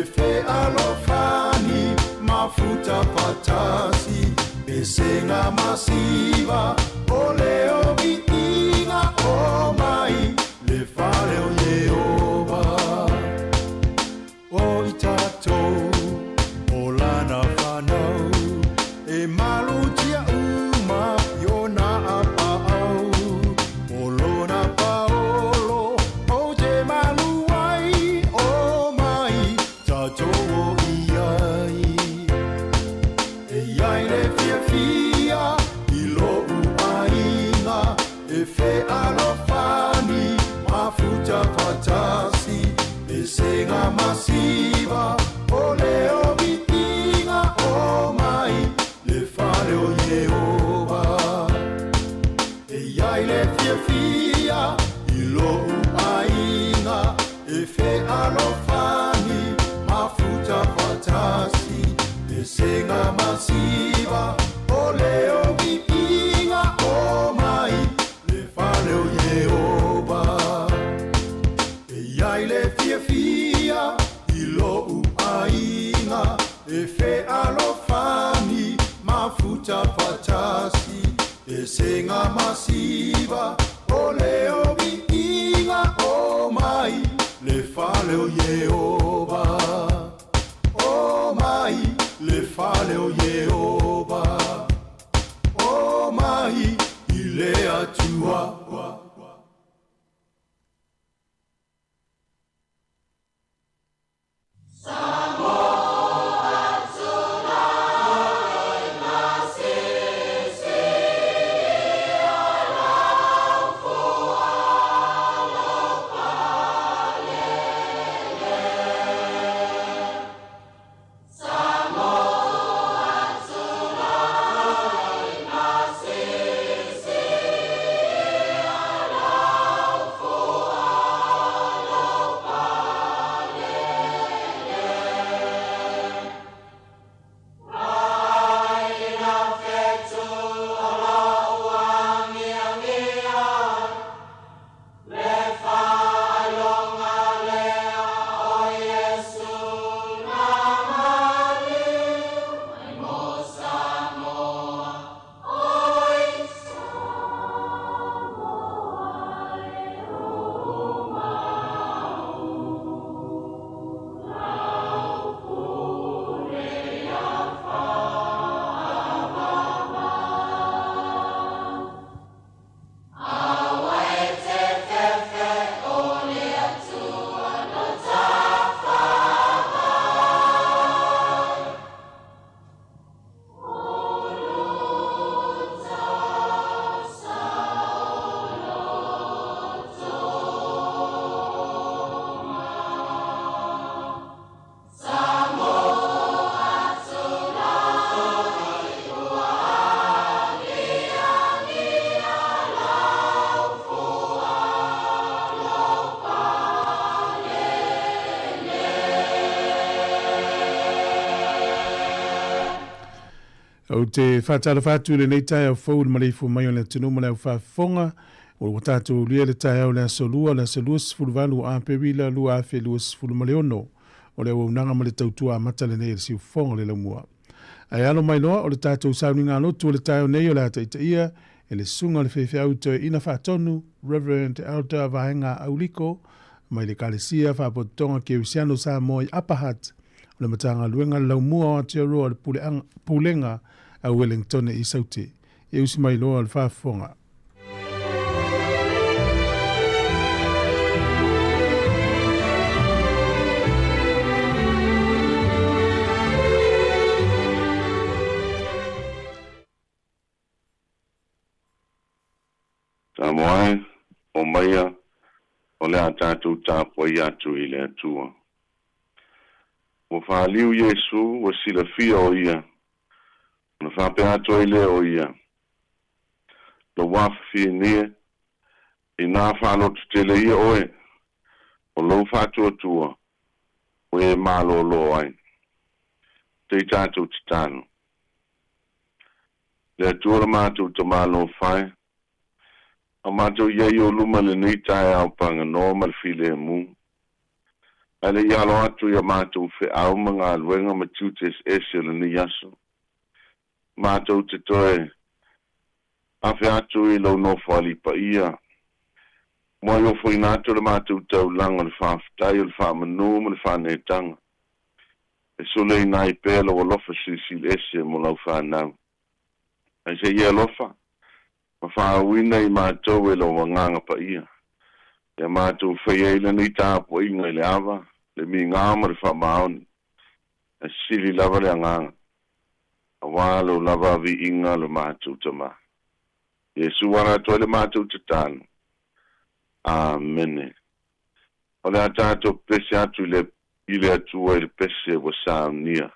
E fealofani mafuta fatasi Esenga masiva o leo viiga o mai Le fale o Ieova O i tatou o lana fanau E malutia uma i ona apaau O lona paolo ou te malu ai O mai tatou o i ai E iai le fiafia i lo'u aiga E fealofani mafuta fatasi Esega masiva o leo viiga o mai Le fale o Ieova E iai le fiafia i lo'u aiga E fealofani mafuta fatasi Esega masiva o leo viiga o mai Le fale o Ieova E iai le fiafia i lo'u aiga E fealofani mafuta fatasi Esega masiva o leo viiga o mai Le fale o Ieova O mai le fale o Ieova O mai i le Atua. Ou te faatalofa atu i lenei taeao fou i le maleifua mai o le atunuu ma le aufaafofoga. Ua tatou ulia le taeao o le aso Lua, le aso 28 o Aperila 2026. O le auaunaga ma le tautua amata lenei a le siufofoga o le laumua. Ae alo mai loa o le tatou sauniga lotu o le taeao nei o le a taitaia e le Susuga o le Faifeau Toeaina Faatonu, Reverend Elder Vaega Auliko, mai le Ekalesia Faapototoga Kerisiano Samoa i Upper Hutt, o le Matagaluega le Laumua o Aotearoa o le Pulega a Uelengtone i Saute. E usi mai loa o le faafofoga. Samoa e, omaia o le a tatou tapuai atu i le Atua. Ua faliu Iesu, ua silafia o Ia, ona faapea atu ai lea o Ia, Lou afafine, inā faalototele ia oe, o lou faatuatua, ua e malōlō ai. Se i tatou tatalo. Le Atua lo matou tamālō fae, a matou i ai o luma lenei taeao paganoa ma le filemu. Ae le i alo atu i a matou feau ma galuega ma tiute eseese o lenei aso, matou te toe afe atu i lou Nofoalii paia, muai ofoina atu le matou taulaga o le faafetai, o le faamanu ma le faaneetaga, e suleina ai pea lou alofa silisili ese mo lau fanau. Ae se i e alofa ma faauuina i matou e lou Agaga Paia, ia matou faia ai lenei tapuaiga i le ava, le migao ma le faamaoni, ae sili lava le agaga, auā lou lava viiga lo matou Tamā. Iesu ala atu ai le matou tatalo. Amene. O le a tatou pepese atu i le i le Atua i le pese ua saunia.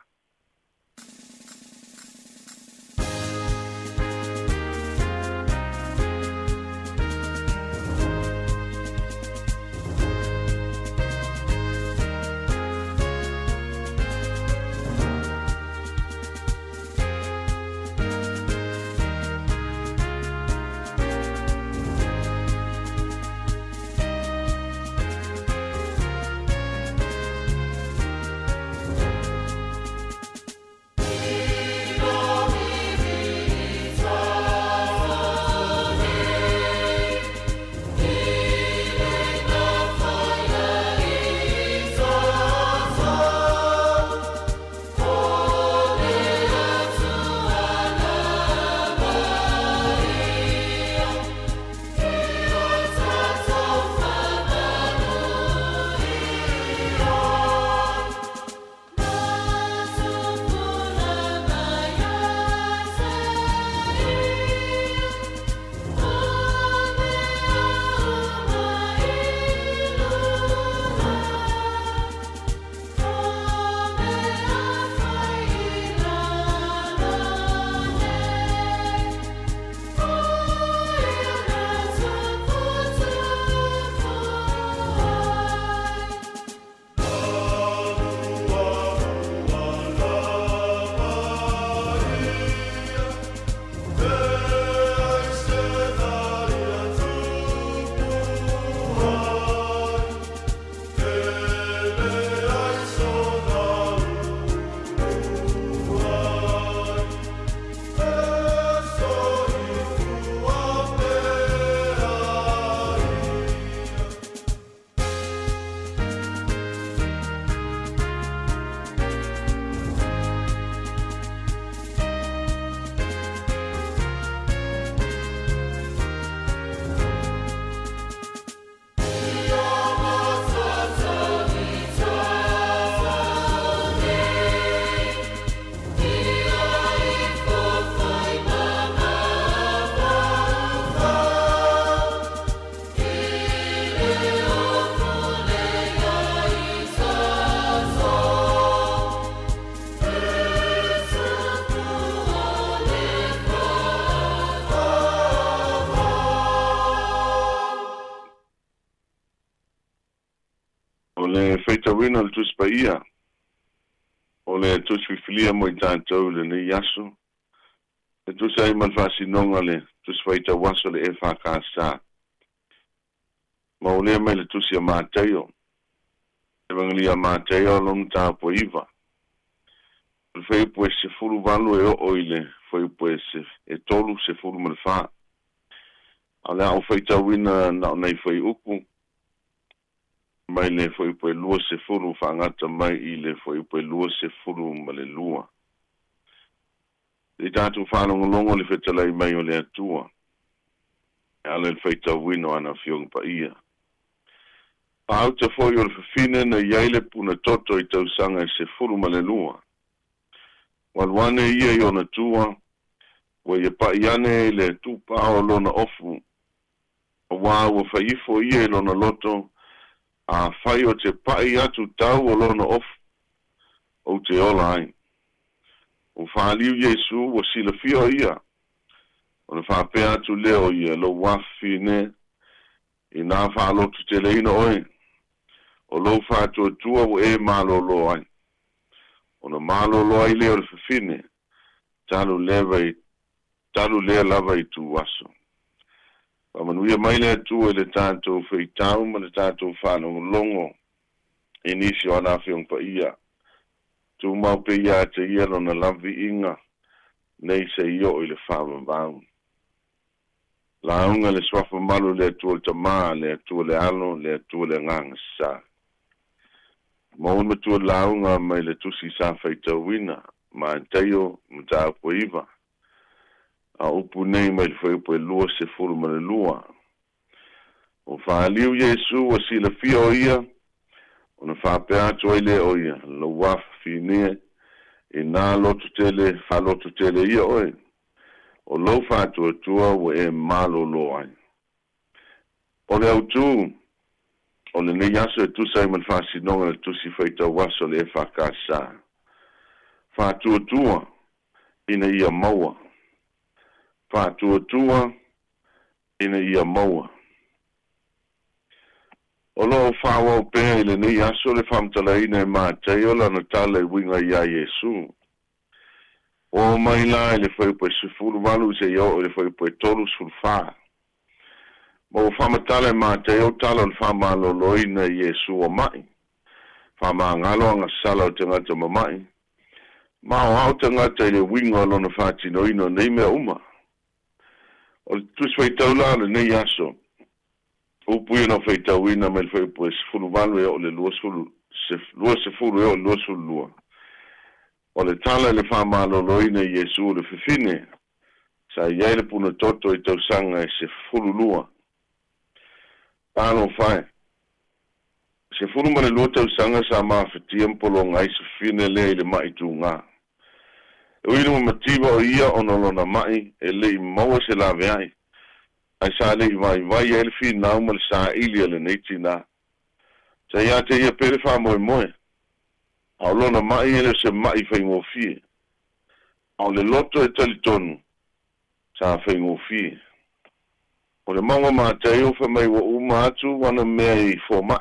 O le faitauina o le Tusi Paia, o le Tusi Filifilia mo i tatou i lenei aso, e tusa ai ma le faasinoga o le Tusi Faitau Aso a le EFKS. Ma ua lea mai le Tusi a Mataio, Evagelia a Mataio lona mataupu e 9, o le fuaiupu e 18 e oo i le fuaiupu e 34. A o le a ou faitauina na o nai fuaiupu mai le fuaiupu e 20 faagata mai i le fuaiupu e 22. Se i tatou faalogologo i le fetalai mai o le Atua e ala i le faitauina o ana Afioga Paia. Faauta foi o le fafine na i ai le puna toto i tausaga e 12. Ua alu ane ia i ona tua, ua ia pa'i ane i le tupao o lona ofu, auā ua fai ifo ia i lona loto, Afai ou te pa'i atu tau o lona ofu, ou te ola ai. Ua faliu Iesu, ua silafia o ia, ona faapea atu lea o ia, Lou afafine, inā faalototeleina oe, o lou faatuatua ua e malōlō ai. Ona malōlō ai lea o le fafine, talu leva i talu lea lava i tuaso. Faamanuia mai le Atua i le tatou faitau ma le tatou faalogologo. I nisi o ana Afioga Paia, tumau pea ia te ia lona laviiga nei seia oo i le faavavau. Lauga le Suafa Malu le Atua le Tamā, le Atua le Alo, le Atua le Agaga Sa. Maua le matua lauga mai le Tusi sa faitauina, Mataio mataupu e 9, a o upu nei mai le fuaiupu e 22. Ua faaliu Iesu ua silafia o ia, ona faapea atu ai lea o ia, lou afafine, ina loto tele faaloto tele ia oe, o lou faatuatua ua e malōlō ai. O le autū o lenei aso e tusa ai ma le faasinoga i le Tusi Faitau Aso a le EFKS, Faatuatua ina ia maua. Faatuatua ina ia maua. O lo o faaauau pea i lenei aso le faamatalaina e Mataio lana tala e uiga iā Iesu. Ua oo mai la i le fuaiupu e 18 seia oo i le fuaiupu e 34. Ma ua faamatala e Mataio tala o le faamaloloina i Iesu ua ma'i, faamagalo agasala o tagata mama'i, ma aoao tagata i le uiga o lona faatinoina o nei mea uma. O le Tusi Faitau la o lenei aso, upu ia na faitauina mai le fuaiupu e 18 e oo i le 20, 20 e oo i le 22. O le tala i le faamaloloina i Iesu le fefine, sa i ai le punatoto i tausaga e 12. Talofa e! 12 tausaga sa mafatia ma pologa ai se fefine lea i le ma'i tugā. E ui ina ua mativa o ia ona o lona ma'i, e le i maua se laveai, ae sa le i vaivai ai le finau ma le saili a lenei tinā. Sa ia te ia pea le faamoemoe, a o lona ma'i e le o se ma'i faigofie. A o le loto e talitonu, sa faigofie. O le mauga Mataio fai mai ua uma atu ana mea i fomai.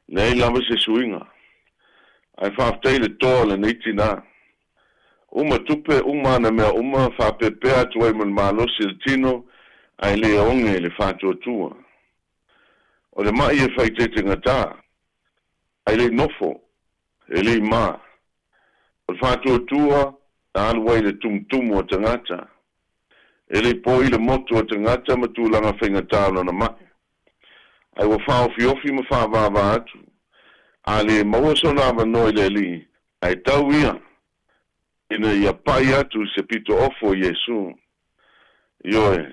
Leai lava se suiga. Ae faafetai i le toa o lenei tinā. Uma tupe, uma ana mea uma, faapepea atu ai ma le malosi o le tino, ae le oge le faatuatua. O le ma'i e faaitetegatā, ae le i nofo, e le i ma. O le faatuatua na alu ai i le tumutumu o tagata. E le i poi le motu o tagata ma tulaga faigata o lona ma'i. Ae ua faaofiofi ma faavāvā atu. A le maua sona avanoa i le Alii, ae tau ia ina ia pai atu se pito ofo i Iesu. Ioe,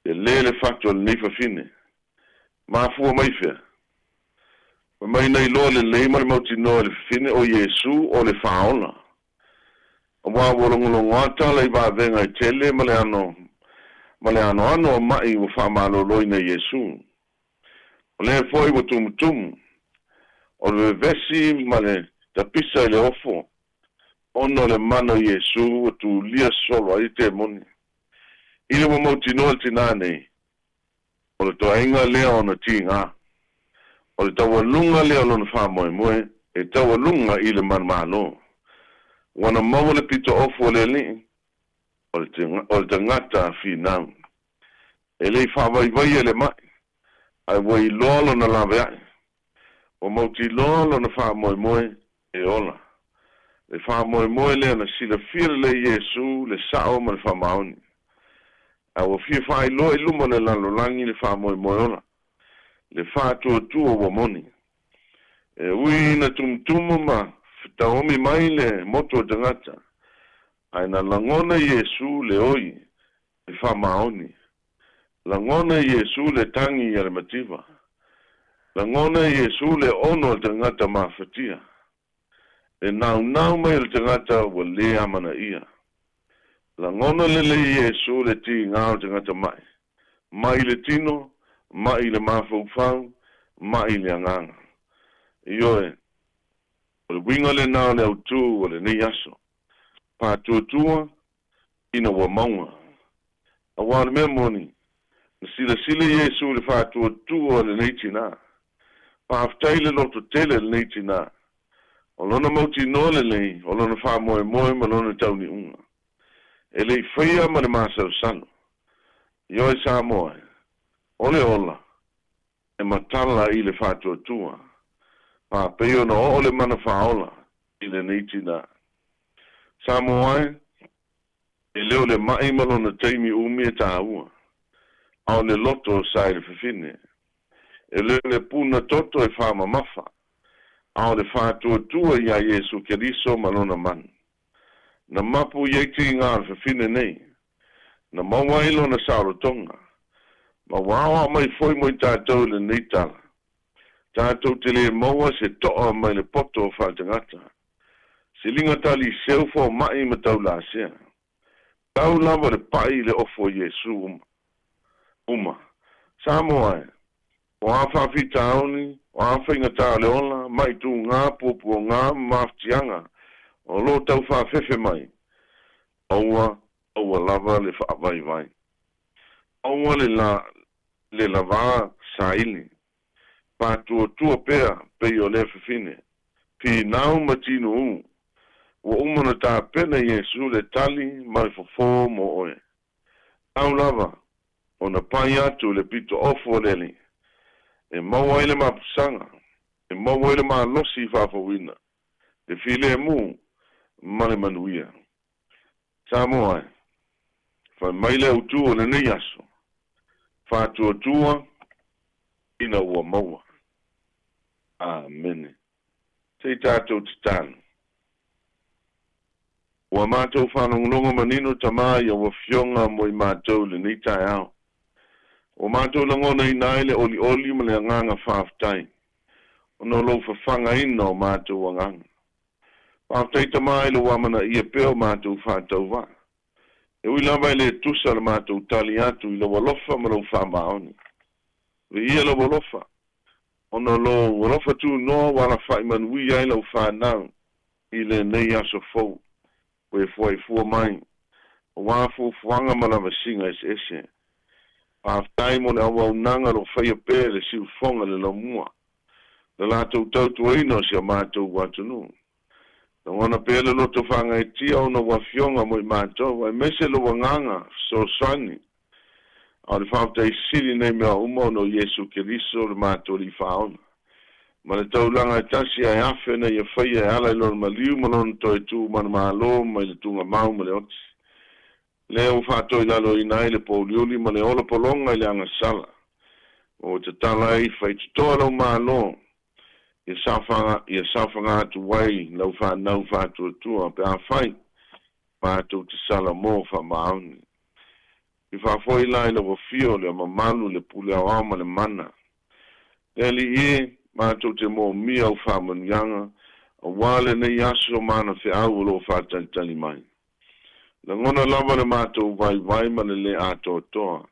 Telē le fatu a lenei fafine. Mafua mai fea? Fai mai na iloa lelei ma le mautinoa e le fafine o Iesu o le Faaola. Aua ua logologoa tala i vavega e tele ma le ano ma le anoano o ma'i ua faamaloloina e Iesu. O lea foi ua tumutumu. O le vevesi ma le tapisa i le ofo ona o le mana o Iesu ua tulia solo ai temoni. I le ua mautinoa le tinā nei, o le toaiga lea ona tigā. O le taualuga lea o lona faamoemoe e taualuga i le manumalo. Ua na maua le pito ofu o le Alii, o le tagata finau. E le i faavaivaia le ma'i, ae ua iloa lona laveai. Ua mautinoa lona faamoemoe e ola. Le faamoemoe lea na silafia lelei Iesu le sao ma le faamaoni. A ua fia faailoa i luma o le lalolagi le faamoemoe ola, le faatuatua ua moni. E ui ina tumutumu ma fetaomi mai le motu o tagata, ae na lagona Iesu le oi e faamaoni. Lagona e Iesu le tagi a le mativa. Lagona e Iesu le ono o le tagata mafatia. Le naunau mai o le tagata ua lē amanaia. Lagona lelei e Iesu le tigā o le tagata maʻi, maʻi i le tino, maʻi i le mafaufau, maʻi i le agaga. Ioe, o le uiga lenā o le autū o lenei aso. Faatuatua ina ua mauga. Aua o le mea moni, na silasila Iesu i le faatuatua o lenei tinā. Faafetai i le loto tele o lenei tinā. O lona mautinoa lelei, o lona faamoemoe ma lona tauniuga. E le i faia ma le masalosalo. Ioe Samoa e, o le ola, e matala i le faatuatua. Faapei ona oo le mana faaola i lenei tinā. Samoa e, e le o le ma'i ma lona taimi umi e tāua, a o le loto sa i le fafine. E le o le puna toto e faamamafa, a o le faatuatua iā Iesu Keriso ma lona mana. Na mapu i ai tiga o le fafine nei, na maua ai lona saolotoga, ma ua aoao mai foi mo i tatou i lenei tala, Tatou te le maua se to'a mai le poto faaletagata, siliga taliseu foma'i ma taulasea. Tau lava le pa'i i le ofo o Iesu uma. Uma. Samoa e, o a faafitauli, o a faigata o le ola, ma'i tugā, puapuagā ma mafatiaga o lo o tau faafefe mai, aua, aua lava le faavaivai. Aua le la, le lavā saili. Faatuatua pea pei o lea fafine. Finau ma tinuū. Ua uma ona tapena Iesu le tali ma le fofo mo oe. Tau lava ona pai atu i le pito ofu o le Alii, e maua ai le mapusaga, e maua ai le malosi faafouina, le filemu ma le manuia. Samoa e, fai mai le autu o lenei aso, Faatuatua ina ua maua. Amene. Se i tatou tatalo. Ua matou faalogologo manino Tama i au Afioga mo i matou i lenei taeao. Ua matou lagonaina ai le olioli ma le agaga faafetai ona o lou fafagaina o matou agaga. Faafetai Tama i lou amanaia pea o matou faatauvaa. E ui lava e le tusa le matou tali atu i lou alofa ma lou faamaoni. Viia lou alofa, ona o lou alofa tunoa ua alafa'i manuia ai lau fanau i lenei aso fou, ua e fuaifua mai, aua fuafuaga ma lavasiga eseese. Faafetai mo le auaunaga o lo o faia pea e le siufofoga i le laumua, le latou tautuaina o si a matou atunuu. Lagona pea le loto faagaeetia ona ua afioga mo i matou, aemaise lou agaga fesoasoani. A o le faafetai sili nei mea uma ona o Iesu Keriso le matou Alii Faaola, ma le taulaga e tasi ae afe ina ia faia e ala i Lona maliu ma Lona toe tu manumalo mai le tugamau ma le oti, lea ua faatoilaloina ai le pouliuli ma le ola pologa i le agasala, ma ua tatala ai faitotoa lau Malo ia saofaga, ia saofaga atu ai lau fanau faatuatua pe afai matou te salamo faamaoni. I faafoi la i lau Afio le mamalu, le pule aoao ma le mana. Le Alii e, matou te moomia au faamanuiaga aua lenei aso ma ana feau o lo o faatalitali mai. Lagona lava le matou vaivai ma le le atoatoa,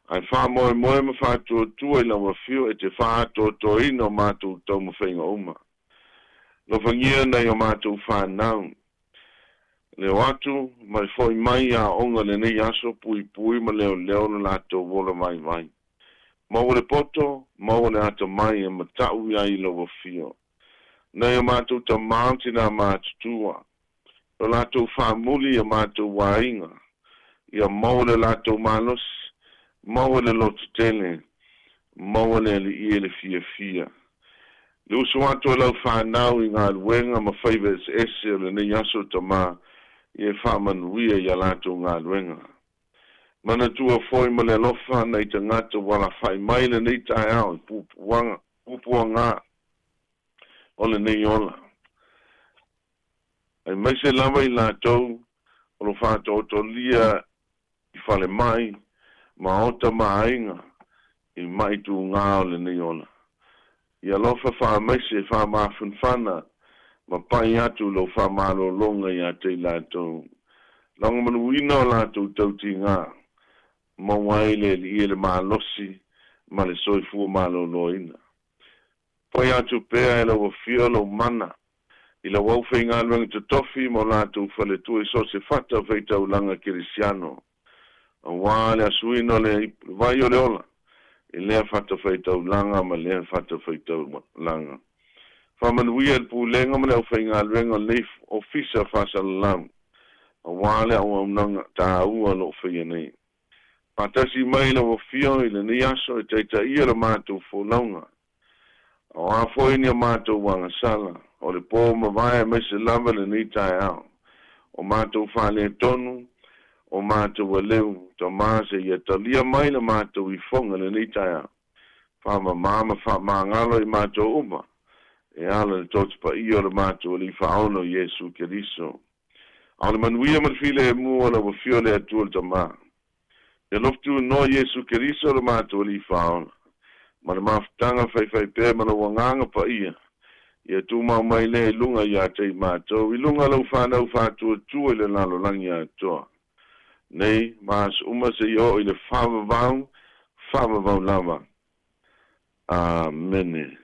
ae faamoemoe ma faatuatua i lau Afio e te faaatoatoaina o matou taumafaiga uma. Alofagia nai o matou fanau. Le o atu ma le foi mai i aoga i lenei aso puipui ma leoleo lo latou ola vaivai. Maua le poto, maua le atamai e matau i ai i lau Afio. Nai o matou tama ma tinā matutua, lo latou faamuli i a matou aiga, ia maua le latou malosi, maua le lototele, maua le alii e le fiafia. Le usu atu a lau fanau i galuega ma faiva eseese o lenei aso tama, ia e faamanuia i a latou galuega. Manatua foi ma le alofa nai tagata ua alafa'i mai lenei taeao i puapuaga, puapuagā o lenei ola. Aemaise lava i latou o lo faataotolia i falemai, maota ma aiga i ma'i tugā o lenei ola. Ia alofa faamaise, faamafanafana ma pai atu lou faamalologa ia te i latou. Logomanuina o latou tautigā, maua ai le Alii e le malosi ma le soifua maloloina. Fai atu pea e lau Afio lou mana i lau aufaigaluega totofi ma o latou faletua i so o se fata faitaulaga kerisiano, aua le asuina o le vai o le ola i lea fata faitaulaga ma lea fata faitaulaga. Faamanuia i le Pulega ma le aufaigaluega o lenei Ofisa Faasalalau, aua le auaunaga taua o lo o faia nei. Faatasi mai lau Afio i lenei aso e taitaia le matou folauga. O a foi ni o matou agasala, o le pō mavae aemaise lava lenei taeao. O matou faaletonu, o matou aleu, Tamā seia talia mai le matou ifoga lenei taeao. Faamamā ma faamagalo i matou uma, e ala i le Toto Paia o le matou Alii Faaono Iesu Keriso. A o le manuia ma le filemu o lau Afio le Atua le Tamā, le alofa tunoa Iesu Keriso lo matou Alii Faaola, ma le mafutaga faifaipea ma lou Agaga Paia, ia tumau mai lea i luga ia te i matou, i luga o lau fanau faatuatua i le lalolagi atoa, nei ma aso uma seia oo i le faavavau, faavavau lava. Amene.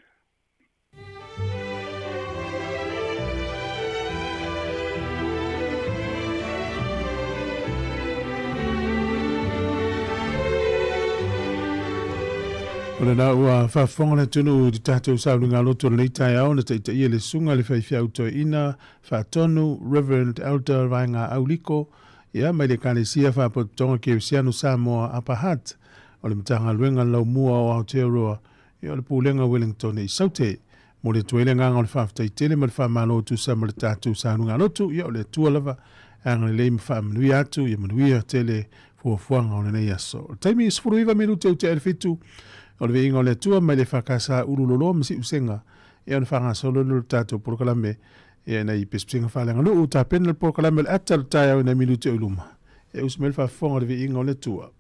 O lena ua faafofoga le atunuu i le tatou sauniga lotu o lenei taeao na taitaia le susuga i le faifeau toeaina faatonu Reverend Elder Vaega Auliko ia mai le Ekalesia Faapotopotoga Kerisiano Samoa Upper Hutt o le Matagaluega Laumua o Aotearoa ia o le Pulega Wellington i Saute. Momoli atu ai le agaga o le faafetai tele ma le faamalo e tusa ma le tatou sauniga lotu. Ia o le Atua lava e agalelei ma faamanuia atu, ia manuia tele fuafuaga o lenei aso. O le taimi 19 minute ua tea i le fitu o le viiga o le Atua mai le EFKS Ululoloa ma Siusega ia ona faagasolo lea o le tatou polokalame ia ina i pesepesega faaleaganuu tapena le polokalame o le ata o le taeao i nai minute o i luma. Ia usi mai le faafofoga o le viiga o le Atua.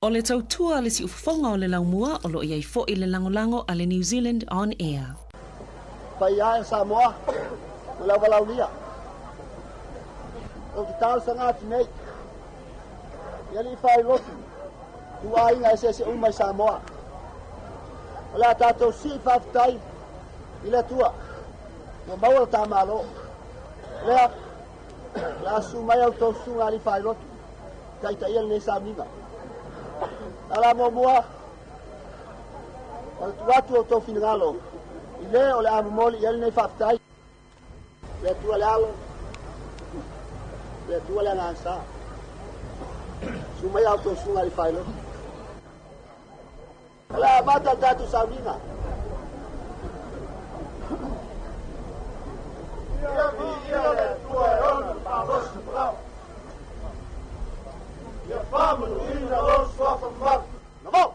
O le tautua a le siufofoga o le laumua o lo o i ai foi le lagolago a le New Zealand On Air. Paia e o Samoa ma le auvalaulia. Ou te talosaga atu nei i alii faailotu ituaiga eseese uma i Samoa. O le a tatou sii faafetai i le Atua ua maua le ta Malo. Lea, o le a susu mai a outou susuga alii faailotu taitaia lenei sauniga. A la muamua, o le tuu atu o outou finagalo i le o le a momoli i ai lenei faafetai. Le Atua le Alo, le Atua le Agaga Sa. Susu mai a outou susuga alii faailotu. O le a amata le tatou sauniga. Ia viia le Atua e ona le malosi ma lau. Ia faamanuina lou suafa mamalu. Namo!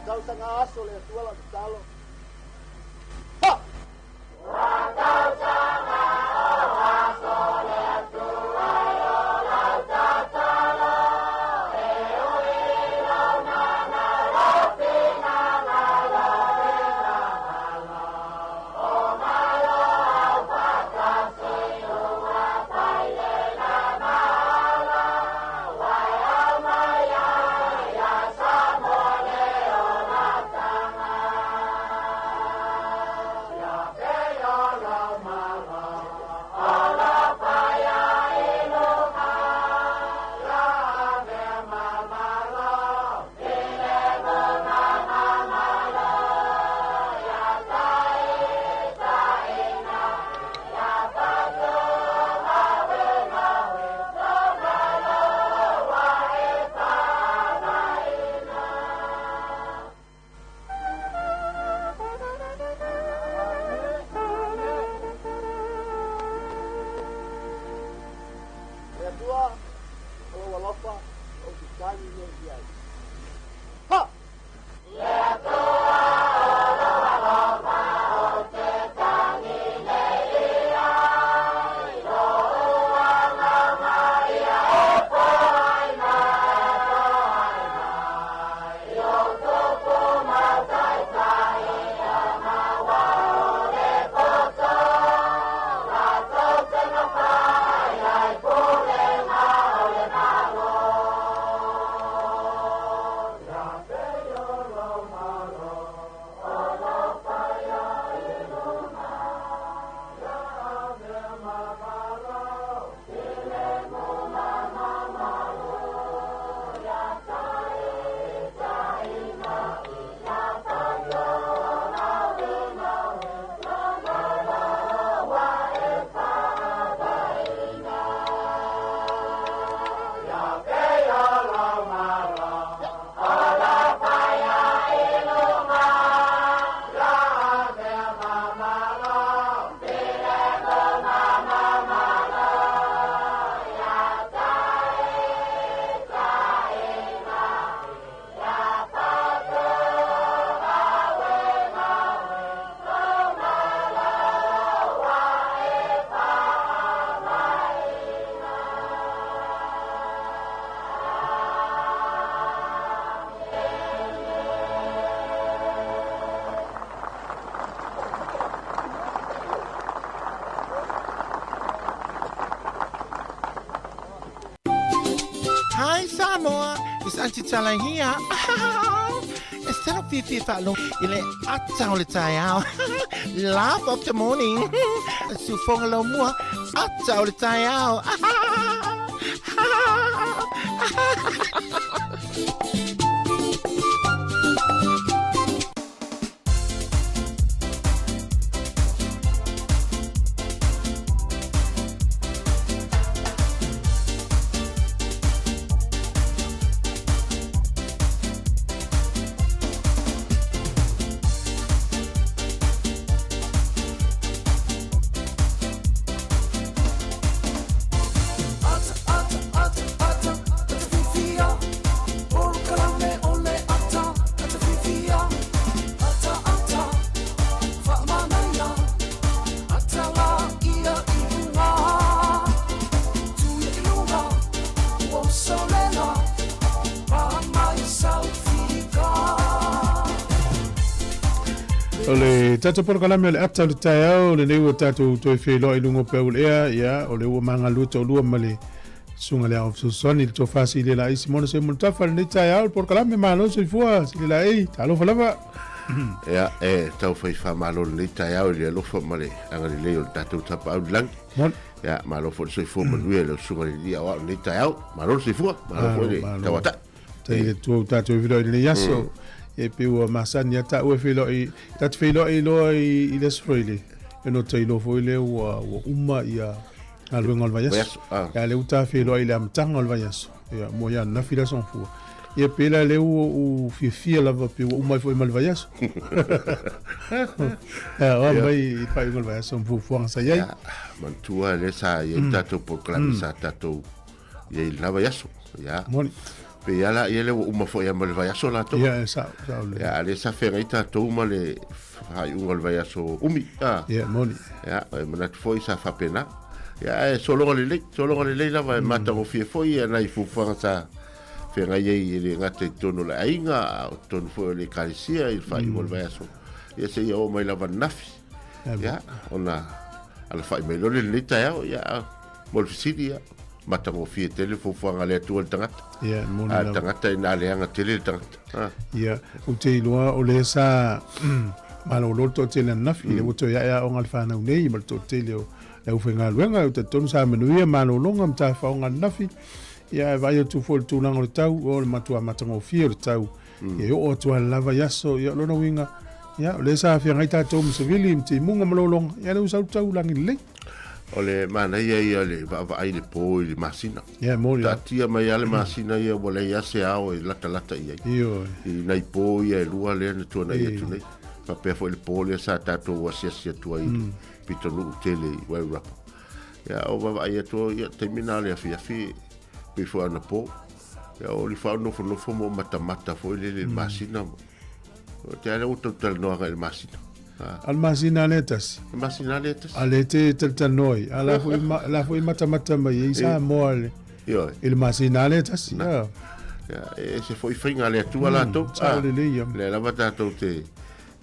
Tausaga aso le Atua lau tatalo. Ha! Le Atua, o lou alofa, ou te tagi nei i ai. Ha! Hi Samoa, it's Auntie Tala here. E salo fiafia faalogo i le ata o le taeao. Laugh of the morning. Siufoga laumua, ata o le taeao. O le tatou polokalame o le ata o le taeao lenei ua tatou toe feiloai i luga o peau o le ea, ia, o le ua magalua toalua ma le susuga le ao fesoasoani le tofa Silia Simona Seumanutafa lenei taeao le polokalame malo soifua Silia Laei, talofa lava. Ia, e tau fai faamalo lenei taeao i le alofa ma le agalelei o le tatou Tapaau i le lagi. Moni. Ia, malo foi le soifua manuia i lau susuga i le Alii Aoao i lenei taeao. Malo le soifua, malo foi le tauatai. Tai le tua o tatou feiloai i lenei aso. E pei ua masani lava taua e feiloai, ta te feiloai loa i le Aso Faraile, ona o ta iloa foi lea ua uma ia galuega o le vaiaso. Ia lea ua ta feiloai i le amataga o le vaiaso. Ia mo ia ananafi le aso gafua. Ia pei la lea ua ou fiafia lava pei ua uma ai foi ma le vaiaso. Ia oa mai i le faaiuga o le vaiaso ma fuafuaga sa i ai. Ia, manatua lea sa i ai tatou polokalame sa tatou i ai i lena vaiaso. Ia. Moni. Pei lava la, ia lea ua uma foi lava ma le vaiaso latou. Ia, e sao, sao lelei. Ia, a lea sa feagai tatou ma le faaiuga o le vaiaso umi. A. Ia, moni. Ia, e manatu foi sa faapena. Ia, ae sologa lelei, sologa lelei lava e matagofie foi ia nai fuafuaga sa feagai ai e le gata i totonu o le aiga, a o totonu foi o le ekalesia i le faaiuga o le vaiaso. Ia, seia oo mai lava ananafi. Ia, ona alafai mai loa lea i lenei taeao, ia, mo le fesili, ia, matagofie tele fuafuaga a le Atua i le tagata. Ia, e moni A le lava. tagata ina leaga tele le tagata. Ah. Ia, ou te iloa o lea sa malolo le toatele ananafi, lea ua toe ae aoga le fanau nei ma le toatele o le aufaigaluega. Ou te talitonu sa manuia malologa ma tafaoga ananafi. Ia, ae vaai atu foi i le tulaga o le tau, o le matua matagofie o le tau. Ia, e oo atu lava i aso, ia, o lona uiga, ia, o lea sa feagai tatou ma savili, ma timuga ma lologa, ia, lea ua sau le tau lagi lelei. O le manaia ia o le vaavaai i le po i le masina. Ia, e moni lava. Taatia mai lava le masina ia ua leai lava se ao e latalata i ai. Ioe. I nai po ia e lua lea na tuanai atu nei. Faapea foi le po lea sa tatou asiasi atu ai i le pitonuu tele i Wairarapa. Ia, o vaavaai atu, ia, taimi na o le afiafi, pei foi anapo. Ia, o lifau nofonofo ma matamata foi lele i le masina. O te ala ua tau talanoa agai i le masina. A le masina lea e tasi. Le masina lea e tasi. A lea te talatalanoa ai. A la foi, la foi matamata mai ai Samoa i le, i le masina lea e tasi. Na. Ia, e ese foi faiga a le Atua latou. Sao lelei ia. Lea lava tatou te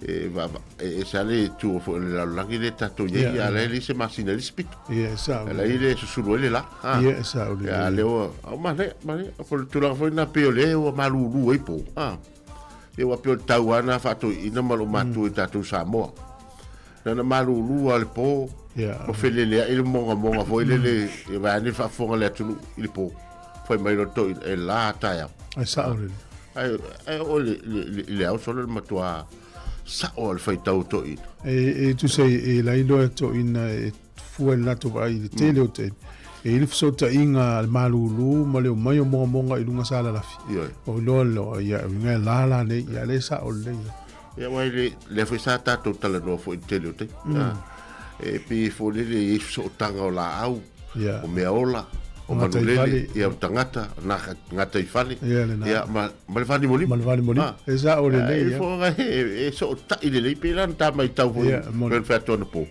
e vaava, e ese lava le itu foi o le lalolagi lea tatou i ai, a la e leai se masina i le isi pito. Ia, e sao. A la e le susulu ai le la. Ia, e sao lelei. Ia, a lea ua, o manaia, manaia. O le tulaga foi lena pei o lea ua malulu ai po. Ia ua pei o le tau lava lena faatoeaina ma lou matua i tatou Samoa. Na ona malulu lava o le po, ma feleleai le mogamoga foi lele, ia vaeane le faafofoga a le atunuu i le po. Fai mai loa le toeaina, e la taeao. Ai sao lele. Ai, ai oo i le, i le ao solo le matua sao o le faitau o toeaina. E, e tusa e lai loa toeaina e fua i le latou vaai i le tele o taimi, e i ai le fesootaiga a le malulu ma le omai o mogamoga i luga sa lalafi. Ioe. O iloa loa, ia, uiga e la la nei, ia lea e sao lelei. Ia, aua e le, lea foi sa tatou talanoa foi i le tele o taimi. E pei e foi lele e i ai fesootaga o laau, Ia. o meaola, o manulele, ia, o tagata, na gataifale, Ia, lena. ia, ma, ma le valimolimo. Ma le valimolimo. E sao lelei, E ia. fofoga e, e sootai lelei, pei la na ta matau foi, Ia, moni. pei ona fai atu anapo.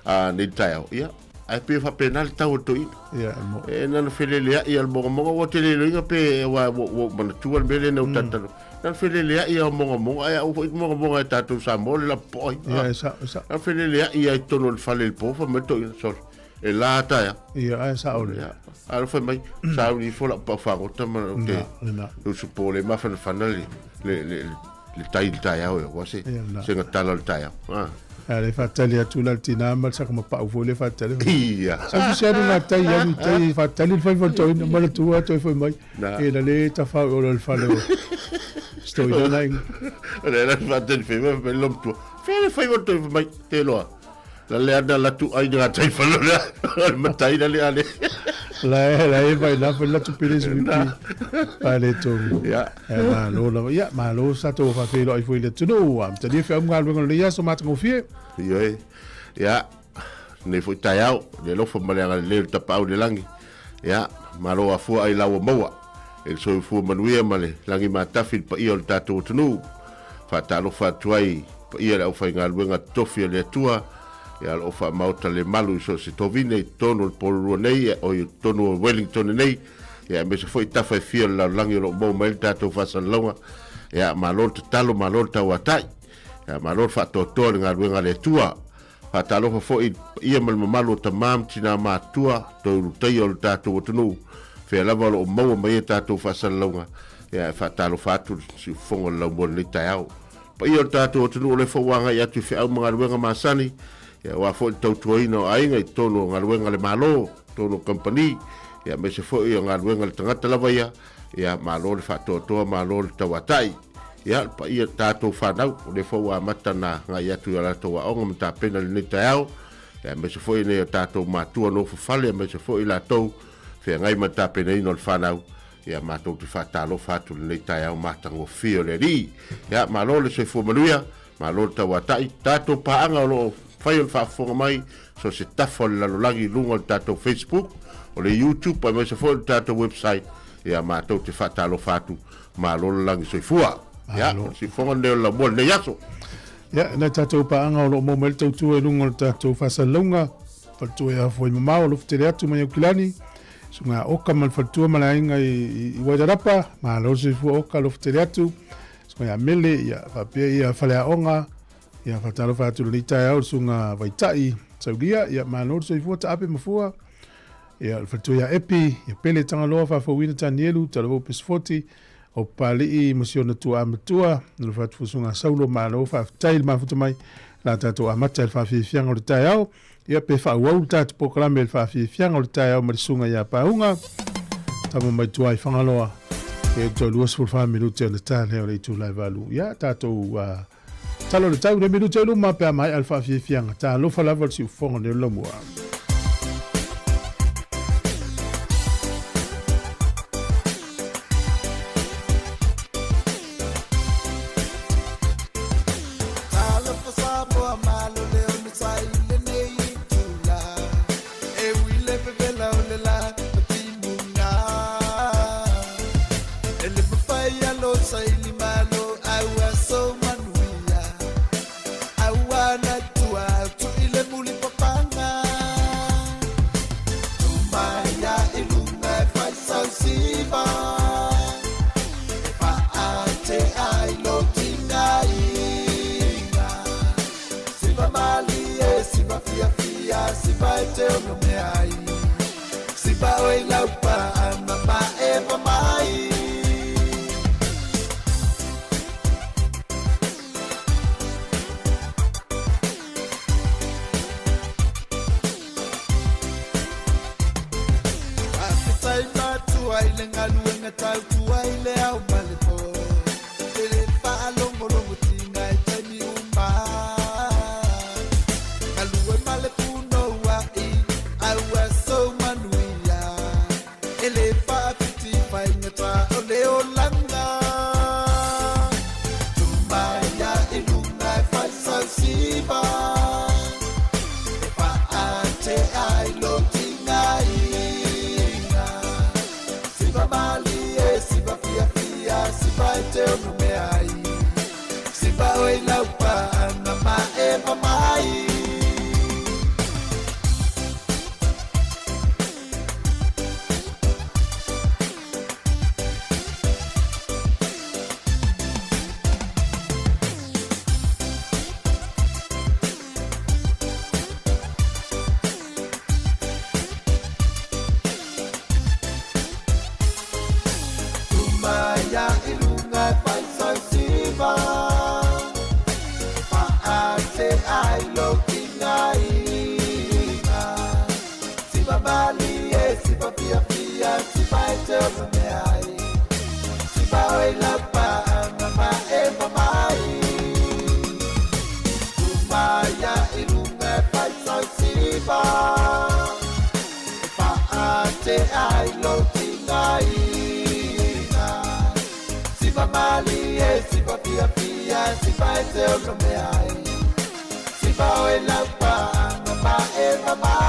A nei le taeao, ia, ae pei e faapena le tau o le toeaina. Ia, e mo. E nana feleleai a le mogamoga, ua te le iloiga pe, aua ua, ua ou manatua le mea lea na ou talatalanoa. Nana feleleai a o mogamoga, ae aua foi mogamoga e tatou Samoa le lapopoa ai. Ia, e sao, e sao. Nana feleleai lava i totonu o le fale i le po, fai mai le toeaina, sole. E la taeao. Ia, ae sao lelei. Ia, ae fai mai, sauni ifo lau pau fagota ma ou te Na, lena. usu po le mafanafana le, le, le, le tai i le taeao e aua se, Ia, lena. se gatala o le taeao. Ah. A le faatali atu la le tinā ma le sakamapau foi le faatali. Ia. Sau se alu ngā tai, alu i tai, faatali le faiva o le toeaina ma le tua toe foi mai. Na. E na le tafau i ola le fale o Stoina na inga. O le la faatali fai mai le tua. Fea le faiva o le toe mai, te loa. La le ana la tu ai ngā tai falo la. O le matai la le ale. La e, la e vai la fai la tu pele su ipi. Pa le tongu. Ia. E malo lava. Ia, malo sa tō whawhelo ai fo i le tunu. Am tali whi amunga aluenga le ia so matangofie. Ioe. Ia, nei foi taeao, le alofa ma le agalelei o le tapaau i le lagi. Ia, malo afua ai laua maua e le soifua manuia ma le lagi matafi i le paia o le tatou atunuu. Faatalofa atu ai i paia le aufaigaluega totofi a le Atua, ia o lo o faamaota le malu i so o se tovine i totonu o le Porirua nei, oi i totonu o Wellington nei, ia aemaise foi tafa e fia o le lalolagi o lo o maua mai ai le tatou faasalalauga. Ia, malo le tatalo, malo le tauatai. Ia, malo le faatoatoa i le galuega a le Atua. Faatalofa foi i le paia ma le mamalu o tamā ma tinā matutua, toe ulutaia o le tatou atunuu, fea lava o lo o maua mai ai a tatou faasalalauga, ia e faatalofa atu le siufofoga o le laumua i lenei taeao. Le paia o le tatou atunuu o lea foi ua agai atu i feau ma galuega masani, ia aua foi le tautuaina o aiga i totonu o galuega a le Malo, totonu o kamupani, ia aemaise foi o galuega a le tagata lava ia, ia malo le faatoatoa, malo le tauatai. Ia, le paia o tatou fanau, o lea foi ua amata ona agai atu i a latou aoga ma tapena i lenei taeao, ia, aemaise foi nei o tatou matua nofo fale, aemaise foi i latou feagai ma le tapenaina o le fanau, ia, matou te faatalofa atu i lenei taeao matagofie o le Alii. Ia, malo le soifua manuia, malo le tauatai, tatou paaga o lo o fai o le faafofoga mai, so o se tafa o le lalolagi i luga o le tatou Facebook, o le YouTube, aemaise foi o le tatou website, ia, matou te faatalofa atu Malo le lagi soifua. Ia, o le sifofoga lenei o le laumua i lenei aso. Ia, nai tatou paaga o lo o maua mai le tautua i luga o le tatou faasalalauga, faletua ia Afua i Mamao, alofa tele atu mai Aukilani, susuga Oka ma le faletua ma le aiga i, i Wairarapa, malo le soifua Oka, alofa tele atu, susuga ia Mele, ia faapea ia faleaoga, ia faatalofa atu i lenei taeao le susuga Vaitai, Saulia, ia malo le soifua taape mafua, Ia, le faletua ia Epi, ia Pele Tagaloa, Faafouina Tanielu, Talavou Pesefoti, o Papalii ma si ona tuaa matua, le fatufusuga Saulo, malo faafetai le mafuta mai, la tatou amata i le faafiafiaga o le taeao, ia pe faaauau le tatou polokalame i le faafiafiaga o le taeao ma le susuga ia Pauga, tama mai tua i Fagaloa, ia toe 24 minute ona ta lea o le itula e valu. Ia, tatou uh, talo le tau le minute i luma pe a maea le faafiafiaga. Talofa lava le siufofoga o le Laumua. siva fiafia siva e te ono mea ai siva o i lau paaga ma e mamai Umaia i luga e faisau siva e paate ai lou tigaina Siva malie siva fiafia siva e te ono mea ai Siva o i lau paaga ma e mamai.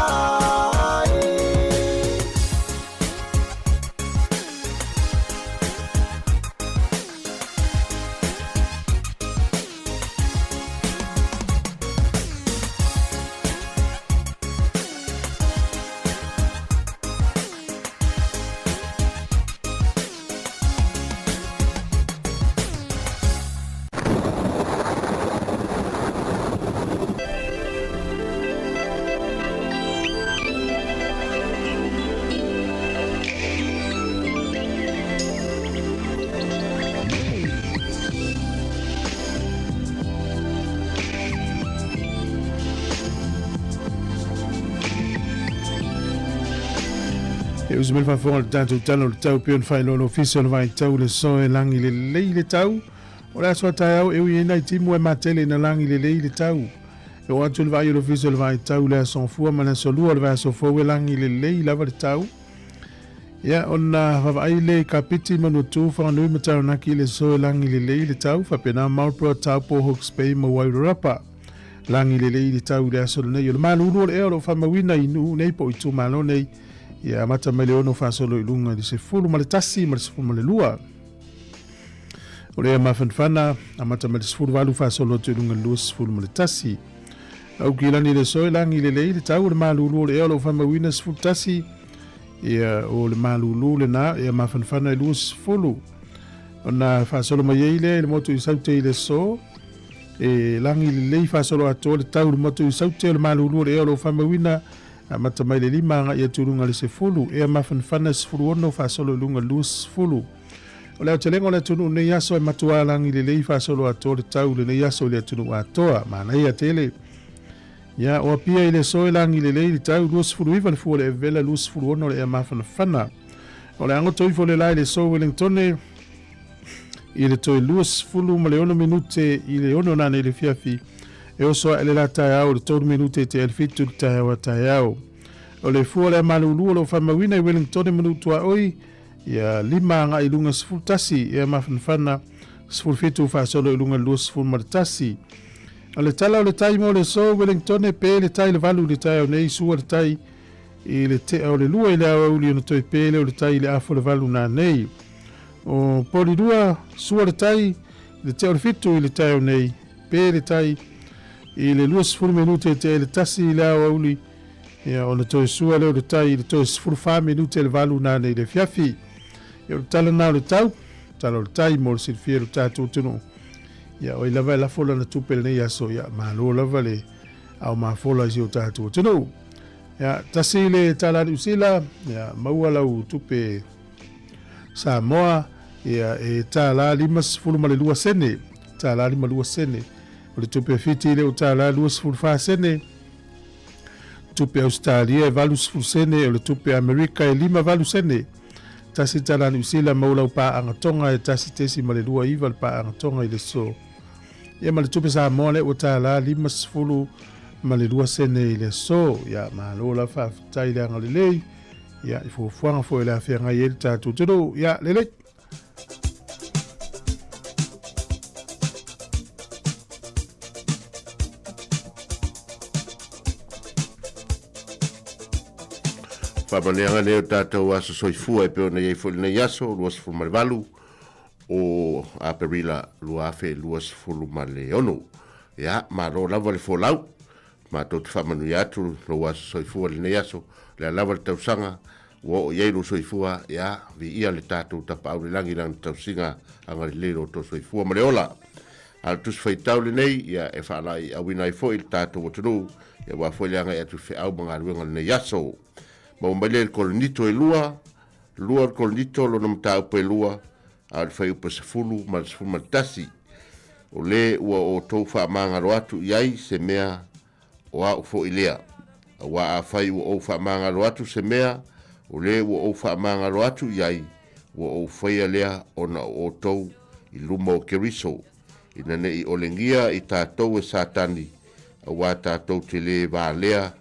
E usu mai le faafofoga o le tatou Tala o le Tau pei ona faailoa le Ofisa o le Vaitau i le so e lagi lelei le tau. O le aso a taeao e ui ai nai timu e matele ina lagi lelei le tau. E oo atu le vaai o le Ofisa o le Vaitau i le aso Gafua ma le aso Lua o le vaiaso fou e lagi lelei lava le tau. Ia, ona vaavaai lea i Kapiti, Manuatu, Whanganui ma Taranaki i le so e lagi lelei le tau, faapena Marlborough, Taupo, Hawke's Bay ma Wairarapa. Lagi lelei le tau i le aso lenei. O le malulu o le ea o lo o faamauina i nuu nei po o itumalo nei, ia amata mai le 6 faasolo i luga i le 11 ma le 12. O le ea mafanafana, amata mai le 18 faasolo atu i luga i le 21. Aukilani le so e lagi lelei le tau o le malulu o le ea o lo o faamauina 11, ia o le malulu lena ia mafanafana i 20. Ona faasolo mai ai lea i le motu i Saute i le so, e lagi lelei faasolo atoa le tau i le motu i Saute o le malulu o le ea o lo o faamauina amata mai le 5 agai atu i luga i le 10, ea mafanafana 16 faasolo i luga i le 20. O le aotelega o le atunuu i lenei aso e matua lagi lelei faasolo atoa le tau i lenei aso i le atunuu atoa. Manaia tele. Ia, o Apia i le aso e lagi lelei le tau, 29 le fua o le evela, 26 le ea mafanafana. O le agoto ifo le la i le aso Wellingtone i le toe 26 minute i le 6 nanei i le fiafi, e oso ae le la taeao i le 3 minute i te le 7 le taeao a taeao. O le fua o le amalulu o lo o faamauina i Wellingtone manu tuaoi, ia 5 agai i luga 11, ea mafanafana 17 faasolo i luga 21. O le tala o le tai mo le aso Wellingtone pe le tai le 8 i le taeao nei, sua le tai i le tea o le 2 i le aoauli ona toe pe lea o le tai i le afo le 8 nanei. O Polirua, sua le tai i le tea o le 7 i le taeao nei, pe le tai i le 20 minute i te le 1 i le aoauli, ia ona toe sua lea o le tai i le toe 14 minute le 8 nanei i le afiafi. Ia o le tala na o le tau, tala o le tai mo le silafia e lo tatou atunuu. Ia o ai lava e lafo lana tupe lenei aso, ia malo lava le ao mafola i si o tatou atunuu. Ia, tasi le tala Niu Sila, ia maua lau tupe Samoa, ia e tālā 52 sene, tālā 52 sene. O le tupe Fiti le o tālā 24 sene, tupe Australia e 80 sene, o le tupe Amerika e 58 sene. Tasi tala Niu Sila maua lau paaga Tonga e 1.29 le paaga Tonga i le so. Ia ma le tupe Samoa lea ua tālā 52 sene i le aso. Ia malo la faafetai le agalelei. Ia i fuafuaga foi o le a feagai ai le tatou atunuu. Ia lelei. Faamanuiaga nei o tatou aso soifua e pei ona i ai foi lenei aso 28 o Aperila 2026. Ia, malo lava le folau. Matou te faamanuia atu lou aso soifua i lenei aso, lea lava le tausaga ua oo i ai lou soifua, ia, viia le tatou Tapaau i le Lagi i Lana tausiga agalelei lo outou soifua ma le ola. A o le Tusi Faitau lenei, ia, e faalaeiauina ai foi le tatou atunuu, ia aua foi le agai atu i feau ma galuega o lenei aso. Maua mai lea i le Korinito e lua, lua o le Korinito lona mataupu e lua, a o le fuaiupu e 10 ma le 11. O le ua outou faamagalo atu i ai se mea, o au foi lea. Aua afai ua ou faamagalo atu se mea, O lē ua ou faamagalo atu i ai, ua ou faia lea ona o outou i luma o Keriso, ina ne i olegia i tatou e Satani, auā tatou te lē valea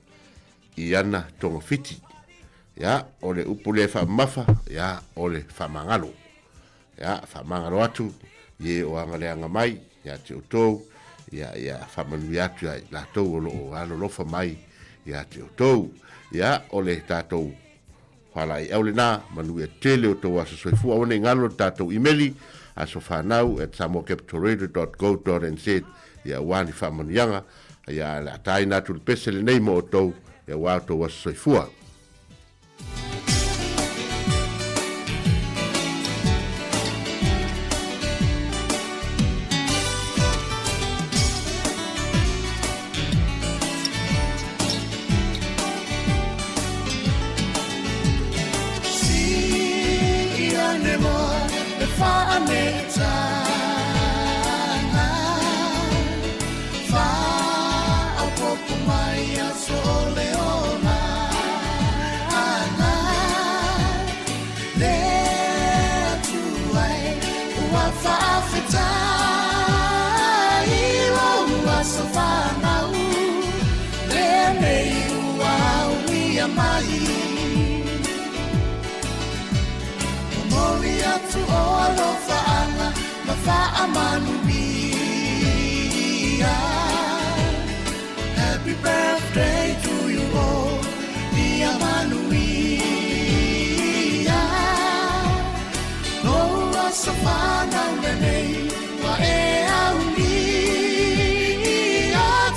i ana togafiti. Ia, o le upu lea e faamamafa, ia, o le faamagalo. Ia, faamagalo atu i e o agaleaga mai ia te outou, ia, ia faamanuia atu ia i latou o lo o alolofa mai ia te outou. Ia, o le tatou faalaeiau lena, manuia tele o tou aso soifua. Aua ne i galo le tatou imeli, asofanau@samoacapitalradio.go.nz, ia aua ni faamanuiaga. Ia, o le a taina atu le pese lenei mo outou, ia aua o tou aso soifua. Happy birthday to you all Ia manuia Lou aso fanau lenei Ua e aulia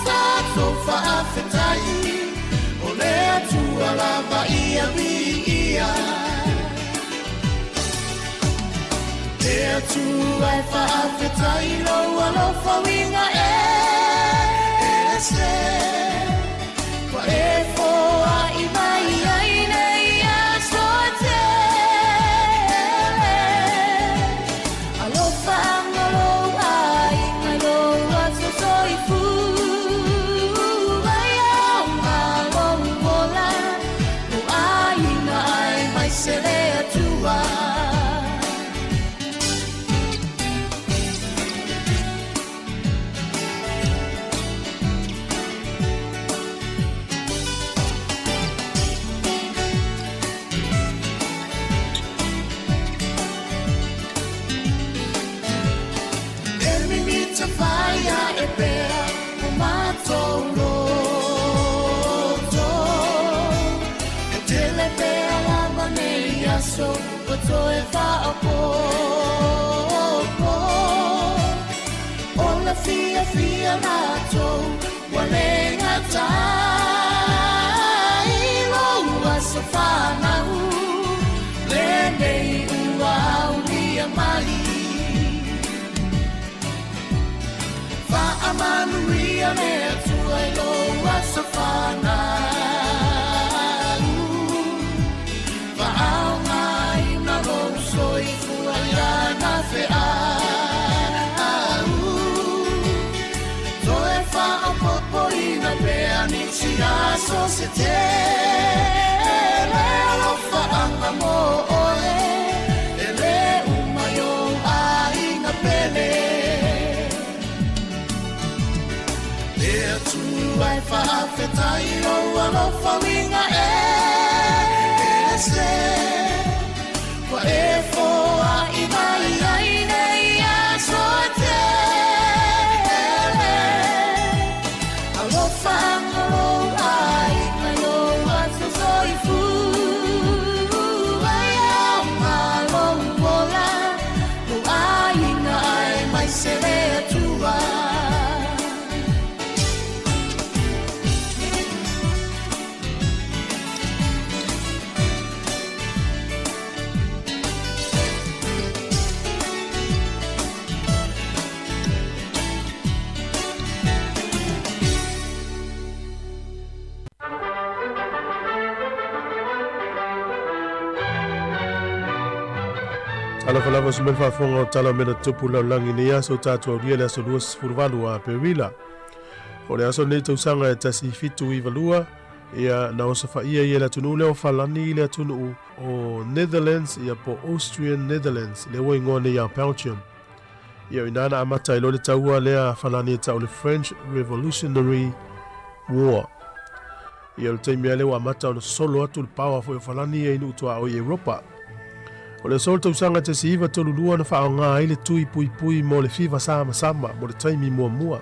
Tatou faafetai O le Atua lava ia viia Le Atua e faafetai lou alofa uiga ese Ua e foai mai ai nei aso e tele Alofa anga lou aiga i lou aso soifua Ia lou ola lou aiga aemaise le Atua. E mimita whaia e pea o mātou loto E tele pea lava nei aso ua toe faaopoopo O le fiafia matou ua le gata i lou aso fanau Lenei ua aulia mai Faamanuia le Atua i lou aso fanau Faaaogaina lou soifua i ana feau Toe faaopoopoina pea nisi aso se tele Alofaaga mo oe e le uma i ou aiga pele Le Atua e faafetai lou alofa uiga ese Ua e foai mai ai nei aso e tele Alofa anga lou aiga i lou aso soifua Ia lou ola lou aiga aemaise le Atua. Talofa lava se mea faafofoga o tala o mea na tupu lalolagi i nei aso o tatou aulia le aso 28 o Aperila. O le aso lenei tausaga e 1792, Ia, na osofaia ia le atunuu lea o Falani i le atunuu o Netherlands, ia po Austrian Netherlands, lea ua igoa nei ia Belgium. Ia, o i ina na amata ai loa le taua lea a Falani e tau o le French Revolutionary War. Ia, o le taimi lava lea ua amata ona sosolo atu le paoa foi o Falani ia i nuu tuaoi i Europa. O le aso o le tausaga 1932 na faaaoga ai le tui puipui mo le fiva samasama mo le taimi muamua.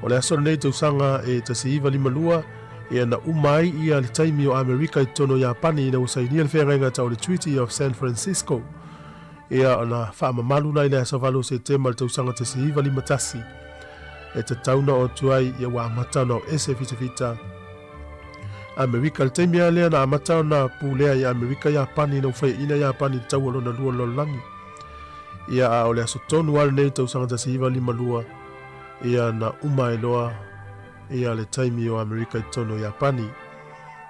O le aso lenei tausaga e 1952, ia na uma ai ia le taimi o Amerika i totonu o Iapani ina ua sainia le feagaiga tau o le Treaty of San Francisco. Ia ona faamamalu la i le aso 8 o Setema i le tausaga 1951 e tatau na oo atu ai ia ua amata ona o ese fitafita Amerika. I le taimi lava lea na amata ona pulea i Amerika Iapani ina ua faiaina Iapani i le taua lona lua o le lalolagi. Ia a o le aso tonu lava lenei tausaga 1952 ia na uma ai loa ia le taimi o Amerika i totonu o Iapani.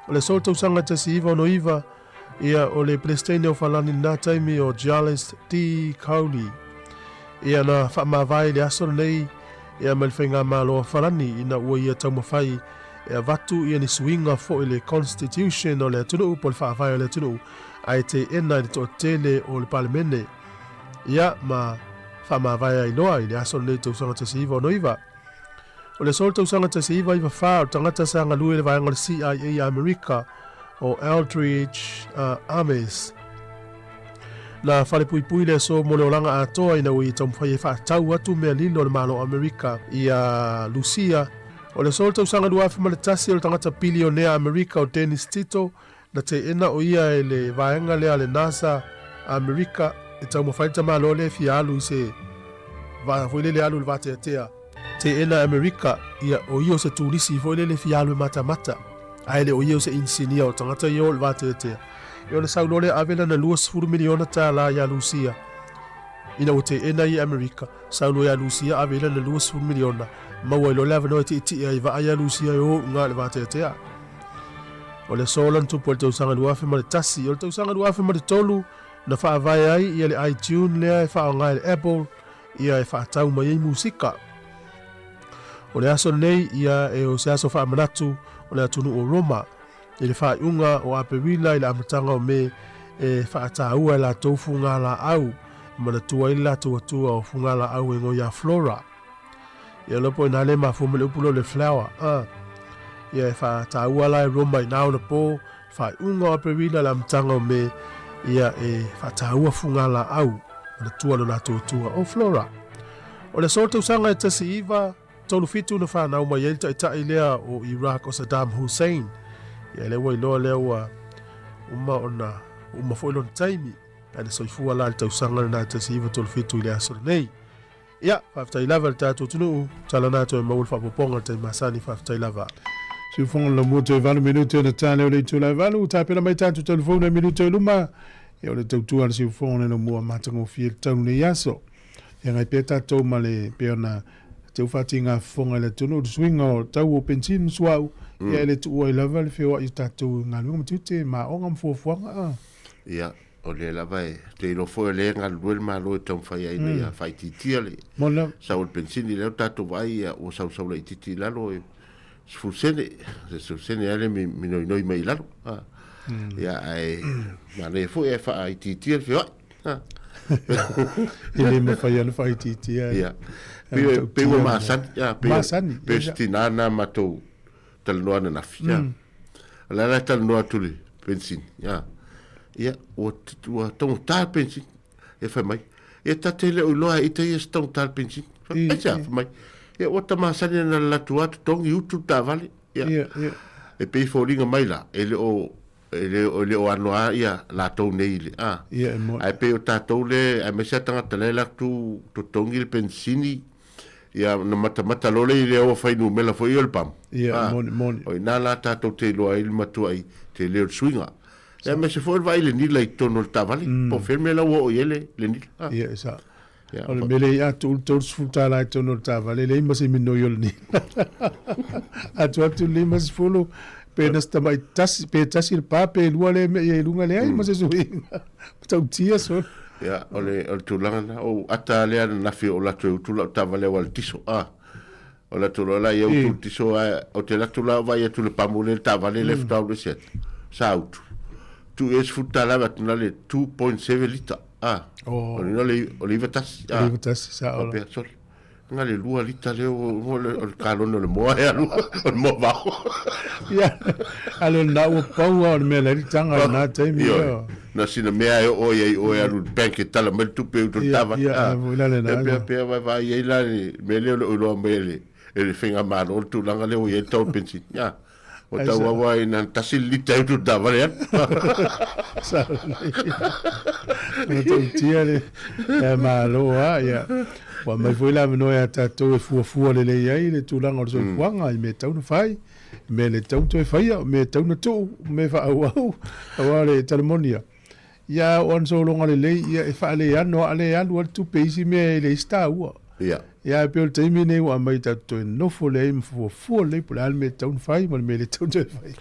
O le aso o le tausaga 1969 ia o le Peresetene o Falani i lena taimi o Charles D. Cowley ia na faamavae i le aso lenei ia mai le Faigamalo a Falani ina ua ia taumafai e avatu ia ni suiga foi i le Constitution o le atunuu po o le Faavae o le atunuu ae teena i le toatele o le Palemene ia ma faamavae ai loa i le aso lenei tausaga 1969. O le aso o le tausaga 1994, o le tagata sa galue i le vaega o le CIA i Amerika, o Eldridge Ames, na falepuipui le aso mo le olaga atoa ina ua ia taumafai e faatau atu mea lilo a le Malo o Amerika ia Lusia. O le aso o le tausaga 2001, o le tagata pilionea Amerika o Dennis Tito, Na teena o ia e le vaega lea a le NASA a Amerika e taumafai le tamaloa lea e fia alu i se vaa foi lele alu i le vateatea. Teena e Amerika ia o ia o se turisi foi lele e fia alu e matamata, ae le o ia o se inisinia o tagata ia o i le vateatea. Ia ona sau loa lea ave lana 20 miliona tālā iā Lusia. Ina ua teena ia e Amerika, sau loa iā Lusia ave i lana 20 miliona, maua ai loa le avanoa e tietie ai vaa iā Lusia e o i uga i le vateatea. O le aso la na tupu ai le tausaga 2001. O le tausaga 2003 na faavae ai ia le iTune lea e faaaoga e le Apple ia e faatau mai ai musika. O le aso lenei ia e o se aso faamanatu o le atunuu o Roma i le faaiuga o Aperila i le amataga o Me e faataua e latou fugalaau e manatua ai le latou atua o fugalaau e igoa ia Flora. Ia loa po ina le mafua mai le upu lea o le flower, a. Ia e faataua la e Roma i na ona po, faaiuga o Aperila le amataga o Me, ia e faataua fugalaau, manatua lo latou atua o Flora. O le aso o le tausaga e 1937 na fanau mai ai le taitai lea o Iraq o Saddam Hussein. Ia lea ua iloa lea ua uma ona uma foi lona taimi. Ae na soifua la i le tausaga lena 1937 i le aso lenei. Ia, faafetai lava i le tatou atunuu, tala na toe maua le faaopoopoga i le taimi masani, faafetai lava. Siufofoga le lamua toe 8 minute ona ta lea o le itula e 8, tapena mai tatou telefoni nai minute i luma, ia o le tautua a le siufofoga le lamua matagofie le tau nei aso. Feagai pea tatou ma le pei ona teu faatiga fofoga i le atunuu i le suiga o tau o pensini ma suauu, ia e le tuua ai lava le feoai o tatou i galuega ma tiute ma aoga ma fuafuaga. A. Ia, O lea lava e te iloa foi o lea e galulue le Malo e taumafai ai ina ia faaitiitia le sau o le penisini. Lea ua tatou vaai ia ua sausau laitiiti i lalo e 10 sene, se 10 sene lava le minoinoi mai i lalo. Ia ae manaia foi ae faaitiitia le feoai. E le mafai lava ona faaitiitia. Ia. Pei ua masani. Masani. Pei o se tina lena matou talanoa ananafi. O le a la e talanoa atu le penisini, a. Ia, ua, ua taugata le penisini. E fai mai, ia ta te le o iloa e ita ia se taugata le penisini. Fai, ai se a, fai mai. Ia, ua ta masani ana le latu atu, togi utu le taavale. Ia, Ia, ia. e pei e foliga mai la, e le o, e le, e le o anoa ia latou nei i le, a. Ia, e moni. Ae pei o tatou le, aemaise a tagata la e latou totogi le penisini, Ia, ona matamata loa lea i le aua fuainumera foi ia o le pamu. Ia, ah, moni, moni. O ina la tatou te iloa ai le matuai tele o le suiga. Ia, aemaise foi o le vaai i le nila i totonu o le taavale, po o fea le mea la ua oo i ai le, le nila. Ah. Ia, e sao. Ia, o le mea lea a tuu le 30 tala i totonu o le taavale, leai ma se minoi o le nila. Atu atu le 50, pe na se tamai tasi, pe tasi le pa, pe lua le mea i luga, leai ma se suiga. Matautia solo. Ia, o le, o le tulaga lena. O ata lea ananafi o latou e utu lau taavale aua le tiso. Ah. O le atu loa la ia utu tiso ae o te latu la o vai atu le pamu le taavale le faatoa alu ese atu. Sa utu. Tuu i ai $10 avatu na le 2.7 lita. Ah. Oh. O le o le 91. Ah. O le 91 sa o. Pea sorry. Nga le 2 lita le o le kalone o le moa e alu o le moa vao. Ia. Ale na ua pau o le mea le tanga na taimi. Ia. Na sina mea e o ia i o e alu le bank e tala mai le tupe utu le tava. Ia, ia, la le na. Pea pea vai vai ai la le mea lea o le oiloa mai e le e le faigamalo le tulaga lea ua i ai le tau o le penisini. Ia. O tau aua i na tasi le lita e utu le taavale alu. Sa lelei. Na tautia le e malo a ia. Ua mai foi le avanoa ia tatou e fuafua lelei ai le tulaga o le soifuaga i mea e tatau ona fai, mea le tatau ona toe faia, o mea e tatau ona tuu, mea faaauau, aua le tala moni ia. Ia o ana sologa lelei, ia e faaleano a le alu a le tupe i isi mea e leai se taua. Ia. Ia e pei o le taimi lenei ua aumai tatou toe nofo lelei ma fuafua lelei po o le a le mea e tatau ona fai ma le mea e le tatau ona toe fai.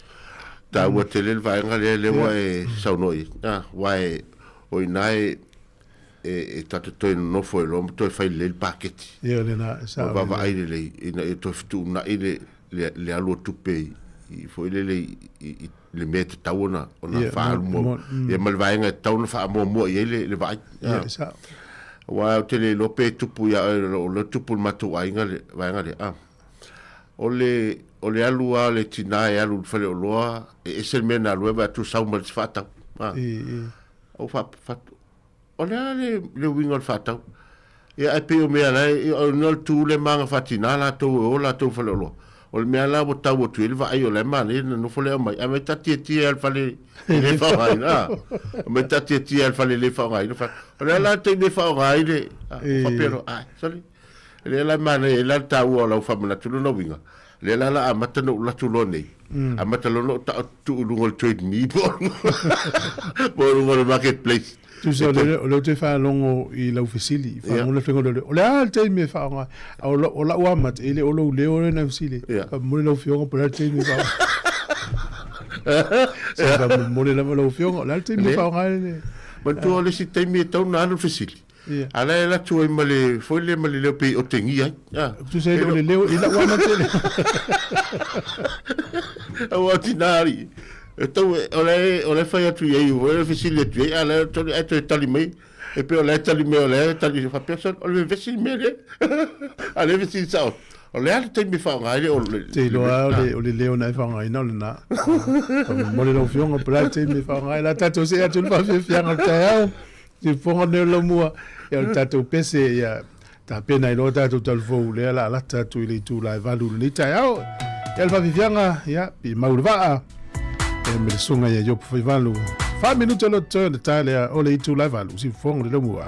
Taua tele le vaega lea lea ua e saunoa i ai. Aua e, o i ina e, e, e tatou toe nonofo ai loa ma toe fai lelei le paketi. Ia lena, e sao. Vaavaai lelei ina ia toe fetuunai le, le, le alu o tupe i, i foi lele i, i, i le mea e tatau ona, ona Ia, faaalu mo- mo, mo- mm. ia ma le vaega e tatau ona faamuamua i ai le, le vaai. Ia, e sao. Aua ou te le iloa pe tupu ia oe, o lea tupu i le matou aiga le vaega lea. Ah. O le, o le alu lava o le tinā e alu i le faleoloa, e ese le mea na alu ai, vaai atu sau ma le isi faatau. Ah. I, i. Ou faa, faa, o le a le, le uiga o le faatau? Ia ae pei o mea la e, o le tu le maga faatinā latou e o latou i faleoloa. O le mea la ua tau atu i ai le vaai o la e manaia na nofo lea aumai, ae mai taatietie lava i le fale e le faaaogaina. A, mai taatietie lava i le fale e le faaaogaina. O le a la le taimi e faaaoga ai le, faapea loa, ai, sole, lea la e manaia ai la le taua o lau faamanatu lona uiga, lea la la amata ona ou alu atu loa nei, amata loa ona ou tau tuu i luga o le Trade Me po o luga o le Marketplace. Tusa o le o lea ou te faalogo i lau fesili, faalogo le faiga o le o le a le taimi e faaaoga ai. A o lau o lau amata, e le o lou leo lena fesili. Faamomoli lau Afioga po o le a le taimi e faaaoga. Sa faamomoli lava lau Afioga, o le a le taimi e faaaoga ai le. Manatua o le isi taimi e tatau ona alu le fesili. A la e alu atu ai ma le foi lea ma le leo pei o otegia ai. Tusa e le o le leo i lau amata le. Aua o tina alii. E tau e, o la e, o la e fai atu i ai, o la e fesili atu i ai, a la e, ae toe tali mai, e pei o la e tali mai, o la e tali, faapea, sole, o le vevesi le mea lea. A o lea e fesili sao, o le a le taimi e faaaoga ai le, o le, Te iloa o le, o le leo na e faaaogaina o lena. Faamolemole lau Afioga, po o le a le taimi e faaaoga ai. La tatou see atu i le faafiafiaga o le taeao. Siufofoga nei o le laumua, ia o le tatou pese, ia tapena ai loa tatou talufou lea la lata atu i le itula e 8 i lenei taeao. Ia le faafiafiaga, ia pimau le vaa, e me le susuga ia Iopu Faivalu. 4 minute o lo totoe ona ta lea o le itula e 8, siufofoga o le laumua.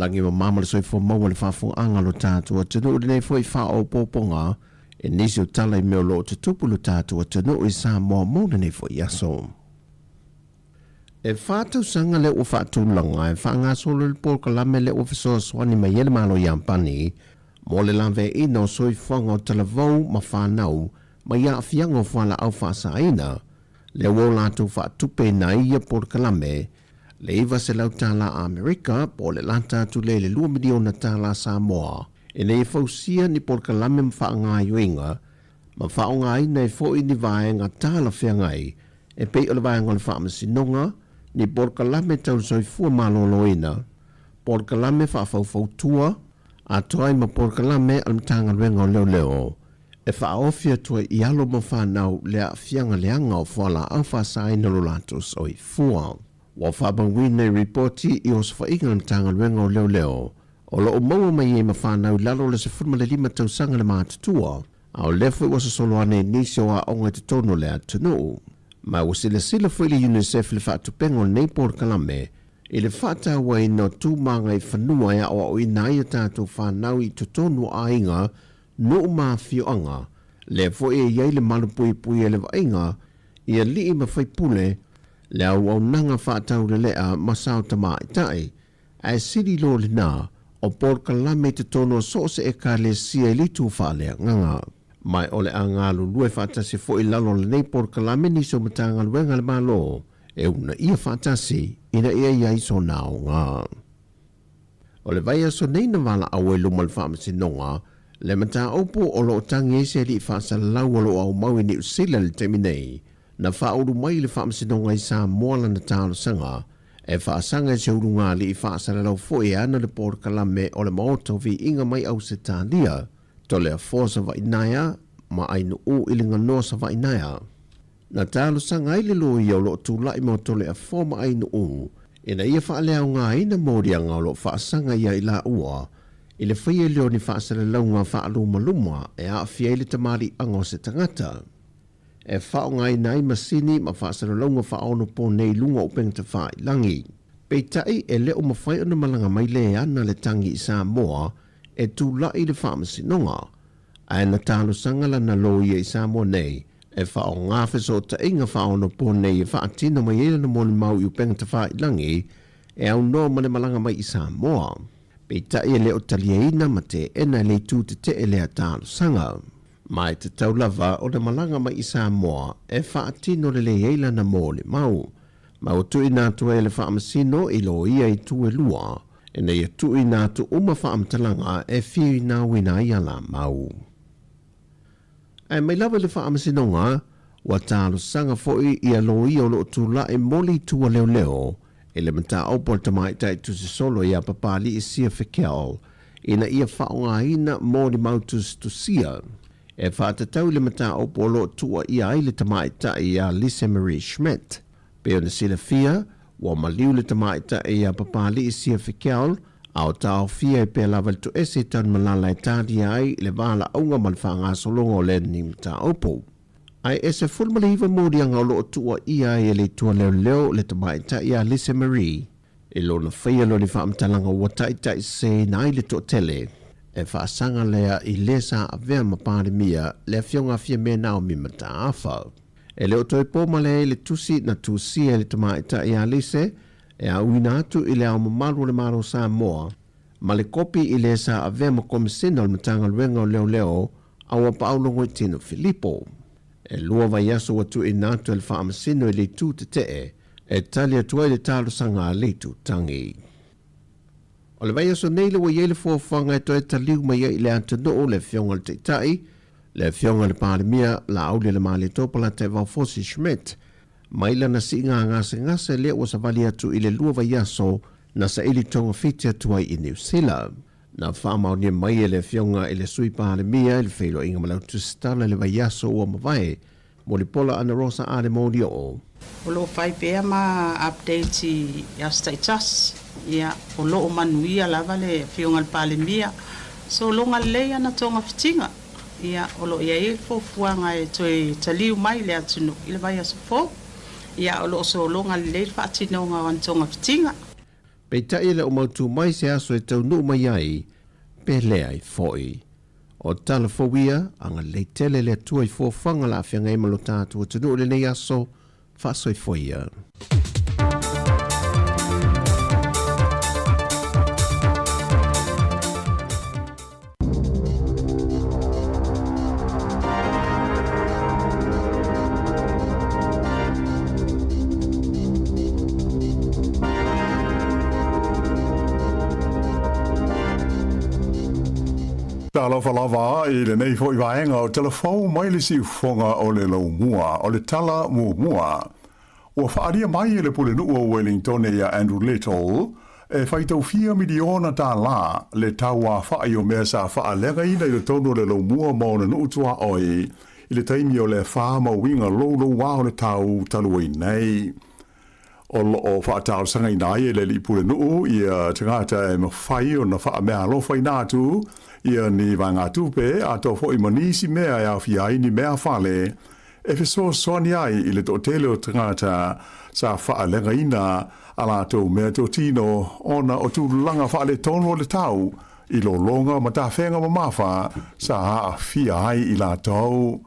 Lagi mama ma le soifua maua i le faafofogaaga a lo tatou atunuu i lenei foi faaopoopoga i nisi o tala i mea o lo o tutupu i lo tatou atunuu i Samoa mo lenei foi aso. E fa tausaga lea ua faatulaga e faagasolo ai le polokalame lea ua fesoasoani mai ai le Malo Iapani mo le laveaiina o soifuaga o talavou ma fanau mai aafiaga o fualaau faasaina, lea ua o latou faatupeina ai ia polokalame le 900 tala Amerika po o le lata atu lea i le $2 miliona tala Samoa ina ia fausia ni polokalame ma faagaoioiga ma faaaogaina ai foi ni vaega talafeagai e pei o le vaega o le faamasinoga, ni polokalame tau le soifua maloloina, polokalame faafaufautua, atoa ai ma polokalame a le Matagaluega o Leoleo e faaofi atu ai i alo ma fanau le aafiaga leaga o fualaau faasaina lo latou soifua. Ua faamauina i ripoti i osofaiga a le Matagaluega o Leoleo o lo o maua mai ai ma fanau i lalo o le 15 tausaga le matutua, a o lea foi ua sosolo ane i nisi o aoga i totonu o le atunuu. Ma ua silasila foi le UNICEF i le faatupega o lenei polokalame i le faatauaina o tu ma agaifanua e aoaoina ai a tatou fanau i totonu o aiga, nuu ma afioaga, lea foi e i ai le malupuipuia i le vaaiga i alii ma faipule, le auaunaga faataulelea ma sao tamaitai, ae sili loa lena o polokalame i totonu o so o se Ekalesia i le itu faaleagaga. Ma o le a galulue faatasi foi i lalo o lenei polokalame nisi o Matagaluega a le Malo e uunaia faatasi ina ia i ai sona aoga. O le vaiaso nei na valaau ai luma o le Faamasinoga le mataupu o lo o tagi ai se alii faasalalau o lo o aumau i Niu Sila i le taimi nei, na faaulu mai i le Faamasinoga i Samoa lana talosaga e faasaga i se ulugalii faasalalau foi e ana le polokalame o le Maota o Viiga mai Ausetalia, Toleafoa Savainaea ma Ainuu i le Ganoa Savainaea. Na talosaga ai le loia o lo o tulai mo Toleafoa ma Ainuu ina ia faaleaogaina moliaga o lo o faasaga ia i laua i le faia lea o ni faasalalauga faalumaluma e aafia ai le tamaliiaga o se tagata. E faaaogaina ai masini ma faasalalauga faaonoponei i luga o upega tafailagi. Peitai, e le o mafai ona malaga mai le ana le tagi i Samoa e tulai i le faamasinoga, ae na talosaga lana loia i Samoa nei e faaaoga fesootaiga faaonoponei e faatino mai ai lana molimau i upega tafailagi e aunoa ma le malaga mai i Samoa. Peitai e le o taliaina ma teena e le itu tetee lea talosaga. Ma e tatau lava ona malaga mai i Samoa e faatino lelei ai lana molimau. Ma ua tuuina atu ai e le Faamasino i loia i tu e lua, ina ia tuuina atu uma faamatalaga e finauina ai alamau. Ae mai lava i le Faamasinoga, ua talosaga foi ia loia o lo o tulai mo le itu a leoleo i le mataupu a le tamaitai tusisolo ia Papalii Sia Fekel ina ia faaaogaina molimau tusitusia e faatatau i le mataupu o lo o tuuaia ai le tamaitai ia Lise Marie Schmidt. Pei ona silafia, ua maliu le tamaitai ia Papalii Sia Fekel a o taofia ai pea lava le toese i Tanumalala e talia ai le valaauga ma le faagasologa o lenei mataupu. Ae e 19 moliaga o lo o tuuaia ai e le Itu Leoleo le tamaitai ia Lise Marie i lona faia loa ni faamatalaga ua taitaiseseina ai le toatele e faasaga lea i le sa avea ma Palemia le Afioga a Fiame Naomi Mataafa. E le o toe po male ai le tusi na tusia e le tamaitai ia Lise e auina atu i le Ao Mamalu o le Malo o Samoa ma le kopi i le sa avea ma Komisena o le Matagaluega o Leoleo a ua paau Logoitino Filipo. E lua vaiaso ua tuuina atu e le Faamasino i le itu tetee e tali atu ai le talosaga a le itutagi. O le vaiaso nei le ua i ai le fuafuaga e toe taliu mai ai i le atunuu le Afioga i le Taitai, le Afioga i le Palemia Laaulialemalietoa Polataivao Fosi Schmidt, mai lana siiga gasegase lea ua savali atu i le lua vaiaso na saili togafiti atu ai i Niu Sila. Na faamaonia mai e le Afioga i le Sui Palemia i le feiloaiga ma le Autusitala i le vaiaso ua mavae mo le pola ana Rosa Ale Molioo. O lo o fai pea ma updates i aso taitasi. Ia, o lo o manuia lava le Afioga i le Palemia. Sologa lelei ana togafitiga. Ia, o lo o i ai le fuafuaga e toe taliu mai i le atunuu i le vaiaso fou. Ia, o lo o sologa lelei le faatinoga o ana togafitiga. Peitai e le o mautū mai se aso e taunuu mai ai, pe leai foi. O tala fou ia, agalelei tele le Atua i fuafuaga la feagai ma lo tatou atunuu i lenei aso, faasoifua ia. Talofa lava i lenei foi vaega o Talafou mai le siufofoga o le Laumua o le Tala Muamua. Ua faaalia mai e le Pulenuu o Wellingtone ia Andrew Little e faitau fia miliona tālā le tauafa'i o mea sa faaleagaina i totonu o le Laumua ma ona nuu tuaoi i le taimi o le afa ma uiga loulouā o le tau talu ai nei. O lo o faatalosagaina ai e le alii pulenuu ia tagata e mafai ona faameaalofaina atu ia ni vaegatupe atoa foi ma nisi mea e aofia ai ni meafale e fesoasoani ai i le toatele o tagata sa faaleagaina a latou meatotino ona o tulaga faaletonu o le tau i lologa ma tafega mamafa sa aafia ai i latou.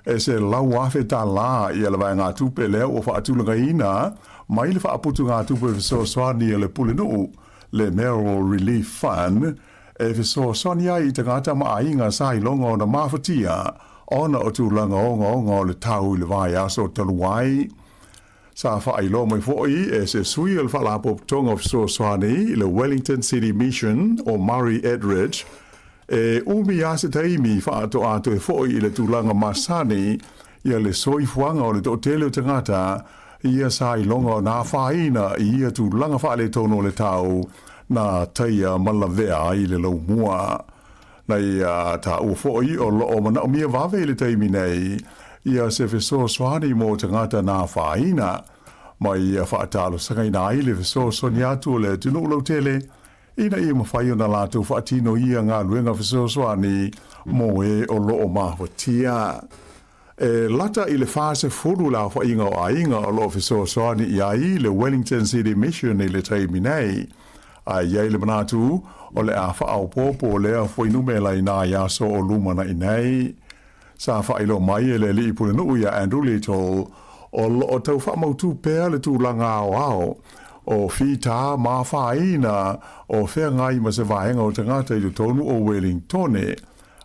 E $100,000 ia le vaegatupe lea ua faatulagaina mai le faaputugatupe fesoasoani a le Pulenuu, le Mayoral Relief Fund, e fesoasoani ai i tagata ma aiga sa iloga ona mafatia ona o tulaga ogaoga o le tau i le vaiaso talu ai. Sa faailoa mai foi e se sui o le Faalapotopotoga o Fesoasoani i le Wellington City Mission o Murray Edridge, e umi lava se taimi faatoa toe foi i le tulaga masani ia le soifuaga o le toatele o tagata ia sa iloga ona afaina i ia tulaga faaletonu o le tau na taia ma lavea ai le laumua. Na ia taua foi o lo o manaomia vave i le taimi nei ia se fesoasoani mo tagata na afaina, ma ia faatalosagaina ai le fesoasoani atu o le atunuu lautele ina ia mafai ona latou faatino ia galuega fesoasoani mo e o lo o mafatia. E lata i le 40 le aofaiga o aiga o lo o fesoasoani i ai le Wellington City Mission i le taimi nei. Ae i ai le manatu o le a faaopoopo lea fuainumera i nai aso o lumana'i nei. Sa faailoa mai e le alii pulenuu ia Andrew Little o lo o tau faamautū pea le tulaga aoao o fitā ma afaina o feagai ma se vaega o tagata i totonu o Wellingtone,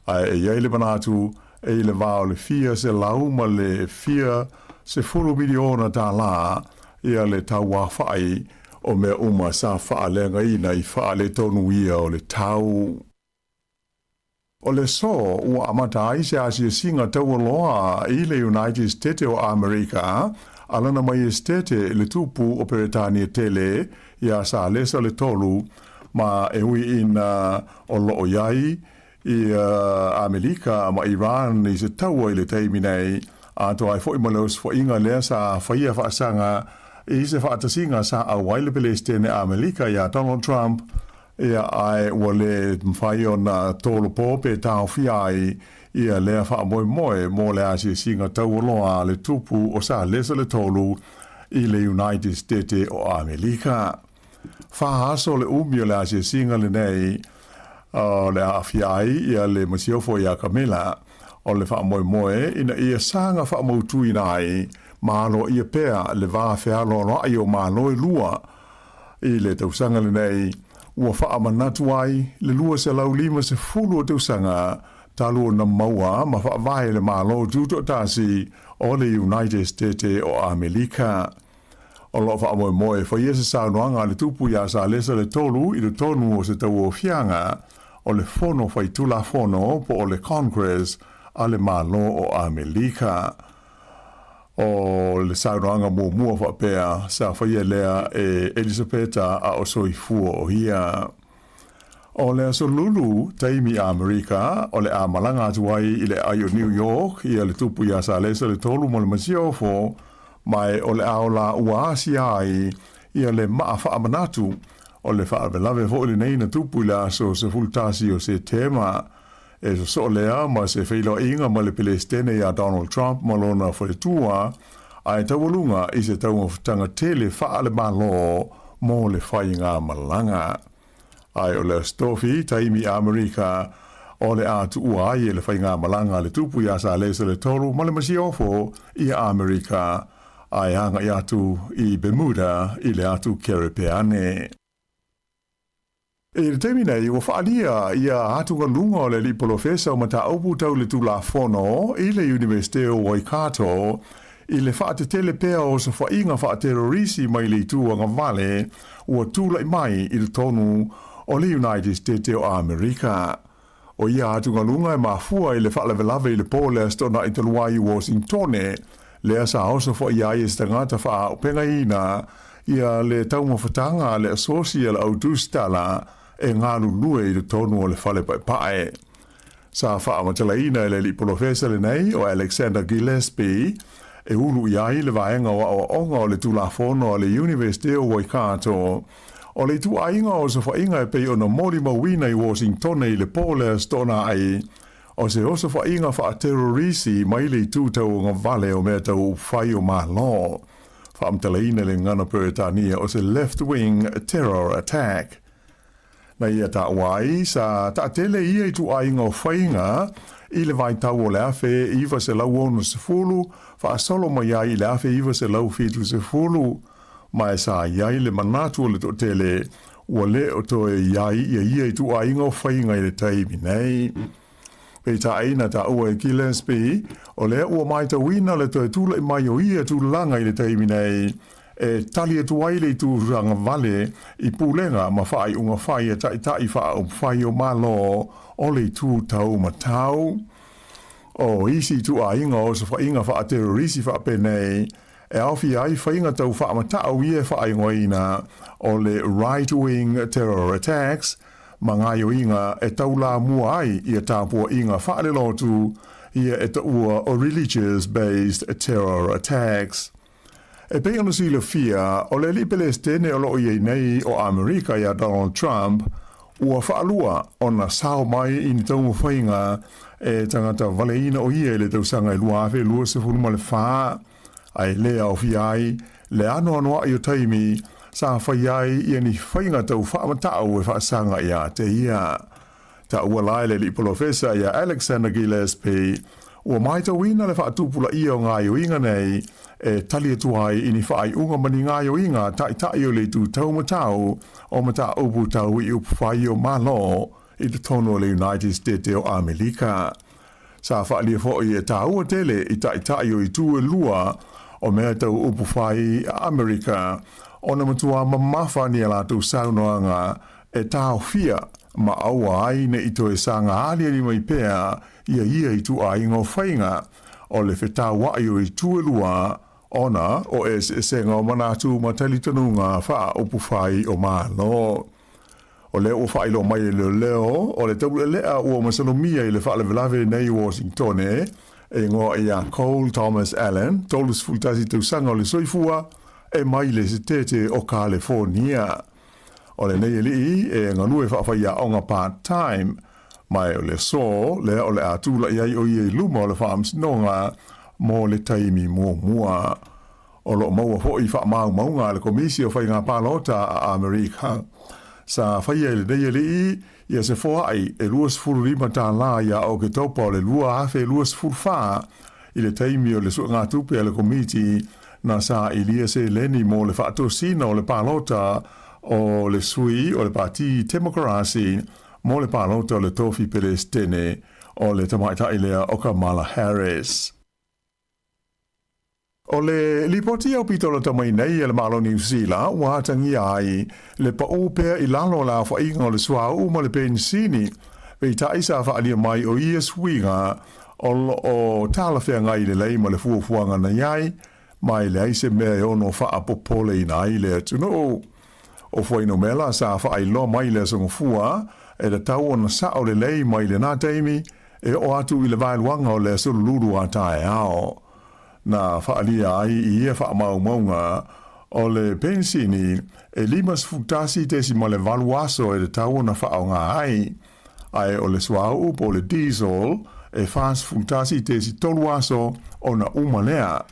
ae e i ai le manatu e i le va o le $410 miliona tālā ia le tauafa'i o mea uma sa faaleagaina i faaletonu ia o le tau. O le aso ua amata ai se asiasiga taualoa i le United State o Amerika a Lana Maiestete le Tupu o Peretania Tele iā Salesa le Tolu, ma e ui ina o lo o i ai i Amelika ma Iran i se taua i le taimi nei, atoa ai foi ma le osofaiga lea sa faia faasaga i se faatasiga sa auai le Pelesitene Amelika iā Donald Trump, ia ae ua le mafai ona tolopo pe taofia ai ia lea faamoemoe mo le asiasiga taualoa a le Tupu o Salesa le Tolu i le United State o Amelika. Fa aso le umi o le asiasiga lenei o le aafia ai ia le Masiofo ia Kamela o le faamoemoe ina ia saga faamautuina ai ma aloaia pea le va fealoaloai o Malo e lua I le tausaga lenei, ua faamanatu ai le 250 o tausaga talu ona maua ma faavae le Malo Tutoatasi o le United State o Amelika. O lo o faamoemoe e faia se saunoaga a le Tupu iā Salesa le Tolu i totonu o se tauofiaga o le Fono Faitulafono po o le Congress a le Malo o Amelika. O le saunoaga muamua faapea sa faia lea e Elisapeta a o soifua o ia. O le aso Lulu, taimi Amerika, o le a malaga atu ai i le aai o New York ia le tupu iā Salesa le Tolu ma le Masiofo, ma e o le a ola ua asia ai ia le maa faamanatu o le faalavelave foi lenei na tupu i le aso 11 o Setema. E sosoo lea ma se feiloaiga ma le Pelesitene iā Donald Trump ma lona faletua, ae taualuga i se taumafataga tele faale-Malo. mo le faigamalaga. Ae o le Aso Tofi, taimi Amerika, o le a tuua ai e le faigamalaga a le Tupu ia Salesa le Tolu ma le Masiofo ia Amerika, ae agai atu i Bermuda i le atu Kerepeane. I le taimi nei, ua faaalia ia atugaluga o le alii polofesa o mataupu tau le Tulafono i le Iunivesite o Waikato i le faatetele pea o osofaiga faaterorisi mai le itu agavale ua tulai mai i totonu o le United State o Amerika. O ia atugaluga e mafua i le faalavelave i le po o le Aso Toonai talu ai i Washingtone, lea sa osofaia ai e se tagata faaaupegaina ia le taumafataga a le asosi a le au tusitala e galulue i totonu o le fale paepae. Sa faamatalaina e le alii polofesa lenei o Alexander Gillespie e ulu i ai le vaega o aoaoga o le Tulafono a le Iunivesite o Waikato. O le ituaiga o osofaiga e pei ona molimauina i Washingtone i le po o le Aso Toonai, o se osofaiga faaterorisi mai le itu tauagavale o mea tau upufai o Malo. Faamatalaina i le gagana Peretania o se left-wing terror attack. Na ia taua ai, sa taatele ia ituaiga o faiga i le vaitau o le 1960 faasolo mai ai i le 1970, ma e sa i ai le manatu o le toatele ua le o toe i ai ia ia ituaiga o faiga i le taimi nei. Peitai, na taua e Gillespie, o lea ua matauina le toe tulai mai o ia tulaga i le taimi nei, e tali atu ai le itu agavale i pulega ma faaiuga fai a taitai faaupufai o Malo o le itu taumatau. O isi ituaiga o osofaiga faaterorisi faapenei, e aofia ai faiga tau faamatau ia e faaigoaina o le right wing terror attacks, ma gaoioiga e taulamua ai ia tapuaiga faalelotu ia e taua o religious based terror attacks. E pei ona silafia, o le alii Pelesitene o lo o i ai nei o Amerika iā Donald Trump, ua faalua ona sao mai i ni taumafaiga e tagata valeina o ia i le tausaga e 2024, ae le aofia ai le anoanoai o taimi sa fai ai ia ni faiga tau faamatau e faasaga ia te ia. Taua la e le alii polofesa ia Alexander Gillespie, ua matauina le faatupulaia o gaoioiga nei e tali atu ai i ni faaiuga ma ni gaoioiga taitai o le itu taumatau o mataupu tau i upufai o Malo i totonu o le United State o Amelika. Sa faaalia foi e taua tele i taitai o itu e lua o mea tau upufai a Amerika ona matua mamafa ni a latou saunoaga e taofia ma aua ai ne i toe saga aliali mai pea ia ia ituaiga o faiga o le fetauai o itu e lua ona o eseesega o manatu ma talitonuga faaupufai o Malo. O lea ua faailoa mai e leoleo, o le taulealea ua masalomia i le faalavelave nei i Washingtone, e igoa ia Cole Thomas Allen, 31 tausaga o le soifua, e mai le Setete o Kalefonia. O lenei alii e galue faafaiaoga part-time, ma e o le aso lea o le a tulai ai o ia i luma o le Faamasinoga mo le taimi muamua. O lo o maua foi faamaumauga a le Komisi o Faiga Palota a Amerika sa faia e lenei alii ia se foai e 25 tālā ia Oketopa o le 2024 i le taimi o le suegatupe a le Komiti na sailia seleni mo le faatosina o le palota o le sui o le Pati Temokarasi mo le palota o le tofi Pelesitene o le tamaitai lea o Kamala Harris. O le lipoti aupito lata mai nei a le Malo o Niu Sila ua atagia ai le paʻū pea i lalo o le aofaiga o le suauu ma le penisini, peitai sa faaalia mai o ia suiga o lo o talafeagai lelei ma le fuafuaga na i ai, ma e leai se mea e ono faapopoleina ai le atunuu. O fuainumera sa faailoa mai i le Aso Gafua e tatau ona sao lelei mai lena taimi e oo atu i le vaeluaga o le aso lulu a taeao. Na faaalia ai i ia faamaumauga o le penisini e 51.8 aso e tatau ona faaaoga ai, ae o le suauu po o le diesel e 41.3 aso ona uma lea.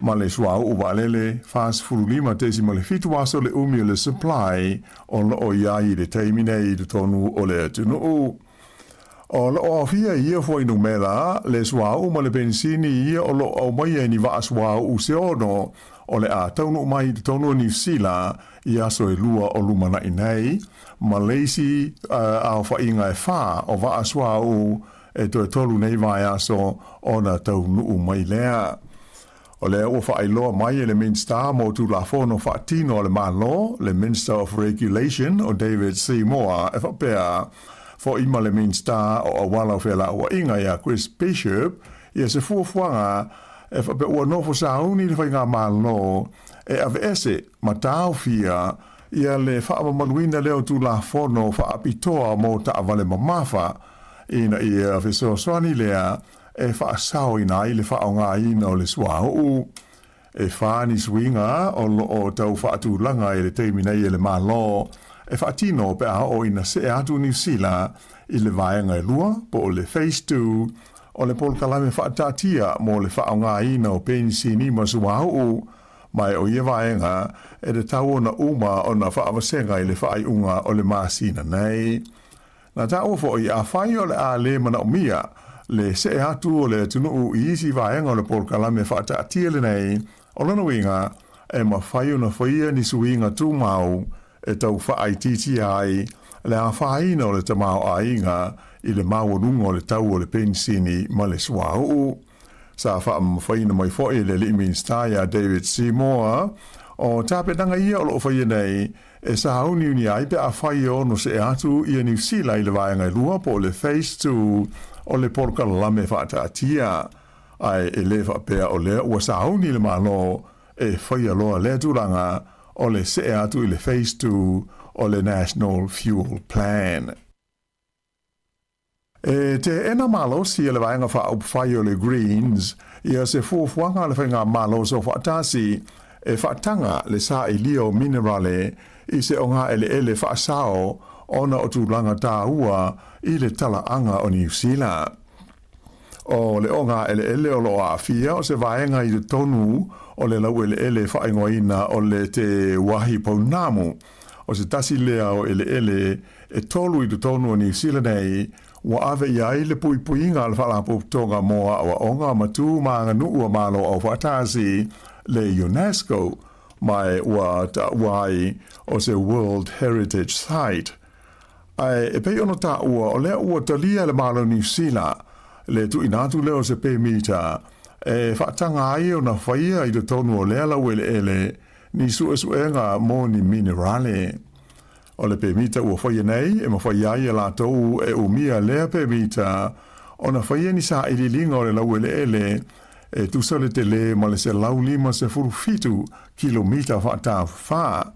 ma le suauu vaalele 45.7 aso le umi o le supply o loo i ai i le taimi nei i totonu o le atunuu. O loo aofia i ia fuainumera le suauu ma le penisini ia o loo aumaia e ni vaa suauu se ono o le a taunuu mai i totonu o Niu Sila i aso e lua o lumanai nei, ma le isi aofaiga e fa o vaa suauu e toe tolu nei vaiaso ona taunuu mai lea. O lea ua faailoa mai e le Minisita mo Tulafono Faatino a le Malo, le Minister of Regulation o David Seymour e faapea, Fo'i ma le Minisita o Auala o Felauaiga ia Chris Bishop ia se fuafuaga e faapea ua nofo sauni le Faigamalo e aveese ma taofia ia le faamamaluina lea o Tulafono Faapitoa mo Taavale Mamafa ina ia fesoasoani lea e faasaoina ai le faaaogaina o le suauu. E fa ni suiga o loo tau faatulaga i le taimi nei e le Malo e faatino pe a oo ina see atu Niu Sila i le vaega e lua po o le Phase 2 o le polokalame faataatia mo le faaaogaina o penisini ma suauu, ma e o ia vaega e tatau ona uma ona faavasega i le faaiuga o le masina nei. Na taua foi, afai o le a le manaomia le see atu o le atunuu i isi vaega o le polokalame faataatia lenei, o lona uiga, e mafai ona faia ni suiga tumau e tau faaitiitia ai le afaina o le tamaoaiga i le maualuga o le tau o le penisini ma le suauu. Sa faamamafaina mai foi e le alii Minisita ia David Seymour, o tapenaga ia o loo faia nei e sāuniuni ai pe afai e ono see atu ia Niu Sila i le vaega e lua po o le Phase 2 o le polokalame faataatia. Ae e le faapea o lea ua sauni le Malo e faia loa lea tulaga o le see atu i le Phase 2 o le National Fuel Plan. E teena malosi e le Vaega Faaupufai o le Greens ia se fuafuaga a le Faigamalo Soofaatasi e faataga le sailia o minerale i se ogaeleele faasao ona o tulaga taua i le talaaga o Niu Sila. O le ogaeleele o loo aafia o se vaega i totonu o le laueleele faaigoaina o le Te Wahi Pounamu, o se tasi lea o eleele e tolu i totonu o Niu Sila nei ua ave i ai le puipuiga a le Faalapotopotoga mo Aoaoga ma Tu ma Aganuu a Malo Aufaatasi, le UNESCO, ma ua taua ai o se World Heritage Site. Ae e pei ona taua o lea ua talia e le Malo o Niu Sila le tuuina atu lea o se pemita e faataga ai ona faia i totonu o lea laueleele ni suesuega mo ni minerale. O le pemita ua faia nei e mafai ai e latou e umia lea pemita ona faia ni sailiiliga o le laueleele e tusa le tele ma le 157 kilomita faatafafa,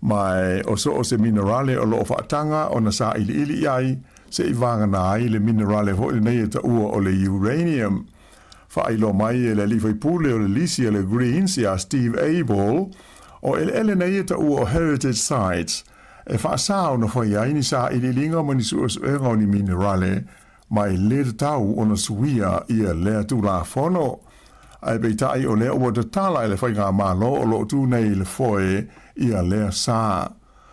ma o so o se minerale o loo faataga ona sailiili i ai se'i vagana ai le minerale foi lenei e taua o le uranium. Faailoa mai e le alii faipule o le lisi a le Greens ia Steve Abel, o eleele nei e taua o Heritage Sites, e faasā ona fai ai ni sailiiliga ma ni suesuega o ni minerale, ma e le tatau ona suia ia lea Tulafono. Ae peitai o lea ua tatala e le Faigamalo o loo tu nei i le foe ia lea sa.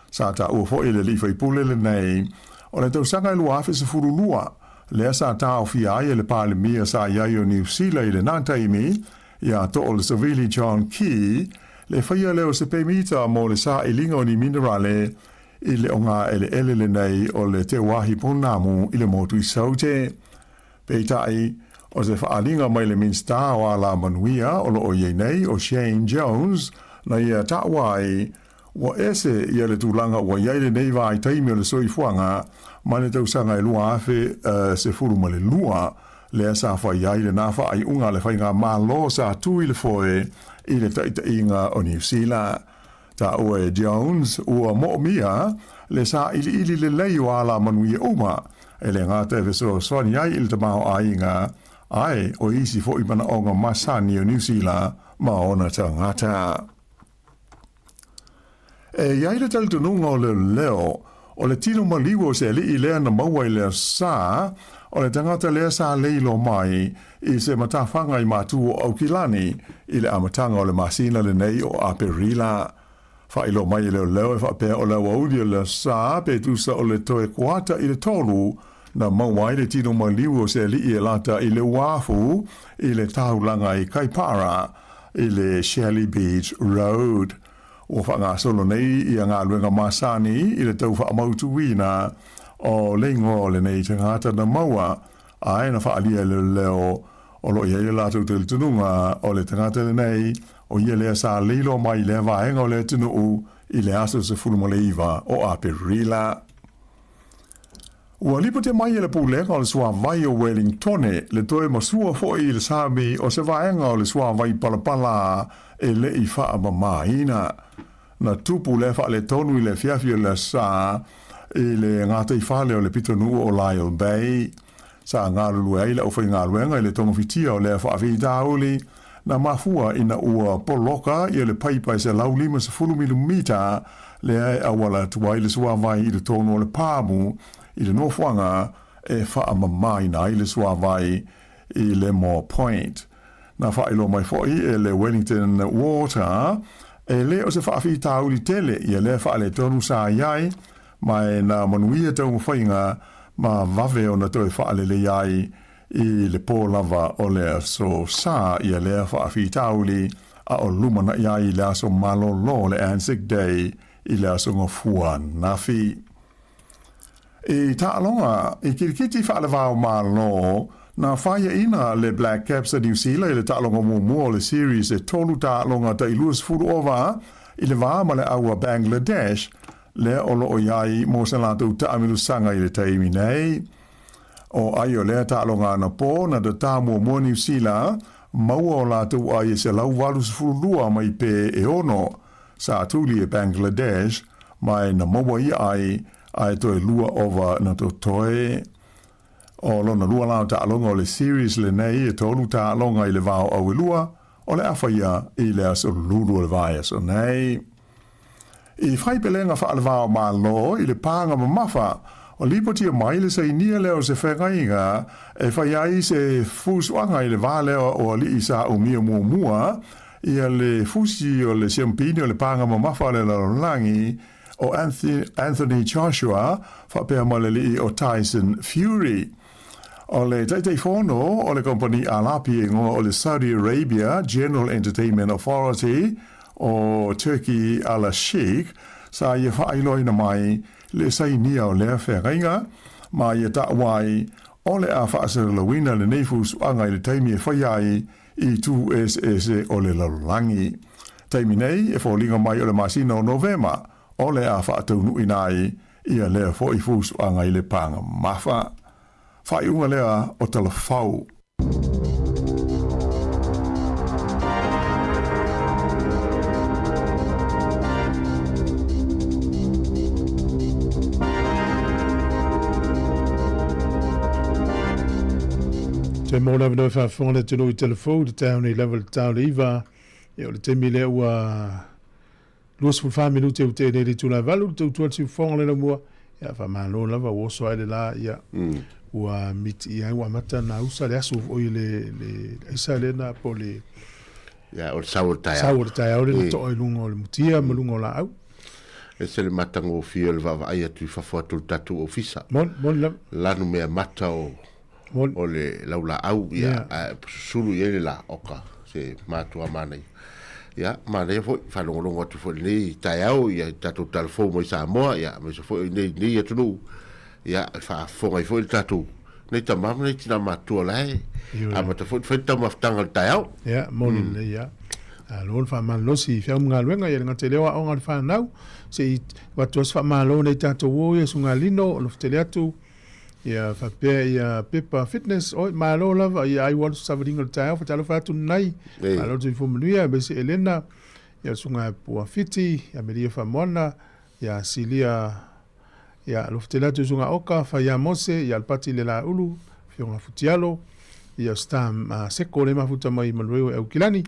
Sa taua foi e le alii faipule lenei, o le tausaga e 2012, lea sa taofia ai e le Palemia sa i ai o Niu Sila i lena taimi, ia too le Savili John Key, le faia lea o se pemita mo le sailiga o ni minerale i le ogaeleele lenei o le Te Wahi Pounamu i le motu i Saute. Peitai, o se faaaliga mai le Minisita o Alamanuia o loo i ai nei o Shane Jones, na ia taua ai, Ua ese ia le tulaga ua i ai lenei vaitaimi o le soifuaga mai le tausaga e 2012, lea sa fai ai lena faaiuga a le Faigamalo sa tu i le foe i le taitaiga o Niu Sila. Taua e Jones ua moomia le sailiili lelei o alamanuia uma e le gata e fesoasoani ai i le tamaoaiga, ae o isi foi manaoga masani o Niu Sila ma ona tagata. E i ai le talitonuga o leoleo, O le tino maliu o se ali'i lea na maua i le Aso Sa, o le tagata lea sa leiloa mai i se matafaga i Matu o Aukilani i le amataga o le masina lenei o Aperila. Faailoa mai e leoleo e faapea o le aoauli o le Aso Sa pe tusa o le toe kuata i le tolu na maua ai le tino maliu o se ali'i e lata i le uafu i le taulaga i Kaipara i le Shelly Beach Road. Ua faagasolo nei ia galuega masani i le tau faamautuina o le igoa o lenei tagata na maua ae na faaalia e leoleo o lo o i ai le latou talitonuga o le tagata lenei o ia lea sa leiloa mai i lea vaega o le atunuu i le aso 19 o Aperila. Ua lipotia mai e le Pulega o le Suavai o Welingtone le toe masua foi i le sami o se vaega o le suavai palapala e le i faamamaina. Na tupu lea faaletonu i le afiafi o le Aso Sa i le gataifale o le pitonuu o Lyall Bay. Sa galulue ai le aufaigaluega i le togafitia o lea faafitauli na mafua ina ua poloka ia le paipa e 150 milumita lea e auala atu ai le suavai i totonu o le pāmu i le nofoaga e faamamaina ai le suavai i le Moa Point. Na faailoa mai foi e le Wellington Water e le o se faafitauli tele ia lea faaletonu sa i ai, ma e na manuia taumafaiga ma vave ona toe faalelei ai i le pō lava o le Aso Sa ia lea faafitauli a o lumanaʻi ai i le aso malōlō le Anzac Day i le aso Gafua ananafi. I taaloga i kirikiti faalevao Malo, na faiaʻina le Black Caps a Niu Sila i le taaloga muamua o le series e tolu taaloga tai 20 ova i le va ma le au a Bangladesh lea o lo o i ai mo se latou taamilosaga i le taimi nei. O ai o lea taaloga anapo na tatā muamua Niu Sila maua o latou ai e 182 mai pē e ono sa tuli e Bangladesh ma e na maua ia ai ae toe lua ova na totoe. O lona lua la o taaloga o le series lenei e tolu taaloga i le vao auelua o le afa ia i le aso lulu o le vaiaso nei. I whai pelega faalevao Malo i le pāga mamafa o lipotia mai le sainia lea o se feagaiga e fai ai se fusuaga i le va lea o alii sa umia muamua ia le fusi o le siampini o le pāga mamafa o le lalolagi o Anthony Joshua faapea ma le alii o Tyson Fury. O le Taitaifono o le Kompani Alapi e igoa o le Saudi Arabia General Entertainment Authority o Turki Al Sheikh sa ia faailoaina mai le sainia o lea feagaiga ma ia taua ai o le a faasalalauina lenei fusuaga i le taimi e faia ai i itu eseese o le lalolagi. Taimi nei e foliga mai o le masina o Novema o le a faataunuuina ai ia lea foi fusuaga i le paga mafa. Faaiuga lea o Talafau. Te mō lava no whaafonga le tunu i telefou, te taeao nei lava le tau le iva. E o le taimi lea ua 24 minute u tēnei le itula e valu, le tautua le siufofoga le laumua, ia faamalo lava ua oso ai le la, ia ua miti i ai ua amata na usa le aso foi le le aisa le na po le Ia, o le sau o le taeao. Sau o le taeao le na toa i luga o le mutia ma luga o laau. Ese le matagofie o le vaavaai atu i fafo atu o le tatou ofisa. Moni, moni lava. Lanu mea mata o Moni. o le laulaau, ia, Yeah. ae susulu i ai le la, oka, se matua manaia. Ia, manaia foi, faalogologo atu foi i lenei taeao, ia, i tatou talafou mai Samoa, ia, aemaise foi o inei, nei atunuu, ia, e faafofoga ai foi le tatou, nei tama ma nei tina matutua la e Ioe. amata foi ona fai le taumafataga o le taeao. Ia, moni lelei, ia. Alo le faamalolosi i feau ma galuega, ia le gata i lea o aoga a le fanau, se i avatu ai se faamalo nei tatou o ia Sugalino, o lofotele atu, Ia faapea ia Pepa Fitness, oi malo lava, ia ai ua alu se savaliga o le taeao, fatalofa atu lenai, malo le soifua manuia, aemaise Elena, ia le susuga Pua Fiti, ia Melia Famoana, ia Silia, ia alofa tele atu susuga Oka, Faia Mose, ia Alapati Lelaulu, Afioga Futialo, ia Star Seko le mafuta mai Manueo e Aukilani.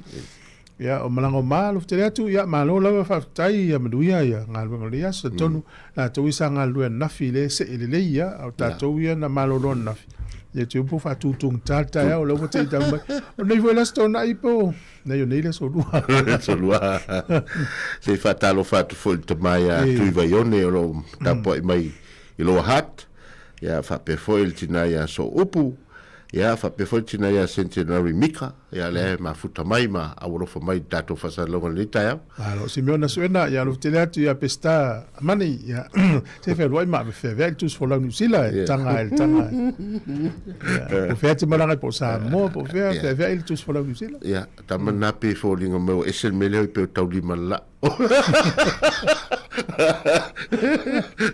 Ia, o malaga o ma alofa tele atu, ia, malo lava faafetai, ia manuia ia galuega o lenei aso. Talitonu latou ia sa galulue ananafi lea e see lelei, ia, a o tatou ia na malolo ananafi. Ia te upu faatutugata le taeao, lea ua te i tau mai. O nei foi le Aso Toonai po, nei o nei le aso lua. Aso lua. Se i faatalofa atu foi i le tama ia Tui Vaione o lo o tapuai mai i Lower Hutt. Ia faapea foi le tina ia Sooupu. Ia faapea foi le tina ia Centenary Mika. Ia lea e mafuta mai ma aualofa mai i le tatou faasalalauga i lenei taeao. Malo Simeona Suena, ia alofa tele atu ia Peseta Amani, ia se fealuai ma avefeaveai le tusi folau Niu Sila e taga e le taga. Ia po fea te malaga po o Samoa po o fea feaveai le tusi folau Niu Sila. Ia tama na pe foliga mai ua ese le mea lea pe o taulima le laa.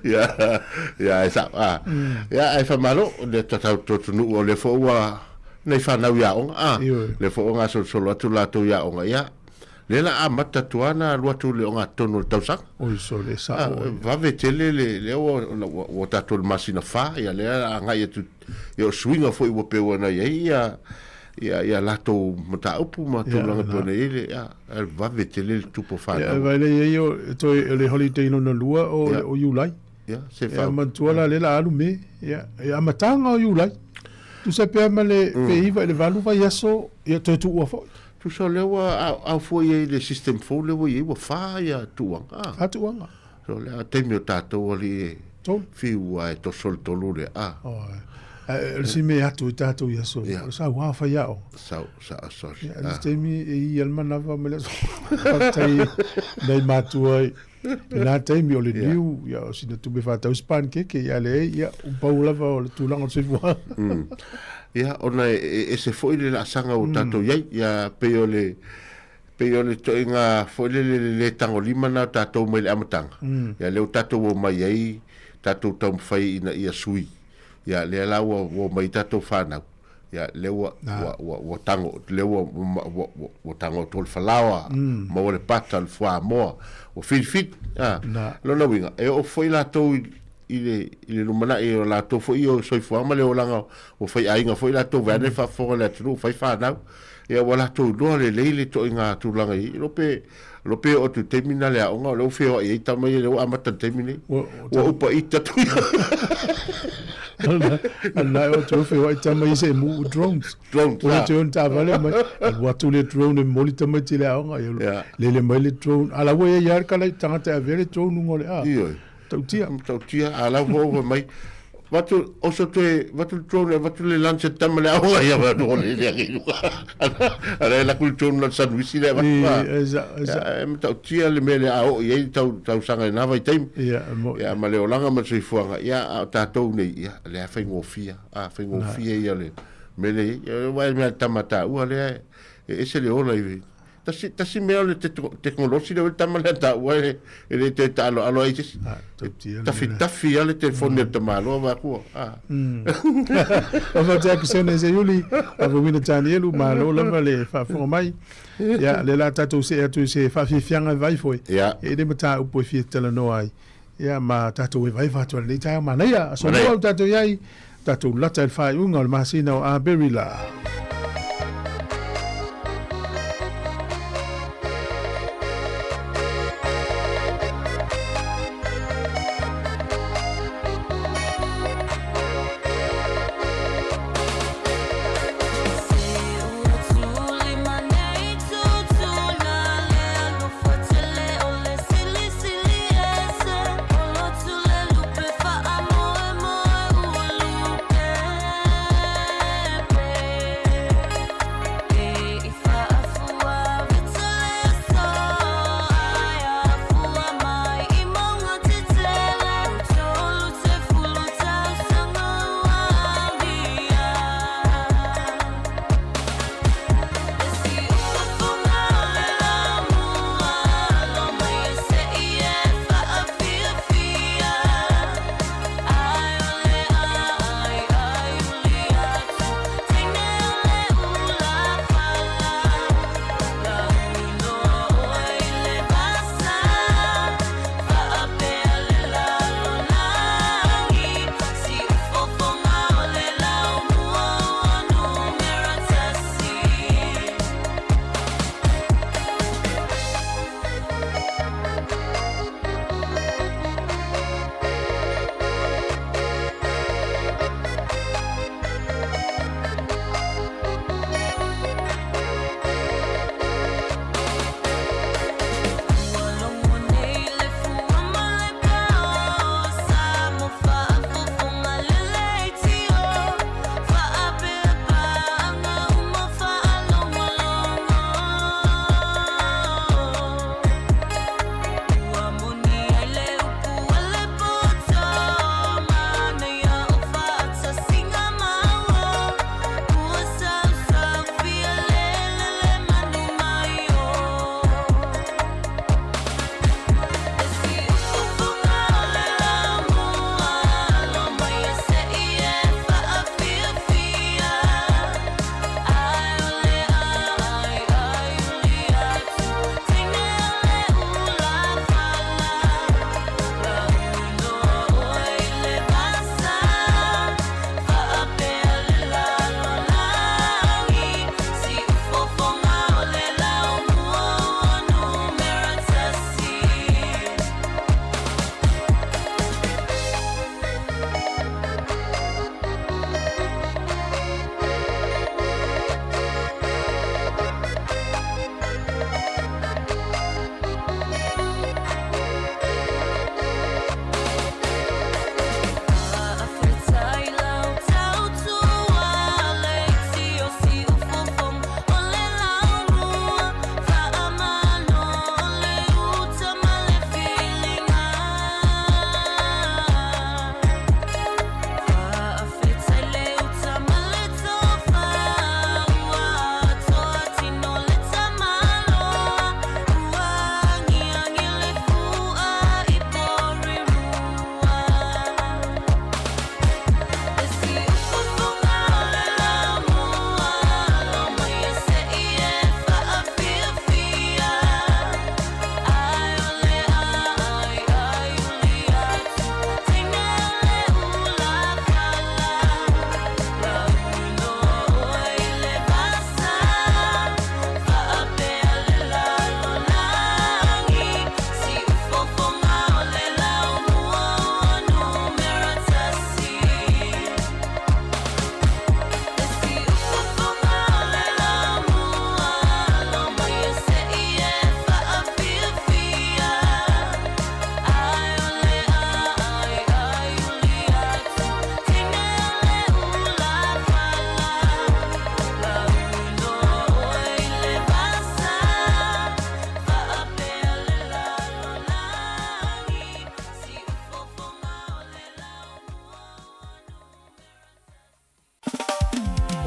Ia ia e sao a. Ia ae faamalo le tatau atunuu o lea foi ua nei fanau i aoga a. Lea foi ua gasolosolo atu latou i aoga ia lea la amata atu lava ona alu atu i le ogatotonu o le tausaga. Oi sole sao oi. Vave tele le lea ua ua tatou i le masina fa ia lea la agai atu ia o suiga foi ua pei ona i ai ia ia ia latou mataupu ma tulaga pei ona i ai le ia vave tele le tupu o fanau. Ia vaai lea i ai o toe o le holiday lona lua o o Iulai. Ia se fa. Ia manatua la lea la alu Me ia e amataga o Iulai. Tusa pea ma le pe 9 i le 8 vaiaso ia toe tuua foi. Tusa o lea ua au fua i ai le system fou lea ua i ai ua fa ia tuuaga. Fa tuuaga. So le a taimi o tatou alii e fiu a e toso le tolu lea a. Ae o le isi mea e atu ai tatou i aso, o le sau lava fai aoga. Sau, sa, sorry. Ia, le isi taimi e i ai le manava ma le aso. Faafetai i nai matua i lena taimi o le niu, ia o sina tupe faatau se panikeke, ia leai, ia, ua pau lava o le tulaga o le soifuaga. Ia, ona e ese foi le laasaga ua tatou i ai, ia, pei o le, pei o le ituaiga foi lele le le tagolima lena o tatou mai le amataga, ia lea ua tatou omai ai tatou taumafai ina ia sui, ia lea la ua ua omai ai tatou fanau, ia lea ua ua ua ua tago lea ua ua ua ua tago atu o le falaoa, maua le pata, le fuamoa, ua filifili, a. Lona uiga, e oo foi latou i i le i le lumanai o latou foi ia soifuaga ma le olaga ua faiaiga foi latou vaeane faafofoga le atunuu fai fanau ia ua latou iloa lelei le ituaiga tulaga i ai lope lope oo atu i le taimi lena le aoga o lea ua feoai ai tama ia lea ua amata i le taimi nei ua upa ita atu ia Ana e o tu feoai tama ia se mu drones. Drones. Ua te on taavale mai. Alu atu le drone e momoli tamaiti i le aoga. Ia lele mai le drone. A la ua ia ia le kala i tagata e avea le drone uga o le a. Ioe. Tautia. Tautia, a la ua ua mai. Vatu, oso toe, vatu le drone, vatu le lunch e tama le aoga ia va no le le ngi luka. Ala e laku le drone la sandwich le vatu. Esa, esa. E matautia le mea le a oo i ai tau tausaga i na vaitaimi. Ia, mo. Ia, ma le olaga ma le soifuaga, ia, a o tatou nei, ia, lea faigofie, a faigofie ia le mea lea i ai. Ia, aua e mea tama taua lea, e ese le ola i Tasi, tasi mea o le tekonolosi lea ua i le tama lea taua e, e le toe taaloalo ai se isi. Ah, tautia le Tafi mea. tafi lava le telefoni a le tamaloa vae atu, ah. Faafatia atu Sene Seiuli, Faafouina Tanielu, malo lava le faafofoga mai. Ia, lea la a tatou see atu i se faafiafiaga e vaai foi. Ia. E i ai le mataupu e fia talanoa ai. Ia, ma tatou evaeva atu ai i lenei taeao manaia. Aso Manaia. Lua ua tatou i ai, tatou lata i le faaiuga o le masina o Aperila.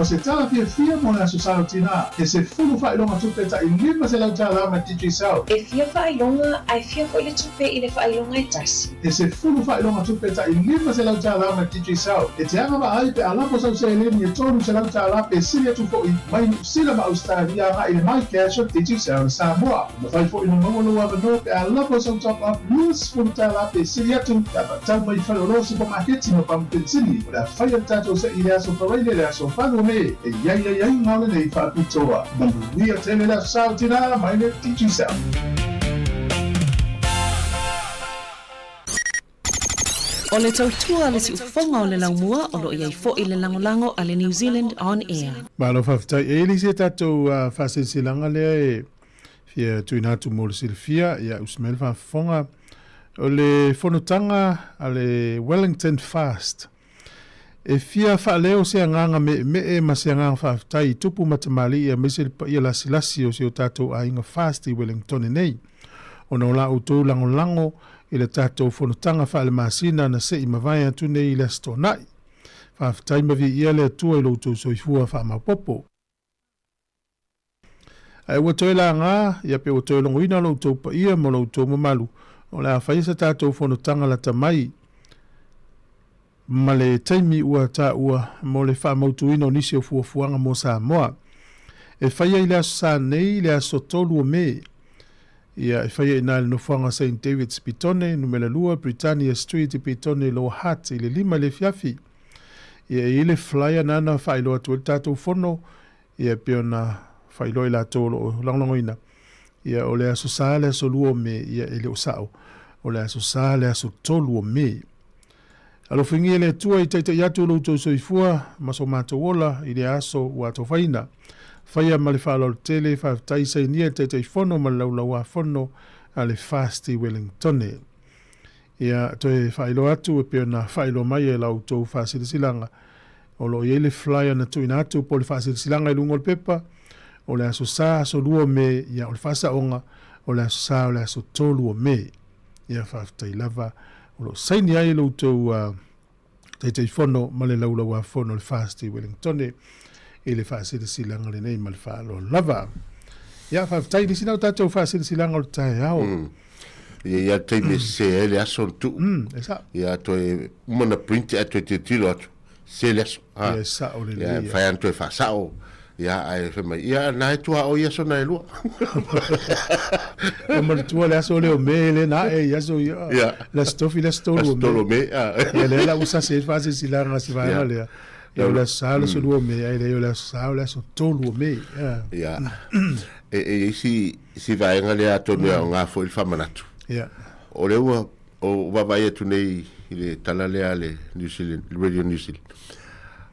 O se tala fiafia mo le Aso Sa o Tinā, he 10 faailoga tupe taʻi $500 mai Digicel. E fia faailoga ae fia foi le tupe i le faailoga e tasi. He 10 faailoga tupe taʻi $500 mai Digicel. E te agavaa ai pe a lafo sau seleni e $300 pe sili atu foi mai Niu Sila ma Ausetalia agai i le MyCash o Digicel i Samoa. E mafai foi ona maua lou avanoa pe a lafo sau top-up $20 pe sili atu pe a faatau mai i faleoloa supamaketi ma pamu penisini. O le a faia le tatou seʻi i le aso Faraile le aso 8 o Me e i ai aiaiga o lenei faapitoa. Manuia tele le Aso Sa o Tinā mai le Digicel. O le tautua a le siufofoga o le laumua o lo o i ai foi le lagolago a le New Zealand On Air. Malo faafetai. E i ai le isi a tatou faasilasilaga lea e fia tuuina atu mo le silafia, ia usi mai le faafofoga. O le fonotaga a le Wellington Fast. E fia faaleo se agaga meemee ma se agaga faafetai i tupu ma tamalii aemaise le paia lasilasi o si o tatou aiga Fast i Wellingtone nei, ona o la outou lagolago i le tatou fonotaga faalemasina na se i mavae atu nei i le Aso Toonai. Faafetai ma viia le Atua i lo outou soifua faamaopopo. Ae ua toe laga, ia pe ua toe logoina lo outou paia ma lo outou mamalu, o le a faia se tatou fonotaga lata mai ma le taimi ua taua mo le faamautuina o nisi o fuafuaga mo Samoa. E faia i le Aso Sa nei, le aso 3 o Me. Ia, e faia i ina i le nofoaga Saint David's Petone, numera 2, Britannia Street i Petone, Lower Hutt, i le 5 i le afiafi. Ia, e i ai le flyer nana faailoa atu ai le tatou fono, Ia, e pei ona faailoa i latou o lo o lagolagoina, ia, o le Aso Sa le aso 2 o Me, ia, e le o sao, o le Aso Sa le aso 3 o Me. Alofagia e le Atua i taita'i atu lo outou soifua ma so matou ola i lea aso ua atofaina. Faia ma le faaaloalo tele, faafetai sainia i le Taitaifono ma le Laulauafono a le FAST i Wellingtone. Ia, toe faailoa atu e pei ona faailoa mai e la outou faasilasilaga, O lo o i ai le flyer na tuuina atu po o le faasilasilaga i luga o le pepa, o le Aso Sa, aso 2 o Me, ia o le faasaoga, o le Aso Sa, o le aso 3 o Me. Ia faafetai lava o lo o saini ai lo outou Taitaifono ma le Laulauafono o le FAST i Wellingtone i le faasilasilaga lenei ma le faaaloalo lava. Ia faafetai i le isi na o tatou faasilasilaga o le taeao. Ia i ai le taimi e sese ai le aso na tuu. E sao. Ia toe uma na print ae toe tilotilo atu, sese le aso. Ia e sao lelei. Ia e mafai lava ona toe faasao. Ia ae fai mai, ia na e tuaoi aso na e lua. Ua manatua le aso lea o Me lea na ae i aso ia. Ia. Le aso tofi le aso tolu o Me. Aso tolu o Me. Ia lea la ua sasi ai le faasilasilaga a si vaega lea. Ia o le aso Sa le aso 2 o Me, ae leai o le aso Sa o le aso 3 o Me. Ia. E i ai si si vaega lea atonu e aoga foi le faamanatu. Ia. O lea ua ou vaavaai atu nei i le tala lea a le New Zealand, Radio New Zealand.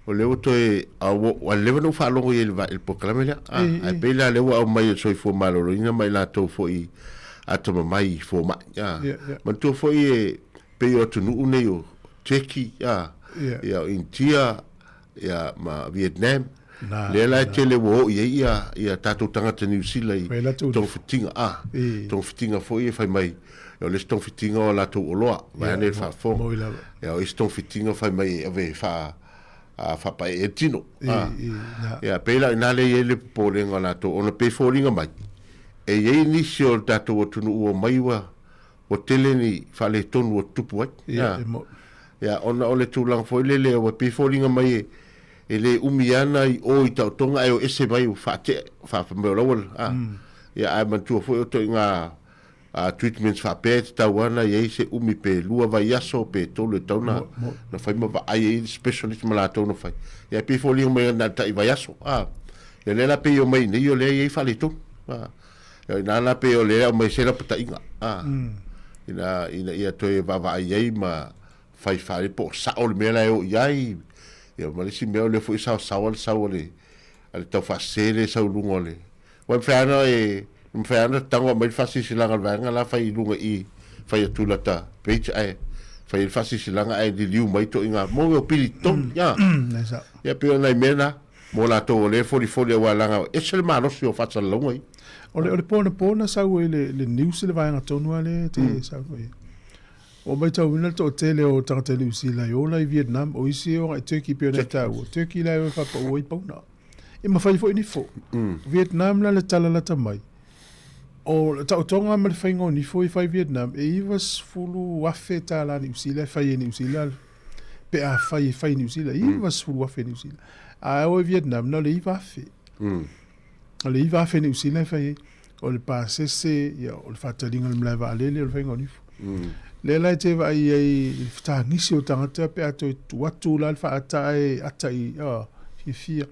O lea ua toe, a ua, ua leva ona ou faalogo i ai i le, i le polokalame lea. A, ae pei la lea ua aumai e le Soifua Maloloina ma i latou foi atamamai i fomai. A, Ia, ia. manatua foi e pei o atunuu nei o Turkey, a, Ia. ia o Initia, ia ma Vietnam. Na, Lea la e na. tele ua oo i ai ia, ia tatou tagata Niu Sila i Fai latou togafitiga, a, I. togafitiga foi e fai mai, o le isi togafitiga o latou oloa, Ia, vaeane le mo, faafofoga. moi lava. Ia, o isi togafitiga fai mai e ave e faa, a, faapaepae le tino, I, a. i, na. Ia, pei la o i ina lea e i ai le popolega o latou, ona pei e foliga mai, e i ai nisi o le tatou atunuu ua omai ua, ua tele ni faaletonu ua tutupu ai. Ia, e mo. Ia, ona o le tulaga foi lele ua pei e foliga mai e, e le umi ana i o i taotoga ae o ese mai ua faatea, fai mai o la ua, a. Ia, ae manatua foi o ituaiga treatments faapea e tatau lava ona i ai se umi pe lua vaiaso pe tolu e tatau ona ona fai ma vaai ai le specialist ma latou na fai. Ia, e pei e foliga mai na o le tai vaiaso, a. Ia, lea la pei e omai nei o lea e i ai faaletonu, a. Ia, o ina la pei o lea e aumai se lapataiga, a, ina, ina ia toe vaavaai ai ma fai faale po o sao le mea la e oo i ai. Ia, ma le isi mea o lea foi e saosaoa le sau a le, a le taufaasese lea e sau i luga o le... Aua e mafai lava ona e, mafai lava ona tago aumai le faasilasilaga a le vaega la fai i luga i i, fai atu i lata page ae fai ai le faasilasilaga ae liliu mai ituaiga mo mea o pili totogi, a. Ia, pei o nai mea na. Mo latou o lea e folifoli aua leaga e ese le malosi o faasalalauga ia. O le, o le po anapo na sau ai le, le news i le vaega tonu lava lea e te saunoa i ai. Ua matauina le toatele o tagata Niu Sila e ola i Vietnam, o isi e o agai i Turkey pei ona e taua, Turkey la e o e faapau ai pauna. E mafai foi nifo. O Vietnam la le tala lata mai, o le taotoga ma le faiga o nifo e fai i Vietnam, e $90,000 tala Niu Sila e fai e Niu Sila pe a fai e fai i Niu Sila, $90,000 Niu Sila. A o i Vietnam, na o le $9,000. O le $9,000 Niu Sila e fai ai. O le pasese, ia, o le faataliga o le malae vaalele, o le faiga o nifo. Lea la e te vaai ai i le fetagisi o tagata pe a toe tuu atu la le faaata ae ata i, a, fiafia.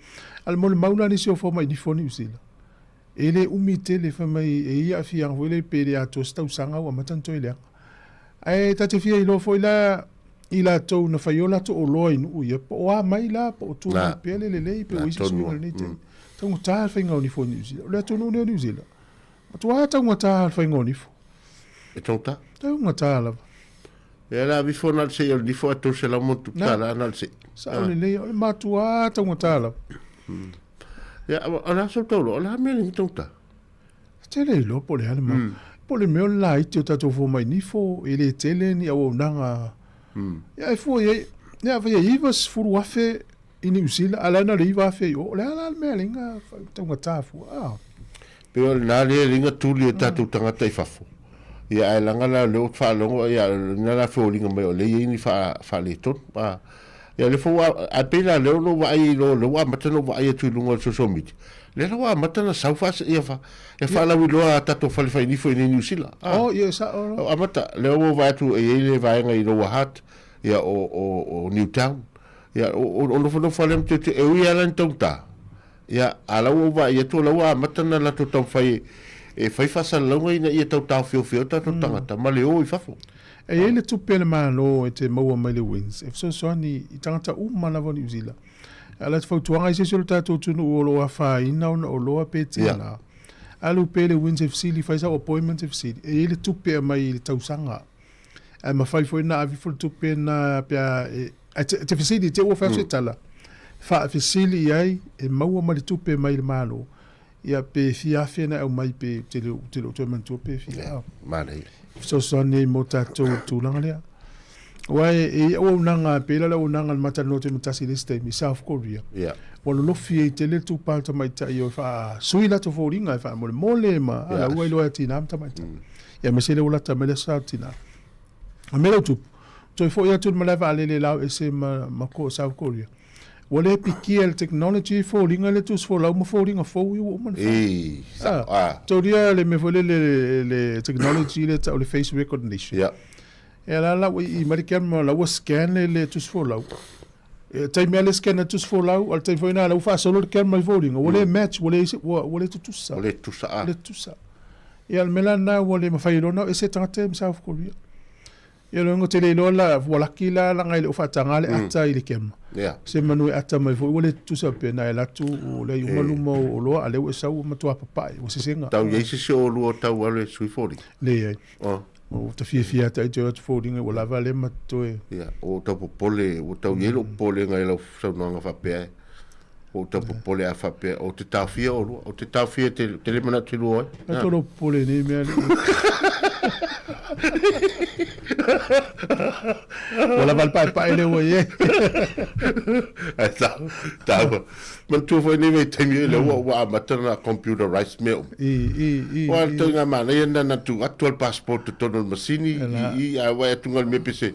A o le molimau la nisi o fomai nifo o Niu Sila, e le umi tele fai mai e i ai aafiaga foi lele pe le atoa se tausaga ua amata ona toe leaga. Ae ta te fia iloa foi la i latou na fai o latou oloa i nuu ia, po o a mai la, po o tua mai pea le lelei, pe ua i ai se suiga i lenei taimi. Taugata le faiga o nifo i Niu Sila. O le atunuu lenei o Niu Sila, matua taugata le faiga o nifo. E taugata? Taugata lava. Ia la vifo na le sei o le nifo a 300 mo tupu tala na le sei. Sao lelei, o le matua taugata lava. Ia, o le aso taulo, o le a mea le taugata? Tele iloa po o le a le mau. Po o le mea o le laiti o tatou fomai nifo, e le tele ni auaunaga. Ia e fua i ai, ia afai e 90,000 i Niu Sila, a o la e na o le 9,000 i o, o le a la le mea e ala ai ona taugata fua? Ah. Pei o lena lea e liga tuli e tatou tagata i fafo. Ia ae leaga la o lea ou te faalogo ia lena la foliga mai o lea e i ai ni faaletonu. Ah. Ia o lea foi ua, ae pei la o lea ua ou vaai i lo, lea ua amata ona ou vaai atu i luga o le social media, lea la ua amata ona sau faa, ia fa, ia faalauiloa a tatou fale fainifo i inei i Niu Sila. Ah. Oh, ia e sao loa. Ua amata, lea ua ou vaai atu e i ai le vaega i Lower Hutt, ia o, o, o Newtown. Ia, o, o, o nofonofo lea ma teuteu, e ui lava la ni taugata, ia, a la ua ou vaai atu o la ua amata ona latou taumafai e fai faasalalauga ina ia tau taofeofeo tatou tagata ma le o i fafo. E i ai le tupe a le Malo e te maua mai le WINZ e fesoasoani i tagata uma lava o Niu Sila. A o le fautuaga i se isi o le tatou atunuu o lo o afaina ona oloa pe tēnā, alu pea i le WINZ e fesili, fai sau appointment e fesili. E i ai le tupe e aumai i le tausaga. Ae mafai foi ona ave ifo le tupe lena pe a e, ae te, te fesili, te ua fai atu se tala, faafesili i ai e maua mai le tupe mai le Malo, ia pe fia afe na e aumai pe te le, te le o toe manatua pe fia. Yeah, manaia. Fesoasoani ai mo tatou i le tulaga lea. Aua e, e i ai auaunaga, pei la le auaunaga i le matalanoa tuimatasi i le isi taimi i South Korea. Yeah. Ua lolofi ai tele le tupa o le tamaitai o e faasui latou foliga e faamolemole ma yeah. ala ua iloa e tina ma tamaitai. Ia aemaise lea ua lata mai le aso sa o tina. O le mea lea ua tupu, toe foi atu i le malae vaalele e lao ese ma, ma ko South Korea. Ua le pikia le technology foliga le tusi folau ma foliga fou ia ua uma ona fai. Ei, sa, ah. Taulia le mea foi lele le, le technology lea tau le face recognition. Yeah. E la la ua i mai le camera la ua scan le, le tusi folau. E taimi lava le scan le tusi folau, a le taimi foi lena la ua faasolo le camera i foliga, ua le match, ua le, ua, ua le tutusa. Ua le tutusa, ah. Ua le tutusa. Ia, o le mea la lena ua le mafai ai loa ona o ese tagata ia ma South Korea. Ia, lona uiga ou te le iloa la, ua laki la leaga e le o faataga le ata i le kema. Yeah. Se manu e ata mai foi ua le tutusa pe na e alu atu o lea i uma luma o oloa, a o lea ua e sau ua matua papae, ua sesega. Tau i ai se isi o oulua o tau alu e sui foliga? Leai. Oh. Ua ta fiafia atu ai toe o atu foliga ua lava lea ma toe. Ia, ua ou tau popole, ua tau i ai lou popolega i lau saunoaga faapea e. Ua ou tau popole a faapea, ou te taofia oulua, ou te taofia te, te le manatu te lua ai. Ai tō lou popole i nei mea alii. Ua lava le paepae lea ua i ai. Ai tau, tau. Manatua foi nei vaitaimi lea ua ua amata ona computerized mea uma. I, i, i. Ua i ngā manaia na na tuu atu a le passport totonu o le masini, i, i, a vaai atu ngā le mea pese,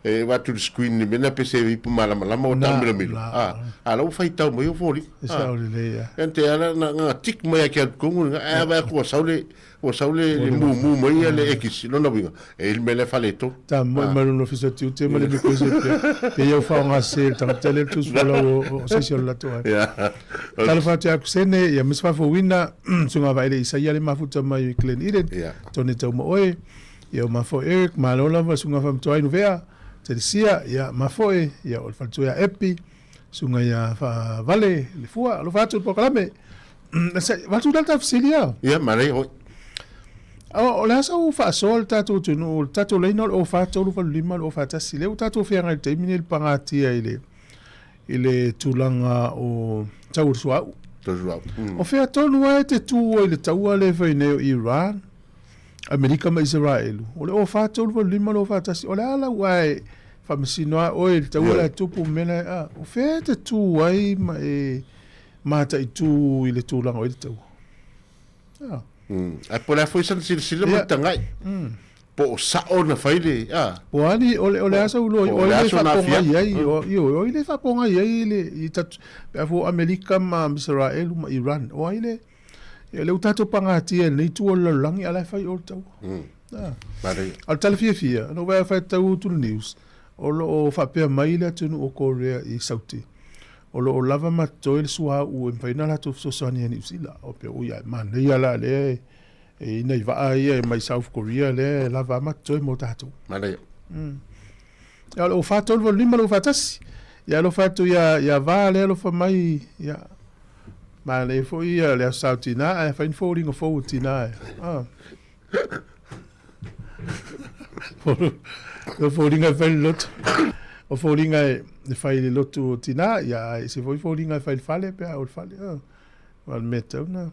e vaai atu le screen le mea na pese e ipu malamalama o taamilomilo. A, a la ua faitau mai o foliga. E sao lelei a. E te ala na nga tick mai a ke atu kongu nga a vaai atu ua sau le Ua sau le, le mumu mai ia le ekisi, lona uiga, e i le mea lea faaletonu. Ta moi mai lona ofisa o tiute ma le mikosi pea. Pe iau faaaoga sese e le tagata lea le tusi folau o se isi o le latou aiga. Yeah. Talofa atu ia Kusene, ia Miss Faafouina, Susuga Vaele Isaia le mafuta mai i Glen Eden, Yeah. Tone Taumaoe, ia o mafoe Eric, malo lava Susuga Faamatuai Nuvea, Telesia, ia mafoe, ia o le faletua ia Epi, Susuga ia Faavale Le Fua, alofa atu i le polokalame. Avatu la le ta fesili a. Ia, manaia hoi. O le a sau faasoa le tatou atunuu, le tatou laina o le 04 385 241, lea ua tatou feagai i le taimi nei i le pagatia i le i le tulaga o tau o le suauu. Tau suauu. O fea tonu lava e te tu ai i le taua lea e fai nei o Iran? Amerika ma Isaraelu, o le 04 3 85 le 041, o le a lau ae faamasino lava oe i le taua la e tupu ma mea la e, a, o fea e te tu ai ma e mataitu i le tulaga o i ai le taua? A. Ae po o le a foi sana silasila ma le tagai, po o sao na fai le, a. Po o a ni, o le, o le a sau loa, o ai le faapogai ai, ioe, o ai le faapogai ai le, i tatu, pe a fua o Amerika ma Isaraelu ma Iran, o ai le, Ia, lea ua tatou pagatia i lenei itu o le lalolagi, a o la e fai o le taua. Ah. Manaia. A o le tala fiafia, na ou vaai faitau atu i le news, o lo o faapea mai le atunuu o Korea i Saute, o lo o lava ma totoe le suauu e mafai ona latou fesoasoani ia Niu Sila. O pea, ui, ae manaia la lea e e i nai vaa ia mai South Korea lea e lava ma totoe mo tatou. Manaia. Ia, o le 04 3 85 le 041. Ia alofa atu ia, ia Va lea alofa mai, ia, manaia foi ia le Aso Sa o Tina, ae fai ni foliga fou o Tina e. Ah. O foliga e fai le lotu. O foliga e fai le lotu o Tina, ia, ae ese foi foliga e fai le fale, pe a o le fale. Ah. O le mea tau na.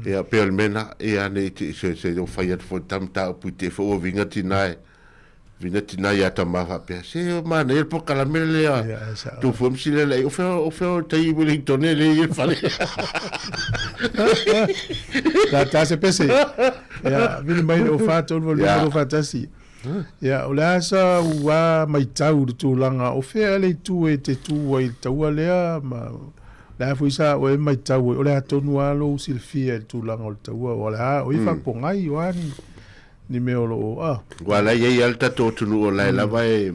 Ia, pei o le mea na, ia, nei te, se, se, o fai atu foi ta mataupu i te foi ua vinga tina e, vinga tina ia tama faapea, se o manaia le polokalame lea, Ia, e sao. tu foi msile lea, o fea, o fea o tai i Wellington e le i le fale. La ta se pese. Ia, vili mai le o wha, tolu valu Ia. o wha tasi. Ia, o le a sa ua maitau le tulaga, o fea le itu e te tu ai i le taua lea, ma le a foi sa oe maitau ai, o le a tonu lava lou silafia i le tulaga o le taua, o le a, o i faapogai, o a ni, ni mea o lo o, a. Aua la e i ai lava le tatou atunuu o la e lava e,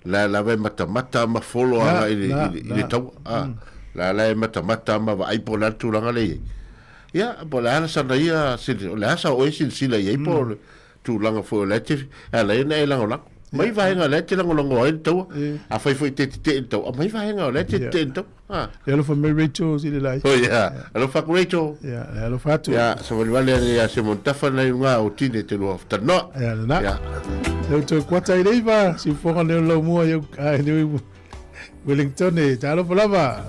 la e lava e matamata ma folo agai i le, i le, i le taua, a. La la e matamata ma vaai po o le a le tulaga lea e i ai. Ia, po o le a la sana ia, o le a sa oe silasila i ai po o le tulaga foi o la e te, e ala ai ona e lagolago. Mai vaega o la e te lagolago ai le taua. Afai foi e te tetee i le taua, aumai vaega o la e te tetee i le taua. Ha. E alofa mai Rachel si le lai. Oh yeah. Alofa atu Rachel. Yeah, e alofa atu. Yeah, savalivali ane ia Simon Tafa nai luga o tine te lua tanoa. Yeah, lena. Yeah. Leu toe kuata i leiva, si ufoga leo lau mua iau, ai nui Wellington e, ta alofa lava.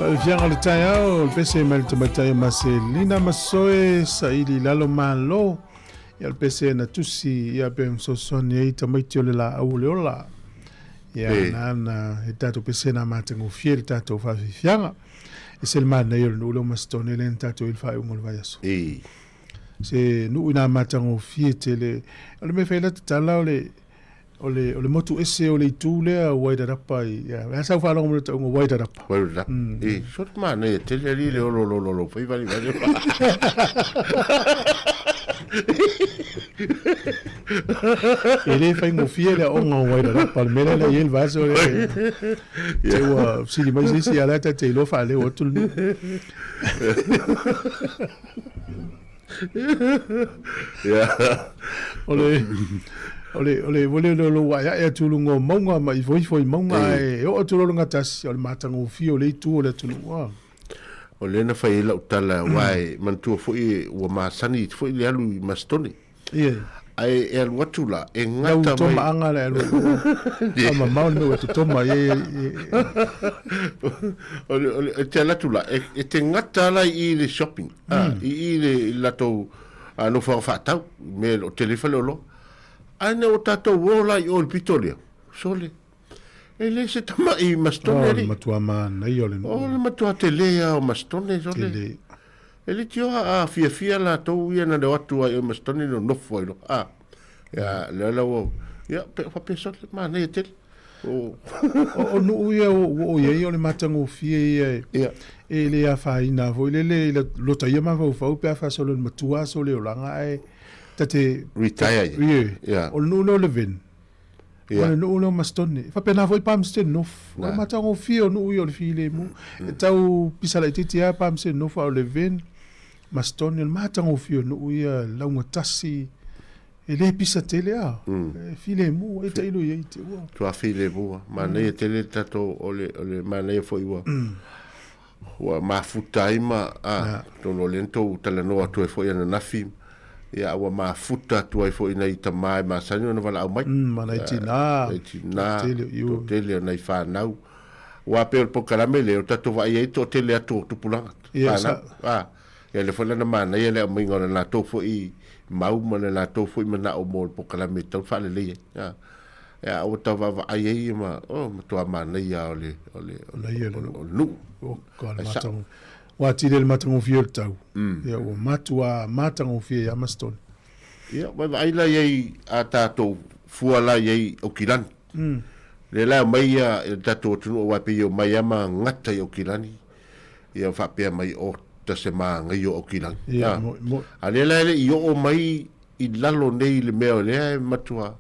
Faafiafiaga o le taeao, o le pese mai le tamaitai o Maselina Masoe, saili i lalo malo. Ia o le pese na tusi ia pe fesoasoani ai tamaiti o le laau o le ola. Ia E. na na e tatou pese na matagofie le tatou faafiafiaga. E se le manaia o le nuu lea o Masetone lea na tatou i ai le faaiuga o le vaiaso. E. Se nuu ina matagofie tele. O le mea e fai ai lata tala o le O le, o le motu ese o le itu lea o Wairarapa i, ia, a sau faalogo mai le tauga Wairarapa. Wairarapa. Mm. E, so te manaia tele ali le olo lolo lo fai vali vali. E le faigofie le aoga o Wairarapa, le mea lea i ai le vaso le. Te ua sili mai se isi a la ta te iloa faaleo atu le nuu. O le, o le, o le, ua le o lou aeae atu i luga o mauga ma ifoifo i mauga, ae oo atu loa le gatasi, o le matagofie o le itu o le atunuu. A. O lea na fai ai lau tala, aua e manatua foi ua masani foi le alu i Masetone. Ie. Ae e alu atu la, e gata mai. Lau tomaaga le alu ai. A mamao le mea ua totoma ai e. O le, o le, e te alu atu la, e, e te gata la i le shopping, mm. i i le latou nofoaga faatau, me o tele fale oloa. Ae na o tatou o la i o le pito lea, sole. E le se tama'i Masetone Oh, alii. le matua manaia o le nuu. Oh, le matua tele a o Masetone sole. Tele. E le tioa a fiafia latou ia na le o atu ai o Masetone no nofo ai loa. A. Ia, le la ua, ia, pe, faapea sole, manaia tele. O. O, o nuu ia ua o i ai o le matagofie ia e, Ia. e le afaina foi lele i lotaia mafaufau pe a faasolo i le matua aso o le olaga ae ta te Retire ia. Ie. Ia. O le nuu lea o Levin. Ia. O le nuu lea o Masetone. E faapena foi Palmerston North. O le Na. matagofie o nuu ia o le filemu. E tau pisa laitiiti lava Palmerston North a o Levin, Masetone, o le matagofie o nuu ia laugatasi. E le pisa tele a. E filemu, e tailo i ai te ua. Tua filemu a. Manaia tele le tatou, o le, o le manaia foi ua, ua mafuta ai ma, a, atonu o lea na tou talanoa atu ai foi ananafi, ia, ua mafuta atu ai foi nai tama e masani ona valaau mai. Ma nai tinā, Nai tinā, toatele o i o. toatele o nai fanau. Aua pei o le polokalame lea, o tatou vaai ai toatele atu o tupulaga, Ia, fanau. sa. A, ia lea foi la na manaia le aumaiga o le latou foi mau ma le latou foi manao mo le polokalame e tatau ona faalelei ai. A, ia ua tau vaavaai ai ma, oh, matua manaia o le, o le, o le, o le nuu. O, ka le Ai sao. matagofie. Ua atili ai le matagofie o le tau. Ia, ua matua matagofie ia Masetone. Ia, vaavaai la i ai a tatou fua la i ai Aukilani. Lea la e aumai ia i le tatou atunuu aua e pei e omai lava ma gata i Aukilani, ia faapea mai, oh, ta se magaia o Aukilani. Ia, mo'i, mo'i. A lea la e le i oo mai i lalo nei i le mea o lea e matua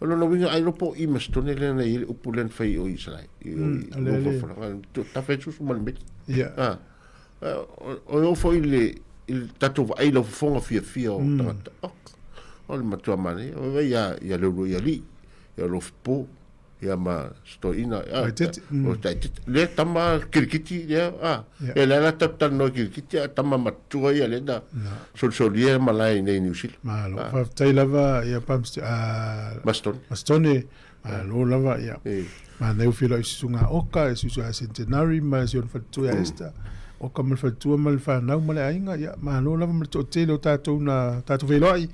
O lona uiga ai loa po o i Masetone lea na i ai le upu lea na fai i o i Isarae, i o i Lofafalaga, tafa e susu ma le meli. Ia. O e oo foi i le, i le tatou vaai i lau fofoga fiafia o tagata, ok, o le matua manaia, vaai ia, ia Leuluaialii, ia Lofipo, ia ma Stoina, Taitete. o Taitete, lea tama kirikiti, lea, a, ia lea la tatou talanoa i kirikiti, a tama matua ia lea na solisolia malae i nei Niu Sila. Malo, faafetai lava ia Palms, a, Masetone. Masetone, malo lava ia. Manaia ua feiloai i susuga a Oka, i susuga a Centenary ma si ona faletua ia Esther. Oka ma le faletua ma le fanau ma le aiga, ia malo lava ma le toatele o tatou na tatou feiloai.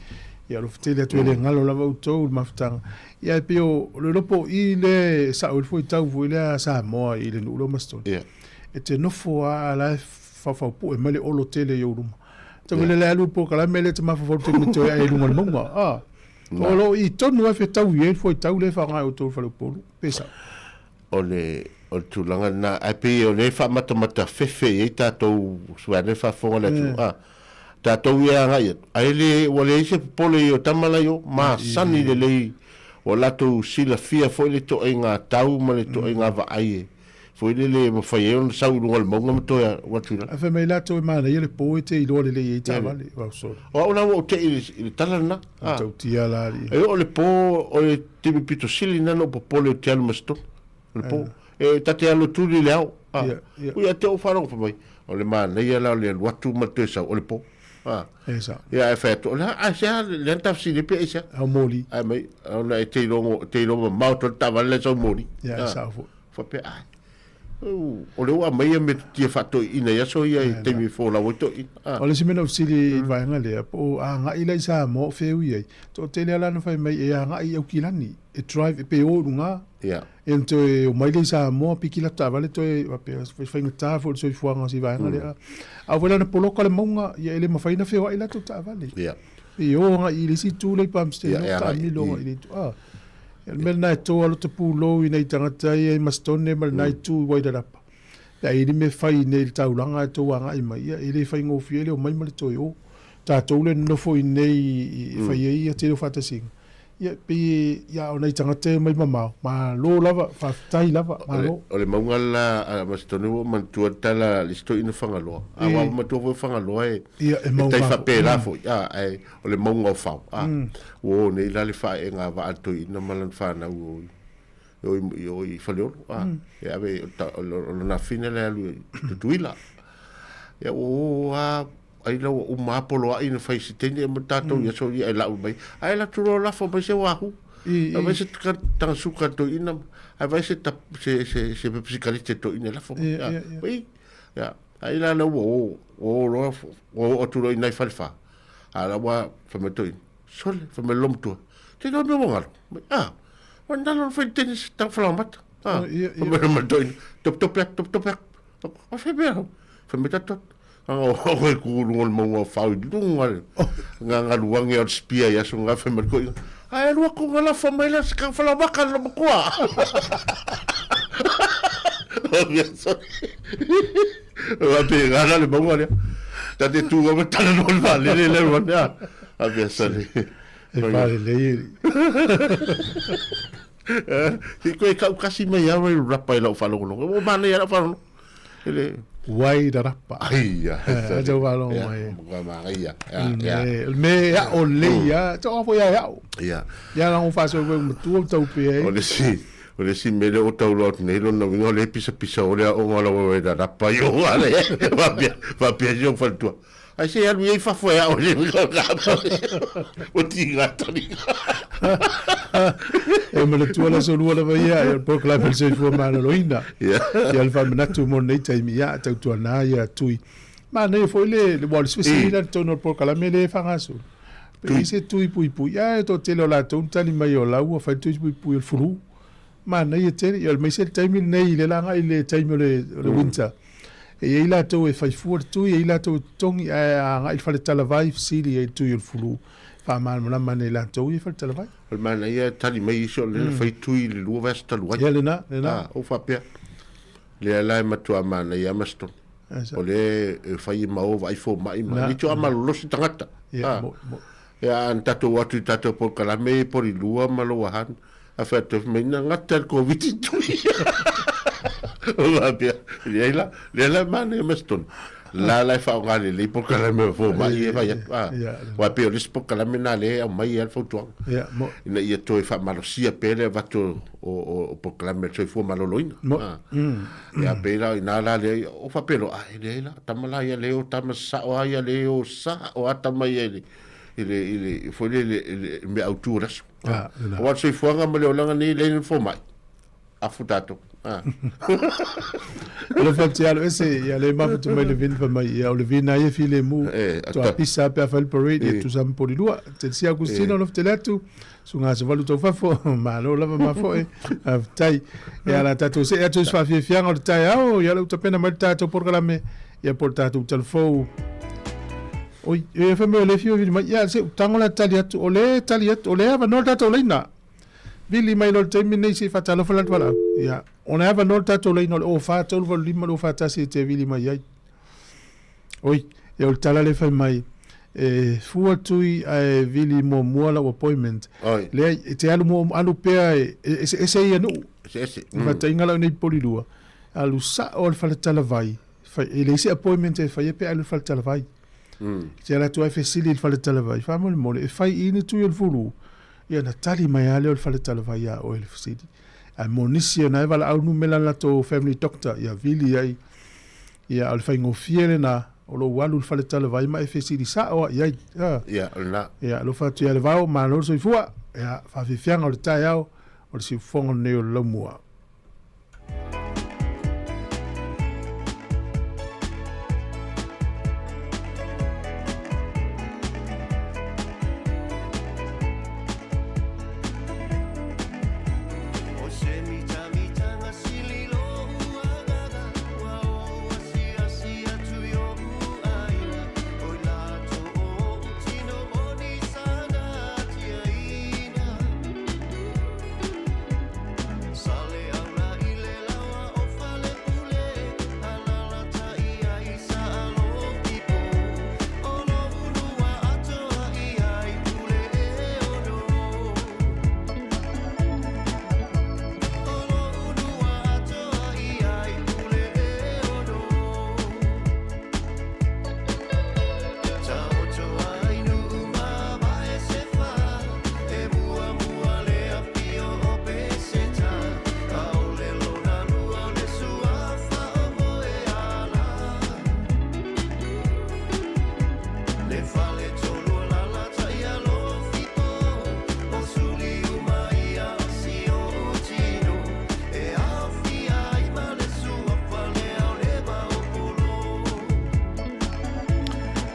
Ia alofa tele atu e le galo lava outou i le mafutaga. Ia e pei o le lopo o i lea e sao ai le fuaitau foi lea a Samoa i le nuu lea o Masetone. E te nofo lava a la e faofaopue mai le olo tele i ou luma. Tau le le alu polokalame lea te mafaufau te me toe ae i luga o le mauga. A, o lo o i tonu lava e fetau i ai le fuaitau lea e faaaoga e outou i le faleupolu. Pe sao? O le, o le tulaga lena, ae pei o lea e faamatamata fefe i ai tatou, vaeane le faafofoga a le atunuu, a, tatou ia e agai atu, ae le, ua leai se popole i o tama la i o, masani lelei, ua latou silafia foi le toaiga tau ma le toaiga vaai e foi lele e mafai ai ona sau i luga o le mauga ma toe alu atu i lalo. Ae fai mai latou e manaia le po e te iloa lelei ai taavale, vau sole. O au la ua ou tei i le tala lena. Matautia la alii. E oo le po o le taimi pito sili lena na ou popole ou te alu ma se tonu. O le po. E ta te alu tuli i le ao. Ui a te ou faalogo fai mai, o le manaia la o le alu atu ma le toe sau, o le po. E sao. Ia ae fai atu, o le a, aisea, lea na ta fesili ai pe aisea. Au moli. Ae mai, ona e te iloa, te iloa mamao atu le taavale la e sau moli. Ia, e sao foi. Faapea, ai. O le ua aumai ia metotia faatoeaiina i aso ia i taimi e folau ai toeaiina. O le isi mea na ou fesili i le vaega lea, po o agai la i Samoa o fea e ui ai. Toatele lava la na fai mai e agai i Aukilani, e drive pe o i luga. Ia ona toe omai lea i Samoa piki latou taavale toe faapea e faigata foi le soifuaga o si vaega lea. A oo foi la ina poloka le mauga, ia e le mafai ona feoai latou taavale. Pe o agai i le isi itu lea i Palmstone, taamilo agai i le itu. O le mea lena e to lota pulou i nai tagata ia i Masitone ma lena itu i Wairarapa. Pe a i ai ni mea fai i inei i le taulaga ae tou agai mai, ia e le faigofie le omai ma le toe o. Tatou lea e nonofo i inei e fai ai ia tele o faatasiga, ia e pei e, ia o nai tagata ia e omai mamao, malo lava, faafetai lava, malo. O le mauga la a Masitone ua ou manatua le tala a le isi toeaina Fagaloa. A ua matua foi o Fagaloa e tai faapela foi, ae o le mauga o Fao, a, ua o nei la le faaeega a vaa a le toeaina ma lana fanau e o i, o i Faleolo, a, e ave, o lona afine la e alu i Tutuila. Ia ua o a, ai la ua uma a poloai na fai se teine ma tatou i aso ia e lau mai. Ae la tu loa lafo mai se wahoo. Ae vai se tagasuka a le toeaina, ae vai se, se, se, se pepa sikareti a le toeaina e lafo mai. Ia, ia, ai la lea ua o, ua o loa, ua oo atu loa i nai falefa. A la ua fai mai toeaina, sole, fai mai le lomatua, te iloa mea ua galo. Mai, a, ua nalo na fai le tennis tau falaoamata. A, fai mai le toeaina, topetope atu, topetope atu. O fai mea, fai mai tatou, anga o koe ku luga o le mauga o Fao i luga le gagaluangi o le spia i aso nga fai mai le toeaina, ae alu atu nga lafo mai la se kau falaoamata le lomatua. Ua pe ngana le mauga lea. Ta te tu ma tala no le vaalele le ua lea. A mea sale. E whaalelei e. Ki koe kau kasi mai au e rapa i lau whalongolongo. O mana ia lau whalongolongo. Ele Wai rarapa. Ai ia. A tau whalongo mai. Mua manga ia. Me a o le ia. Tau apo ia iao. Ia. Ia lango whaso koe matua tau pe ai. O le si. O le isi mea lea ua tau loa atu nei lona uiga o le pisapisa o le aoga o lau e rarapa i o ale faapea faapea si ou faletua ai se alu i ai fafo e ao le uiga o na ua tiga tali E manatua le aso lua lava ia e o le polokalame o le soifua maloloina. Ia le faamanatu mo lenei taimi ia tautuana ia tui. Manaia foi le le ua o le fesili la i totonu o le polokalame lea e faagasolo. Pe i ai se tui puipui, ae toatele o latou na tali mai o la ua fai le tui puipui o le flu. Manaia tele, ia aemaise le taimi lenei i le laga i le taimi o le, o le winter. E i ai latou e fai fua le tui, e i ai latou e totogi, ae a agai i le fale talavai, fesili ai i le tui o le flu. Faamalamalama ane e latou ia i fale talavai. O le manaia e tali mai isi o lea na fai tui i le 2 vaiaso talu ai. Ia lena, lena. Ah, ou faapea, lea la e matua manaia lava Maston. O lea e fai e ma o vaai fomai ma le tio a malolosi tagata. Ia, mo, mo. Ia, ana tatou o atu i tatou polokalame i Polilua ma Lower Hutt, a fai atu, fai mai, na gata le Koviti i tui. O faapea, leai la, lea la e manaia Maston. La la e faaaoga lelei polokalame a fomai e fai atu. Ah, aua e pei o le isi polokalame lena lea e aumai ai le fautuaga. Ina ia toe faamalosia pea le avatu o polokalame a le soifua maloloina. Ia pei la ina la lea o faapea loa, ah, e leai la, tama la ia le o tama sao a ia le o sao a tama ia i le i le i le foi le i le mea autu o le aso. Aua le soifuaga ma le olaga nei e leai ni fomai. Afu tatou. Ah. O le fatialo ese ia le mafuta mai le vin fa mai ia o le vina ia filemu to a pisa pe a fai le parade ia tusa ma Polilua. Te sia Agustino no fetele atu suga se valu tau fafo malo lava ma foe faafetai. Ia la tatou see atu i se faafiafiaga o le taeao ia le utapena mai le tatou polokalame ia po le tatou talafou. Oi, e fai mai o le fia vili mai ia se utago la tali atu o le tali atu o le avanoa le tatou laina. Vili mai loa i le taimi lenei se i faatalofa le atu valaau. Ia, ona e avanoa le tatou laina o le 04 385 241 e te vili mai ai. Oi, ia o le tala lea fai mai, e fua tui ae vili muamua lau appointment. Oi. Leai, e te alu mua, alu pea e, e eseese ia nuu. Eseese. Mm. Faatainga lau nei Polilua, alu sao i le faletalavai, fai, e leai se appointment e faia pe alu i le faletalavai. Mm. Te alu atu ai fesili i le faletalavai, faamolemole, e fai i ni tui o le fulu. Ia ona tali mai lava lea o le faletalavai ia oe le fesili. Ae mo nisi o na e valaau numera latou family doctor ia vili ai. Ia o le faigofie lena o lou alu i le faletalavai ma e fesili sao lava i ai. Ia, o lena. Ia, alofa atu ia Levao, malo le soifua. Ia, faafiafiaga o le taeao o le siufofoga lenei o le Laumua.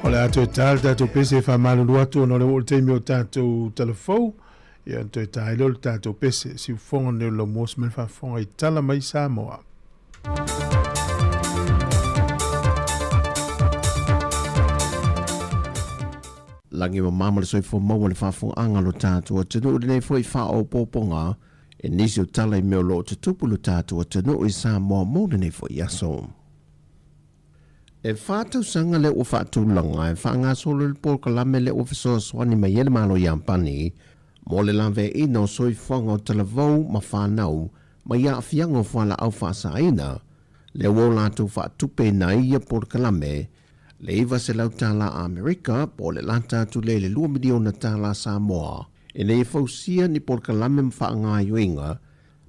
O le a toe tā le tatou pese e faamalulu atu ona o lea ua oo le taimi o tatou talafou. Ia ona toe tā ai lea o le tatou pese. Siufofoga lenei o le laumua se mea le faafofoga i Tala Mai Samoa. Lagi mamā ma le soifua maua le faafofogaaga a lo tatou atunuu i lenei foi faaopoopoga i nisi o tala i mea o lo o tutupu i lo tatou atunuu i Samoa mo lenei foi aso. E tausaga lea ua faatulaga e faagasolo le polokalame lea ua fesoasoani mai ai le Malo Iapani mo le laveaiina o soifuaga o talavou ma fanau mai aafiaga o fualaau faasaina, lea ua o latou faatupeina ai ia polokalame le 900 tala Amerika po o le lata atu lea i le $2 miliona tala Samoa ina ia fausia ni polokalame ma faagaoioiga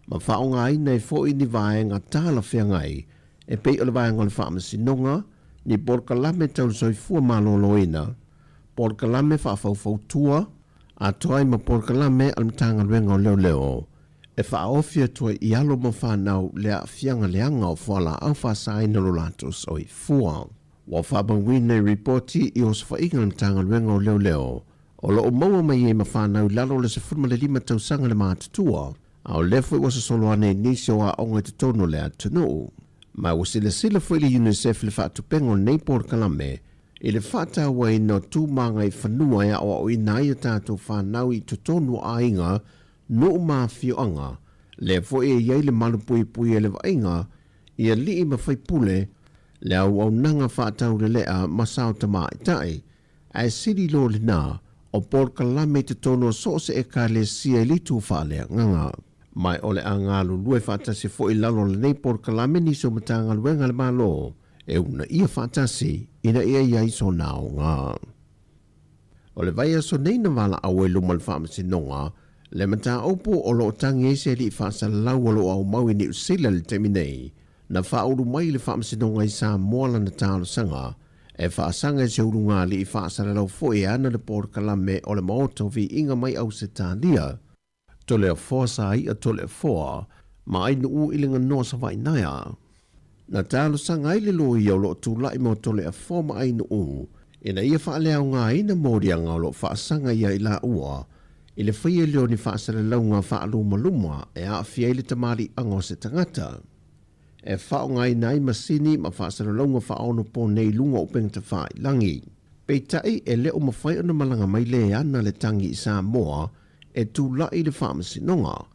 ma faaaogaina ai foi ni vaega talafeagai e pei o le vaega o le faamasinoga, ni polokalame tau le soifua maloloina, polokalame faafaufautua, atoa ai ma polokalame a le Matagaluega o Leoleo e faaofi atu ai i alo ma fanau le aafiaga leaga o fualaau faasaina lo latou soifua. Ua faamauina i ripoti i osofaiga a le Matagaluega o Leoleo o lo o maua mai ai ma fanau i lalo o le 15 tausaga le matutua, a o lea foi ua sosolo ane i nisi o aoga i totonu o le atunuu. Ma ua silasila foi le UNICEF i le faatupenga o lenei polokalame i le faatauaina o tu magaifanua e aoaoina ai a tatou fanau i totonu o aiga, nuu ma afioaga, lea foi e i ai le malupuipuia i le vaaiga i alii ma faipule, le auaunaga faataulelea ma sao tamaitai, Ae sili loa lena, o polokalame i totonu o so o se Ekalesia i le itu faaleagaga. Ma o le a galulue faatasi foi i lalo o lenei polokalame nisi o Matagaluega a le Malo e uunaia faatasi ina ia i ai sona aoga. O le vaiaso nei na valaau ai luma o le Faamasinoga le mataupu o lo o tagi ai se alii faasalalau o lo o aumau i Niu Sila i le taimi nei Na faaulu mai i le Faamasinoga i Samoa lana talosaga e faasaga i se ulugalii faasalalau foi e ana le polokalame o le Maota o Viiga mai Ausetalia, Toleafoa Saia Toleafoa ma Ainuu i le ganoa Savainaea. Na talosaga ai le loia o lo o tulai mo Toleafoa ma Ainuu ina ia faaleaogaina moliaga o lo o faasaga ia i laua i le faia lea o ni faasalalauga faalumaluma e aafia ai le tamaliiaga o se tagata. E faaaogaina ai masini ma faasalalauga faaonoponei i luga o upega tafailangi. Peitai, e le o mafai ona malaga mai le ana le tagi i Samoa e tulai i le faamasinoga,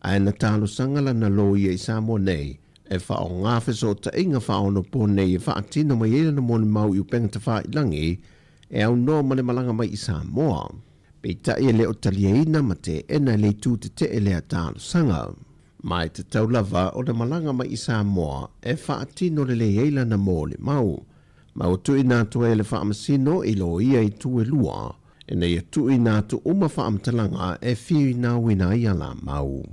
ae na talosaga lana loia i Samoa nei e faaaoga fesootaiga faaonoponei e faatino mai ai lana molimau i upega tafailangi e aunoa ma le malaga mai i Samoa. Peitai e le o taliaina ma teena e le itu tetee lea talosaga. Ma e tatau lava ona malaga mai i Samoa e faatino lelei ai lana molimau. Ma ua tuuina atu ai e le Faamasino i loia i tu e lua, ina ia tuuina atu uma faamatalaga e finauina ai a la mau.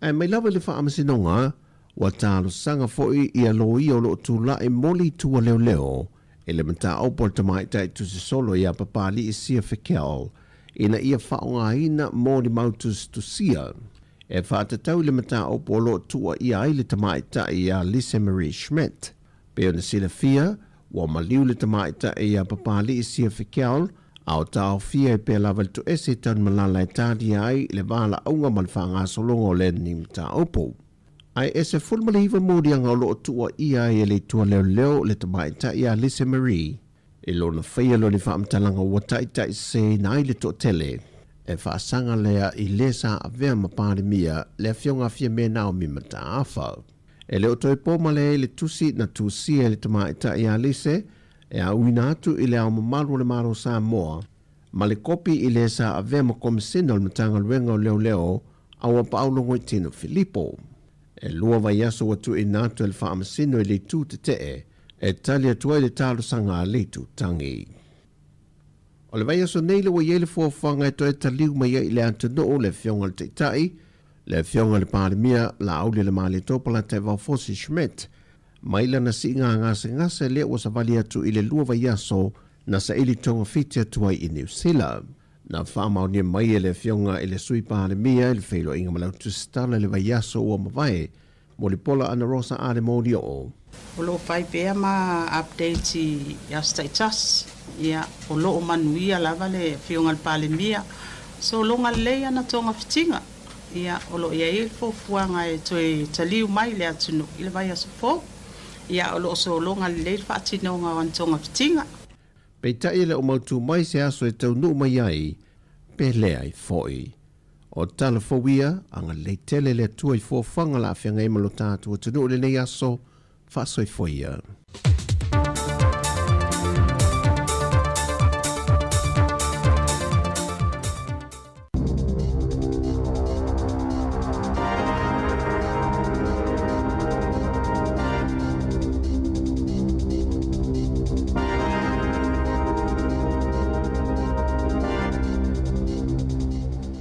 Ae mai lava i le Faamasinoga, ua talosaga foi ia loia o lo o tulai mo le itu a leoleo i le mataupu a le tamaitai tusisolo ia Papali'i Sia Fekel ina ia faaaogaina molimau tusitusia e faatatau i le mataupu o lo o tuuaia ai le tamaitai ia Lise Marie Schmidt. Pei ona silafia, ua maliu le tamaitai ia Papali'i Sia Fekel a o taofia ai pea lava le toese i Tanumalala e talia ai le valaauga ma le faagasologa o lenei mataupu. Ae e 19 moliaga o lo o tuuaia ai e le Itu Leoleo le tamaitai ia Lise Marie i lona faia lea o ni faamatalaga ua taitaiseseina ai le toatele e faasaga lea i le sa avea ma Palemia le Afioga a Fiame Naomi Mataafa. E le o toe po male ai le tusi na tusia e le tamaitai ia Lise e auina atu i le Ao Mamalu o le Malo o Samoa ma le kopi i le sa avea ma Komisena o le Matagaluega o Leoleo a ua paau Logoitino Filipo. E lua vaiaso ua tuuina atu e le Faamasino i le itu tetee e tali atu ai le talosaga a le itutangi. O le vaiaso nei le ua i ai le fuafuaga e toe taliu mai ai i le atunuu le Afioga i le Taitai, le Afioga i le Palemia Laauli Malietoa Fosi Schmidt, mai lana siiga gasegase lea ua savali atu i le lua vaiaso na saili togafiti atu ai i Niu Sila. Na faamaonia mai e le Afioga i le Sui Palemia i le feiloaiga ma le autusitala i le vaiaso ua mavae. Mulipola Anarosa Ale Molioo. O lo o fai pea ma updates i aso taitasi. Ia, o lo o manuia lava le Afioga i le Palemia. Sologa lelei ana togafitiga. Ia, o lo o i ai le fuafuaga e toe taliu mai i le atunuu i le vaiaso fou. Ia, o lo o sologa lelei le faatinoga o ana togafitiga. Peitai e le o mautū mai se aso e taunuu mai ai, pe leai foi. O tala fou ia, agalelei tele le Atua i fuafuaga la feagai ma lo tatou atunuu i lenei aso, faasoifua ia.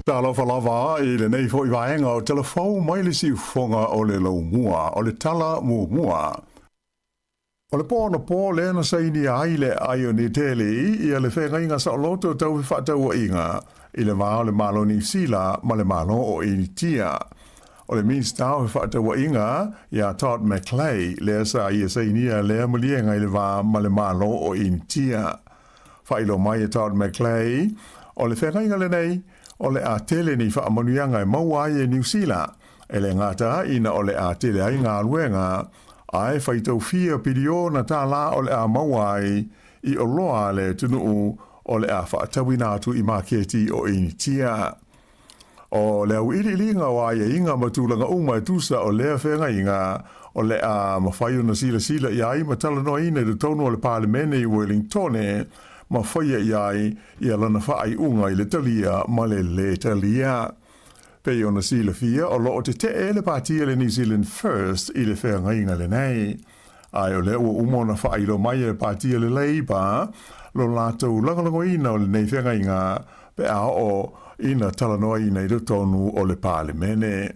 Talofa lava i lenei foi vaega o Tala Fou mai le siufofoga o le Laumua, o le tala muamua. O le po anapo lea na sainia ai le aai o New Delhi ia le feagaiga saoloto tau fefaatauaiga i le va o le Malo Niu Sila ma le Malo o Initia. O le Minisita o Fefaatauaiga ia Todd McClay lea sa ia sainia lea maliega i le va ma le Malo o Initia. Faailoa mai e Todd McClay, o le feagaiga lenei, o le a tele ni faamanuiaga e maua ai e Niu Sila, e le gata ina o le a tele ai galuega, ae faitau fia piliona tālā o le a maua ai i oloa a le atunuu o le a faatauina atu i maketi o Initia. O le auiliiliga o aiaiga ma tulaga uma e tusa o lea feagaiga o le a mafai ona silasila i ai ma talanoaina i totonu o le Palemene i Wellingtone ma faia i ai ia lana faaiuga i le talia ma le lē talia. Pei ona silafia, o lo o tetee le pāti a le New Zealand First i le feagaiga lenei. Ae o lea ua uma ona faailoa mai e le pāti a le Labour lo latou lagolagoina o lenei feagaiga pe a oo ina talanoaina i totonu o le Palemene.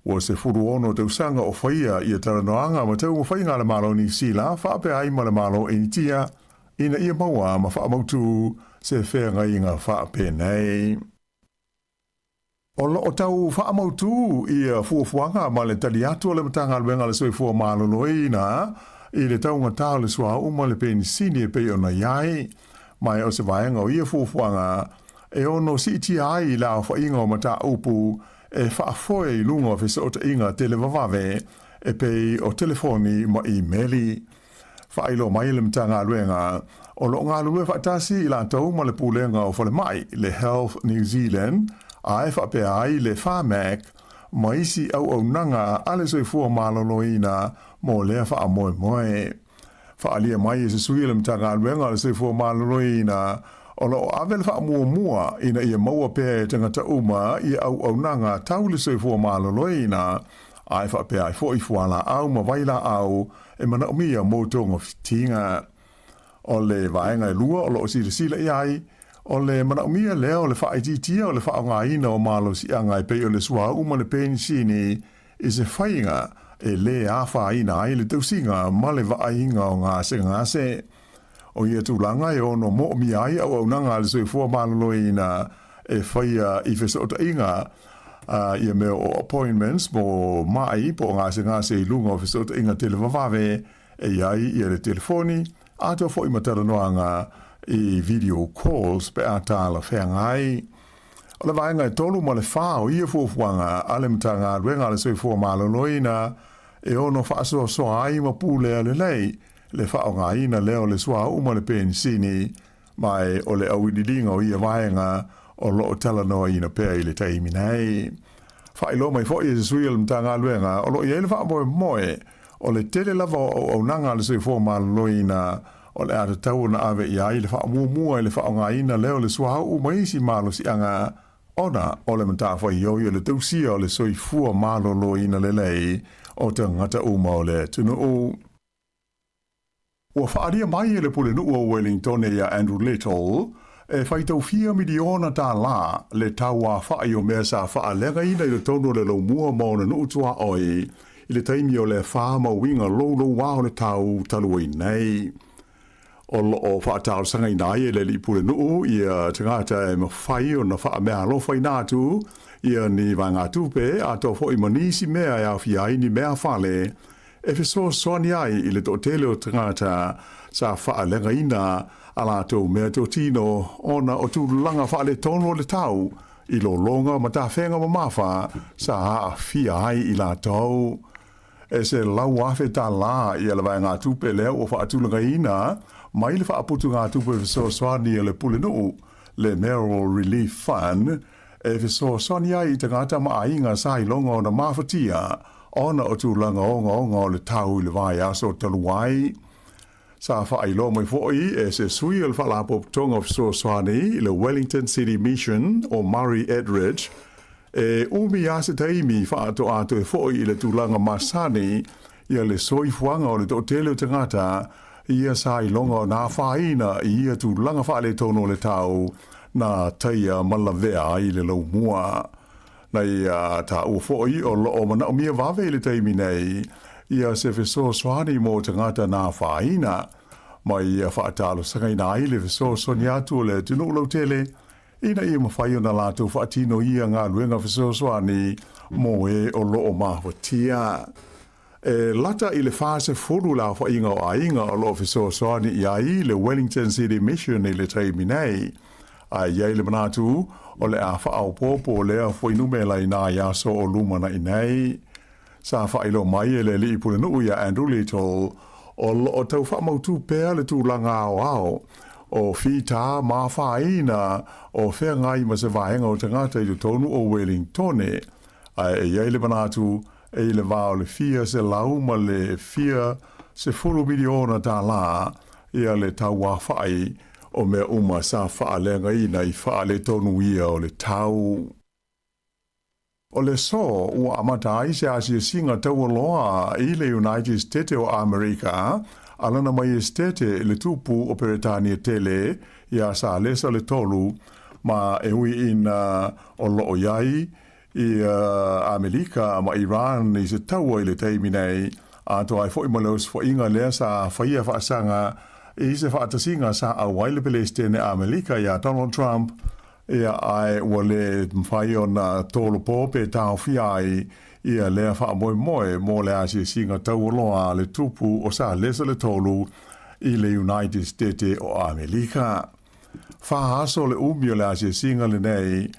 Ua 16 tausaga o faia ia talanoaga ma taumafaiga a le Malo o Niu Sila faapea ai ma le Malo o Initia ina ia maua ma faamautu se feagaiga faapenei. O lo o tau faamautū ia fuafuaga ma le tali atu a le Matagaluega a le Soifua Maloloina i le taugatā o le suauu ma le penisini e pei ona i ai. Ma o se vaega o ia fuafuaga e ono siitia ai le aofaiga o mataupu e faafoe i luga o fesootaiga televavave e pei o telefoni ma imeli. Faailoa mai le Matagaluega, o lo o galulue faatasi i latou ma le Pulega o Falemai, le Health New Zealand, ae faapea ai le Pharmac ma isi auaunaga a le soifua maloloina mo lea faamoemoe. Faaalia mai e se sui o le Matagaluega o le Soifua Maloloina, o lo o ave le faamuamua ina ia maua pea e tagata uma ia auaunaga tau le soifua maloloina, ae faapea ai foi fualaau ma vailaau e manaomia mo togafitiga. O le vaega e lua o lo o silasila i ai, o le manaomia lea o le faaitiitia o le faaaogaina o malosiaga e pei o le suauu ma le penisini i se faiga e lē afaina ai le tausiga ma le vaaiga o gasegase. O ia tulaga e ono moomia ai auaunaga a le soifua maloloina e faia i fesootaiga ia mea o appointments mo maʻi po o gasegase i luga o fesootaiga televavave e i ai ia le telefoni atoa foi ma talanoaga i video calls pe a talafeagai. O le vaega e tolu ma le fā o ia fuafuaga a le Matagaluega a le Soifua Maloloina e ono faasoasoa ai ma pulea lelei le faaaogaina lea o le suauu ma le penisini, ma e o le auiliiliga o ia vaega o lo o talanoaina pea i le taimi nei. Faailoa mai foi e se sui o le Matagaluega o lo o i ai le faamoemoe o le tele lava o auaunaga a le soifua maloloina o le a tatau ona ave i ai le faamuamua i le faaaogaina lea o le suauu ma isi malosiaga ona o le matafaioi o le tausia o le soifua maloloina lelei o tagata uma o le atunuu. Ua faaalia mai e le Pulenuu o Wellingtone ia Andrew Little e faitau fia miliona tālā le tauafa'i o mea sa faaleagaina i totonu o le laumua ma ona nuu tuaoi i le taimi o le afa ma uiga loulouā o le tau talu ai nei. O lo o faatalosagaina ai e le alii pulenuu ia tagata e mafai ona faameaalofaina atu ia ni vaegatupe atoa foʻi ma nisi mea e aofia ai ni meafale e fesoasoani ai i le toʻatele o tagata sa faaleagaina a latou meatotino ona o tulaga faaletonu o le tau i lologa ma tafega mamafa sa aafia ai i latou. E $100,000 ia le vaegatupe lea ua faatulagaina mai le faaputugatupe fesoasoani a le Pulenuu, le Mayoral Relief Fund, e fesoasoani ai i tagata ma aiga sa iloga ona mafatia ona o tulaga ogaoga o le tau i le vaiaso talu ai. Sa faailoa mai foi e se sui o le Faalapotopotoga o Fesoasoani i le Wellington City Mission o Murray Edridge, e umi lava se taimi faatoa toe foi i le tulaga masani ia le soifuaga o le toatele o tagata ia sa iloga ona afaina i ia tulaga faaletonu o le tau na taia ma lavea ai le laumua. Na ia taua foi o loo manaomia vave i le taimi nei ia se fesoasoani mo tagata na afaina, ma ia faatalosagaina ai le fesoasoani atu o le atunuu lautele ina ia mafai ona latou faatino ia galuega fesoasoani mo e o loo mafatia. E lata i le 40 le aofaiga o aiga o lo o fesoasoani i ai le Wellington City Mission i le taimi nei. Ae i ai le manatu, o le a faaopoopo lea fuainumera i nai aso o lumanai nei. Sa faailoa mai e le alii pulenuu ia Andrew Little, o lo o tau faamautu pea le tulaga aoao o fita ma afaina o feagai ma se vaega o tagata i totonu o Wellingtone, ae e i ai le manatu e i le va o le fia selau ma le fia $10 miliona ia le tauafaʻi o mea uma sa faaleagaina i faaletonu ia o le tau. O le aso ua amata ai se asiasiga taualoa i le United Setete o Amerika, a Lana Maiestete i le Tupu o Peretania Tele iā Salesa le Tolu, ma e ui ina o loo i ai i Amelika ma Iran i se taua i le taimi nei, atoa ai foi ma le osofaiga lea sa faia faasaga i se faatasiga sa auai le Pelesitene Amelika iā Donald Trump, ia ae ua le mafai ona tolopo pe taofia ai ia lea faamoemoe mo le asiasiga taualoa a le Tupu o Salesa le Tolu i le United Setete o Amelika. Fa aso le umi o le asiasiga lenei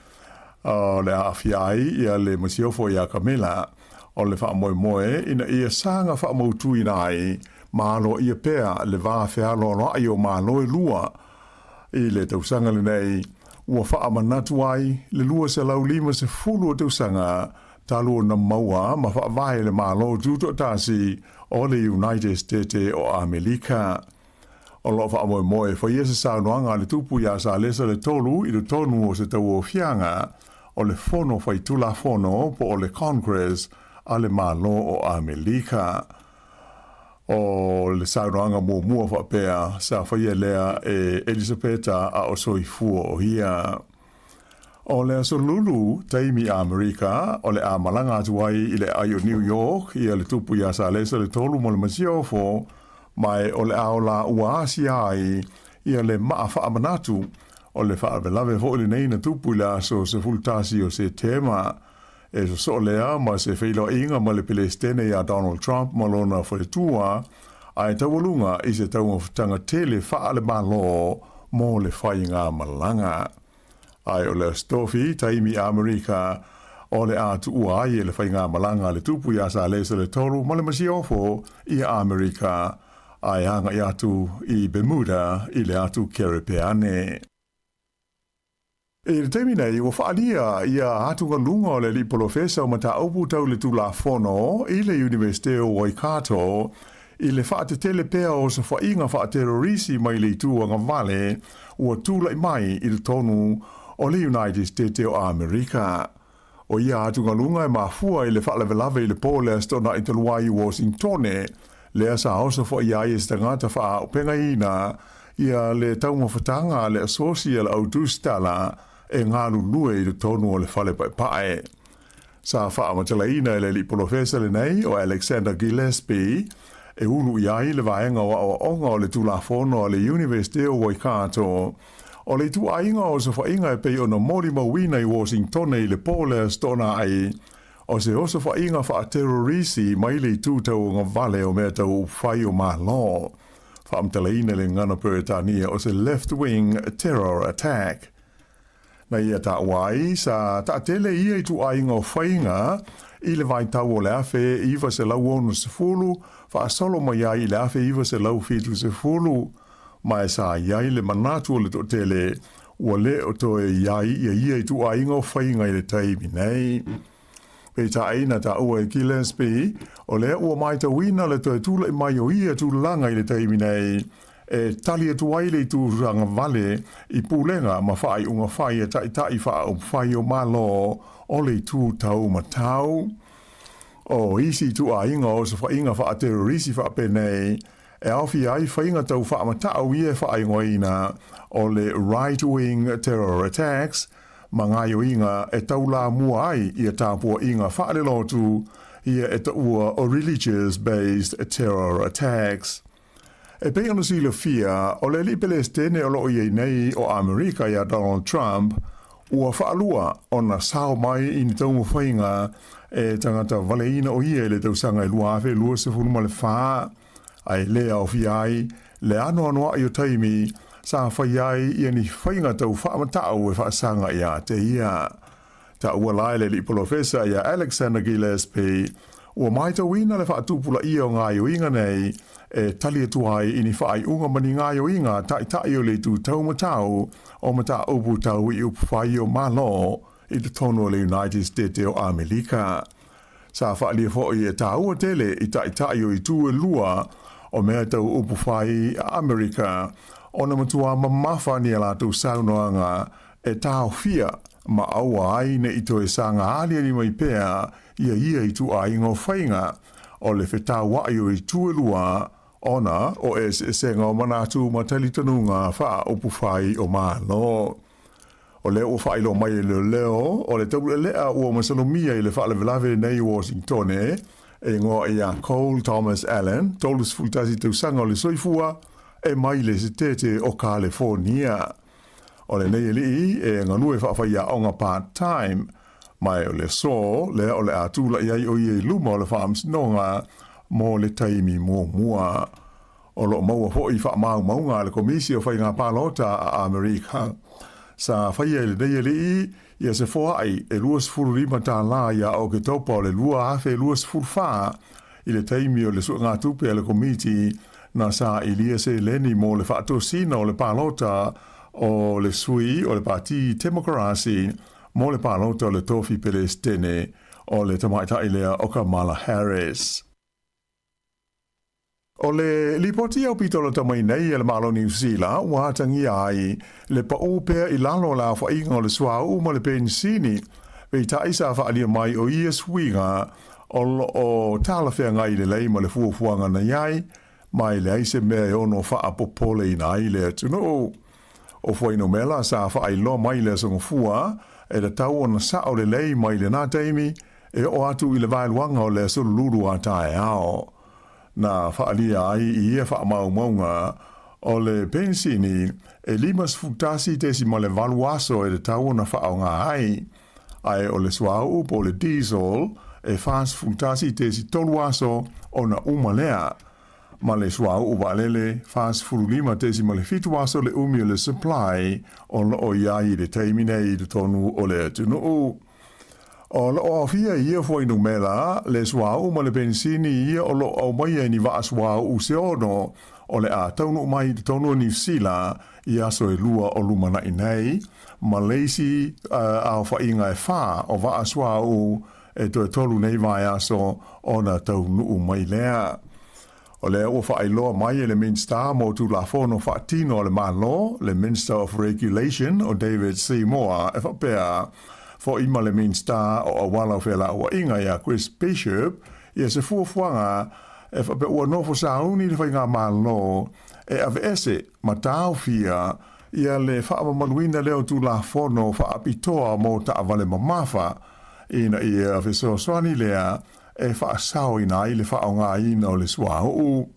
o le aafia ai ia le Masiofo iā Kamela o le faamoemoe ina ia saga faamautuina ai ma aloaia pea le va fealoaloai o Malo e lua i le tausaga lenei ua faamanatu ai le 250 o tausaga talu ona maua ma faavae le Malo Tutoatasi o le United Setete o Amelika. O lo o faamoemoe e faia se saunoaga a le Tupu iā Salesa le Tolu i totonu o se tauofiaga o le Fono Faitulafono po o le Congress a le Malo o Amelika. O le saunoaga muamua faapea sa faia lea e Elisapeta a o soifua o ia. O le aso Lulu, taimi Amerika, o le a malaga atu ai i le aai o New York ia le Tupu iā Salesa le Tolu ma le Masiofo, ma e o le a ola ua asia ai ia le maa faamanatu o le faalavelave foi lenei na tupu i le aso 11 o Setema. E sosoo lea ma se feiloaiga ma le Pelesitene iā Donald Trump ma lona faletua, ae taualuga i se taumafataga tele faale-Malo mo le faigamalaga. Ae o le Aso Tofi, taimi Amerika, o le a tuua ai e le faigamalaga a le Tupu iā Salesa le Tolu ma le Masiofo i Amerika, ae agai atu i Bermuda i le atu Kerepeane. I le taimi nei, ua faaalia ia atugaluga o le alii polofesa o mataupu tau le Tulafono i le Iunivesite o Waikato i le faatetele pea o osofaiga faaterorisi mai le itu agavale ua tulai mai i totonu o le United Setete o Amerika. O ia atugaluga e mafua i le faalavelave i le po le Aso Toonai talu ai i Washingtone, lea sa osofaia ai e se tagata faaaupegaina ia le taumafataga a le asosi a le au tusitala e galulue i totonu o le fale paepae. Sa faamatalaina e le alii polofesa lenei o Alexander Gillespie e ulu i ai le vaega o aoaoga o le Tulafono a le Iunivesite o Waikato. O le ituaiga osofaiga e pei ona molimauina i Washingtone i le po le Aso Toonai, o se osofaiga faaterorisi mai le itu tauagavale o mea tau upufai o Malo. Faamatalaina i le gagana Peretania o se left-wing terror attack. Na ia taua ai, sa taatele ia ituaiga o faiga i le vaitau o le 1960 faasolo mai ai i le 1970, ma e sa i ai le manatu o le toatele ua le o toe i ai ia ia ituaiga o faiga i le taimi nei. Peitai, na taua e Gillespie, o lea ua matauina le toe tulai mai o ia tulaga i le taimi nei, e tali atu ai le itu agavale i pulega ma faaiuga fai a taitai faaupufai o Malo o le itu taumatau. O isi ituaiga osofaiga faaterorisi faapenei, e aofia ai faiga tau faamatau ia e faaigoaina o le right wing terror attacks, ma gaoioiga e taulamua ai ia tapuaiga faalelotu ia e taua o religious based terror attacks. E pei ona silafia, o le alii Pelesitene o lo o i ai nei o Amerika iā Donald Trump, ua faalua ona sao mai i ni taumafaiga e tagata valeina o ia i le tausaga e 2024, ae le aofia ai le anoanoai o taimi sa fai ai ia ni faiga tau faamatau e faasaga iā te ia. Taua la e le alii polofesa ia Alexander Gillespie, ua matauina le faatupulaia o gaoioiga nei e tali atu ai i ni faaiuga ma ni gaoioiga a taitai o le itu taumatau o mataupu tau i upufai o Malo i totonu o le United State o Amelika. Sa faaalia foi e tāua tele i taitai o itu e lua o mea tau upufai a Amerika ona matua mamafa ni a latou saunoaga e taofia ma aua ai ne i toe saga aliali mai pea ia ia ituaiga o faiga o le fetauai o itu e lua ona o eseesega o manatu ma talitonuga faaupufai o Malo. O lea ua faailoa mai e leoleo, o le taulealea ua masalomia i le faalavelave nei i Washingtone, e igoa ia Cole Thomas Allen, 31 tausaga o le soifua, e mai le Setete o Kalefonia. O lenei alii e galue faafaiaoga part-time, ma o le aso lea o le a tulai ai o ia i luma o le faamasinoga mo le taimi muamua. O lo o maua foi faamaumauga a le Komisi o Faiga Palota a Amerika sa faia i lenei alii ia se foai e 25 tālā ia Oketopa o le 2024 i le taimi o le suegatupe a le Komiti na sailia seleni mo le faatosina o le palota o le sui o le Pati Temokarasi mo le palota o le tofi Pelesitene o le tamaitai lea o Kamala Harris. O le lipoti aupito lata mai nei a le Malo o Niu Sila ua atagia ai le paʻū pea i lalo o le aofaiga o le suauu ma le penisini, peitai sa faaalia mai o ia suiga o lo o talafeagai lelei ma le fuafuaga na i ai, ma e leai se mea e ono faapopoleina ai le atunuu. O fuainumera sa faailoa mai i le Aso Gafua e tatau ona sao lelei mai lenā taimi e oo atu i le vaeluaga o le aso lulu a taeao. Na faaalia ai i ia faamaumauga o le penisini e 51.8 aso e tatau ona faaaoga ai, ae o le suauu po o le diesel e 41.3 aso ona uma lea, ma le suauu vaalele 45.7 aso le umi o le supply o lo o i ai i le taimi nei i totonu o le atunuu. O lo o aofia i ia fuainumera le suauu ma le penisini ia o lo o aumaia i ni vaa suauu se ono o le a taunuu mai i totonu o Niu Sila i aso e lua o lumanai nei, ma le isi aofaiga e fa o vaa suauu e toe tolu nei vaiaso ona taunuu mai lea. O lea ua faailoa mai e le Minisita mo Tulafono Faatino a le Malo, le Minister of Regulation o David Seymour e faapea, Fo'i ma le Minisita o Auala o Felauaiga ia Chris Bishop ia se fuafuaga e faapea ua nofo sauni le Faigamalo e aveese ma taofia ia le faamamaluina lea o Tulafono Faapitoa mo Taavale Mamafa ina ia fesoasoani lea e faasaoina ai le faaaogaina o le suauu.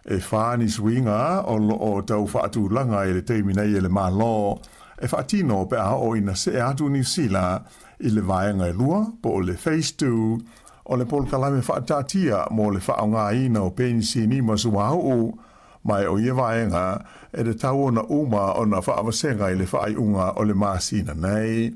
E whā ni suiga o loo tau whaatūlanga i le taimi nei e le Malo e faatino pe a oo ina see atu Niu Sila i le vaega e lua po o le Phase 2 o le polokalame faataatia mo le faaaogaina o penisini ma suauu, ma o ia vaega e tatau ona uma ona faavasega i le faaiuga o le masina nei.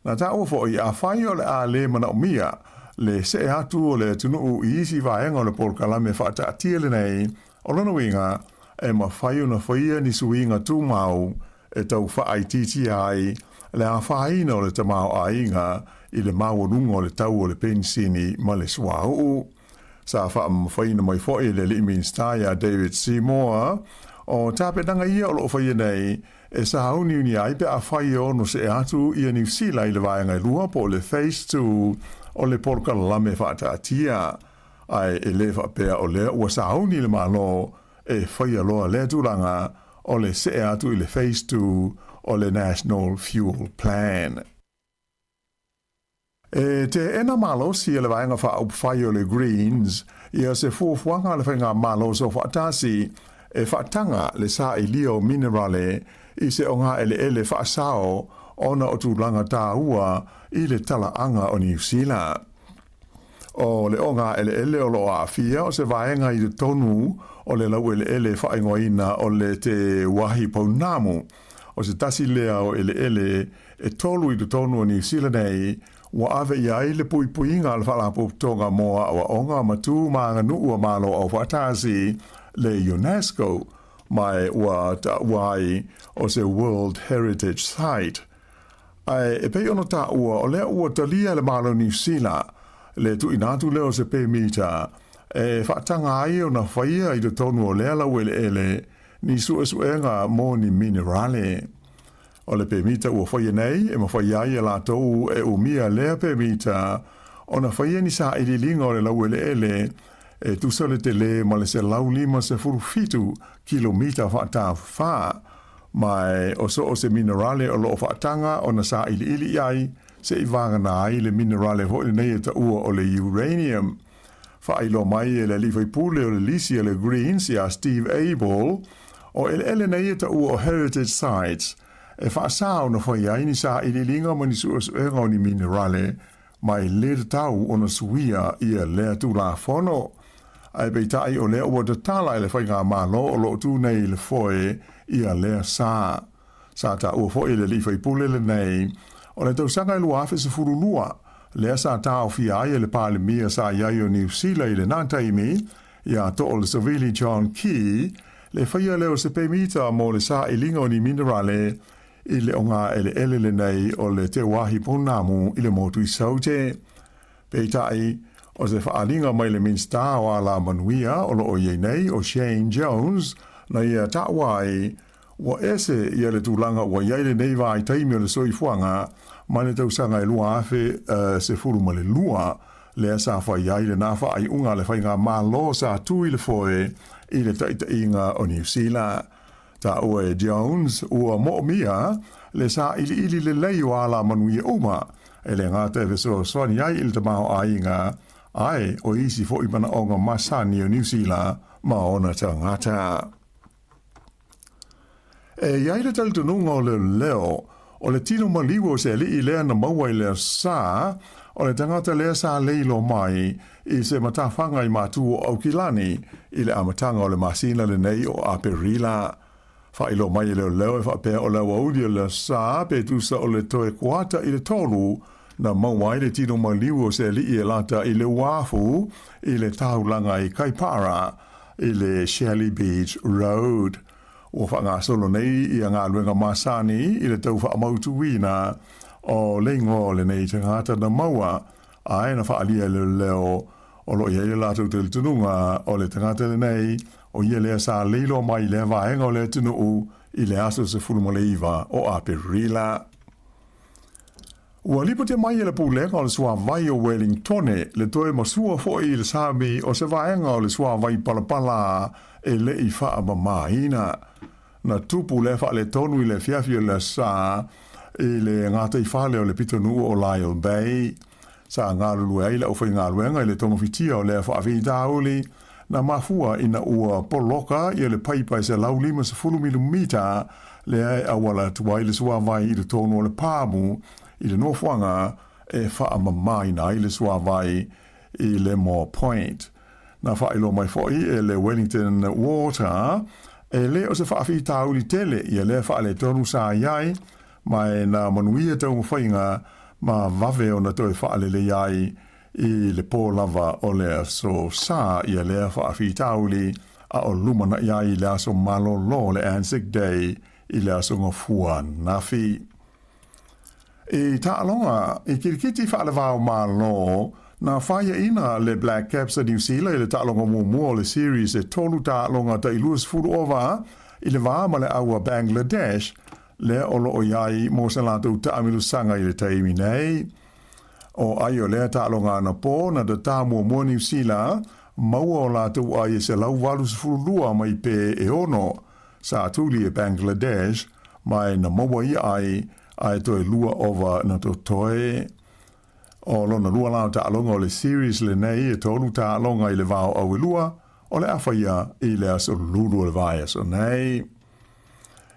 Na taua foi, afai o le a le manaomia le see atu o le atunuu i isi vaega o le polokalame faataatia lenei, o lona uiga, e mafai ona faia ni suiga tumau e tau faaitiitia ai le afaina o le tamaoaiga i le maualuga o le tau o le penisini ma le suauu. Sa faamamafaina mai foi e le alii Minisita ia David Seymour, o tapenaga ia o loo faia nei e sauniuni ai pe afai e ono see atu ia Niu Sila i le vaega e lua po o le Phase 2 o le polokalame faataatia. Ae e le faapea o lea ua sauni le Malo e faia loa lea tulaga o le see atu i le Phase 2 o le National Fuel Plan. E teena malosi e le Vaega Faaupufai o le Greens ia se fuafuaga a le Faigamalo Soofaatasi e faataga le sailia o minerale i se ogaeleele faasao ona o tulaga taua i le talaaga o Niu Sila. O le ogaeleele o loo aafia o se vaega i totonu o le laueleele faaigoaina o le Te Wahi Pounamu, o se tasi lea o eleele e tolu i totonu o Niu Sila nei ua ave i ai le puipuiga a le Faalapotopotoga mo Aoaoga ma Tu ma Aganuu a Malo Aufaatasi, le UNESCO, ma ua taua ai o se World Heritage Site. Ae e pei ona taua o lea ua talia e le Malo o Niu Sila le tuuina atu lea o se pemita e faataga ai ona faia i totonu o lea laueleele ni suesuega mo ni minerale. O le pemita ua faia nei e mafai ai e latou e umia lea pemita ona faia ni sailiiliga o le laueleele e tusa le tele ma le 157 kilomita faatafafa, ma o so o se minerale o loo faataga ona sailiili i ai se'i vagana ai le minerale foi lenei e taua o le uranium. Faailoa mai e le alii faipule o le lisi a le Greens ia Steve Abel, o eleele nei e taua o Heritage Sites, e faasā ona fai ai ni sailiiliga ma ni suesuega o ni minerale, ma e le tatau ona suia ia lea Tulafono. Ae peitai o lea ua tatala e le Faigamalo o loo tu nei i le foe ia lea sa. Sa taua foi e le alii faipule lenei, o le tausaga e 2012, lea sa taofia ai e le Palemia sa i ai o Niu Sila i lenā taimi, ia Toolesavili John Key, le faia lea o se pemita mo le sailiga o ni minerale i le ogaeleele lenei o le Te Wahi Pounamu i le motu i Saute. Peitai, o se faaaliga mai le Minisita o Alamanuia o loo i ai nei o Shane Jones, na ia taua ai, Ua ese ia le tulaga ua i ai lenei vaitaimi o le soifuaga mai le tausaga e 2012, lea sa fai ai lenā faaiuga a le Faigamalo sa tu i le foe i le taitaiga o Niu Sila. Taua e Jones, ua moomia le sailiili lelei o alamanuia uma, e le gata e fesoasoani ai i le tamaoaiga, ae o isi foi manaoga masani o Niu Sila ma ona tagata. E i ai le talitonuga o leoleo, o le tino maliu o se alii lea na maua i le aso Sa, o le tagata lea sa leilo mai i se matafaga i Matu o Aukilani i le amataga o le masina lenei o Aperila. Faailoa mai e leoleo e faapea o le aoauli o le aso Sa pe tusa o le toe kuata i le tolu na maua ai le tino maliu o se alii e lata i le uafu i le taulaga i Kaipara i le Shelly Beach Road. Ua faagasolo nei ia galuega masani i le tau faamautuina o le igoa o lenei tagata na maua, ae na faaalia e leoleo o loo i ai le latou talitonuga o le tagata lenei o ia lea sa leiloa mai i lea vaega o le atunuu i le aso 19 o Aperila. Ua lipoti mai e le Pulega o le Suavai o Welingtone le toe masua foi i le sami o se vaega o le suavai palapala e le i faamamaina. Na tupu lea faaletonu i le afiafi o le Aso Sa i le gataifale o le pitonuu o Lyall Bay. Sa galulue ai le aufaigaluega i le togafitia o lea faafitauli. Na mafua ina ua poloka ia le paipa e 150 milimita lea e auala atu ai le suavai i totonu o le pamu i le nofoaga e faamamaina ai le suavai i le Moa Point. Na faailoa mai foi e le Wellington Water, e le o se faafitauli tele ia lea faaletonu sa i ai, ma e na manuia taumafaiga ma vave ona toe faalelei ai i le pō lava o le aso Sa ia lea faafitauli a o lumanai ai i le aso malolo le Anzac Day i le aso Gafua ananafi. I taaloga i kirikiti faalevao Malo, na faiaina le Black Caps a Niu Sila i le taaloga muamua o le series e tolu taaloga tai 20 ova i le va ma le au a Bangladesh, lea o loo i ai mo se latou taamilosaga i le taimi nei. O ai o lea taaloga anapo na tatā muamua Niu Sila, maua o latou ai e 182 mai pē e ono, sa tuli e Bangladesh, ma e na maua ia ai, ae toe lua ova na totoe. O lona lua la o taaloga o le series lenei e tolu taaloga i le vao auelua, o le a faia i le aso lulu o le vaiaso nei.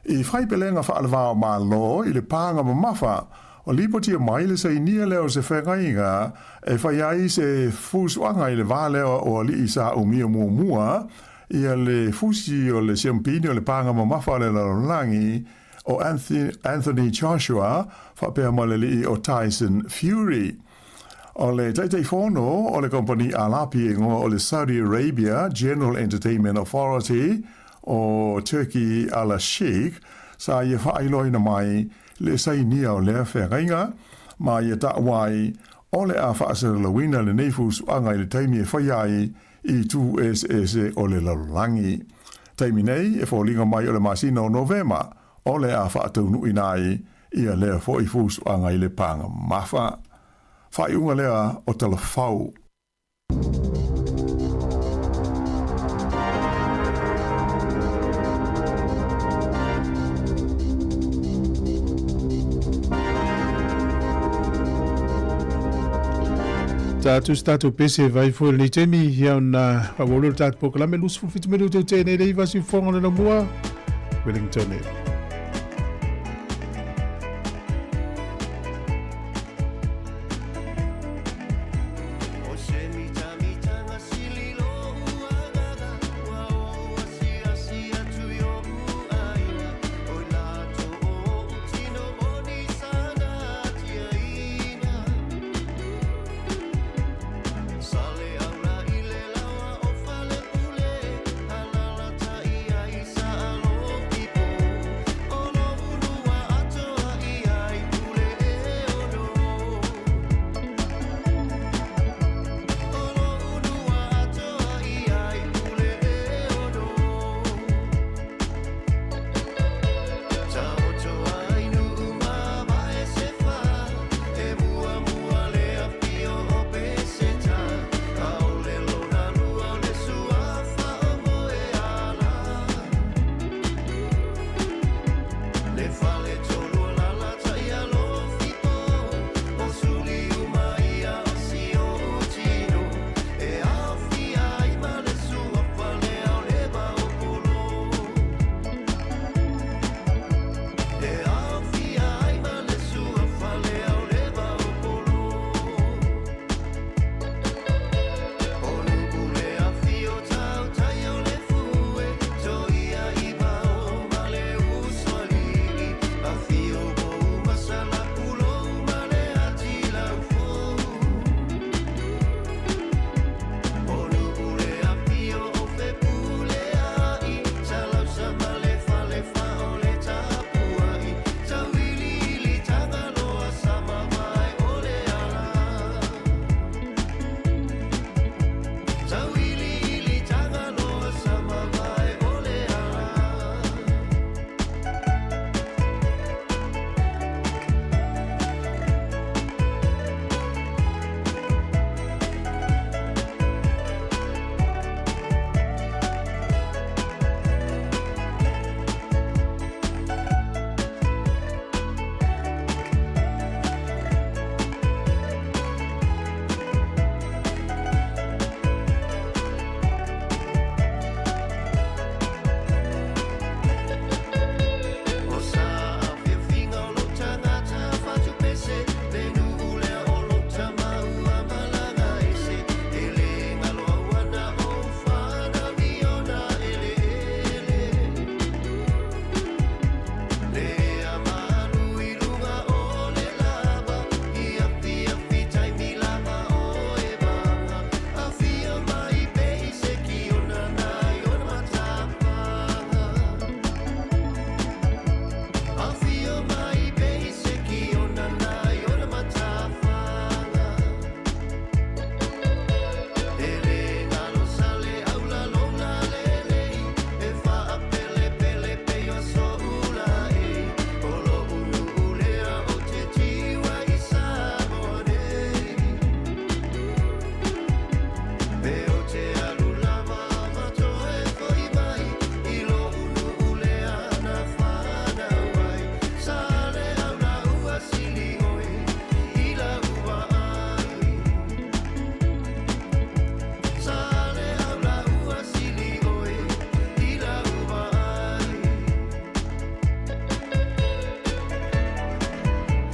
I faipelega faalevao Malo i le paga mamafa, ua lipotia mai le sainia lea o se feagaiga e fai ai se fusuaga i le va lea o alii sa umia muamua ia le fusi o le siampini o le paga mamafa o le lalolagi o Anthony Joshua faapea ma le alii o Tyson Fury. O le Taitaifono o le Kamupani Alapi e igoa o le Saudi Arabia General Entertainment Authority o Turki Al Sheikh sa ia faailoaina mai le sainia o lea feagaiga ma ia taua ai o le a faasalalauina lenei fusuaga i le taimi e faia ai i itu eseese o le lalolagi. Taimi nei e foliga mai o le masina o Novema o le a faataunuuina ai ia lea foi fusuaga i le paga mafa. Faaiuga lea o Talafau. Tātou se tātou pese vai foi lenei taimi ia ona faaauau lea o le tatou polokalame 27 minute o tēnei le iva siufofoga o le laumua Wellington e.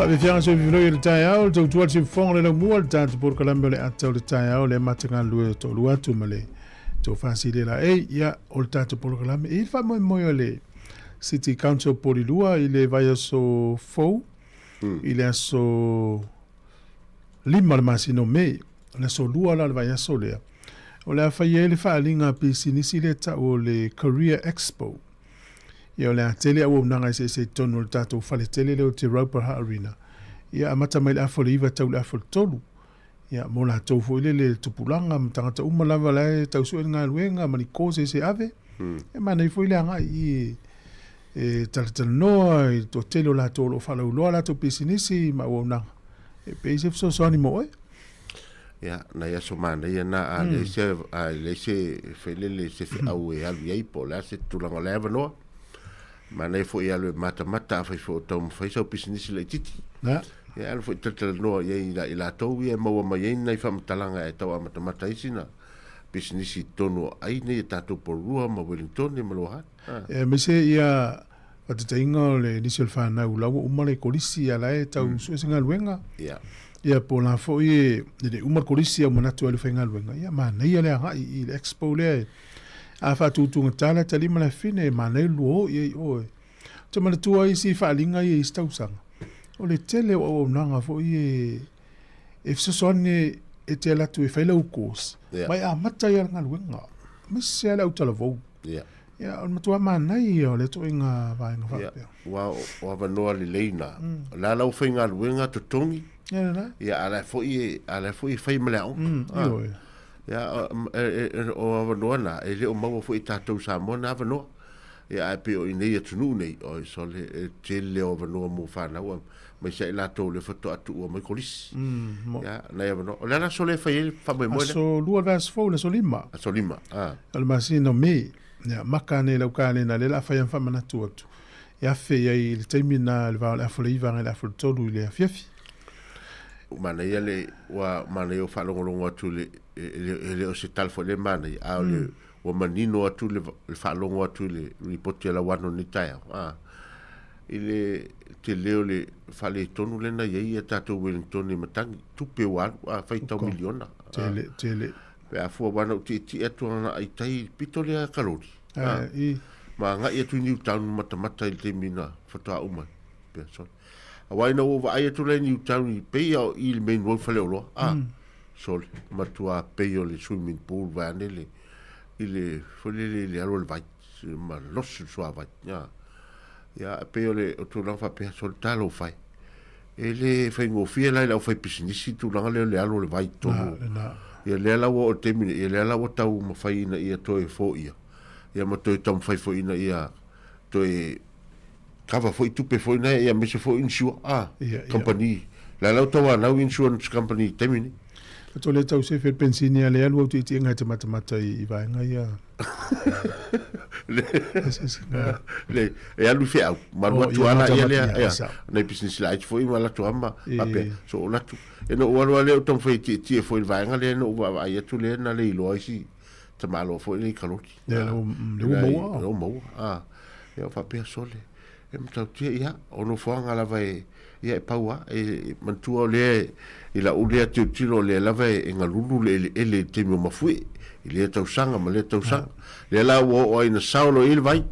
Faafiafiaga soifiloi o le taeao, le tautua le siufofoga o le laumua, le tatou polokalame o le ata o le taeao, lea ma te galulue toalua atu ma le tofa Silia Laei. Ia, o le tatou polokalame, e i ai le faamoemoe o le City Council Polilua i le vaiaso fou, i le aso 5 o le masina o Me, o le aso 2 la o le vaiaso lea, o le a fai ai le faaaliga a pisinisi lea e tau o le Career Expo. Ia o le a tele auaunaga eseese i totonu o le tatou fale tele lea o Te Raupaha Arena. Ia amata mai le afa o le 9 tau le afa o le 3. Ia mo latou foi lele le tupulaga ma tagata uma lava la e tau sue le galuega ma ni course e ave. E manaia foi le agai i e talatalanoa i le toatele o latou o lo o faalauiloa latou pisinisi ma auaunaga. E pei se fesoasoani mo oe. Ia, nai aso manaia na, a leai se, a leai se foi lele se feau e alu i ai po o le a se tulaga o le avanoa. Manaia foi e alu e matamata afai foi o taumafai sau pisinisi laitiiti. Ia. Ia, alu foi talatalanoa i ai i latou ia e maua mai ai nai faamatalaga e tau amatamata ai sina pisinisi i totonu o ai nei e tatou Porirua ma Wellingtone ma Lower Hutt. Ia, aemaise ia faataitaiga o le nisi o le fanau la ua uma le kolisi a la e tau sue se galuega. Ia. Ia po o la foi e le uma le kolisi a ua manatu e alu e faigaluega, ia manaia le agai i le expo lea e a faatutugata le atalima le afine e manaia le lua o i ai i o e. Ou te manatua isi faaaliga ia i isi tausaga, o le tele o auaunaga foi e e fesoasoani e te alu atu e fai lau course, ma e amata ai lava le galuega, aemaise lava le autalavou. Ia. Ia, o le matua manaia ia o lea ituaiga vaega faapea. Ia, aua o avanoa lelei na. O le a lau faigaluega totogi. Ia, lena. Ia, a o la foi e, a o la foi e fai ma le aoga. Ioe. Ia, o avanoa na, e le o maua foi e tatou Samoa na avanoa. Ia, ae pei o i inei atunuu nei, oi sole, e tele o avanoa mo fanau, aemaise ai latou lea faatoa tuua mai kolisi. Ia, nai avanoa. O le a le aso lea e fai ai le faamoemoe lea? Aso 2 o le vaiaso fou, le aso 5. Aso 5, a. O le masina o Me. Ia, maka ane i lau kalena, lea o le a fai lava ma faamanatu atu. E afe i ai i le taimi lena i le va o le afa o le 9 agai i le afa o le 3 i le afiafi. Manaia le, ua manaia o faalogologo atu i le, e le o se tala foi lea manaia, a o le, ua manino atu le, le faalogo atu i le lipoti a Lauano i lenei taeao, a, i le tele o le faaletonu lea na i ai ia tatou Wellingtone i matagi, tupe ua alu, a faitau miliona. Tele, tele. Pe a fua aua na ou tietie atu ana ai tai i le pito lea Kaloli. A, i. Ma agai atu i Newtown matamata i le taimi na faatoa uma ai. Pea sole. Aua ina ua ou vaai atu la i Newtown i pei a o i le main road faleoloa. A, sole, matua pei o le swimming pool vaeane le, i le, foi lele i le alu o le vai, ma losi le suavai. A, ia, e pei o le o tulaga faapea, sole, talofa e. E le faigofie la i le aufaipisinisi le tulaga lea o le alu o le vai i totonu. Ia lea la ua oo i le taimi nei, ia lea la ua taumafai ina ia toe foia, ia ma toe taumafai foi ina ia toe kava foi tupe foi na, ia aemaise foi insure a kamupani. O la la ua tauanau insurance company i le taimi nei. Faatoa le tau sefe le pensini a le alu au tiitiiga e te matamata i vaega ia. Le, e alu i feau, malu atu ala ia lea, ia, nai pisinisi laiti foi ma latou ama, faapea, so o latou, e na ou alu lava lea ou taumafai e tietie foi i le vaega lea na ou vaavaai atu lea na le iloa ai si tamaloa foi lea i Kaloti. Ia, lea ua maua. Lea ua maua, a, ia faapea, sole, E matautia, ia, o nofoaga lava e, ia, e pau lava. E manatua o lea, i lau lea tilotilo o lea lava e galulu le eleele i le taimi o mafuie, i lea tausaga ma lea tausaga. Lea la ua oo ai ina sao loa i ai le vai.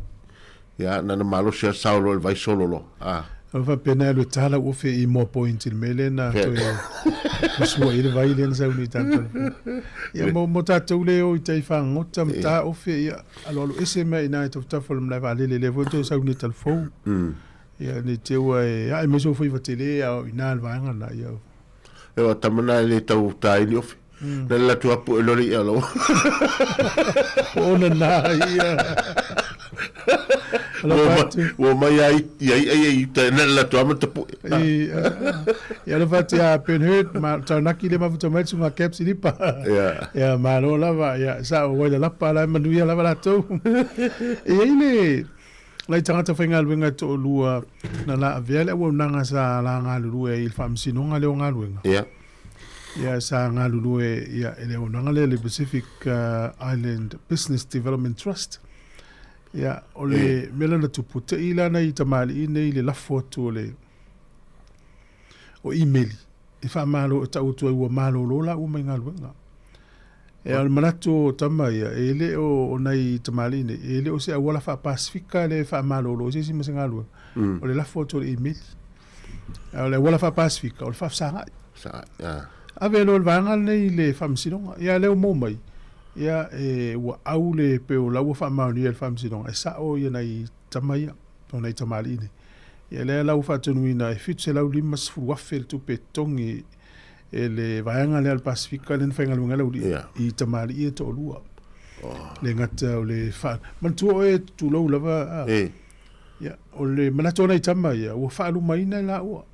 Ia, na ona malosi lava sao loa i le vai solo loa. A. O faapena e alu e ta lau ofe i Moa Point i le mea lea na toe masua i le vai lea na sau nei tatou. Ia mo, mo tatou le o i tai fagota ma ta ofe, ia, Alualu ese mea i ina i tafatafa o le malae vaalele, lea foi toe sau nei talafou. Ia, nei te ua e ae mai sou faiva tele a o ina le vaega na, ia. E o tama na e le tau ta ai ni ofe. Na le latu apu e lole ia lau. O ona na ia. Ua mai ai ia ia ia i uta na le latu ama tapu. Ia alofa atu ia Ben Hurt, ma taunaki le mafuta mai suga Cap Silipa. Ia. Ia malo lava, ia sa o Wailalapa la e manuia lava latou. E i ai le lai tagata faigaluega e toalua na la avea le auaunaga sa la galulue ai i le faamasinoga lea o galuega. Ia. Ia sa galulue ia i le auaunaga lea le Pacific Island Business Development Trust. Ia o le mea lea na tupu, te i la nai tamalii nei i le lafo atu o le. o imeli e faamalo e tau atu ai ua malolo laua mai galuega. E o le manatu o tama ia, e le o, o nai tamalii nei, e le o se auala faapasifika lea e faamalolo ai se isi ma se galuega, o le lafo atu o le imeli. A o le auala faapasifika, o le faafesagai. Ave loa le vaega lenei i le faamasinoga. Ia lea ua maua mai, ia e, ua au le pei o la ua faamaonia e le faamasinoga, e sao ia nai tama ia, o nai tamalii nei. Ia lea la ua faatonuina e $750,000 le tupe e totogi e le vaega lea o le Pasefika lea na faigaluega ai le aualii i tamalii ia e toalua. Le gata o le fa... Manatua oe tulou lava, a. Ia, o le manatu o nai tama ia, ua faalumaina e laua.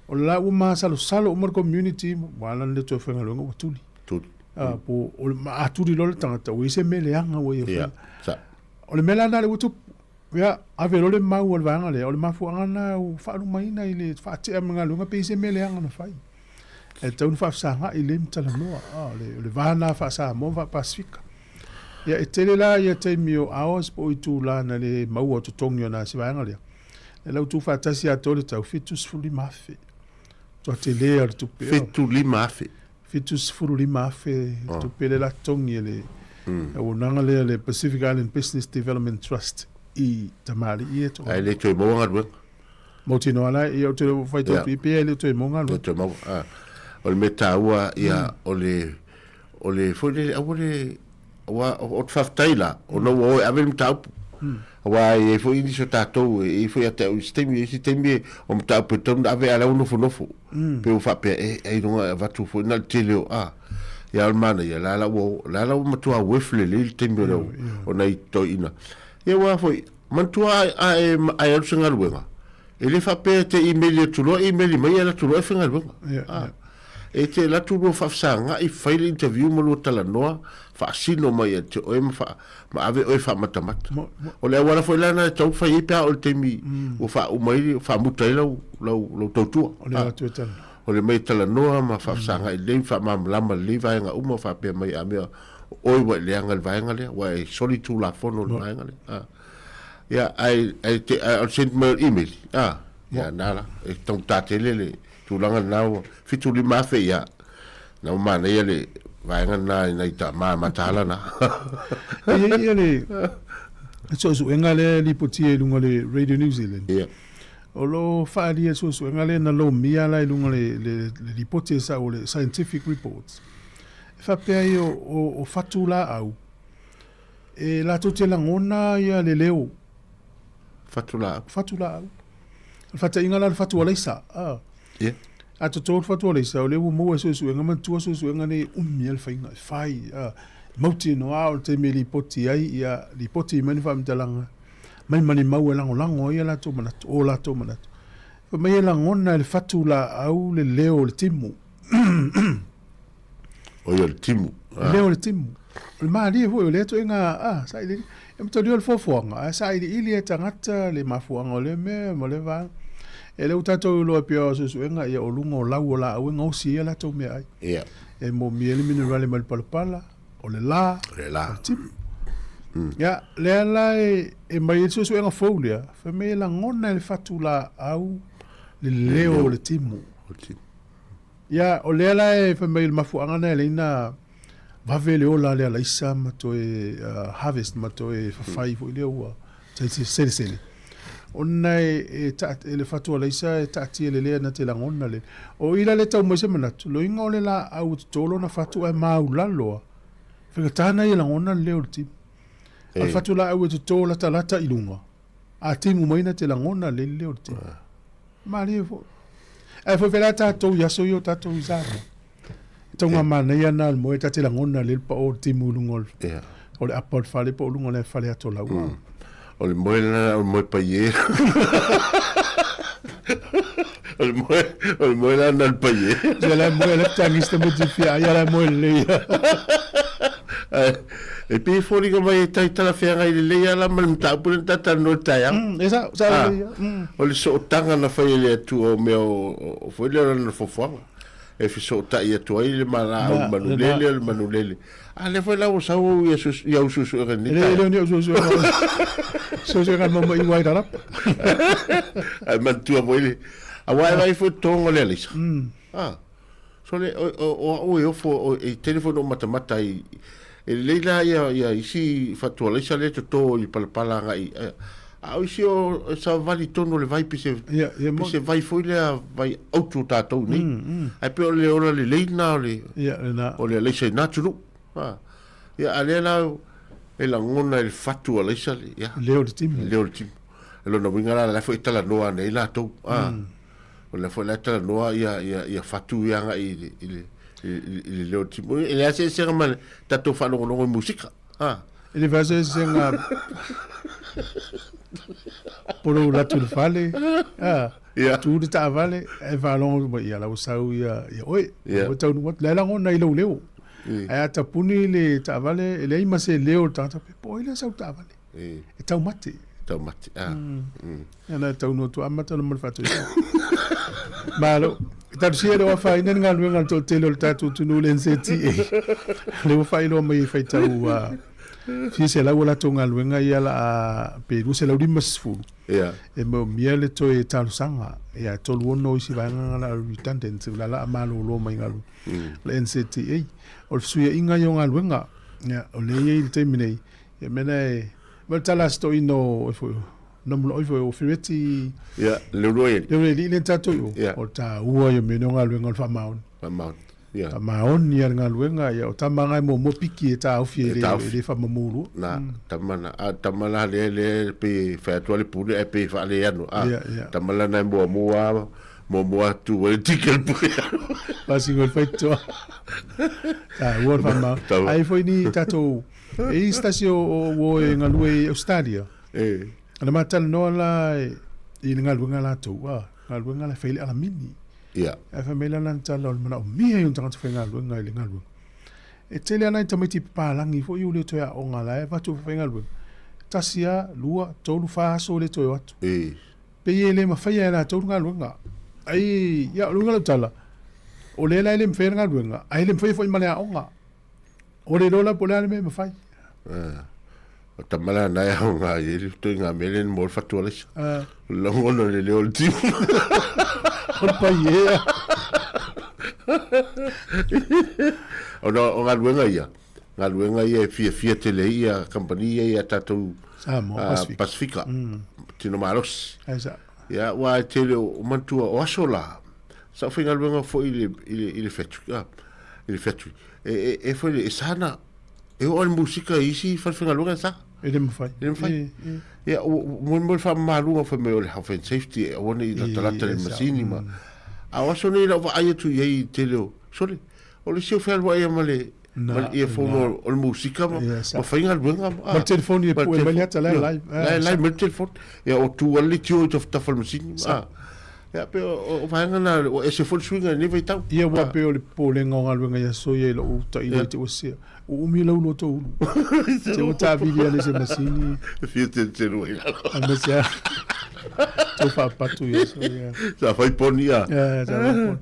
O le la ua masalosalo uma le community, ua ala ona le toe faigaluega ua tuli. Tuli. A, po, o le, a tuli loa le tagata, ua i ai se mea leaga ua ia faia. O le mea la lena lea ua tupu. Ia, ave loa le mau a le vaega lea, o le mafuaaga lena ua faalumaina i le faatea ma galuega pe i ai se mea leaga na fai. E tatau ona faafesagai lelei ma talanoa, a, o le, o le va lena faa-Samoa ma faa-Pasefika. Ia, e tele la ia taimi o hours po o itula na le maua o totogi ona se vaega lea. E lau tuufaatasi atoa le tau, $75,000. Matua tele lava o le tupe. $75,000. $75,000 le tupe lea la totogi e le auaunaga lea le Pacific Island Business Development Trust i tamalii ia e toa. Ae le toe maua galuega. Mautinoa la, ia ou te le o faitau atu i pea e le toe maua galuega. Le toe maua, a. O le mea taua, ia, o le, o le, foi lele, aua le, aua, o te faafetai la, ona ua o e ave le mataupu. Aua e i ai foi nisi o tatou, e i ai foi ia te au i isi taimi, i isi taimi o mataupu e tatau ona ave a o la e ua nofonofo. Pei ua faapea, e, ailoga e avatu foi na o le tele o, a. Ia o le manaia, la la ua o, la la ua matua worth lelei le taimi o le, o nai toeaiina. Ia aua foi, manatua a, a e, a e alu se galuega, E le faapea e te imeli atu loa imeli mai e alu atu loa e faigaluega. A. E te alu atu lua faafesagai, fai le interview ma lua talanoa, faasino mai ia te oe ma faa, ma ave oe faamatamata. O le auala foi la lena e tatau ona fai ai pe a oo i le taimi ua faauma ai, faamuta ai lau, lau, lau tautua. O le atu e talanoa. O le mai e talanoa ma faafesagai lelei, faamalamalama lelei vaega uma faapea mai a mea o oe ua e leaga i le vaega lea, ua e solitulafono i le vaega lea. A. Ia, ae, ae te, ae o le send mai o le email, a, ia, na la, e taugata tele le tulaga lena ua $75,000, ia, na ua manaia le vaega lena i nai tama mataala na. E i ai ia le suesuega lea e lipotia i luga o le Radio New Zealand. Ia. O lo o faaalia e suesuega lea na lomia la i luga o le, le, le lipoti e sau o le scientific reports. E faapea ai o, o, o fatu laau, E latou te lagona ia le leo. Fatu laau. Fatu laau. O le faataiga la o le fatu alaisa. Ah. Yeah. A toto le fatu alaisa, o lea ua maua e suesuega, manatua suesuega nei e umi lava le faiga, e fai, ah, mautinoa o le taimi e lipoti ai, ia lipoti mai ni faamatalaga, mai ma ni mau e lagolago ai a latou manatu, o latou manatu. Fai mai e lagona e le fatu laau le leo o le timu. O ia o le timu. Le leo o le timu. O le malie foi o lea ituaiga a, sailiili. E matalia o le foafoaga, ae sailiili e tagata le mafuaaga o lea mea ma lea vaega. E le ua tatou iloa pei o suesuega ia o luga o lau o laau e gaosi ai a latou meaai. Ia. E moomia ai le minerale mai le palapala, o le la, o le la, o le timu. Ia, lea la e, e mai ai le suesuega fou lea, fai mai e lagona e le fatu laau le leo o le timu. O le timu. Ia, o lea la e fai mai le mafuaaga lena e leai na vave le ola a le alaisa ma toe harvest ma toe fafai foi lea ua selesele. Ona e, e, e le fatu alaisa e taatia lelei ana te lagona le. O i la le tau mai se manatu, loiga o le laau e toto lona fatu ae maulalo a. Faigata na ia lagona le leo o le timu. A le fatu laau e toto latalata i luga, A timu mai na te lagona le leo o le timu. Malie foi. Ae foi fela tatou i aso ia o tatou i Samoa. E tau ngā manaia na o le moe ta te lagona le pa o le timu i luga o le, o le apa o le fale po o luga o le fale ato lau. O le moe lena o le moe paie. O le moe, o le moe lena le paie. Ia la moe le tangista mo te fia ia la moe lelei. E pei e foliga mai e tai talafeagai lelei lava la ma le mataupu lea na ta talanoa i le taeao. E sao, sao lelei lava. O le sootaga na fai e le Atua o mea o foi lea o lana foafoaga e fesootai atu ai le malaau i le manulele o le manulele. A lea foi la ua sau au i au suesuega i lenei taeao. E le o ni au suesuega, o suesuega a le Mama'i Wairarapa. Ae manatua foi le. Aua e vaai foi totoga o le alaisa. Ah. Sole, o, o, o au e ofo, o, e tele foi na ou matamata i, e lelei la ia, ia isi fatualaisa lea e toto i le palapala agai, a, a o isi o, e savavali i totonu o le vai pei se, Ia, ia pei se vai foi lea vai autu o tatou nei. Ae pei o le ola lelei lena o le, Ia, lena. o le alaisa i na atunuu. Ah. Ia, a lea la e lagona e le fatu alaisa le, ia. Leo o le timu. Leo o le timu. O lona uiga la, la foi e talanoa ane ai latou. Ah. O lea foi la e talanoa ia, ia, ia fatu ia agai i le, i le, i le leo o le timu. E leai se eseesega ma le tatou faalogologo i musika. Ah. E le fai se eseesega po lou alu atu i le fale, ah, Ia. tu le taavale, ae faalogo mai, ia la ua sau ia, ia oe, Ia. ua taunuu atu. La e lagona i lou leo. Ae a tapuni le taavale, e leai ma se leo o le tagata, po o ai lea e sau i le taavale. E taumate. Taumate, ah. Ia na e taunuu atu amata ona ma le faatoesega. Malo. Talosia e le o afaina le galuega a le toatele o le tatou atunuu le NZTA. Lea ua faailoa mai e faitau fia selau a latou galuega ia la a pe 250. Ia. E moomia le toe talosaga. Ia 36 isi vaega la redundant la la a malolo mai galuega. Le NZTA. O le fesuiaiga ia o galuega. Ia, o lea e i ai i le taimi nei. Ia mea na e, ma le tala a si toeaina o, e foi, na mula ifo o Fereti. Ia, Leuluai. Leuluai le tatou i o. Ia. O le taua ia mea nei o galuega o le faamaoni. Faamaoni. Ia. Faamaoni ia le galuega, ia o tama nga e muamua piki e taofi e le, taofi. e le faamamulua. Na, tama na, a tama la lea lea pei e fai atu a le pule ae pei e faaleano. A, Ia, ia. tama la na e muamua, muamua atu ai le tiki a le pule. Pasing o le faitotoa. Taua le faamaoni. Taua. Ai foi ni tatou, e i se tasi o, o uo e galue i Australia. E. Na ma talanoa la i le galuega latou, a, galuega la e fai le alamini. Ia. Ae fai mai la lana tala o le manaomia ia o tagata faigaluega i le galuega. E tele lava nai tamaiti papalagi foi ua le toe aoga la e avatu e faigaluega. Tasi lava, lua, tolu, fa aso le toe o atu. E. Pei e le mafaia e latou le galuega. Ai, ia, o le uiga o lau tala, o lea la e le mafaia le galuega, ae le mafaia foi ma le aoga. O le iloa la po o le a le mea e mafai. O tama la na e aoga ai le ituaiga mea lea na maua le fatu alaisa. Ah. O le lagona o le leo o le timu. O le paiea. Ona o galuega ia, galuega ia e fiafia tele ai ia kamupani ia ia tatou Samoa, ah, Pasifika. Pasifika. Tino malosi. Ai sa. Ia, aua e tele o manatua o aso la, sa ou faigaluega foi i le, i le, i le factory, ah, i le factory. E, e, e foi le, e sa na, e oo le musika i isi falefaigaluega e sa. E le mafai. E le mafai. E, e. Ia, mo mo le faamamaluga fai mai o le health and safety, e aua ne i latalata le e sa, masini ma. A o aso nei lau vaai atu i ai i tele o, sole, o le isi o fealuai ma le, Na, ma le earphone na. o le musika ma, Ia, sa. ma faigaluega. Ma le telefoni e Ma le pue mai le telefoni. ata, la e Ia, live. Ah, La e sa. live ma le telefoni. Ia, o tu ala le tio i tafatafa o le masini. Sa. Ah. Ia, pe o, o vaega na, ua ese foi le suiga i lenei vaitau. Ia, ua Ah. pei o le popolega o galuega i aso ia i lou tailo Ia. i te ua sea. Ua umi lau loto ulu. Te ua taavili ale se masini. E fia telutelu ai lalo. Aemaise lava tou faapatu i aso ia. Sa fai poni ia. Ia, sa fai poni.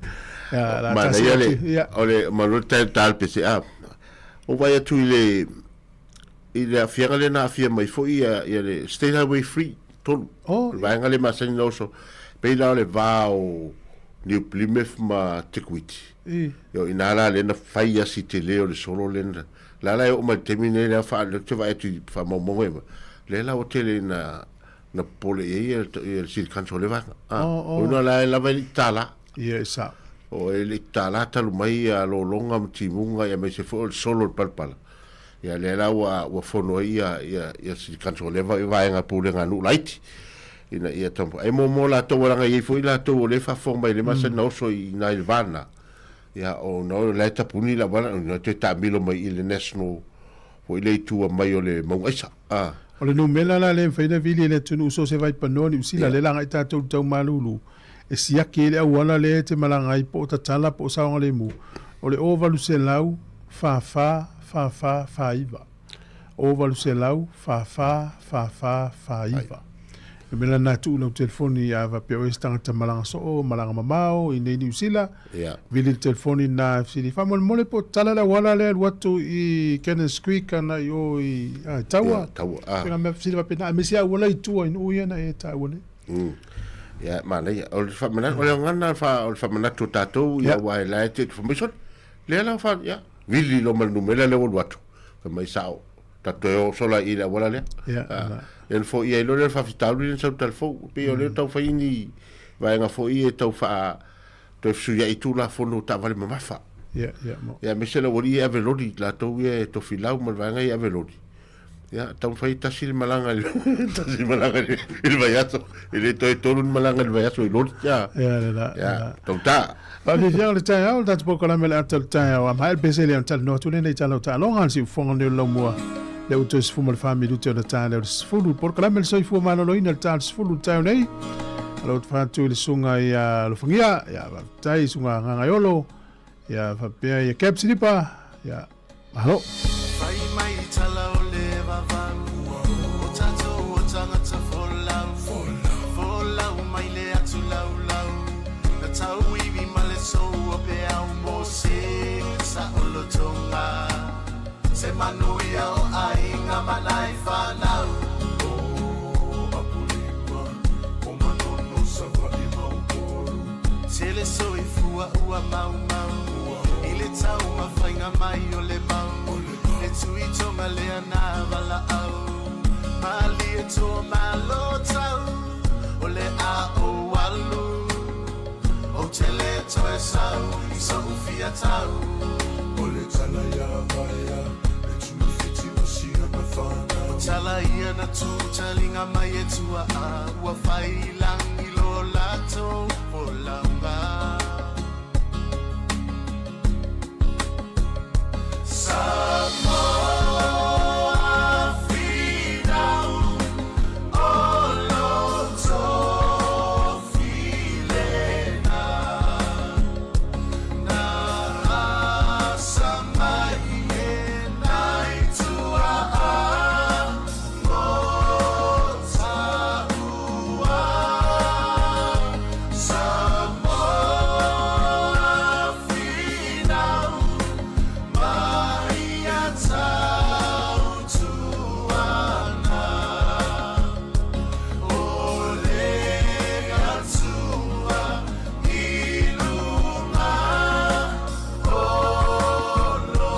Ia, la tasi Manaia le, atu, ia. o le, malo le tae ta le pese a. O vaai atu i le, i le aafiaga lea na aafia mai foi ia, ia le State Highway 3, tolu. Oh. O le vaega lea masani na oso. Pei la o le va o New Plymouth ma Te Kuiti. I. Ia, o ina la lea na fai asi tele o le solo lea na, la la e oo mai le taimi nei lea faa, lea ou te vaai atu i faamaumauga ia ma, lea la ua tele ina, na popole i ai ia, ia le City Council o lea vaega. Ah, Oh, oh. o ina la e lava e le i tatala. Ia, e sao. O e le i tatala talu mai ia lologa ma timuga ia aemaise foi o le solo o le palapala. Ia lea la ua, ua fono ai ia, ia, ia City Council o lea vaega pulega a nuu laiti. Ina ia taumafai. E momo latou leaga e i ai foi latou o lea e faafofoga mai le masani na oso i ina i le va lena. Ia o na o la e tapuni le auala, na toe taamilo mai i le national foi le itu mai o le mauga aisa. Ah. O le numera la lea e mafai ona vili e le atunuu so o se vaipanoa Niu Sila, lea e laga ai tatou i le tau malulu e siaki ai le auala lea e te malaga ai po o tatala po o saogalemu, o le 0800 44 44 49. 0800 44 44 49. Le mea lena tuu lau telefoni a faapea oe se tagata malaga soo, malaga mamao i nei Niu Sila, Ia. vili le telefoni lena e fesili, faamolemole po o tatala le auala lea e alu atu i Cannons Creek ana i o i a, Taua. Ia, Taua, ah. Faiga mea fesili faapena, aemaise auala i tua i nuu ia na e taua nei. Ia, manaia. O le faamanatu, o le gagana o le faamanatu o tatou, ia, aua e la e te fai mai sole. Lea la fa, ia, vili loa ma le numera lea ua alu atu. Fai mai sao, tatou toe o sola i le auala lea. Ia, Ia ona foia ai loa lea o le faafitauli lea na sau i Talafou. E pei o lea e tau fai ni vaega foi ia e tau faa toe fesuiai Tulafono o taavale mamafa. Ia, ia, mo. Ia, aemaise le aualii ia e ave loli, latou ia e tofilau ma le vaega ia e ave loli. Ia, taumafai e tasi le malaga i le, tasi le malaga i le vaiaso. E le toe tolu ni malaga i le vaiaso i loli. Ia, Ia, le la, le ia, la. tauta. Faafiafiaga o le taeao, le tatou polokalame o le ata o le taeao. A maea le pese lea ona talanoa atu lea nei tala o taaloga a le siufofoga nei o le laumua. Lea ua toe 14 minute ona ta lea o le 10. Polokalame le soifua maloloina le ta o le 10 le taeao nei. Alo atu fa'atu i le susuga ia Alofagia, ia faafetai susuga Gagaiolo, ia faapea ia Cap Silipa, ia malo. Fai mai tala o le vavau O tatou o tagata folau Folau mai le atu laulau Na tauivi ma le sou o peau mo se saolotoga Se manuia o aiga ma nai fanau O Apolima o Manono Savaii ma Upolu Tele soifua ua maumau I le taumafaiga mai o le mau Le tuitoga lea na valaau Malie toa malo tau O le a ou alu Ou te le toe sau i so'u fia tau. O le tala ia Vaea, le tuifiti ma siana whanau. O tala ia na tū talinga mai e tuaa ua fai langi lo latou folauga. Samoa finau o lo tofilena na asa mai e nai tuaa mo taua. Samoa finau mai ia tautuana o le Atua i luga o lo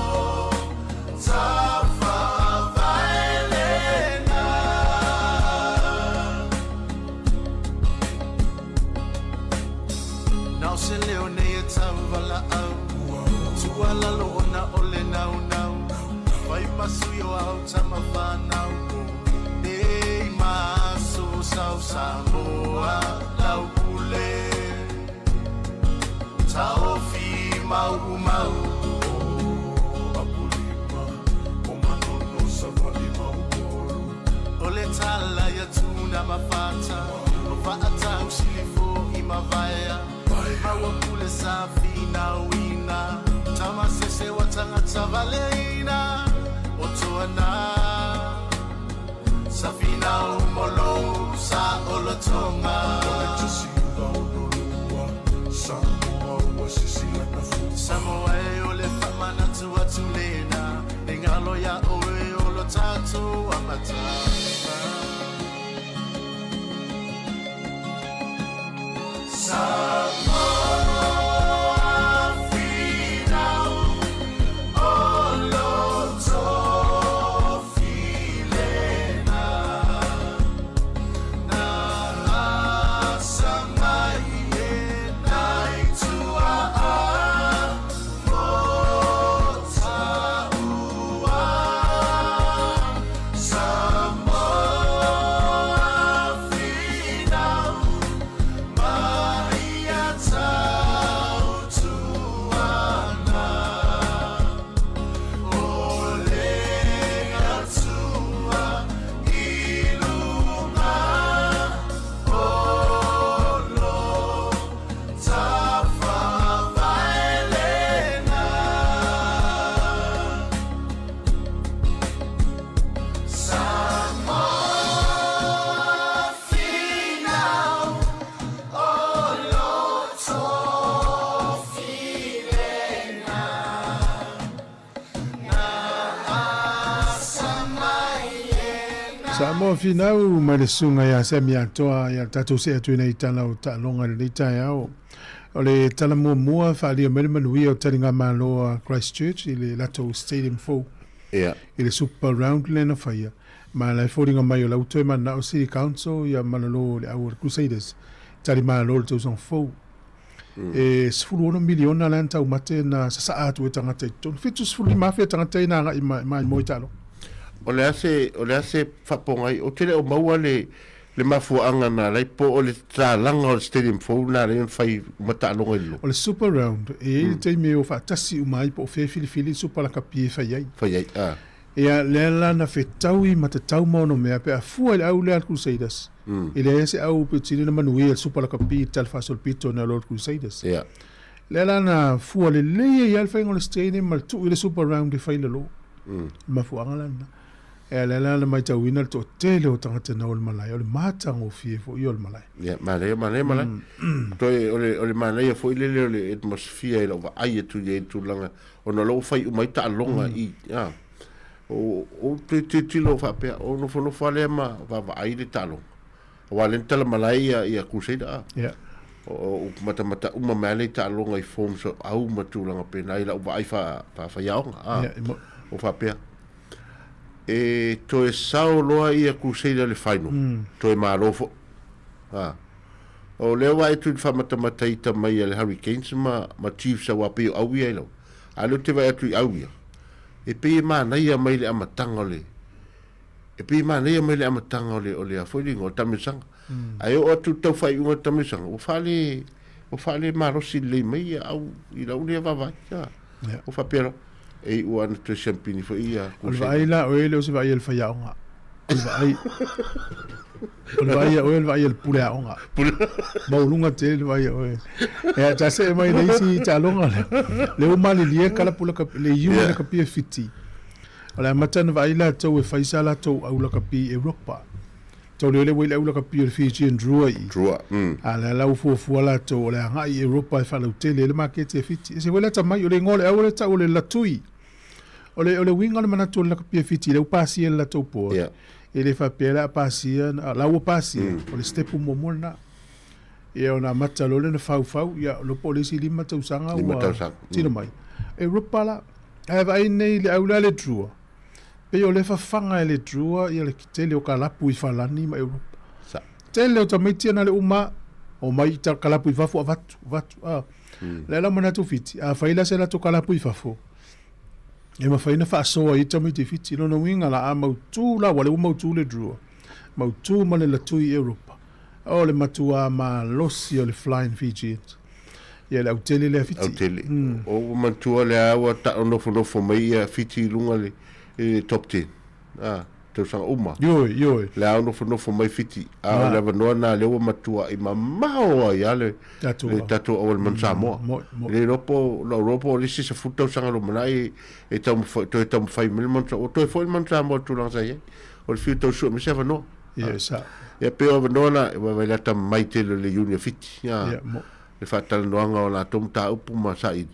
tafavaelena. Na o se leo nei e tauvalaau Tualalo ona o le naunau Fai masui o au tama whanau Nei maso sau Samoa lau pule Taofi mau mau Apolima o Manono Savaii ma Upolu O le tala ia tuna mafata O faatau silifo i mavaea Maua pule sa finauina Tamasese wa tagata valeina O toana Sa finau molo sa olotoga O le tusiga ono lua Samoa ua sisila na fua Samoa e o le faamanatu atu lena E galo ia oe o lo tatou amataga Samoa finau o lo tofilena Na asa mai e nai tuaa mo taua. Samoa. Samoa Finau mai le susuga ia Sammy Atoa ia tatou see atu i nei tala o taaloga i lenei taeao. O le tala muamua faaalia mai le manuia o taligamalo a Christchurch i le latou stadium fou i le Super Round lea na faia. Ma la e foliga mai o la ua toe mananao City Council ia ma lalo le au o le Crusaders talimalo i le tausaga fou. E 16 miliona la na taumate na sasaa atu e tagata i totonu. 75,000 tagata ia na agai mai moe taaloga. O le a se, o le a se faapogai, ou te le o maua le, le mafuaaga na alai po o le tatalaga o le stadium fou na alai ona fai uma taaloga i lalo. O le Super Round, e i ai le taimi e o faatasi uma ai po o fea e filifili le Super Lakapi e fai ai. Fai ai, a. Ia, lea la na fetaui ma tatau ma ono mea pe a fua i le au lea a le Crusaders. E leai se au pito sili ona manuia i le Super Lakapi i le tala faasolopito nai lo le Crusaders. Ia. Lea la na fua lelei ai lava le faiga o le stadium ma le tuu i le Super Round e fai i lalo. Le mafuaaga la lena. Ia, lea la na matauina le toatele o tagata na o le malae, o le matagofie foi o le malae. Ia, manaia, manaia malae. Toe, o le, o le manaia foi lele o le atmosphere i lau vaai atu i ai i le tulaga, ona o la ua fai uma ai taaloga i, a. O, o te tilotilo faapea, o nofonofo lava lea ma vaavaai le taaloga. Aua o lea na tala malae ia, ia Crusader, a. Yeah. O, o matamata uma mai lava le taaloga i forms o au ma tulaga pena i lau vaai faa, faafaiaoga, a. Yeah, mo... O faapea, e toe sao loa ia Crusader i le final, toe malo foi. A. O lea ua atu i le faamatamataita mai a le Hurricanes ma, ma Chiefs aua pei o au ia i lau. A lea ou te vaai atu i au ia, E pei e manaia mai le amataga o le, e pei e manaia mai le amataga o le, o le a foi le igoa, o le taamilosaga. Ae oo atu i le tau faaiuga o le taamilosaga, ua faale, ua faale malosi lelei mai ia au i lau lea vaavaai. A, ua faapea loa, e iu lava ina toe siampini foi ia O le vaai la o oe e le o se vaai a le faiaoga. O le vaai, o le vaai a oe o le vaai a le pule aoga. Maualuga tele le vaai a oe. Ia, ta see mai le isi taaloga lea. Le ua malilie kalapu lakapi, le iu yeah. lakapi e Fiti. O le amata na vaai latou e fai sa latou au lakapi i Europa. Tau lea le ua i le au lakapi o le Fijian Drua i. Drua, mm. A lea la ua fuafua latou o le agai i Europa e faalautele ai le maketi a Fiti. E se foi le atamai, o le igoa o le au lea tau o le Latui. O le, o le uiga o le manatu o le lakapi a Fiti, lea ua pasia e le latou board. Yeah. E le faapea o le a pasia, la ua pasia, o le step muamua lena. Ia ona amata loa lea ona faufau, ia iloa po o le isi 5 tausaga ua tino mai. Europa la, ae vaai nei i le au lea a le Drua, pei o lea e fafaga e le Drua ia le tele o kalapu i Falani ma Europa. Sa. Tele o tamaiti ia na le uma, omai i kalapu i fafo avatu, avatu, a. Lea la manatu Fiti, afai la se latou kalapu i fafo, e mafai ona faasoa ai tamaiti Fiti. Lona uiga la a mautu la, ua lea ua mautu le Drua, mautu ma le latui i Europa. O le matuā malosi o le Flying Fijians. Ia le autele lea Fiti. Autele. O ua manatua lea ua nofonofo mai ia Fiti i luga le i le top 10. A, tausaga uma. Ioe, ioe. Lea ua nofonofo mai Fiti. A o le avanoa na lea ua matua'i mamao ai a le le tatou au o le Manu Samoa. Le iloa po lau iloa po o le isi 10 tausaga lumanai e taumafai toe taumafai mai le Manu Samoa. Ua toe foi le Manu Samoa i le tulaga sa i ai. O le fiu tau sue mai se avanoa. Ia, sa. Ia, pei o avanoa la, e vaai la tamai tele o le Iuni a Fiti, ia, Ia, mo. le faatalanoaga o latou mataupu ma saili.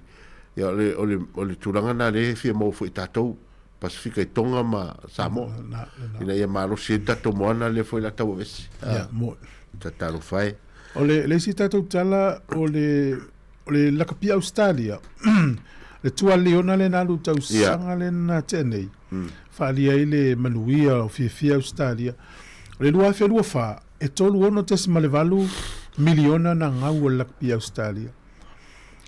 Ia, o le, o le, o le tulaga lena lea e fia maua foi e tatou, Pasefika i Tonga ma Samoa, Na, na. ina ia malosi ai le tatou moana lea foi la tau avese. Ia, mo. Tatalofa e. O le, le isi tatou tala, o le, o le lakapi Ausetalia, le tualiona lea na alu tausaga lea na tea nei, faaalia ai le manuia o fiafia Ausetalia. O le 2024, e 36.8 miliona na gau o le lakapi Ausetalia.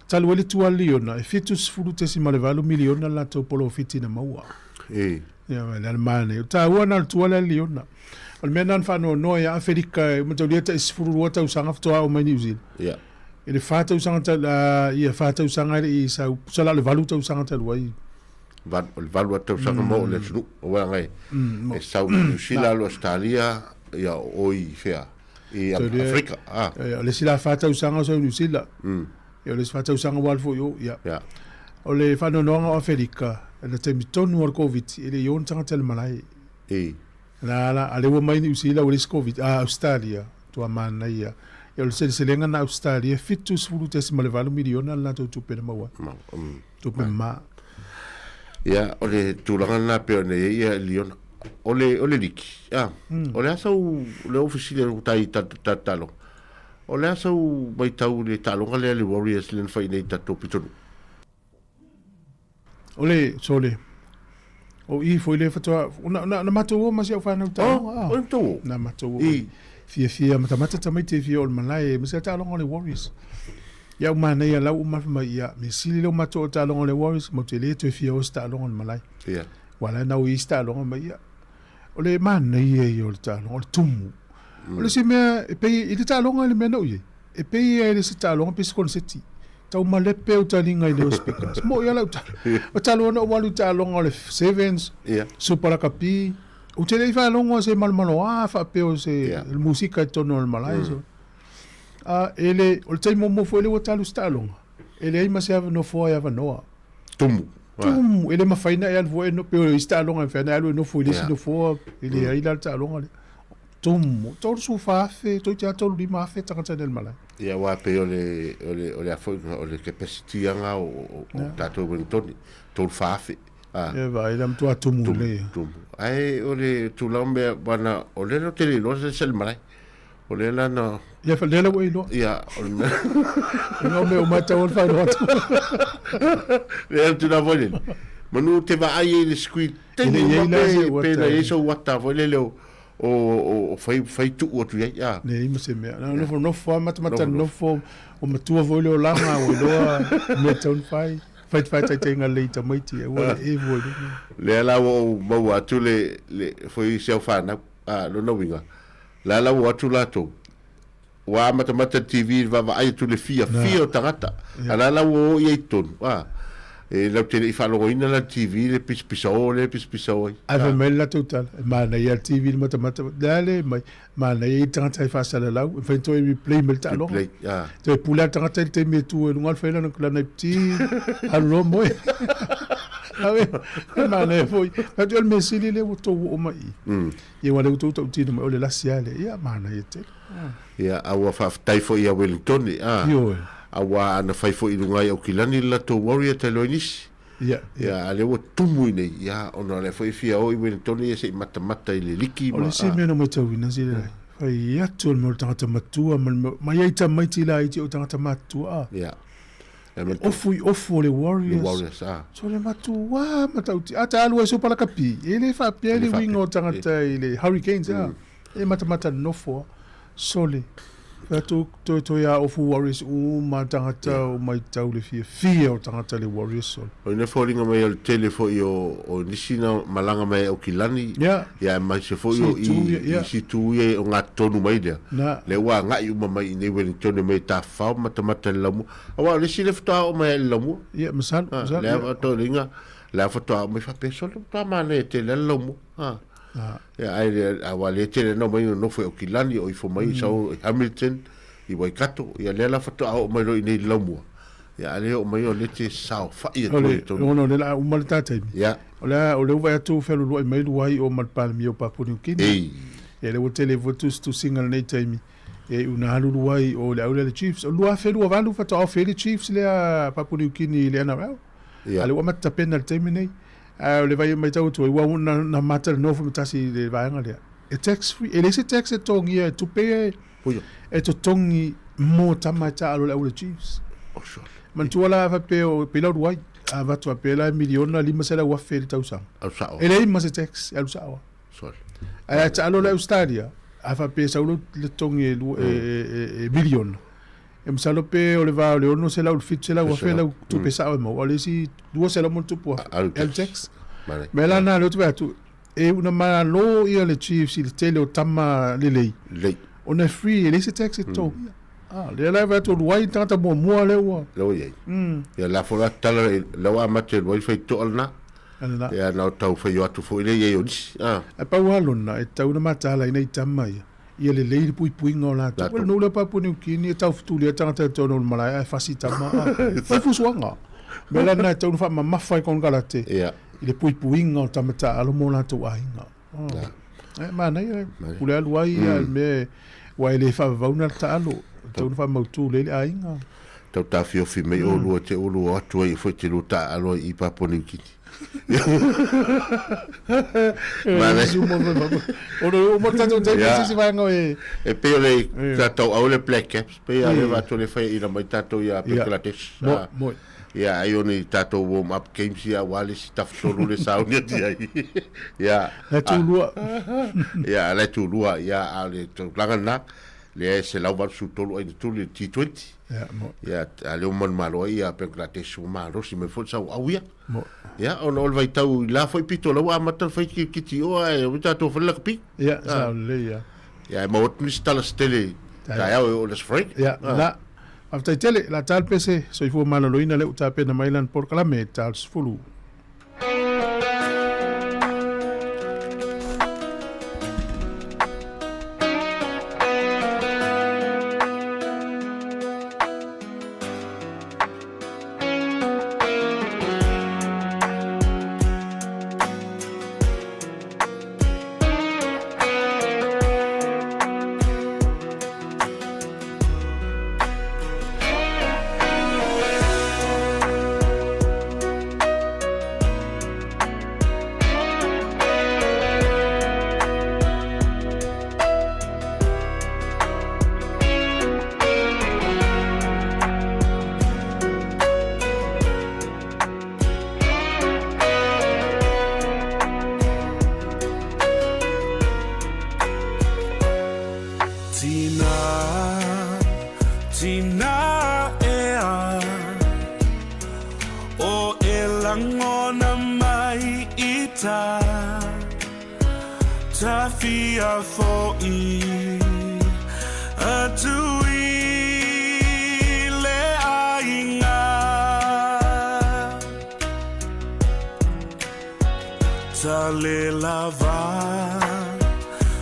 Talu ai le tualiona, e 70.8 miliona le latou polofiti na maua. Ia, le ala manaia. O taua na o le tualiona. O le mea lena na faanoanoa ia Aferika, e mataulia tai 12 tausaga faatoa oo mai Niu Sila. I le 4 tausaga talu, ia 4 tausaga e le i sau, tusa la o le 8 tausaga talu ai. O le 8 tausaga mo le atunuu, aua leaga e sau i Niu Sila, alu Ausetalia, ia o i fea, i Afrika. O le isi la 4 tausaga o sau i Niu Sila, ia o le isi 4 tausaga ua alu foi i o, ia. O le faanoanoaga o Aferika, i le taimi tonu o le Koviti, e le i o ni tagata i le malae. Na la, a lea ua mai Niu Sila ua leai se Koviti, a Ausetalia, matua manaia. Ia o le seleselega na Ausetalia, e 70.8 miliona le latou tupe na maua ai. Tupe mama. Ia, o le tulaga lena pei ona i ai ia Liona. O le o le liki a o le a sau le ou fesili atu tai taaloga o le a sau matau i le taaloga lea le Warriors lea na fai nei i tatou pitonuu? O le sole o i foi le faatoa na na na matou o ma si au fanau taaloga a. O le tou o? Na matou o. I. Fiafia matamata tamaiti e fia o le malae ma se taaloga o le Warriors. Ia ua manaia lau uma fai mai ia mea sili lea ua matou o i le taaloga o le Warriors matou te le toe fia o i se taaloga o le malae. Ia. Ua ala na o i isi taaloga mai ia. O le manaia ia o le taaloga, o le tumu. O le isi mea, e pei, i le taaloga i le mea na ou i ai, e pei ia e le se taaloga pe se koneseti. Tau malepe au taliga i leo speakers. Moʻi lava lau tala. O talu ona ou alu i taaloga o le Sevens, Super Lakapi, ou te le i faalogo se malomaloa faapea o se musika i totonu o le malae. A, e le, o le taimi muamua foi lea ua talu se taaloga, e leai ma se nofoa e avanoa. Tumu. Tumu, e le mafai ona e alu foi e no, pei o isi taaloga e mafai ona e alu e nofo i le isi nofoa, e leai la le taaloga lea. Tumu, 34,000, toeitiiti lava 35,000 tagata nei i le malae. Ia, aua pei o le, o le, o le a foi, o le capacity lava o, o, o tatou i Wellington, 34,000. A. Ia vaai la matua tumu lelei. Tumu. Ae o le tulaga mea, wana, o lea ou te le iloa se le malae. O lea la na... Ia, lea la ua e iloa. Ia, o le mea... O mea uma e tatau ona faailoa atu. Lea le tulaga foi lele. Manu te vaai ai i le screen taimi uma pe, pe na i ai sou ata foi lele o, o, o, o fai, fai tuu atu i ai. A. Leai ma se mea. Na nofo nofo lava, matamata nofo, o matua foi le olaga, ua iloa mea e tatau ona fai. Fai te faataitaiga lelei i tamaiti, aua le evu ai luga. Lea la ua ou maua atu le, le, foi si au fanau. A, lona uiga, La la ua o atu latou, ua amatamata le TV i le vaavaai atu i le fiafia o tagata, a la la ua o i ai i totonu, a, e latou te le i faalogoina la le TV le pisapisao lea e pisapisao ai. Ae fai mai le latou tala, e manaia le TV i le matamata, o le a le mai, manaia i le tagata e faasalalau, e mafai ona toe replay mai le taaloga. Replay, a. Toe pule lava le tagata i le taimi e tu ai i luga, fai lana, lana ipti, alu loa moe. Ae, e manaia foi. Fai atu, o le mea sili lea ua tou oo mai i i. Ia aua lea ua tou tautino mai o le lasi lava lea. Ia, manaia tele. Ia, a ua faafetai foi ia Wellington, a. Ioe. Aua ana fai foi i luga i Aukilani le latou Warrior talu ai nisi. Ia, ia. Ia, a lea ua tumu i inei, ia, ona o lea foi e fia o i Wellington ia se i matamata i le liki ma, a. O le isi mea na matauina, sile, fai atu o le mea o le tagata matua ma le mea, mai ai tamaiti laiti o tagata matutua, a. Ia. Ofu i ofu o le Warriors. Le Warriors, ah. So le matua matautia. A ta alu ai so lakapi. E le faapea le uiga o tagata i le Hurricanes, ah. E matamata nofo, ah. Sole. Atu toe toe a ofu Warriors uma tagata o maitau le fiafia o tagata le Warriors sole. O ina foliga mai o le tele foi o, o nisi na malaga mai Aukilani. Yeah. Ia aemaise foi o i, i situ ia o ngā tonu mai lea. Na. Lea ua agai uma mai i nei Wellington mai tafafao matamata le laumua. Aua o le isi lea faatoa oo mai i le laumua. Ia, masalo, masalo. Lea faatoa linga, lea faatoa oo mai faapea sole, matua manaia tele lava le laumua. Ia, ae aua lea tele na omai nonofo i Aukilani, o ifo mai sau i Hamilton, i Waikato, ia lea la faatoa oo mai loa i inei i le laumua. Ia, a lea oo mai o lea te saofai atu ai i totonu. Ona o lea o le a uma le ta taimi. Ia. O lea, o lea ua vaai atu ua fealualuai mai luai o ma le Palemia o Papua Niu Kini. Ei. Ia, lea ua tele foi tusitusiga i lenei taimi. E una alu ai o le au lea le Chiefs. O 2028 faatoa ofi ai le Chiefs lea Papua New Guinea i le NRL. Yeah. A le ua amata tapena i le taimi nei. A o le vai matau atu ai, ua na, na mata le nofo ma tasi i le vaega lea. E tax free, e leai se tax e totogia e tupe e, Puia. e totogi mo tama e taalo le au le Chiefs. Oh, sure. Manatua la faapea o pei la uluai, a avatu faapea la e miliona 500,000 i le tausaga. Alu sao. E leai ma se tax e alu sao lava. Sorry. Ae a taalo le Australia, a faapea e sau lou le totogi e, lua, e, e, e miliona. E masalo pe o le va o le 600 i le 700 afe lau tupe sao e maua. O le isi 200 ma ona tupu afe. Alu E alu tax. tax. Mare. Mea la na lea ou te vaai atu, e una malo ia le Chiefs i le tele o tama lelei. Lelei. Ona e free, e leai se tax e totogia. Ah, lea la e vaai atu o Luai le tagata muamua lea ua. Lea ua i ai. Ia la foi la tala lea ua amata e Luai fai toa lena. Lena. Ia na o tau fai o atu foi lea i ai o nisi. Ah. Ae pau lava lona, e tatau ona mataala ai nai tama ia, ia lelei le puipuiga o latou. Latou. Ua le nuu lea Papua New Guinea, e tau fetulia tagata i totonu o le malae ae fasi tama. Ah. Fai fusuaga. O le mea la lena e tatau ona faamamafa i konekarate Ia. i le puipuiga o tama taaalo mo latou aiga. Oh. E manaia, pule alu ai ia le mea, aua e le faavavauna le taalo, e tatau ona faamautu lelei le aiga. tau tafiofi mai olua te ulu o atu ai foi te lua taaalo ai i Papua New Guinea. E pei o le tatou au le Black Caps, pei a le vato le fai ina mai tatou ia Bangladesh. Ia ai o ni tatou warm up games ia aua le isi tafatolu le sauni atu i ai. Ia. La tulua. Ia la tulua ia a le tulaga lena lea e 183 aina tuli le T20. Ia mo. Ia a lea ua manumalo ai ia Bangladesh ua malosi mai foi le sauau ia. Mo. Ia ona o le vaitau i la foi pito la ua amata ona fai kirikiti o ae ua tatou fale lakapi. Ia sao lelei ia. Ia e maua atu nisi tala se tele taeao e oo i le Aso Faraile. Ia la. Faafetai tele, la ta le pese, soifua maloloina lea ua tapena mai lana polokalame ta le 10. Tina, tina ea O e langona mai i ta Tawhia fo'i Atu i le aiga Tale lava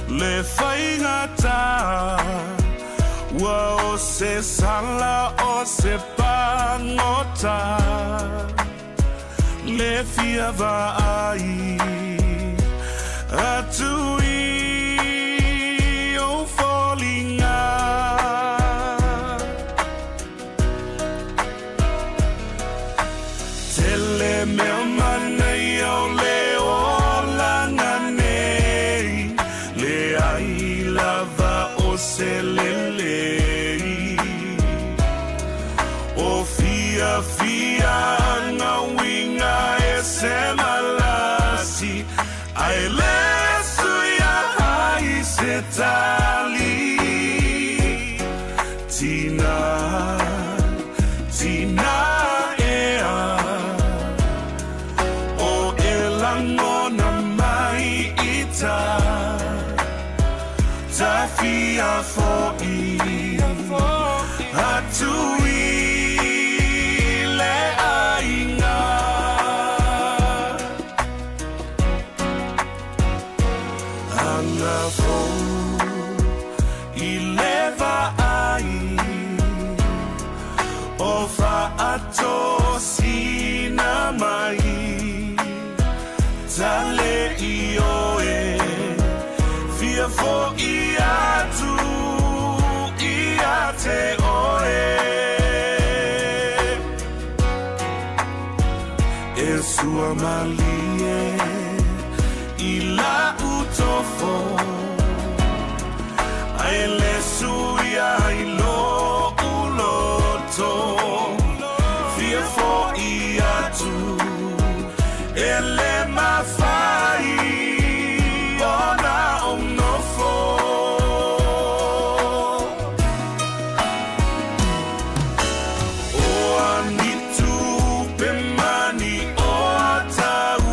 le faigata Ua o se sala o se pagota Le fia vaai atu i ou foliga. Tele mea manaia o le olaga nei, leai lava o se lelei. O fiafiaga uiga e se malasi, ae le suia ai se tali. Tina, tina ea, o e langona mai i ta, tawhia fo'i atu i le aiga. Anga fou i le vaai o faatosina mai tale i oe fia fo'i atu ia te oe E sua malie i la'u tofo Ae le suia i lo'u loto Fia fo'i atu e le mafai ona ou nofo. O a ni tupe mani o a tau.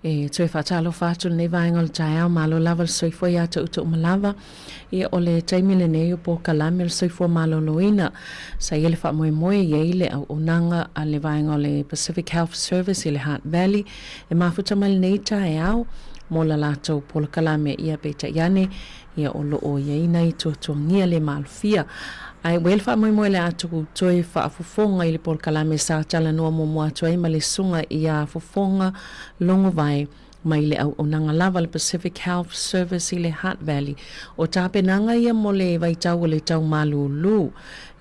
E toe faatalofa atu lenei vaega o le taeao, malo lava le soifua iā toutou uma lava. Ia o le taimi lenei o polokalame o le soifua maloloina. Sa i ai le faamoemoe e i ai le auaunaga a le vaega o le Pacific Health Service i le Hutt Valley e mafuta mai lenei taeao mo la latou polokalame. Ia peitai ane, ia o lo o i ai nai tuatuagia le maalofia. Ae ua i ai le faamoemoe le atu toe faafofoga i le polokalame sa talanoa muamua atu ai ma le susuga ia Fofoga Logovae mai le auaunaga lava le Pacific Health Service i le Hutt Valley. O tapenaga ia mo le vaitau o le tau malūlū.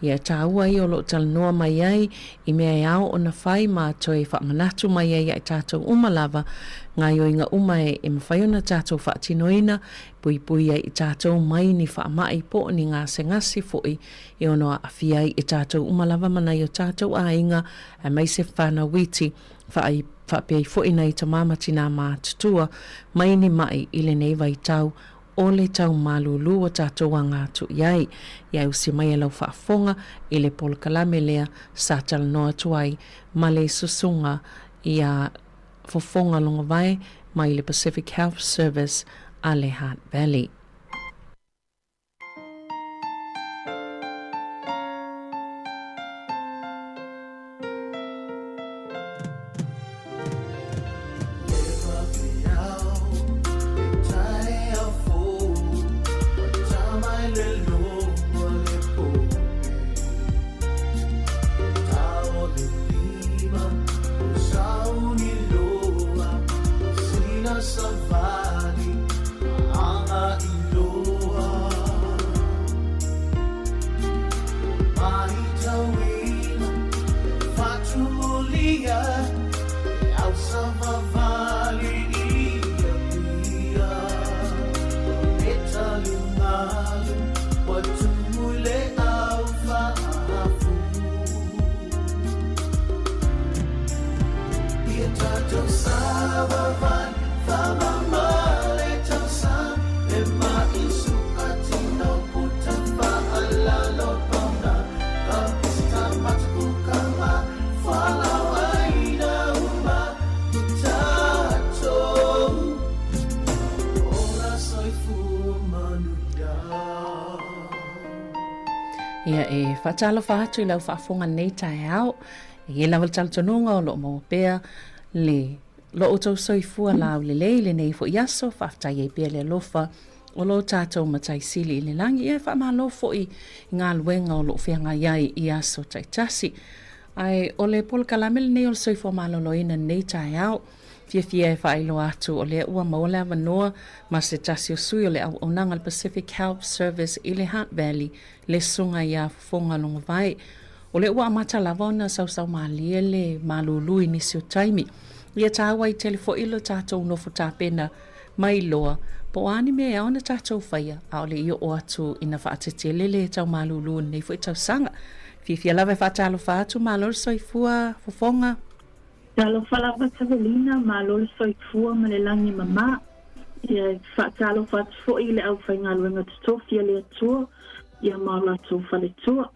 Ia e tāua ia o lo o talanoa mai ai i mea e ao ona fai ma toe faamanatu mai ai ia i tātou uma lava gaoioiga uma e mafai ona tātou faatinoina Puipui ai i tātou mai ni faamai po o ni gasegase foi e ono aafia ai i tātou uma lava ma nai o tātou aiga aemaise whanau iti, whaai, faapea ai foi nai tama ma tinā mātutua mai ni maʻi i lenei vaitau o le tau malūlū o tātou aga atu i ai. Ia e usi mai e lau faafofoga i le polokalame lea sa talanoa atu ai ma le susuga iā Fofoga Logovae mai le Pacific Health Service a le Hutt Valley. Ia e faatalofa atu i lau faafofoga nei taeao. E i ai lava le talitonuga o lo o maua pea le lo outou soifua laulelei i lenei foi aso, faafetai ai pea le alofa o lo tatou Matai Sili i le lagi. Ia e faamalo foi i galuega o lo o feagai ai i aso taitasi. Ae o le polokalame lenei o le soifua maloloina nei taeao, fiafia e faailoa atu o lea ua maua le avanoa ma se tasi o sui o le auaunaga a le Pacific Health Service i le Hutt Valley, le Susuga ia Fofoga Logovae. O lea ua amata lava ona sausau malie le malūlū i nisi o taimi. Ia tāua ai tele foi lo tatou nofo tapena mai loa po o a ni mea e ao ona tatou faia, ʻaʻole i oo atu ina faatetele le tau malūlū i lenei foi tausaga. Fiafia lava e faatalofa atu, malo le soifua, Fofoga. Talofa lava Savelina, malo le soifua ma le lagi mama. Ia e faatalofa atu foi i le aufaigaluega totofi a le Atua ia ma o latou faletua.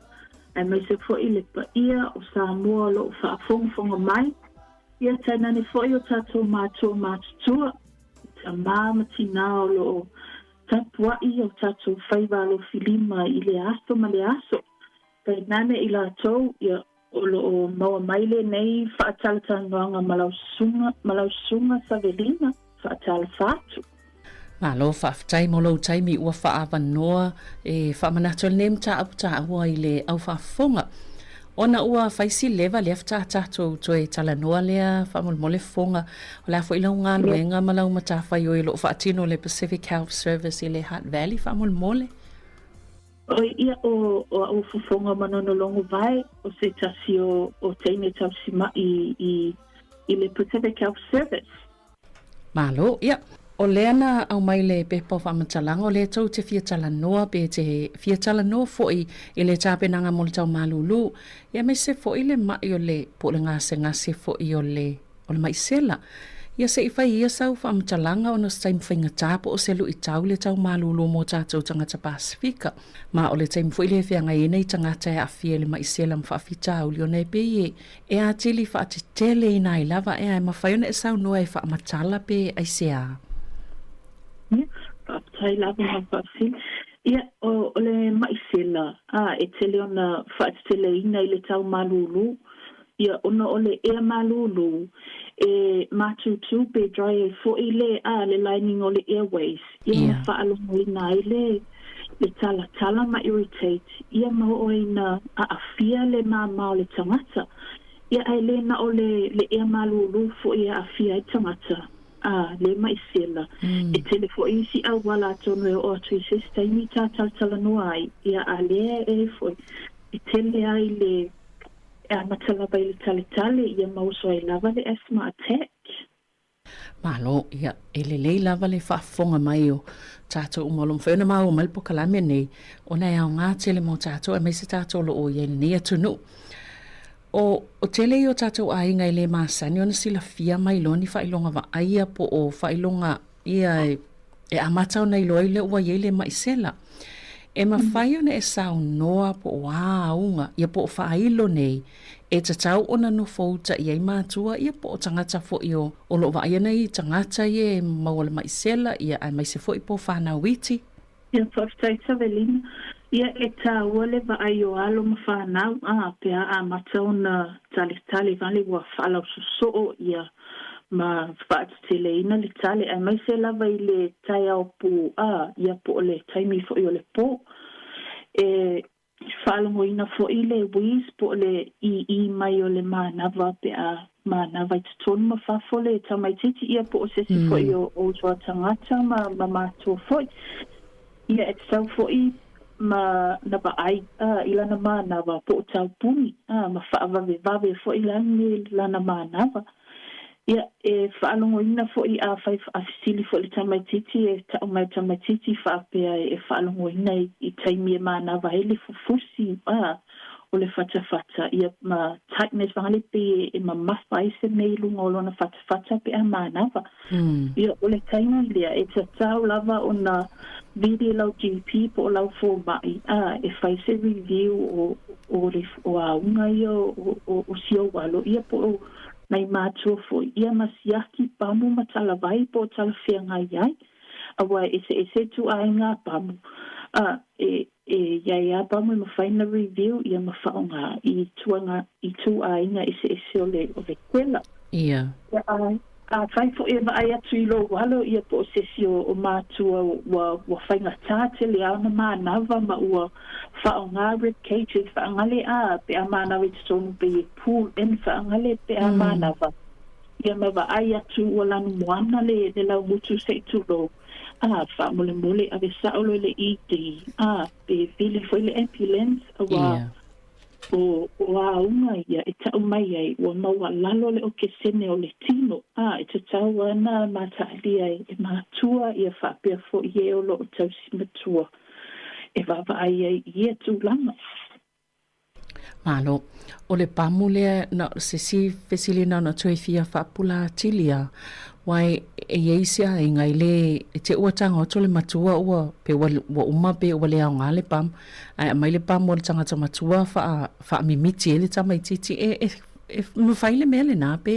aemaise foi le paia o Samoa o lo o faafogafoga mai, ia tainane foi o tatou matua matutua, tamā ma tinā o lo o tapuai o tatou faiva alofilima i lea aso ma lea aso, tainane i latou ia o lo o maua mai lenei faatalatalanoaga ma lau susuga, ma lau susuga Savelina. Faatalofa atu. Malo faafetai mo lou taimi ua faaavanoa e faamanatu ai lenei mataupu taua i le au faafofoga. Ona ua fai si leva lea faatoa tatou toe talanoa lea faamolemole Fofoga, o le a foi lau galuega ma lau matafaioi o lo o faatino le Pacific Health Service i le Hutt Valley faamolemole? Oi ia o o a'u Fofoga Manono Logovae o se tasi o o teine tausima'i i i le Pacific Health Service. Malo, ia. O lea na aumai le pepa o faamatalaga, o lea tou te fia talanoa pe te fia talanoa foi i le tapenaga mo le tau malūlū, ia aemaise foi le maʻi o le, po o le gasegase foi o le, o le maʻi sela. Ia se i fai ia sau faamatalaga ona o se taimi faigata po o se luitau le tau malūlū mo tatou tagata Pasefika. Ma o le taimi foi lea e feagai ai nai tagata e aafia i le maʻi sela ma faafitauli ona e pei e e atili faateteleina ai lava ea e mafai ona e saunoa e faamatala pe aisea. Ia, faafetai lava ma faafesili. Ia, o le maʻi sela, a, e tele ona faateteleina i le tau malūlū. Ia, ona o le ea malūlū, e mātūtū pe dry ai foi le, a, le lining o le airways, ia ma faalogoina ai le, le talatala ma irritate, ia ma oo ai ina aafia le māmā o le tagata. Ia, ae le na o le, le ea malūlū foi e aafia ai tagata, a, le maʻi sela. E tele foi isi auala atonu e oo atu i se isi taimi ta talatalanoa ai, ia, a lea e foi, e tele ai le E amata lava i le taletale, ia ma oso ai lava le asthma attack. Malo, ia, e lelei lava le faafofoga mai o tatou uma o lo o mafai ona maua mai le polokalame nei, ona e aoga tele mo tatou aemaise tatou o lo o i ai i lenei atunuu. O, o tele ia o tatou aiga e le masani ona silafia mai loa ni faailoga vaaia po o faailoga ia e, e amata ona iloa ai lea ua i ai le maʻi sela. E mafai ona e saunoa po o a auga, ia po o faailo nei, e tatau ona nofo uta i ai matua, ia po o tagata foi o, o lo o vaaia nei tagata ia e maua le maʻi sela, ia aemaise foi po o whanau iti. Ia, faafetai Savelina. Ia, e tāua le vaai o alo ma whanau, ā, pe a amata ona taletale vale ua faalausosoo ia ma faateteleina le tale, aemaise lava i le taeao pō, ā, ia po o le taimi foi o le pō. E faalogoina foi le wheeze po o le ʻīʻī mai o le manava pe a manava i totonu ma fafo le tamaitiiti, ia po o se isi foi o uso a tagata ma ma matua foi. Ia e tatau foi ma na vaai, ā, i lana manava po o taupuni, ā, ma faavavevave foi lani lana manava. Ia, e faalogoina foi afai a fesili foi le tamaitiiti, e tau mai le tamaitiiti faapea e faalogoina i taimi e manava ai le fufusi, ā, o le fatafata, ia, ma tightness fagale pei e mamafa ai se mea i luga o lona fatafata pe a manava. Ia, o le taimi lea, e tatau lava ona vili lau GP po o lau fomai, ā, e fai se review o, o le, o auga ia o, o, o si ou alo, ia po o nai mātua foi, ia ma siaki pamu ma talavai po o talafeagai ai, aua e eseese ituaiga pamu, ā, e, E i ai a pamu e mafai ona review ia ma faaaoga i tuanga i ituaiga eseese o le o le kuela. Ia. Ia a afai foi e vaai atu i lou alo ia po o se isi o o matua ua ua faigata tele a ona manava ma ua faaaoga rib cages faagale a pe a manava i totonu pei e pull in faagale pe a manava ia ma vaai atu ua lanu moana le le laumutu se i tulou. Ā, faamolemole, ave sao loa i le ED, ā, pe vili foi le ambulance, auā o, o auga ia e tau mai ai ua maualalo le okesene o le tino, ā, e tatau ana mataalia e matua ia faapea foi e o lo o tausi matua e vaavaai ai i ia tulaga. Malo. O le pamu lea na o se isi fesili na ona toe fia faapula atili a, aua e i ai isi aiga i le e te ua tagoto le matua ua pe ua ua uma pe ua le aoga le pamu, ae aumai le pamu a le tagata matua faa faamimiti ai le tamaitiiti e e e mafai le mea lena pe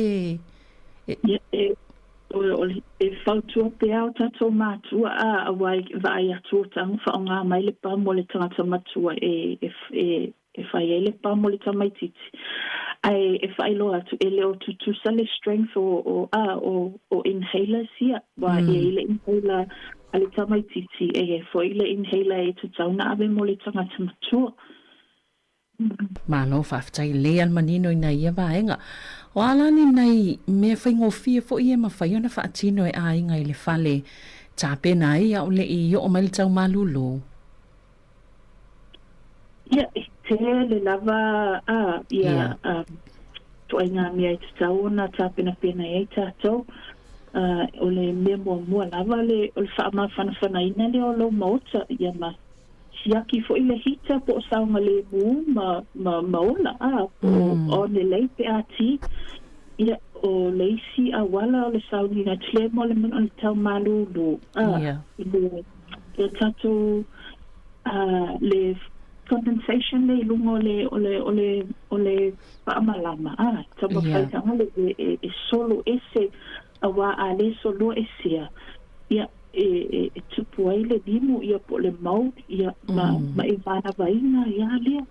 e Ia e o le e fautua pea o tatou matua a aua e vaai atu o tago faaaoga mai le pamu a le tagata matua e e e e fai ai le pamu o le tamaitiiti. Ae e faailoa atu e le o tutusa le strength o o a o o inhalers ia aua e i ai le inhaler a le tamaitiiti e i ai foi le inhaler e tatau ona ave mo le tagata matua. Malo faafetai lelei a le manino i nai ia vaega. O a la ni nai mea faigofie foi e mafai ona faatino e aiga i le fale tapena ai a o le i oo mai le tau malūlū? Ia, e tele lava a ia ituaiga mea e tatau ona tapenapena i ai tatou. O le mea muamua lava le o le faamafanafanaina lea o lou maota ia ma Siaki foi le heater po o saogalemu ma, ma, ma ola, a, po o on lelei pe a ti. Ia, o le isi auala o le sauniga atu lea mo le o le tau malūlū a i le ia tatou a le condensation lea i luga o le o le o le o le faamalama a taumafai taga le e, e solo ese auā a le soloa esea ia e, e, e tupu ai le limu ia po o le mold ia ma, ma e vanavaina ia lea.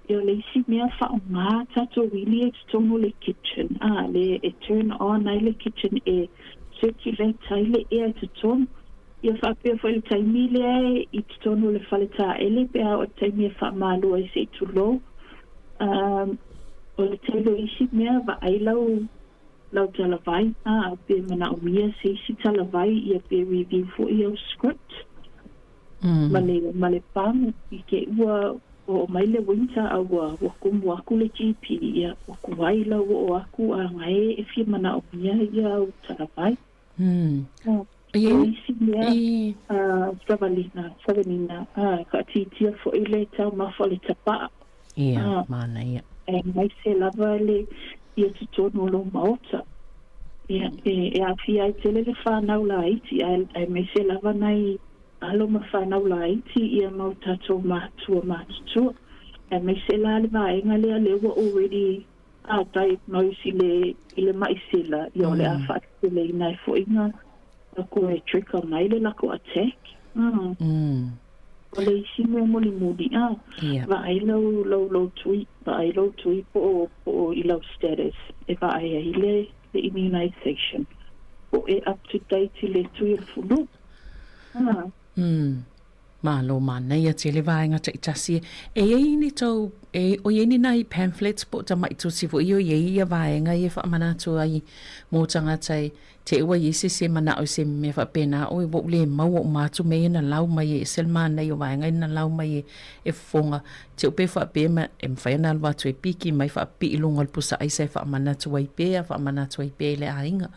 Ia o le isi mea faaaoga tatou uili ia i totonu o le kitchen, a, le e turn on ai le kitchen e circulate ai le ea i totonu. Ia faapea foi i le taimi lea i totonu o le fale taele pe a oo i le taimi e faamalu ai se i tulou. Um, o le tele o isi mea vaai lau lau talavai, a, pe manaomia se isi talavai ia pe review foi au script. Ma le, ma le pamu i te i ua oo mai le winter a ua, ua komo aku le GP, ia, ua kuai lau oo aku a gae e fia manaomia ia au talavai. O isi mea, a, savalina, savalina, a, faatiitia foi le taumafa o le tapaa. Ia, manaia. Aemaise lava le, ia totonu o lou maota. Ia, e, e aafia ai tele le whanau laiti, aemaise lava nai alo ma whanau laiti ia ma o tatou mātua matutua. Aemaise la le vaega lea lea ua already a diagnose i le, i le ma'i sela, ia o le a faateteleina ai foi na koe trigger mai le lako attack. O le isi mea mulimuli, a, vaai lau, lau, lou tui, vaai lou tui po o, po o i lau status e vaai ai le, le immunization. Po o e up to date i le tui o le flu. A. Malo manaia tele vaega taitasi e iai ni tou e o iai ni nai pamphlets po o tamaʻi tusi foi ia o iai ia vaega ia e faamanatu ai mo tagata e te ua iai se isi e manao i se mea faapena oe ua ou le maua uma atu mea ia na lau mai e ese le manaia o vaega ia na lau mai e e fofoga te u pe faapea ma e mafai ona alu atu e piki mai faapipii i luga o le pusa aisa e faamanatu ai pea faamanatu ai pea i le aiga.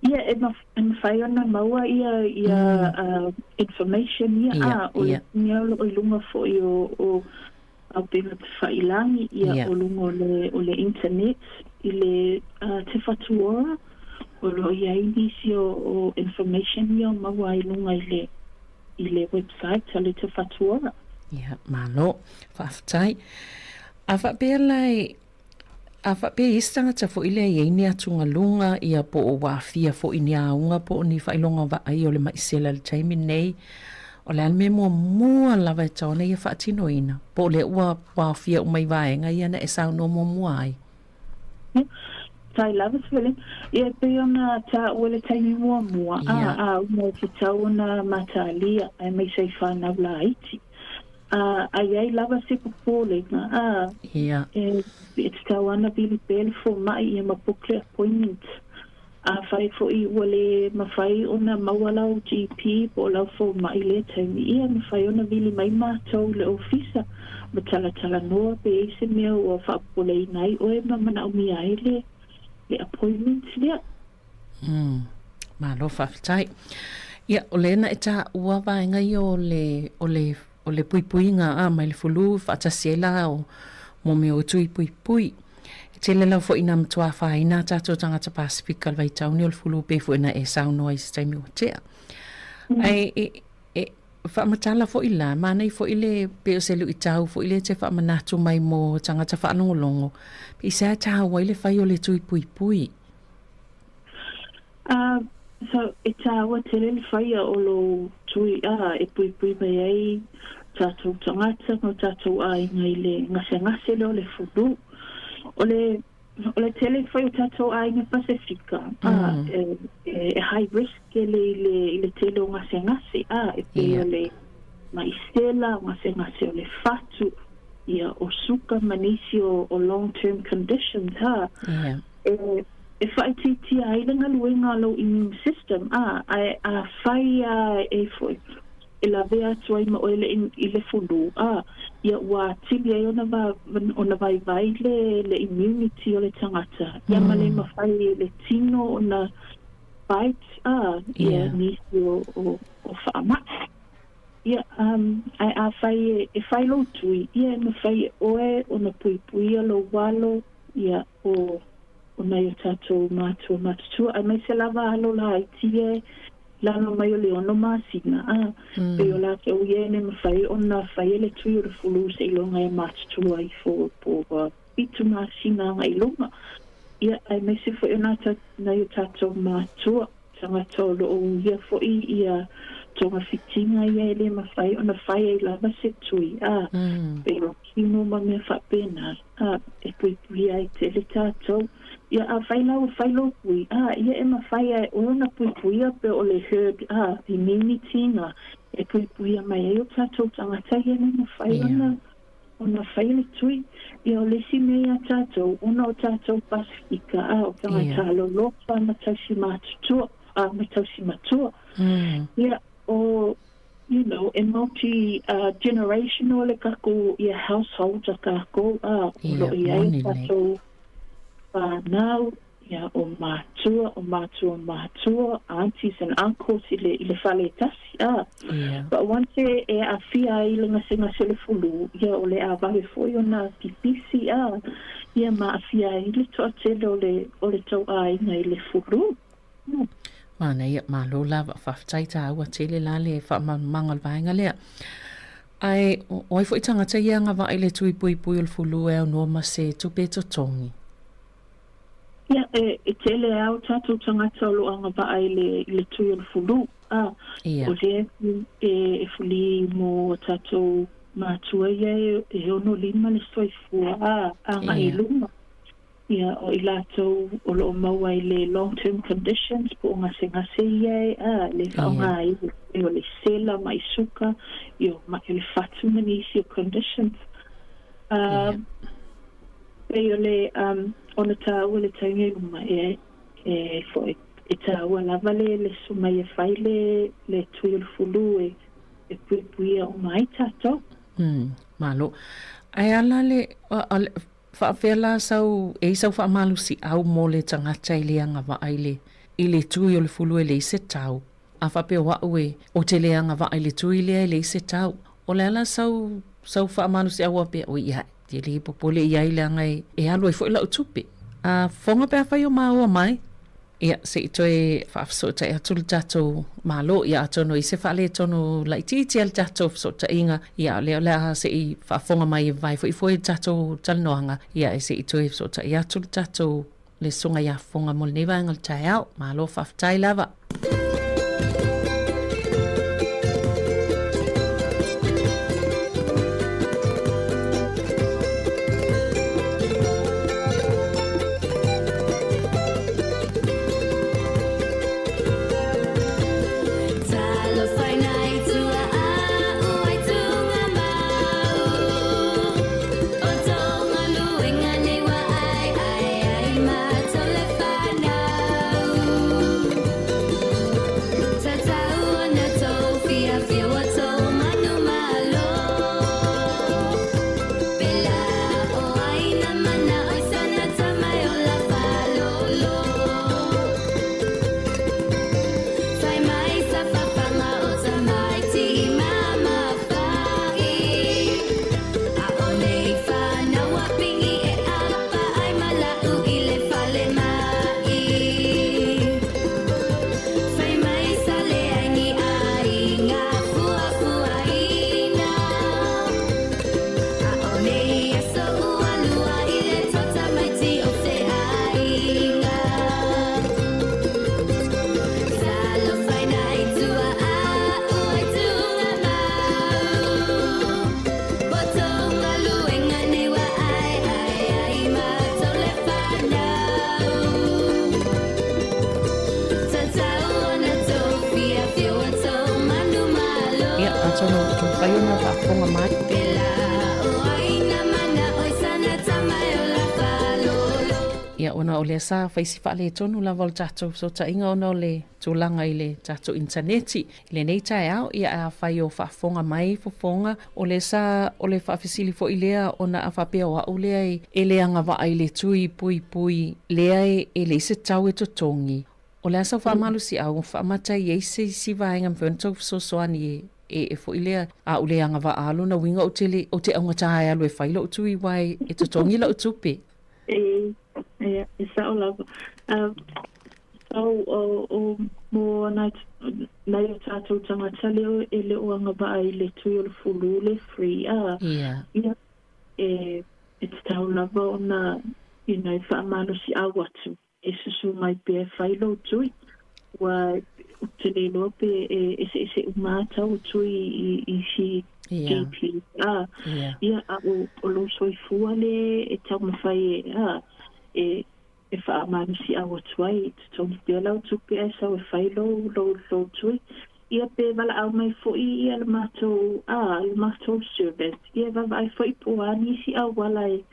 Ia, e mafai ona maua ia ia information ia, a o le mea o lo o i luga foi o o Auupega Tafailangi, ia o luga o le o le internet i le Te Whatu Ora, o lo o i ai nisi o o information ia o maua ai i luga i le i le website a le Te Whatu Ora. Ia, malo. Faafetai. A faapea la e A faapea i isi tagata foi lea e i ai ni atugaluga ia po o ua aafia foi ni auga po o ni faailoga vaai o le maʻi sela i le taimi lenei, o le a le mea muamua lava e tatau ona ia faatinoina, po o lea ua aofia uma i vaega ia na e saunoa muamua ai? Ia, tai lava Swilling. Ia, e pei ona taua i le taimi muamua, a, a uma e tatau ona mataalia aemaise i whanau laiti. Ā, a i ai lava se popolega, ā, e, e tatau ana vili pea le fomai ia ma book le appointment. Afai foi ua le mafai ona maua lau GP po o lau fomai i lea taimi, ia, mafai ona vili mai matou i le ofisa ma talatalanoa pe i ai se mea ua faapopoleina ai oe ma manaomia ai le, le appointment lea. Mm. Malo faafetai. Ia, o lea na e taua vaega ia o le, o le, o le puipuiga a mai le fulu faatasi ai la o mo mea o tui puipui. E tele lava foi ina matua afaina a tatou tagata Pasifika i le vaitauni o le fulu pei foi ona e saunoa i se taimi ua tea. Ae e, e faamatala foi la, manaia foi le pei o se luitau foi lea e te faamanatu mai mo tagata faalogologo, pei se a taua ai le fai o le tui puipui. Ā, so, e tāua tele le whaia o lou tui, ā, e puipui mai ai tātou tangata ma tātou āinga i le ngasengase lea o le fulu. O le, o le tele whai o tātou āinga Pasifika, ā, e, e, e high risk tele i le, i le tele o ngasengase, ā, e pei o le maʻi sela, o ngasengase o le fatu, ia, o suka ma nisi o, o long term conditions, ā, E, e whaaitiitia ai le galuega a lou immune system, a, ae afai a e foi, e lavea atu ai ma oe le, i le fulu, a, ia ua atili ai ona, va, ona vaivai le, le immunity o le tagata, ia ma le mafai e le tino ona fight, a, ia nisi o, o, o faamai. Ia, um, ae afai e, e fai lou tui, ia e mafai e oe ona puipuia lou alo, ia, o. o nai o tātou mātua matutua, aemaise lava alo laiti ia e lalo mai o le ono masina, a, pei o latou ia e le mafai ona faia le tui o le fulu seiloga e matutua ifo po ua fitu masina agai i luga. Ia, aemaise foi o nai o tātou mātua. Tagata o lo o uia foi ia togafitiga ia e le mafai ona fai ai lava se tui, a, pei o kino ma mea faapena, a, e puipuia ai tele tatou. Ia, afai la ua fai lou pui, a, ia e mafai a e oe ona puipuia pe o le herd, a, immunity na e puipuia mai ai o tatou tagata ia e le mafai ona Ona fai le tui, ia o le isi mea ia tatou, ona o tatou Pasifika, a, o tagata alolofa ma tausi matutua, a, ma tausi matua. Ia, o, you know, e multi uh, generational le kakou ia households a kakou, a, o lo o iai o tatou whanau, Ia, o mātua, o mātua mātua, aunties and uncles i le, i le fale e tasi, ā. Ia. But once e, e aafia ai le gasegase o le fulu, ia, o le āwawe foi ona pipisi, ā, ia ma aafia ai le toatele o le, o le tauāina i le fulu. Mm. Manaia, malo lava, faafetai tāua tele la le faamalamalamaga o le vaega lea. Ae, o ai foi tagata ia agavaa i le tui puipui o le fulu e aunoa ma se tupe e totogi? Ia, e, e tele a o tatou tagata o lo o agavaa i le, i le tui o le fulu, a, Ia. o lea e, e fuli mo a tatou mātua ia e, e ono lima le soifua, a, agai i Ia. luma. Ia, o i latou o lo o maua i le long term conditions po o gasegase ia e, a, le Ia. faaaoga ai e o le sela, ma'i suka, ia, ma'i o le fatu ma nisi o conditions. A, Ia. Pei o le ona tāua le taimi i luma e e foi e tāua lava le le sumai e fai le le tui o le fulu e e puipuia uma ai tātou. Mm, malo. Ae ala le, a, le faafea la sau, e i sau faamalosiau mo le tagata i le agavaa i le, i le tui o le fulu e leai se tau. A faapea o a'u e, ou te le agavaa i le tui lea e leai se tau. O le ala sau, sau faamalosiau a pea, oi ia, e le popole i ai leaga e, e alu ai foi la'u tupe. A fofoga pe afai o māua mai, ia, se i toe faafesootai atu le tatou Malo, ia atonu i se faaletonu laitiiti a le tatou fesootaiga, ia, o lea o le a se i faafofoga mai e vavae foi foi le tatou talanoaga, ia, e se i toe fesootai atu le tatou le Susuga ia Fofoga mo lenei vaega o le taeao. Malo faafetai lava. Ia, atonu e mafai ona faafofoga mai. Ia, ona o lea sa fai si faaletonu lava o le tatou fesootaiga ona o le tulaga i le tatou initaneti i lenei taeao. Ia, ae afai o faafofoga mai fofoga, o lea sa, o le faafesili foi lea ona a faapea o au lea e le agavaa i le tui puipui lea e leai se tau e totogi, O le a sau faamalosiau faamata i ai se isi vaega mafai ona tou fesoasoani e e foi lea a u le agavaa lona uiga ou te le ou te augata e alu e fai lou tui wa e totogi lau tupe. E, e Sao lava. So, o, o, mo nai, nai o tātou tangata leo e le o agavaa i le tui o le fulu le free, a, Ia. ia, e, e tatau lava ona, you know, faamalosiau atu. E susu mai pea e fai lou tui. Ua, ou te le iloa pe e eseese uma ata o tui i, i isi Ia. GP. A, Ia. ia, a o, o lou soifua le e taumafai e, a, e, e faamalosiau atu ai, e totogi pea lau tupe ae sau e fai lou, lou, lou tui. Ia pe valaau mai foi ia le matou, a, le matou service, ia e vaavaai foi po o a nisi auala e,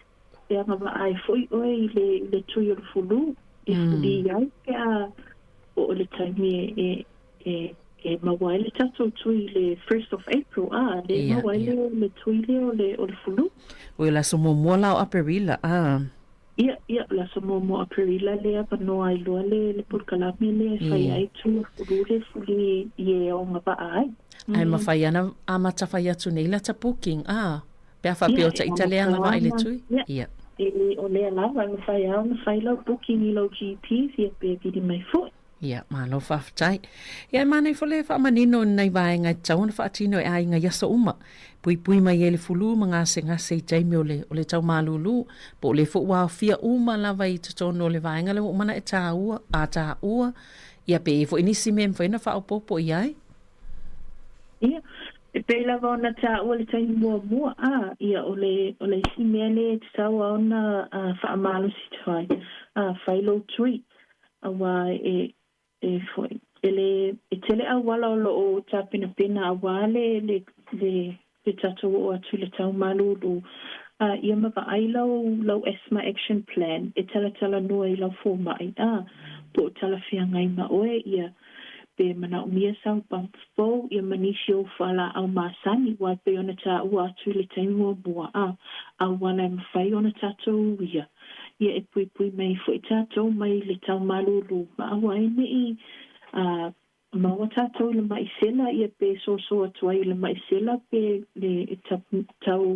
e agavaa ai foi oe i le, i le tui o le fulu, e fuli ai pe a oo le taimi e, e, e maua ai le tatou tui i le first of April, a, le Ia, maua ai ia. le, le tui lea o le, o le fulu. Oi, o le aso muamua la o Aperila, a. Ia, ia, o le aso muamua o Aperila le avanoa ai loa le, le polokalame lea e fai ai tui o le fulu le fuli i e o agavaa ai. Ae mafai lava ona amata fai atu nei lata booking, a. Pe a faapea Ia, o e ta ita le amata agavaa i le ana, tui? ia, Ia. e, o lea lava e mafai lava ona fai lau booking i lou GP, ia pe vili mai foi. Ia, malo faafetai. Ia, e manaia foi le faamanino i lenei vaega e tatau ona faatino e aiga i aso uma. Puipui mai ai le fulu ma gasegase i taimi o le, o le tau malūlū, po o lea foi ua aofia uma lava i totonu o le vaega lea ua uma ona e tāua, a tāua, ia pe i ai foi nisi mea e mafai ona faaopoopo i ai. Ia, e pei lava ona tāua le taimi muamua, a, ia, o le, o le isi mea lea e tatau lava ona faamalosi fai, a, fai lou tui, auā e, e foi, e le, e tele auala o lo o tapenapena auā le, le, le, le tatou oo atu i le tau malūlū, a, ia ma vaai lau, lau asthma action plan e talatalanoa i lau fomai, a, po o talafeagai ma oe, ia, pe manaomia sau pump fou, ia ma nisi ou fualaau masani, aua e pei ona taua atu i le taimi muamua, a, auala e mafai ona tatou uia, ia e puipui mai ai foi tatou mai le tau malūlū, ma aua ai ne i, a, Maua tatou i le maʻi sela ia pe soso atu ai i le maʻi sela pe le tau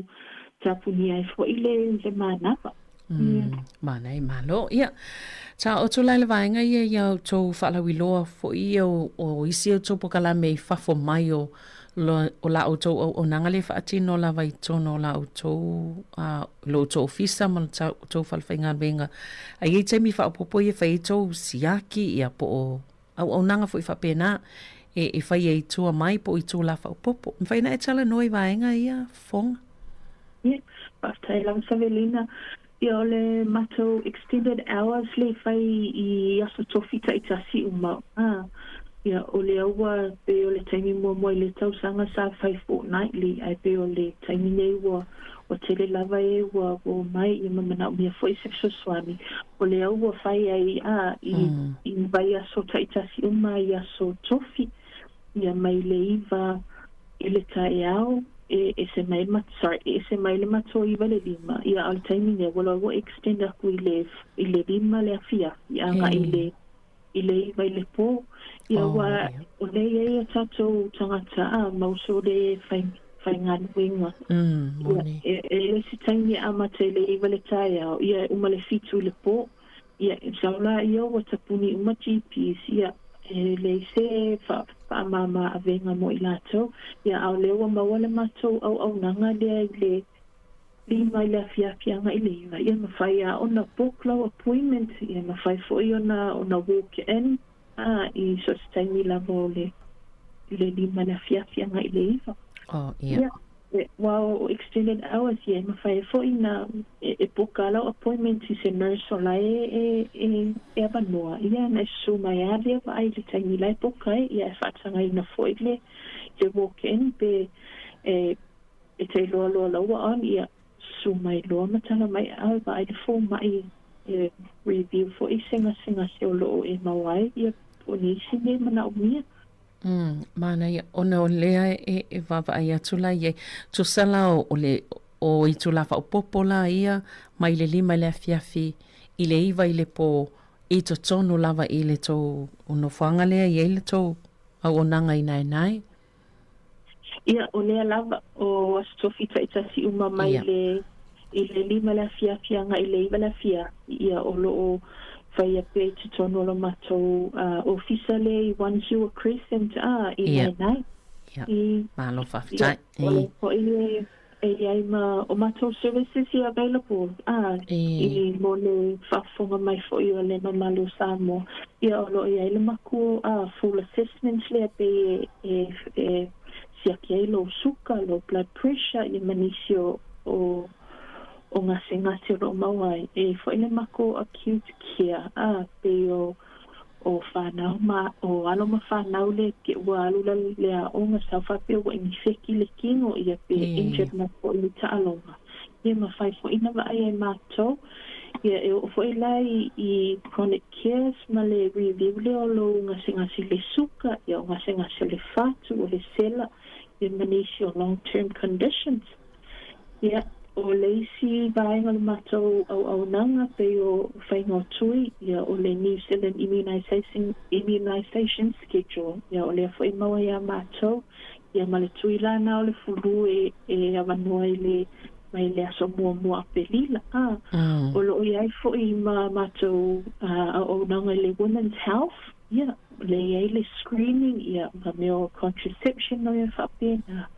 tapunia ai foi le le manava. Mm, manaia, malo. Ia, taoto la i le vaega ia ia outou faalauiloa foi ia o, o isi outou polokalame i fafo mai o, lo, o la outou auaunaga lea e faatino lava i totonu o la outou, uh, lo outou ofisa ma lo outou falefaigaluega. A i ai taimi faaopoopo ia e fai ai tou siaki ia po o auaunaga foi faapena e, e fai ai i tua mai po o itulā faaopoopo. Mafai ona e talanoa i vaega ia, Fofoga? Ia, faafetai lava Savelina. Ia o le matou extended hours le i fai i aso tofi taitasi uma. A, ia o lea ua pei o le taimi muamua i le tausaga sa fai fortnightly ae pei o le taimi nei ua ua tele lava e ua omai ia ma manaomia foi se fesoasoani. O lea ua fai ai a i i vaiaso taitasi uma i aso tofi, ia mai le iva i le taeao e ese mai le sorry e ese mai le matou iva i le lima, ia a o le taimi nei ua loa ua extend aku i le i le lima le afiafi agai i le i le iva i le pō, ia ua o lea i ai o tātou tagata a ma uso o lea e fai faigaluega. Ia, e, e le se taimi e amata i le iva le taeao, ia e uma le fitu i le pō. Ia, e sau la ia ua tapuni uma GPs, ia, e leai se wha, whaamāmā avega mo i lātou. Ia, a o lea ua maua le matou auaunaga lea i le lima i le afiafi agai i le iva, ia mafai lava ona book lau appointment, ia mafai foi ona ona walk in, a i so o se taimi lava o le i le lima i le afiafi agai i le iva. Oh, ia. Ia, aua o extended hours ia e mafai ai foi ona e, e book lava lau appointment i se nurse o la e e e e avanoa, ia ona e susu mai lava lea vaai i le taimi la e book ai, ia e faatagaina foi le le walk in pe e E te iloa loa laua on ia susu mai loa ma tala mai a e vaai le fomai e review foi se gasegase o loo e maua ai ia po o nisi mea manaomia. Mm, manaia, ona o lea e, e vaavaai atu la i ai. Tusa la o, o le o itulā faaopoopo la ia mai le lima i le afiafi i le iva i le pō i totonu lava i le tou nofoaga lea i ai le tou auaunaga inaenae. Ia, o lea lava, o Aso Tofi taitasi uma mai le i le lima le afiafi agai i le iva le afiafi, ia, o lo o. faia pea i totonu o lo matou ofisa lea i One Hua Crescent a i Naenae. Ia, malo faafetai. Ia, o lea foi e e i ai ma o matou services ia available a i mo le faafofoga mai foi o le mamalu o Samoa. Ia o lo o i ai le makuo a full assessment lea pei e e siaki ai lou suka, lou blood pressure ia ma nisi o o o gasegase o lo o maua ai. E i ai foi le makou acute care a pei o o whanau ma o alo ma whanau le ke ua alu la le aoga sau faapea ua inifeki le kino ia pe injured mai foi i taaloga. Ia mafai foi na vaai ai matou. Ia e oo foi la i i chronic cares ma le review lea o lou gasegase i le suka, ia o gasegase o le fatu, o le sela, ia ma nisi o long term conditions. Ia, o le isi vaega o le matou auaunaga pei o faiga o tui, ia o le New Zealand Immunisation Immunisation Schedule, ia o lea foi e maua iā matou, ia ma le tui la na o le fulu e e avanoa i le mai le aso muamua Apelila, a o lo o i ai foi ma matou auaunaga i le Women's Health, ia, lea e i ai le screening, ia ma mea o contraception ma mea faapena.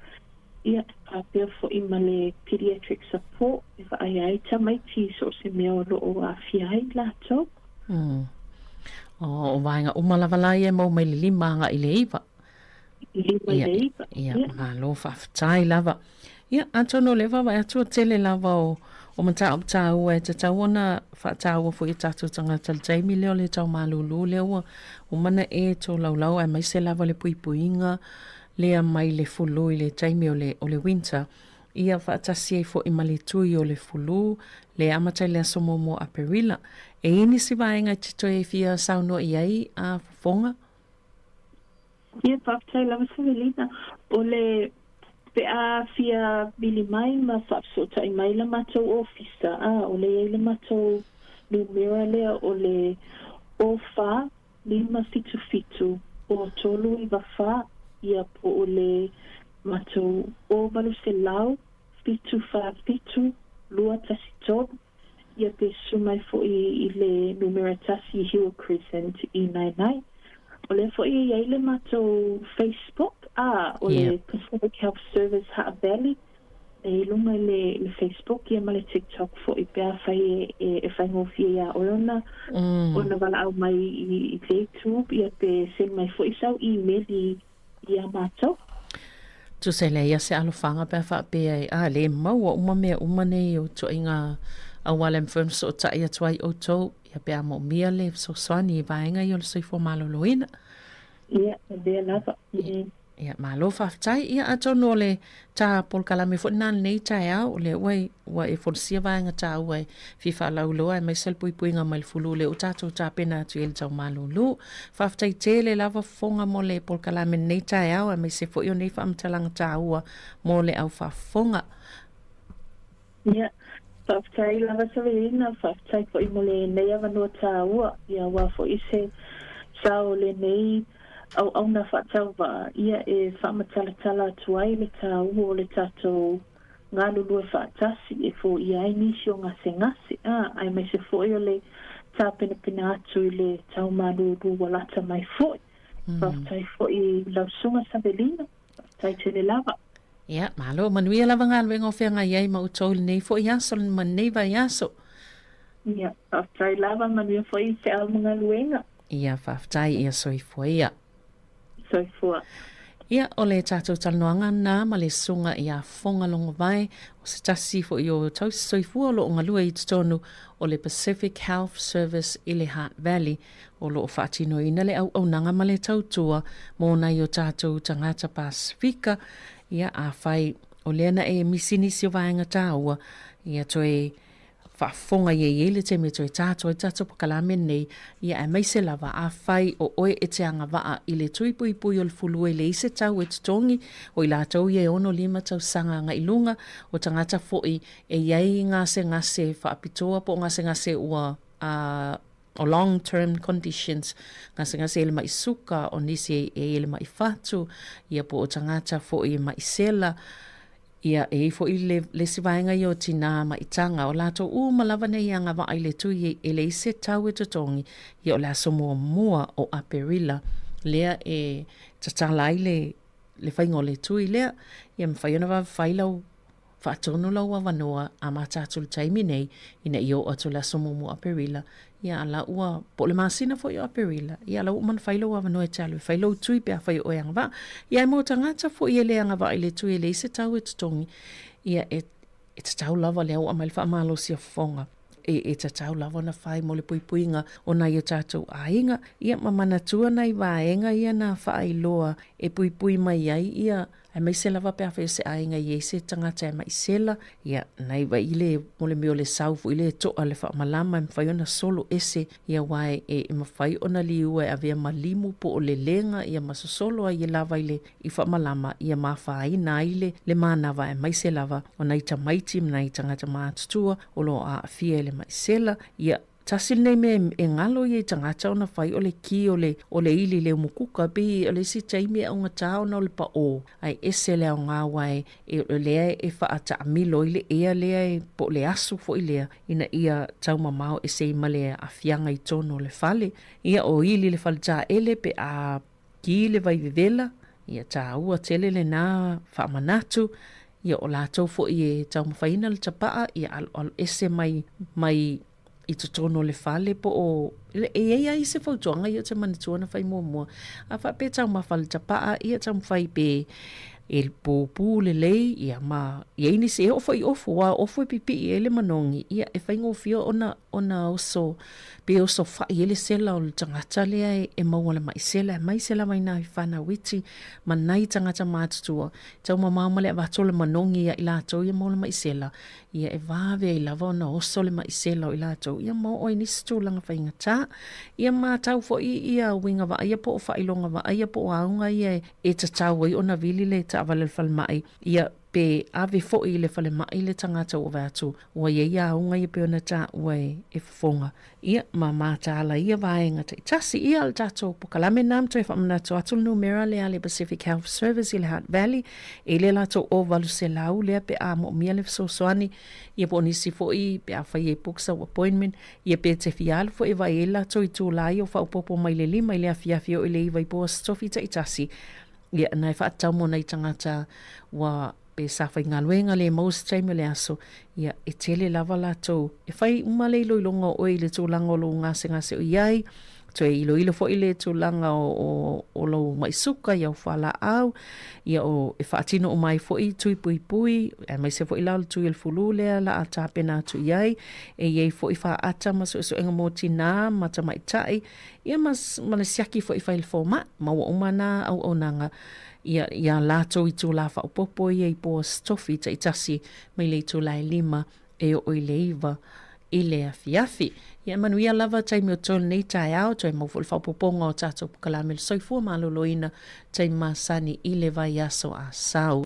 Ia, faapea foi ma le pediatric support e vaaia ai tamaiti i so o se mea o lo o aafia ai latou. Mm. O, o vaega uma lava la ia e maua mai le 5 agai i le 9. 5 i le 9. Ia, ia, malo faafetai lava. Ia, atonu o lea e vaavaai atu ua tele lava o, o mataupu taua e tatau ona faataua foi e tatou tagata i le taimi lea o le tau malūlū lea ua uma ona e tolaulau aemaise lava le puipuiga lea mai le fulu i le taimi o le, o le winter, ia faatasi ai foi ma le tui o le fulu, le amata i le aso muamua o Aperila. E i ai nisi vaega e te toe fia saunoa i ai a fofoga? Ia, faafetai lava Savelina. O le, pe a fia vili mai ma faafesootai mai la matou ofisa, a, o lea e i ai le matou numera lea o le 04 577 o 394, ia po o le matou o 800 747 213, ia pe susu mai foi i le numera tasi i Hua Crescent i Naenae. O lea foi e i ai le matou Facebook, a, o le Pacific Health Service Ha'a Valley, E i luga i le le Facebook ia ma le TikTok foi pe afai e e e faigofie iā oe ona ona valaau mai i i te YouTube ia pe send mai foi sau email i iā matou. Tusa e leai a se alofaga pe a faapea e a le maua uma mea uma nei o ituaiga auala e mafai ona fesootai atu ai outou ia pe a moomia le fesoasoani i vaega ia o le soifua maloloina. Ia, e lea lava. Ia, malo faafetai. Ia, atonu o le tā polokalame foi lena lenei taeao, o lea ua, ua e folasia vaega tāua e fia faalauiloa aemaise le puipuiga mai le fulu lea ua tatou tapena atu i ai le tau malūlū. Faafetai tele lava fofoga mo le polokalame lenei taeao aemaise foi o nei faamatalaga tāua mo le au faafofoga. Ia, faafetai lava Savelina, faafetai foi mo lenei avanoa tāua, ia aua foi se sao o lenei auauna faatauvaa, ia e faamatalatala atu ai le tāua o le tatou galulue faatasi e foia ai nisi o gasegase, ā, aemaise foi o le tapenapena atu i le tau malūlū ua lata mai foi. Faafetai foi i lau Susuga Savelina. Faafetai tele lava. Ia, malo, manuia lava galuega o feagai ai ma outou i lenei foi aso ma lenei vaiaso. Ia, faafetai lava, manuia foi feau ma galuega. Ia, faafetai, ia soifua ia. Soifua. Ia, o le tatou talanoaga lena ma le susuga ia Foga Logovae, o se tasi foi o tausi soifua o lo o galue i totonu o le Pacific Health Service i le Hutt Valley, O lo o faatinoina le auaunaga ma le tautua mō nai o tātou tagata Pasifika, ia, afai o lea na e misi nisi o vaega tāua, ia toe faafofoga ia i ai le taimi e toe tātou ai tātou pakalame nei, ia aemaise lava, afai o oe e te agavaa i le tui puipui o le fulu e leai se tau e totogi, o i latou ia e 65 tausaga agai i luga, o tagata foi e i ai gasegase faapitoa po o gasegase ua a o long term conditions, gasegase e le maʻi suka, o nisi e i ai le maʻi fatu, ia po o tagata foi e maʻi sela. Ia, e i ai foi le, le isi vaega ia o tinā maitaga, o latou uma lava nei e agavaa i le tui e leai se tau e totogi, ia o le aso muamua o Aperila lea e tatala ai le, le faiga o le tui lea. Ia mafai ona vave fai lau faatonu lau avanoa amata atu i le taimi nei ina ia oo atu i le aso muamua o Aperila, ia a la ua, po o le masina foi o Aperila, ia a la ua uma ona fai lou avanoa e te alu e fai lou tui pe afai o oe e agavaa. Ia ae mo tagata foi e le agavaa i le tui e leai se tau e totogi, ia e, e tatau lava lea ua aumai le faamalosia fofoga e, e tatau lava ona fai mo le puipuiga o nai o tatou aiga, ia ma manatua nai vaega ia na faailoa e puipui mai ai ia aemaise lava pe afai o se aiga e i ai se tagata e maʻi sela, ia, nai vai le, mo le mea o le sau foi lea e toʻa le faamalama e mafai ona solo ese, ia aua e, e mafai ona liua e avea ma limu po o lelega, ia ma sosolo ai e lava i le i faamalama, ia ma afaina ai le, le manava aemaise lava o nai tamaiti ma nai tagata matutua o lo o aafia i le maʻi sela, ia, Tasi lenei mea e galo ia i tagata ona fai o le ki o le o le ili le umukuka pei o le isi taimi e augata ona o le paʻō ae ese le aoga aua e e o lea e faataamilo ai le ea lea e po o le asu foi lea ina ia taumamao ese ai ma le aafiaga i totonu o le fale. Ia o ili le faletaele pe a ki le vai vevela, ia taua tele lena faamanatu, ia o latou foi e taumafaiina le tapaa ia aloalo ese mai mai i totonu o le fale po o e i ai lava isi fautuaga ia ou te manatua na fai muamua, a faapea e taumafa le tapaa ia taumafai pe e pupū lelei ia ma i ai nisi e oo foi i ofu aua o ofu e pipii ai le manogi ia e faigofie ona ona oso pe oso fai ai le sela o le tagata lea e maua le mai sela aemaise lava i nai fanau iti ma nai tagata matutua taumamao ma le avatu o le manogi ia i latou ia maua le mai sela Ia e vave ai lava ona oso le maʻi sela o i latou, ia ma oo ai nisi tulaga faigata. Ia matau foi ia uiga vaaia po o faailoga vaaia po o auga ia e tatau ai ona vili le taavale a le falemai, ia pe ave foi i le falemai le tagata ua vaai atu ua i ai auga ia pei ona taua e fofoga. Ia, ma mataala ia vaega taitasi. Ia, o le tatou pokalame lena ma toe faamanatu atu le numera lea a le Pacific Health Service i le Hutt Valley, e i le latou 0800 lea pe a moomia le fesoasoani, ia po o nisi foi pe afai e book sau appointment, ia pe te fia alu foi e vaai ai le latou itula ia o faaopoopo mai le 5 i le afiafi e oo i le 9 i po Aso Tofi taitasi. Ia, na e faatatau mo nai tagata ua pe sa faigaluega le maua se taimi o le aso, ia, e tele lava latou e fai uma le iloiloga o oe i le tulaga o lou gasegase o i ai, toe iloilo foi le tulaga o, o, o lou maʻi suka, ia o fualaau, ia o, e faatino uma ai foi tui puipui, aemaise foi la o le tui o le fulu lea la a tapena atu i ai, e i ai foi faata ma suesuega mo tinā ma tamaitai, ia ma, ma le siaki foi fai le fomai, ma ua uma nā auaunaga ia, iā latou itulā faaopoopo ia i po Aso Tofi taitasi mai le itulā e lima e oo i le iva i le afiafi. Ia e manuia lava taimi o totoe lenei taeao, toe mau foi le faaopoopoga o tatou pokalame o le soifua maloloina, taimi masani i le vaiaso a sau.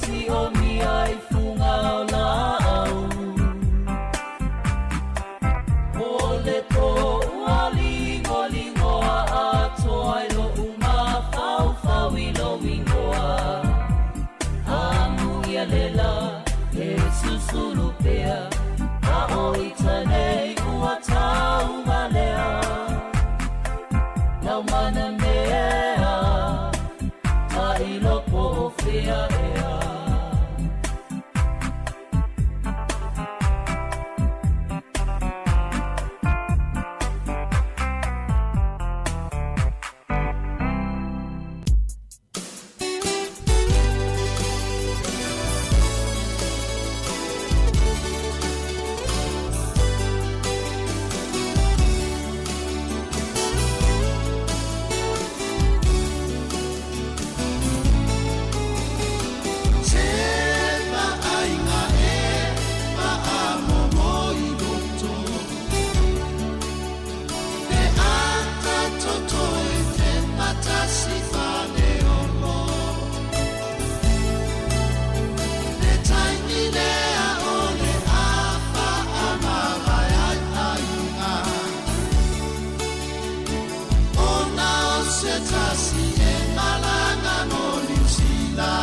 Sio mia i funga o Sulupea, a o ita nei ua tauvalea. Lau mana mea, ta ilo po o fea ea. Te ata totoe te matasi faleolo Le taimi lea o le afa a mavae ai aiga Ona o se tasi e malaga mo Niu Sila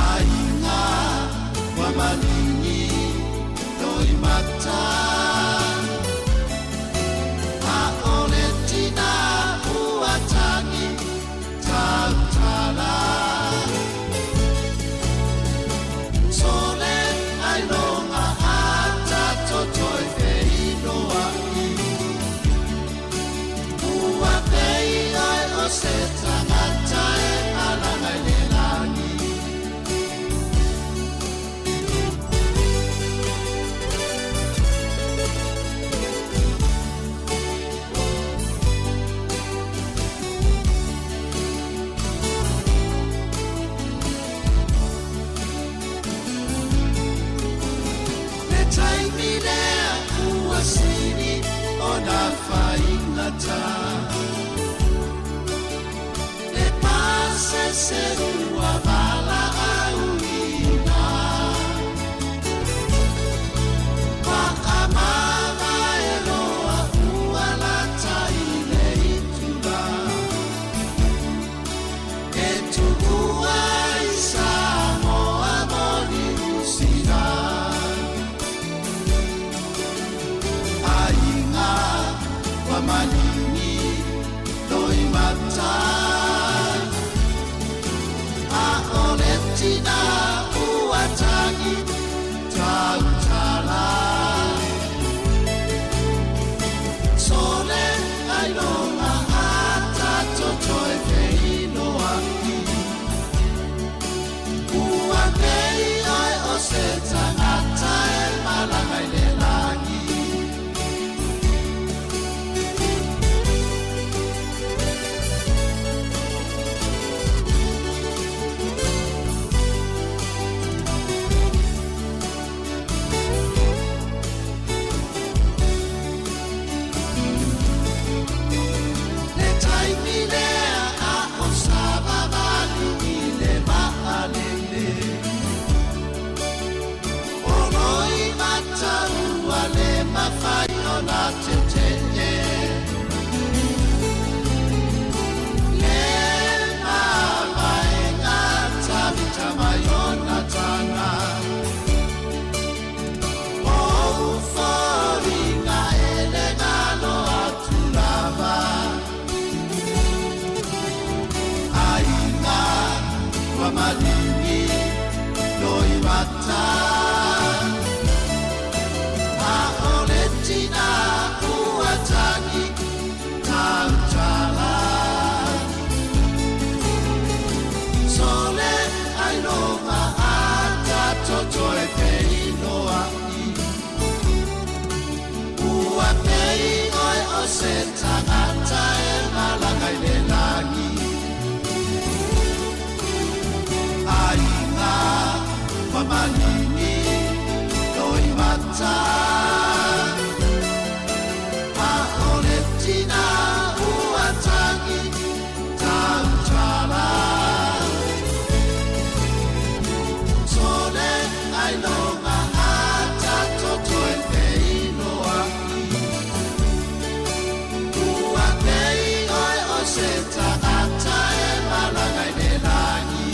Aiga ua maligi loimata A o le tina ua tagi tautala Sole ailoga ata totoe feiloai Ua pei oe o se tagata e malaga i le lagi. Le taimi lea ua sili ona faigata Le pasese ua valaauina Paamavae loa ua lata i le itula E tuua i Samoa mo Niu Sila Aiga ua maligi loimata A o le tina ua tagi tautala Sole ailoga ata totoe feiloai Ua pei oe o se tagata e malaga i le lagi. Le taimi lea a o savavali i le vaalele O loimata ua le mafai ona tetee Le mavaega tavita mai ona tana O foliga e le galo atu lava Aiga ua maligi loimata A o le tina ua tagi tautala Sole ailoga ata totoe feiloai Ua pei oe o se tagata e malaga i le lagi Aiga ua maligi loimata A o le tina ua tagi tautala Sole ailoga ata totoe feiloai Ua pei oe o se tagata e malaga i le lagi.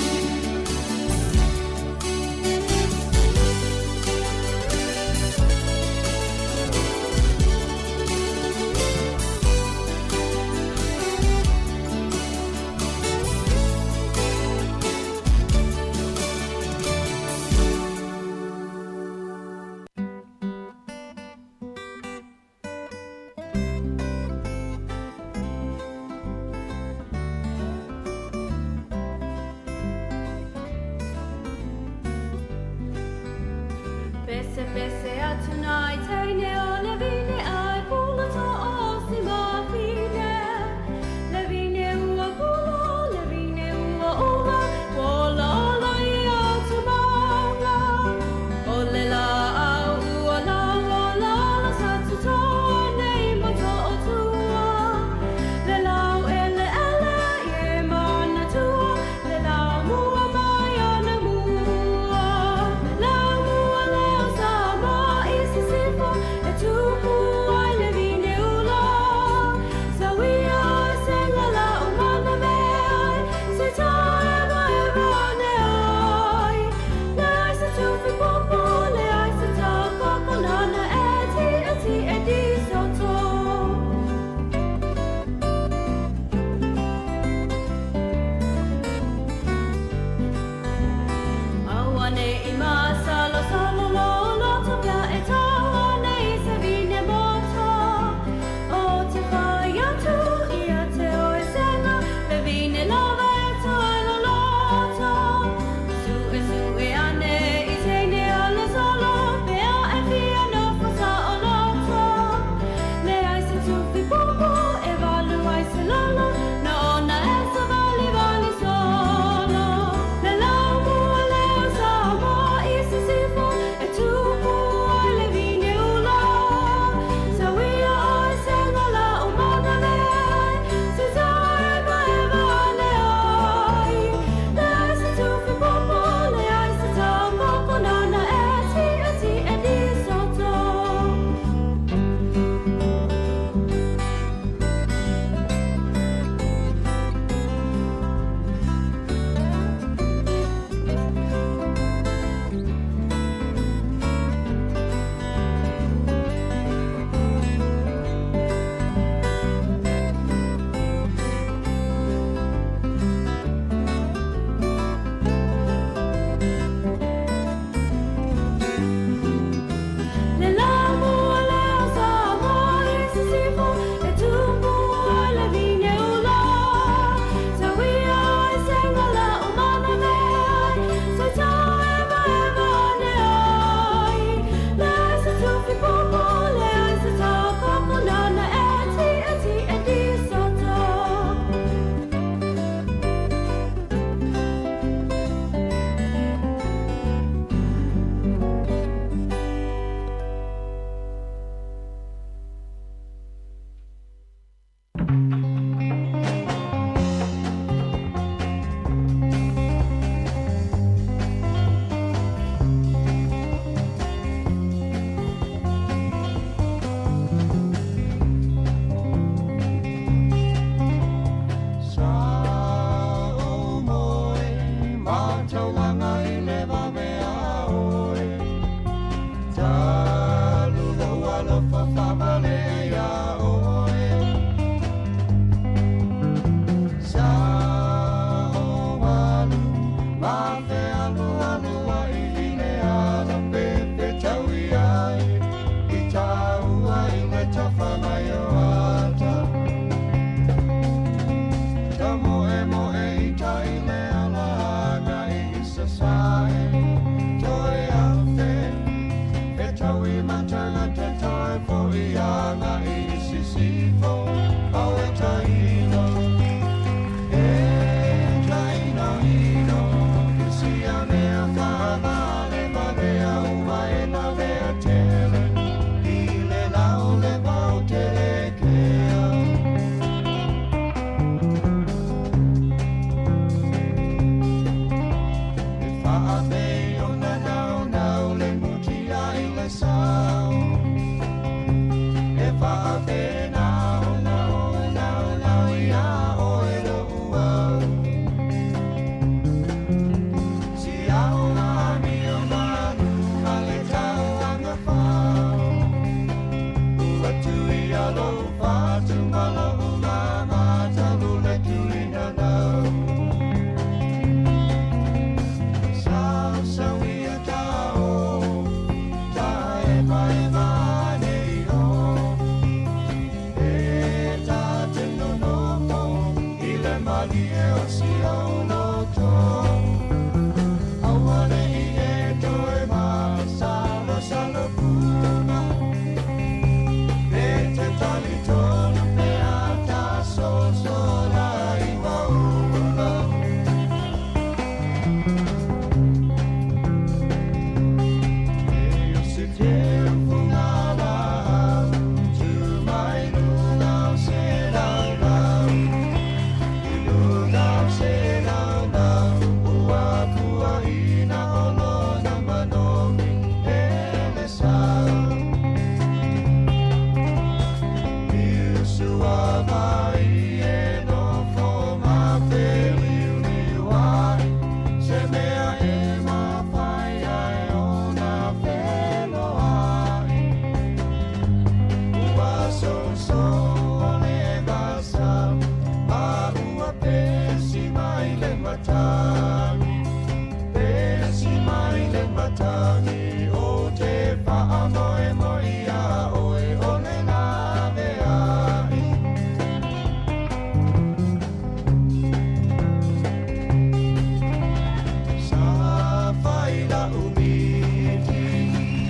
E tangi o te faamoemoe iā oe o le laveai. Sa fai la'u miti,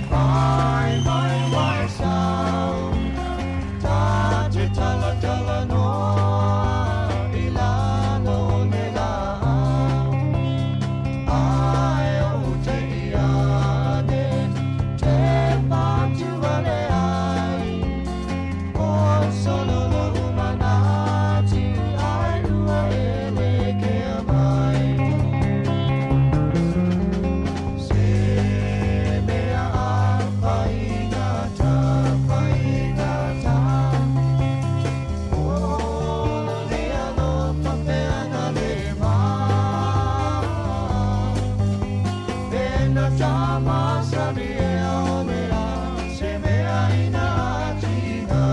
fai mai wai sau, ta te talatalanoa i lalo o le laau. Ae ou te i ane, te patu wale ai, o solo lo'u manatu, ai ua e lekea mai. Se mea a faigata, faigata, o le alofa pea na le ma. E na tamasani e o le a, se mea ina atiga.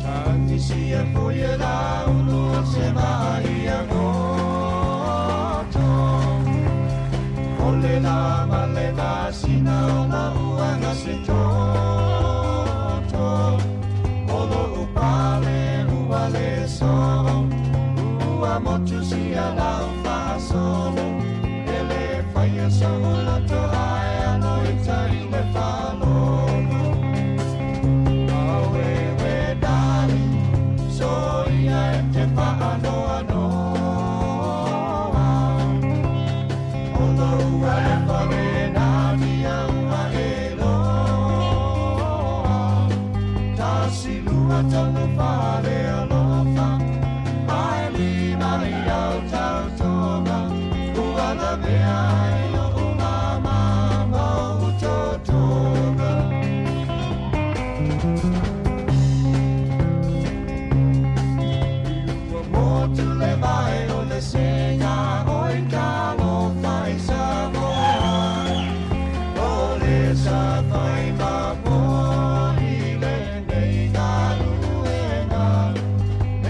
Tagisia foi e la ulu o se mai a goto. O le la ma le masina o la uanga se toto. O lo upale ua le so, ua motu sia lau faasolo. E le whaia sa o loto ai ano i tai le whalono. Awe we dali, so ia e te whaanoanoa. O lo ua le whare nā nia ua e loa. Tasi lua tolu whare alofa, ai lima i au tautoga. Ua lavea ai o umama ma o utotoga. Ua motu le vai o le sega o i talofa i Samoa. O le sa fai ma po i lenei galuega.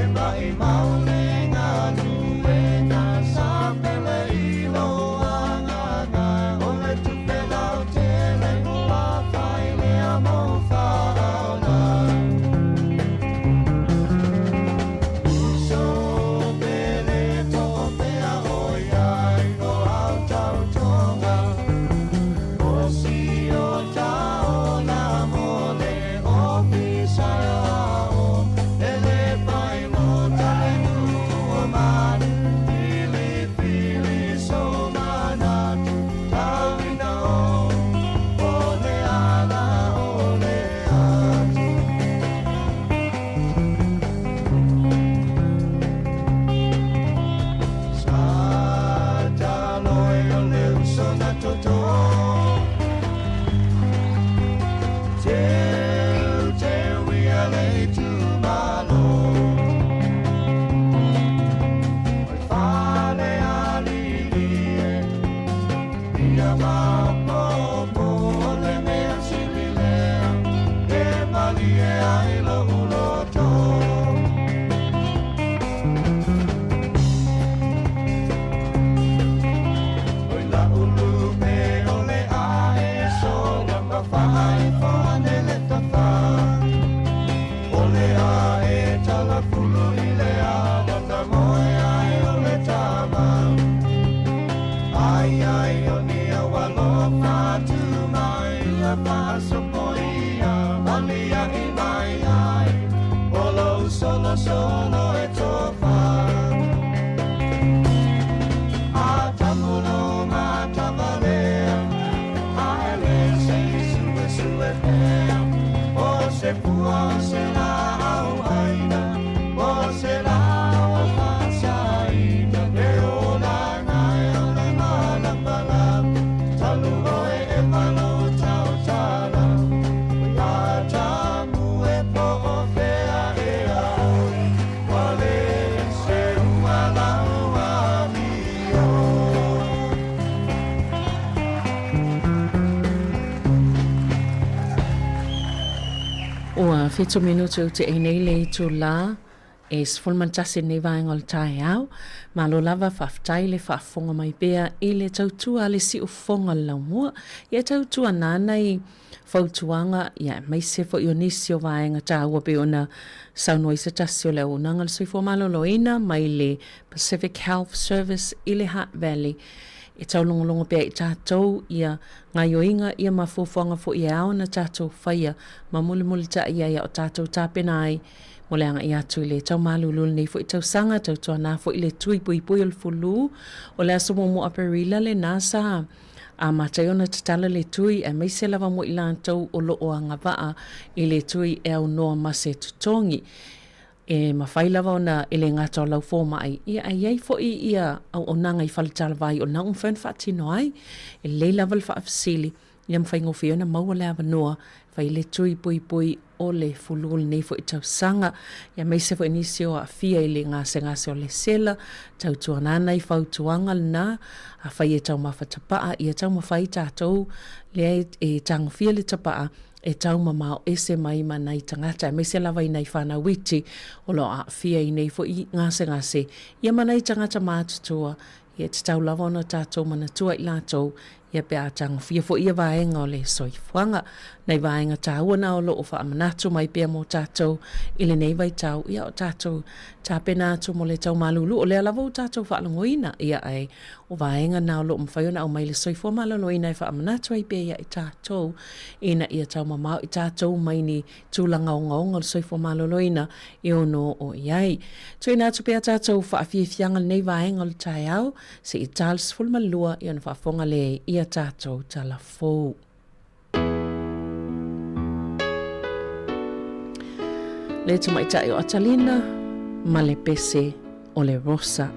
E mai mau le galuega sa pele i lo agaga. O le tupe lau tele ua fai lea mo whaona. Uso pele po pea o iai o au tautoga. O si o taola mo le ofisa o. E le pai mo tale nuku o manu. Pili pili so manatu. Tauina o, o le ala o le atu. Sa taloe o le uso na toto. Teu teu ia le tu malo. Oi fale alili e, ia maopopo o le mea sili lea, e malie ai lo uloto. Oi la ulu pe o le ae sola ma whai whane le tawha. O le ae tala fulu i le ana ta moe ai o le tama. Ai ai o ni au alofa tu mai a whasopo ia, mali a i mai ai. O lo solo solo e tofa. A tamulo ma tavalea, a ele se sue sue pea. O se pua o se la au aina, o se la o whasaina. E o la ngai o le malapala, talu oe e malo tau tala. A tamu e po o fea e a oi, wale se ua lau a mio. Ua fitu minute ua tea nei le itulā E 11 lenei vaega o le taeao. Malo lava, faafetai le faafofoga mai pea i le tautua a le siufofoga o le laumua. Ia tautua nāna i fautuaga ia aemaise foi o nisi o vaega taua pei ona saunoa ai se tasi o le auaunaga o le soifua maloloina mai le Pacific Health Service i le Hutt Valley. E taulogologo pea i tatou ia gaioiga ia ma fuafuaga foi e ao ona tatou faia ma mulimulitai ai a o tatou tapena ai mo le agai atu i le taumalulu lenei foi tausaga, tautuana foi le tui puipui o le fulu. O le aso muamua o Aperila lena sa amata ai ona tatala le tui, aemaise lava mo i latou o lo o agavaa i le tui e aunoa ma se totogi. E mafai lava ona e le gata o lau fomai, ia ae i ai foi ia auaunaga i faletalavai o lena ua mafai ona faatino ai. E lelei lava le faafesili, ia ma faigofie ona maua le avanoa e fai le tui puipui o le fulu o lenei foi tausaga, aemaise foi nisi o aafia i le gasegase o le sela, tautuana ana i fautuaga lena, afai e taumafa tapaa, ia taumafai tatou lea e tagofia le tapaa e taumamao ese mai ma nai tagata, aemaise lava i nai fanau iti o lo o aafia i nei foi gasegase, ia ma nai tagata matutua, ia e tatau lava ona tatou manatua i latou ia pe a tagofia foi ia vaega o le soifuaga. Nai vaega taua na o lo o faamanatu mai pea mo tatou i lenei vaitau, ia o tatou tapena atu mo le tau malulu, o lea lava ua tatou faalogoina, ia ae o vaega na o lo o mafai ona aumai le soifua maloloina e faamanatu ai pea ia i tatou ina ia taumamao i tatou mai ni tulaga ogaoga o le soifua maloloina e ono oo i ai. Tuuina atu pea tatou faafiafiaga lenei vaega o le taeao, se i ta le 12 i ona faafofoga lea i a tatou tala fou. Le tamaitai o Atalina ma le pese o le Rosa.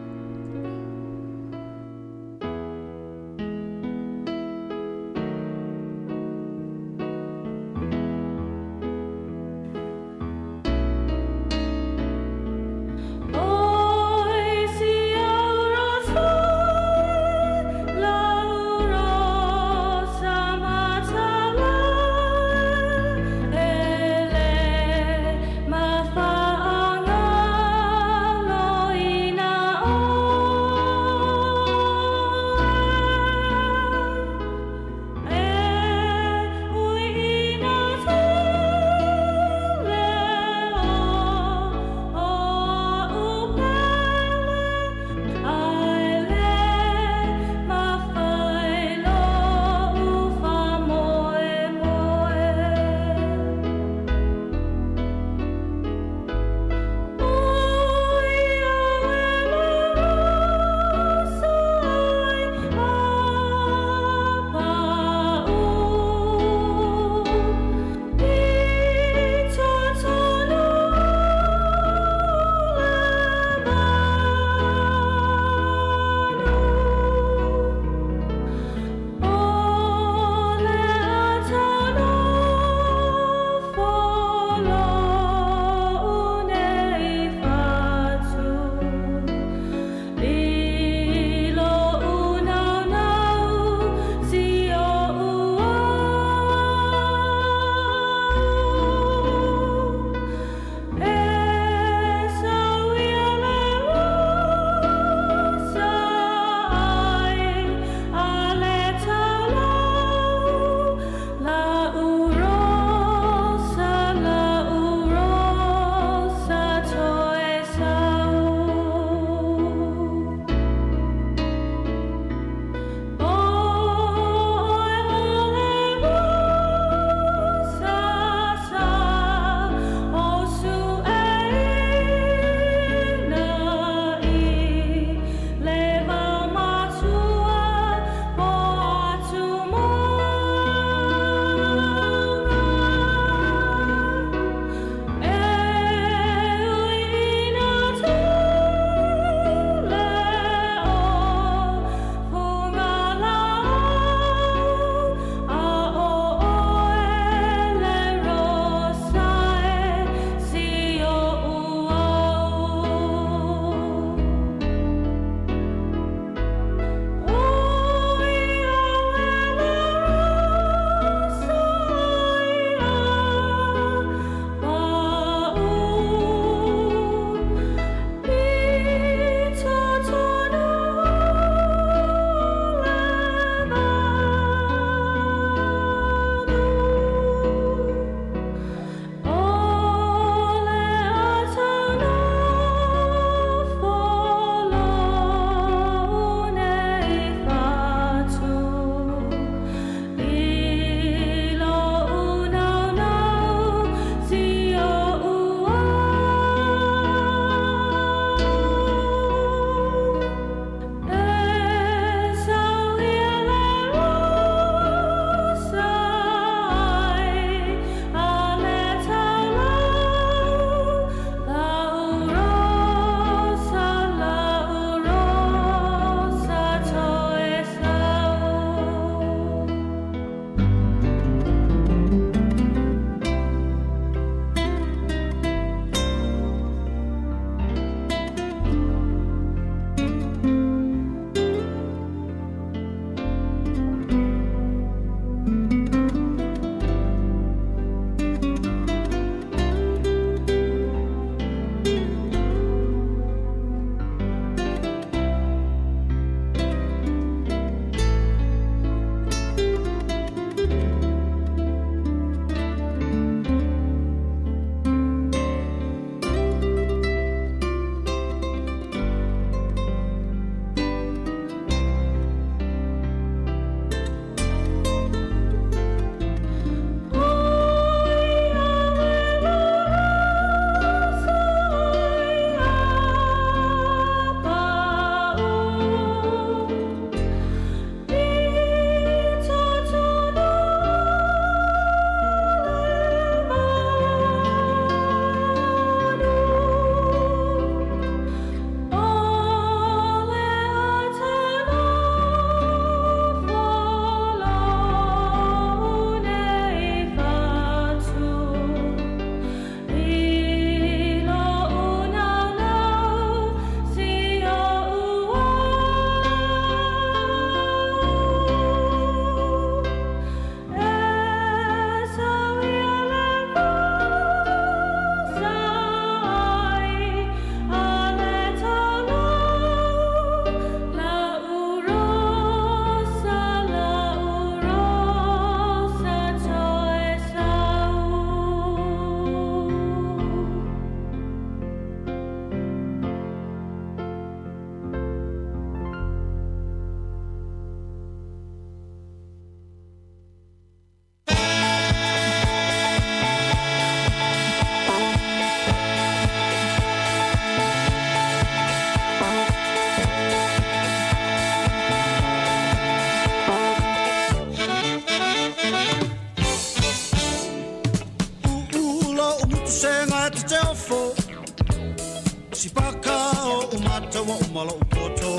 poto ua uma loʻu poto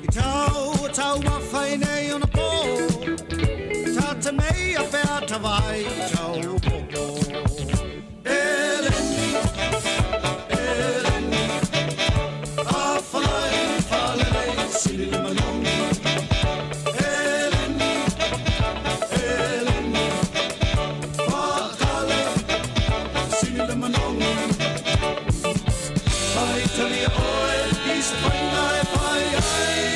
I tau ua taumafai nei ona pō Ta te meia pea ta vaai i tau popo Eleni, Eleni Afalai falelei sili le manogi Eleni, Eleni Faakale sili le manogi Faitalia oe i se faiga e fai ai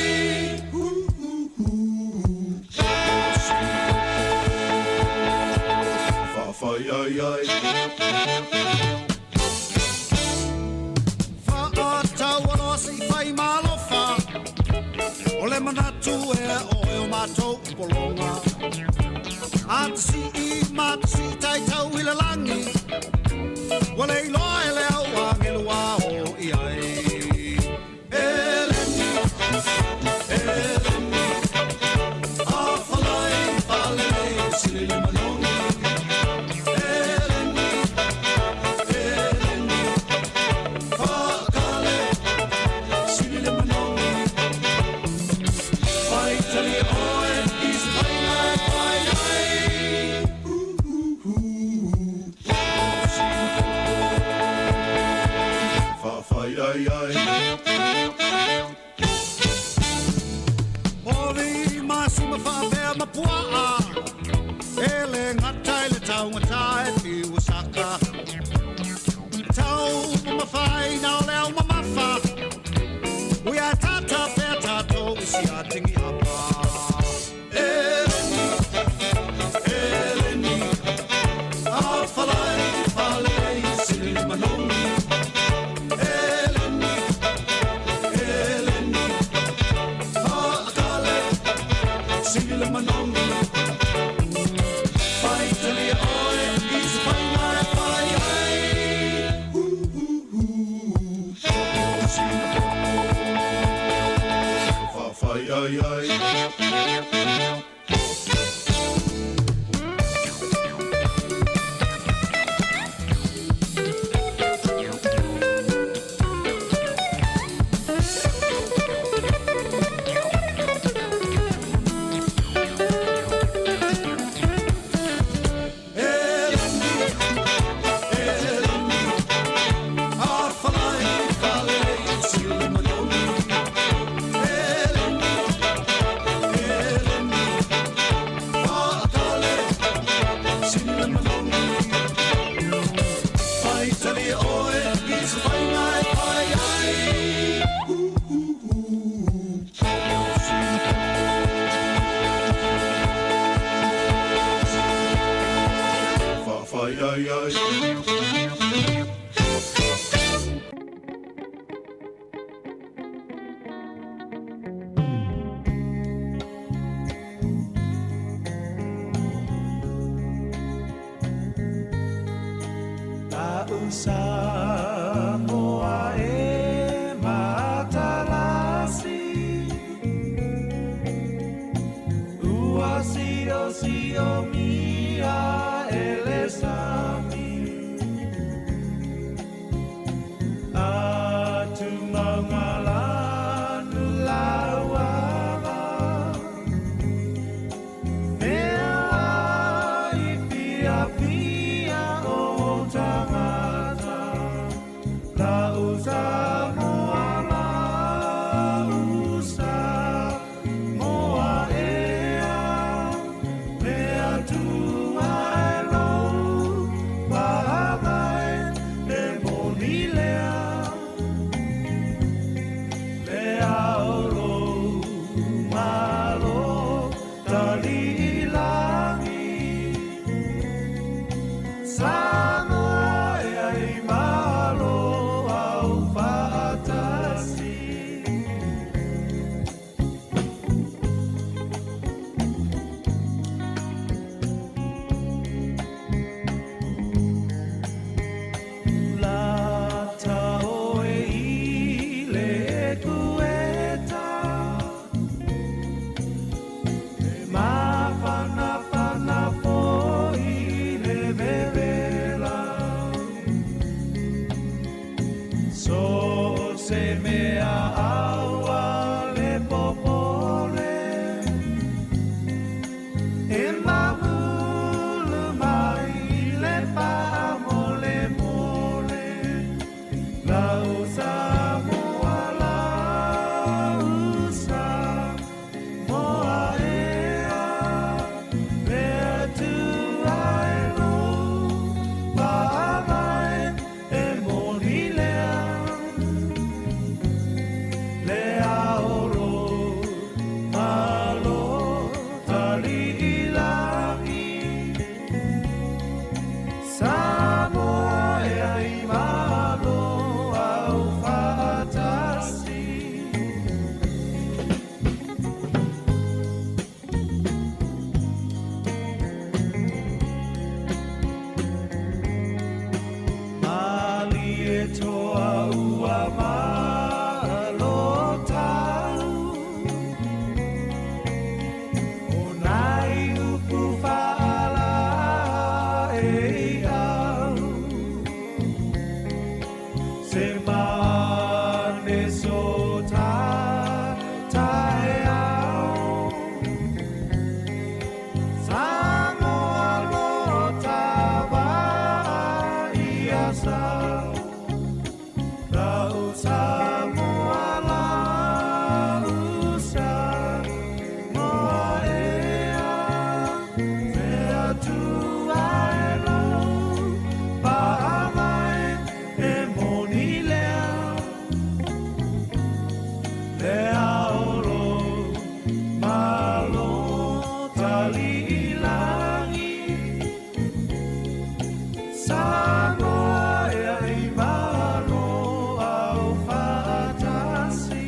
Faafai ai ai. Faataualoa se i fai ma alofa O le manatu ea oe o matou pologa A ta sii ma ta sii taitau i le lagi Ua le iloa e le au agelu a o i ai Eleni, Eleni Afalai falelei sili le manogi Eleni, Eleni Faakale sili le manogi Faitalia oe i se faiga e fai ai Faafai ai ai. Povi masima faapea ma puaa E le gata i le taugata e fiu saka E tau mamafaina o le au mamafa Ui ae tata pea tatou i siatigi apa Eleni, Eleni Afalai falelei sili le manogi Eleni, Eleni Faakale sili le manogi Faitalia oe i se faiga e fai ai Faafai ai ai. Eleni, Afalai falelei sili le manogi Eleni, Eleni Faakale sili le manogi Faitalia oe i se faiga e fai ai Faafai ai ai. La'u Samoa e matalasi Ua siosio mia e le sami Atu maunga lanu lauala Mea i fiafia o tagata La'u Samoa la'u Samoa ea Le Atua e lou faagai e moni lea. se mea aua le popole E mamulu mai i le faamolemole Lau Samoa lau Samoa ea Le Atua e lou faavae e moni lea Le ao lou Malo tali'i lagi Samoa ea i Malo au faatasi. Malie toa ua malo tau O nai upu faalaeiau Se mane so ta taeao Samoa lo ta ia sau Lau Samoa lau Samoa ea Le Atua e lou faavae e moni lea Le ao lou Malo tali'i lagi Samoa ea i Malo au faatasi.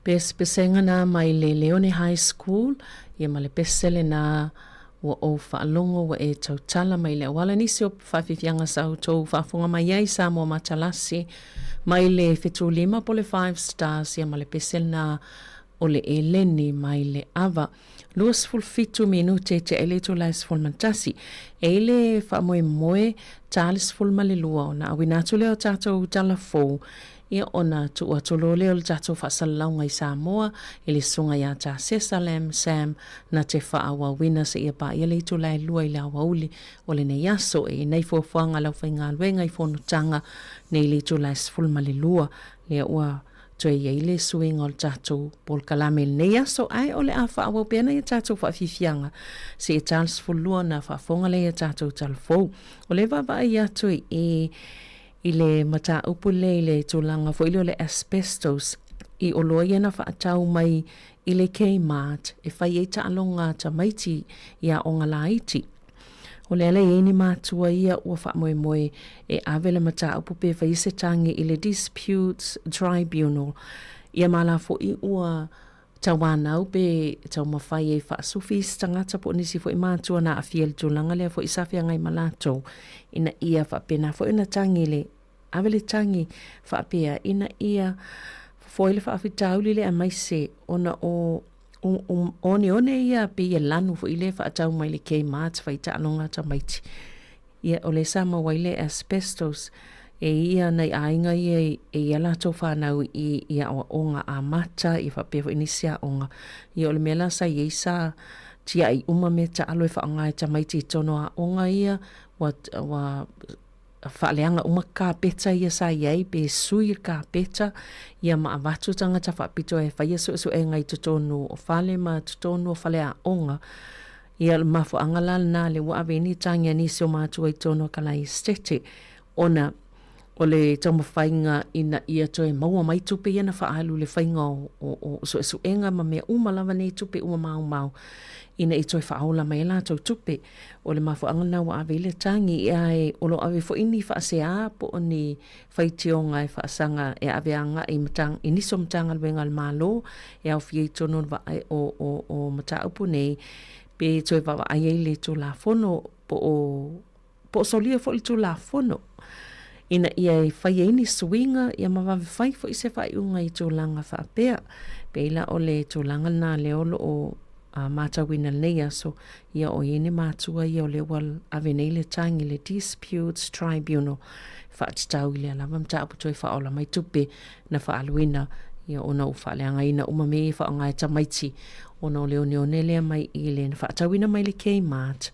Pesepesega na mai le Leone High School, ia ma le pese lena ua ou faalogo ua e tautala mai le auala. Nisi o faafiafiaga sa outou faafofoga mai ai Samoa Matalasi mai le Fetulima po le Five Stars, ia ma le pese lena o le eleni mai le ava. 27 minute te ai le itula e 11. E i le faamoemoe ta le 12 ona auina atu lea o tatou tala fou, ia ona tuu atu loa lea o le tatou faasalalauga i Samoa i le susuga ia Tasesa Lam Sam na te faaauauina seia paia le itula e 2 i le aoauli o lenei aso. E i nei fuafuaga a le aufaigaluega i fonotaga nei i le itula e 12 lea ua Toe i ai le suiga o le tatou polokalame i lenei aso, ae o le a faaauau pea nai a tatou faafiafiaga seia ta le 12 ona faafofoga lea i a tatou talafou. O lea e vaavaai atu i i le mataupu lea i le tulaga foi lea o le asbestos i oloa ia na faatau mai i le Kmart e fai ai taaloga a tamaiti i aoga laiti. O le ala e i ai ni matua ia ua faamoemoe e ave le mataupu pe fai se tagi i le Disputes Tribunal. Ia ma la foʻi ua tauanau pe taumafai e faasufi isi tagata po o nisi foi matua na aafia i le tulaga lea foi sa feagai ma latou ina ia faapena foi ona tagi le ave le tagi faapea ina ia fofoa ai le faafitauli lea aemaise ona o oneone ia pei e lanu foi lea e faatau mai le Kmart fai taaloga a tamaiti. Ia o lea sa maua ai le asbestos e ia nai aiga ia e i ai a latou fanau i i aoaoga amata ia faapea foi nisi aoga. Ia o le mea la sa i ai sa tiai uma mea taalo e faaaoga e tamaiti i totonu o aoga ia ua ua faaleaga uma kapeta ia sa i ai pe sui le kapeta ia ma avatu tagata faapitoa e faia suesuega i totonu o fale ma totonu o faleaoga. Ia o le mafuaaga la lena lea ua ave ai ni tagi a nisi o matua i totonu o Kalae Estate ona o le taumafaiga ina ia toe maua mai tupe ia na faaalu i le faiga o, o, o suesuega ma mea uma lava nei tupe ua maumau ina ia toe faaola mai ai latou tupe. O le mafuaaga lena ua ave ai le tagi, ae o lo o ave foi ni faasea po o ni faitioga e faasaga e ave agai i matag i nisi o Matagaluega a le Malo e aofia i totonu o le vaai o, o, o mataupu nei, pe toe vaavaai ai le Tulafono po o, po o solia foi le Tulafono ina ia e fai ai ni suiga ia ma vave fai foi se faaiuga i tulaga faapea. Pei la o le tulaga lena lea o lo o matauina i lenei aso, Ia o i ni matua ia o lea ua ave nei le tagi i le Disputes Tribunal e faatatau i lea lava mataupu toe faaola mai tupe na faaaluina ia ona ua faaleagaina uma mea ia e faaaoga e tamaiti ona o le oneone lea mai i le na faatauina mai le Kmart.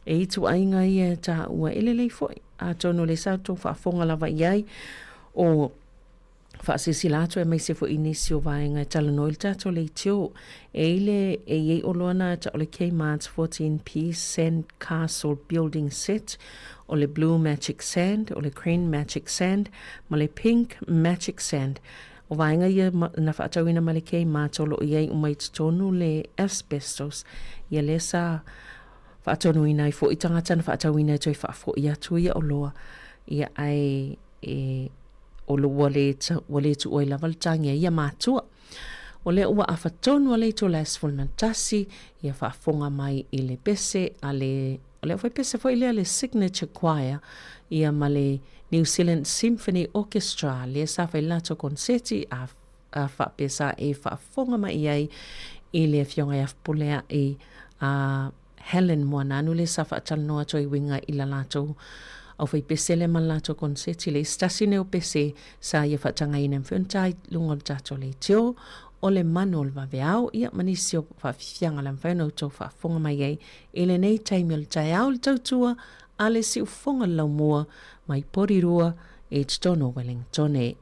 E ituaiga ia e taua e lelei foi atonu o lea sa outou faafofoga lava i ai o Faasilasila atu aemaise foi i nisi o vaega e talanoa i le tatou leitio. E i le e i ai oloa na ta o le Kmart 14 piece sand castle building set, o le blue magic sand, o le green magic sand, ma le pink magic sand. O vaega ia na faatauina mai le Kmart o lo o i ai uma i totonu le asbestos. Ia lea sa faatonuina ai foi tagata na faatauina e toe faafoi atu ia oloa. Ia ae e o lo ua le, ua le tuu ai lava le tagi a ia matua. O lea ua afa tonu a le itula e 11, ia faafofoga mai i le pese a le, o le pese foi lea le Signature Choir, ia ma le New Zealand Symphony Orchestra, lea sa fai le latou konseti a, a faapea sa e faafofoga mai i ai i le afioga ia Fepuleai a Helen Moananu lea sa faatalanoa atu ai uiga i la latou aufaipese lea ma le latou konseti le isi tasi nei o pese sa ia faatagaina e mafai ona ta i luga o le tatou leitio o le manu o le vaveao ia ma nisi o faafiafiaga le mafai ona outou faafofoga mai ai i lenei taimi o le taeao le tautua a le siufofoga le laumua mai Porirua i totonu o Wellingtone.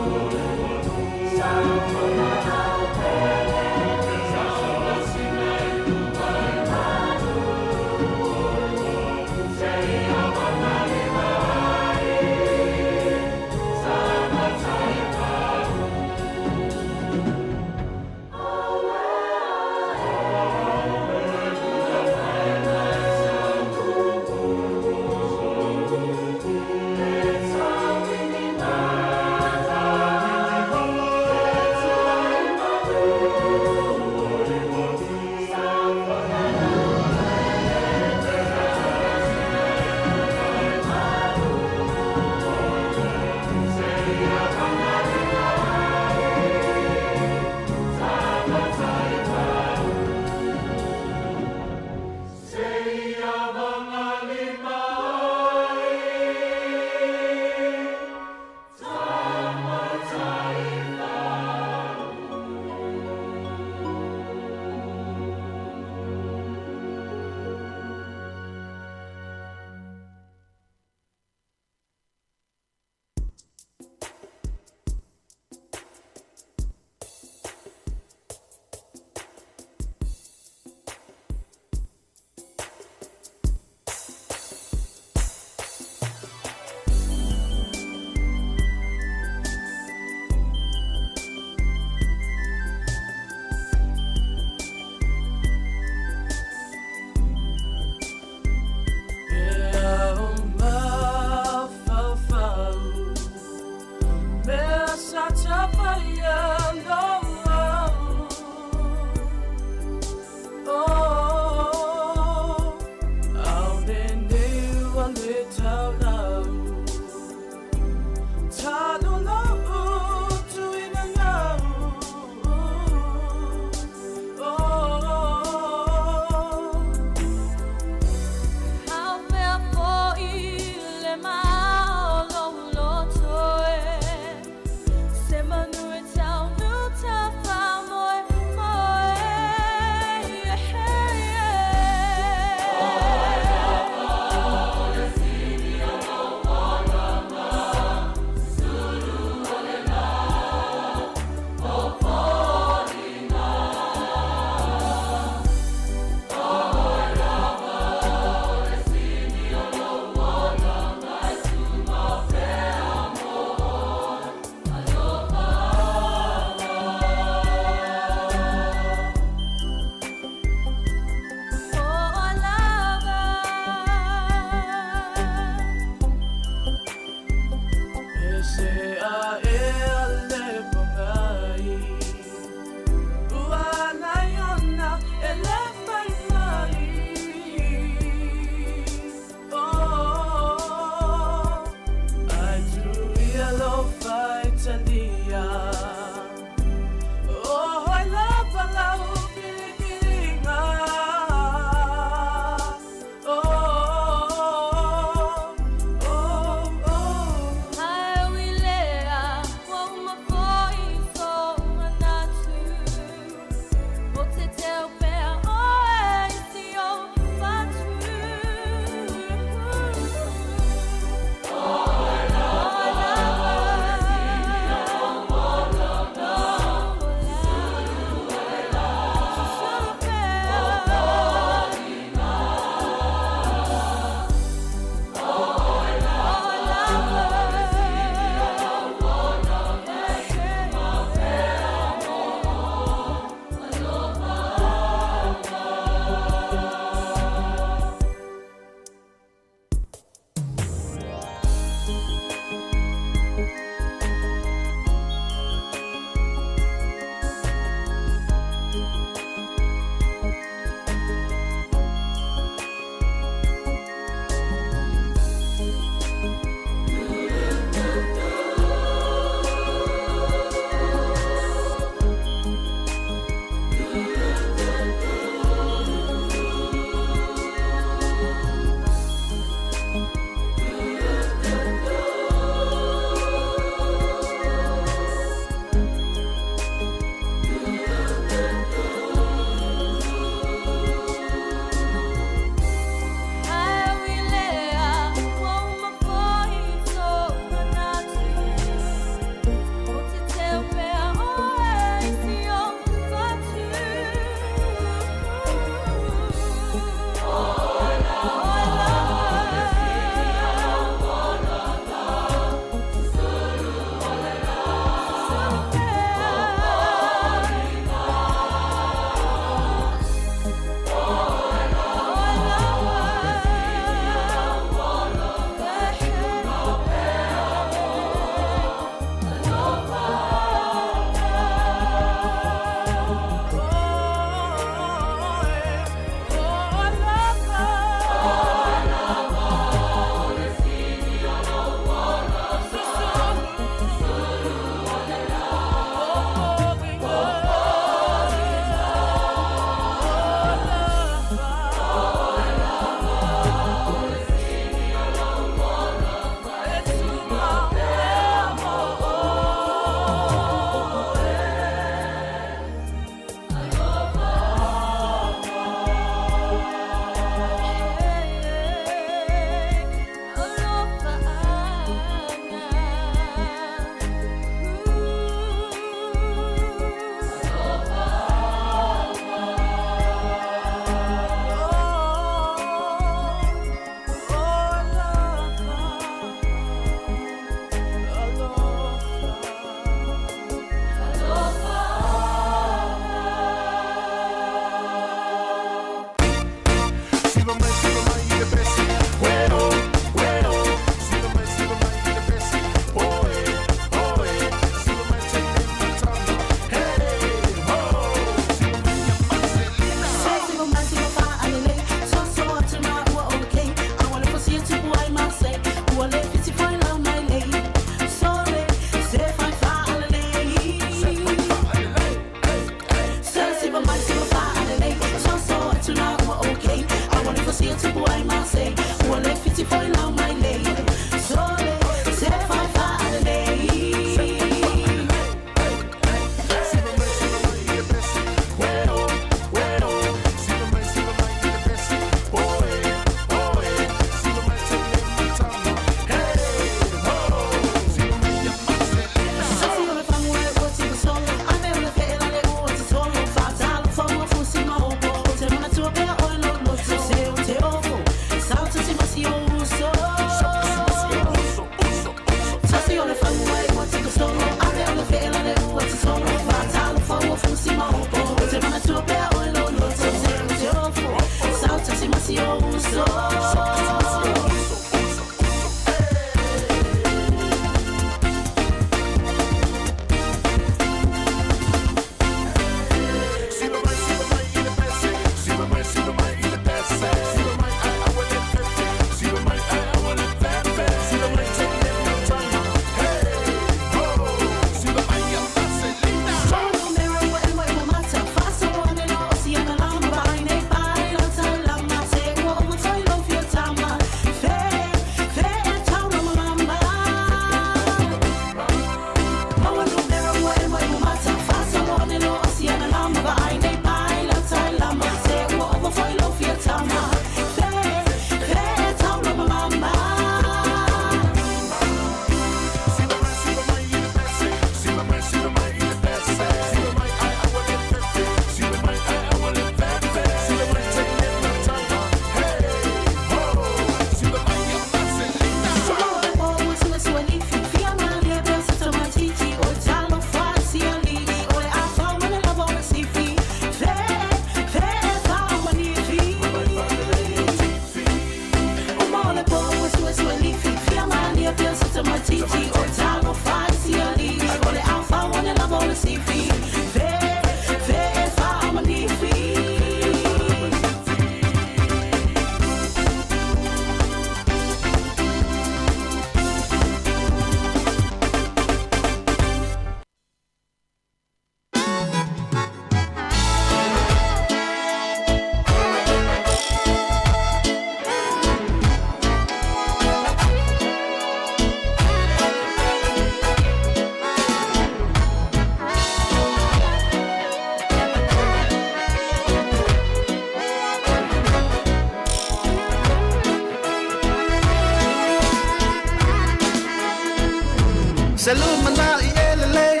Le lumanai e lelei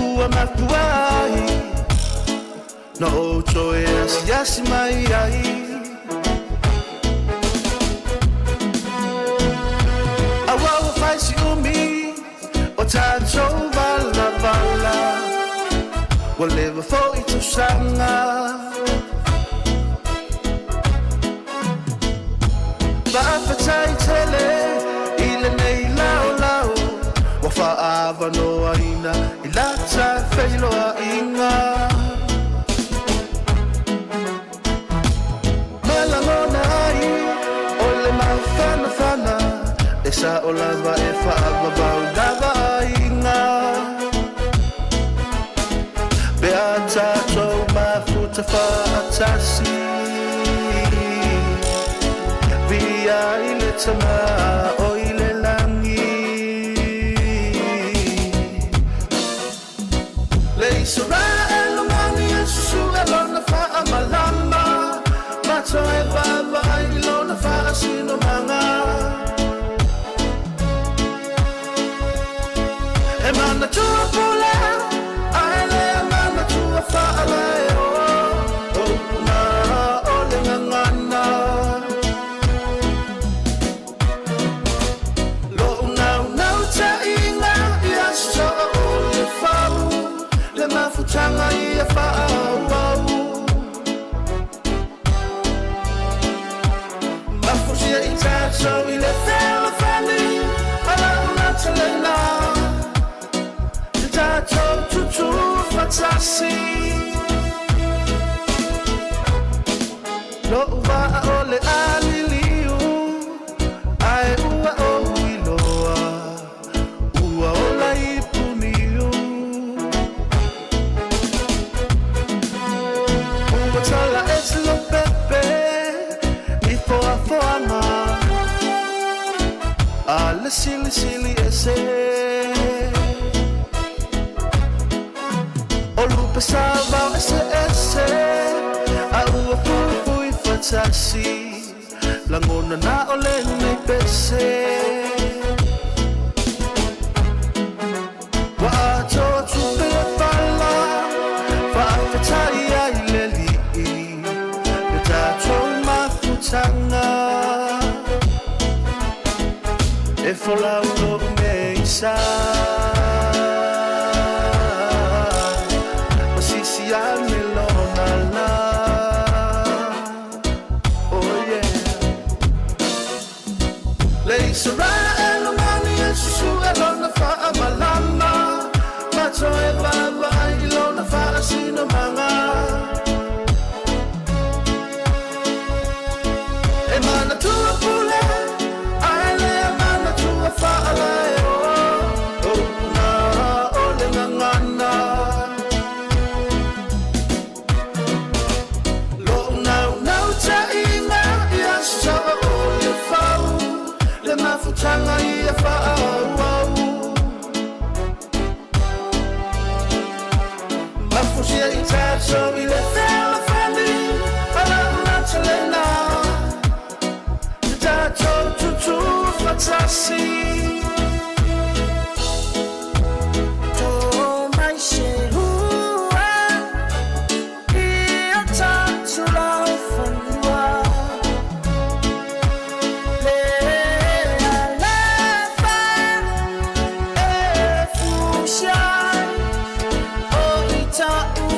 ua mafua ai Na ou toe asiasi mai ai Aua ua fai si umi o tatou valavala Ua leva foi tausaga Faafetai tele i lenei laolao Ua faaavanoaina i la ta feiloaiga Ma lagona ai o le mafanafana E sao lava e faavavau lava aiga Pe a tatou mafuta faatasi Viia i le Tama o i le lagi Le Isaraelu mani e susue lona faamalama Ma toe vaavaai i lona faasinomaga E manatua pule ae le manatua faalaeoa O upu na o le gagana Lo'u naunautaiga ia soo o le fau Le mafutaga ia faaauau Mafusia i tatou i le fealofani A lau matalena Te tatou tutu fatasi Lo'u vaa o le a liliu Ae ua ou iloa Ua ola i Puniu Ua tala ese Lopepe i foafoaga A le silisili ese O lupe sauvao eseese A ua fuifui fatasi Lagona na o lenei pese Ua atoa tupe le fala Faafetai ai le Alii Le tatou mafutaga E folau lou meisa Ma sisi ane lona la Oh yeah Le Isaraelu mani e susue lona faamalama Ma toe vaavaai i lona faasinomaga E manatua pule ae le manatua faalaeoa O upu na o le gagana Lo'u naunautaiga ia soo o le fau Le mafutaga ia faaauau Mafusia i tatou i le fealofani A lau matalena Te tatou tutu fatasi To mai se hua i o tatou laufanua Le alofa e fusia ai o i ta'u.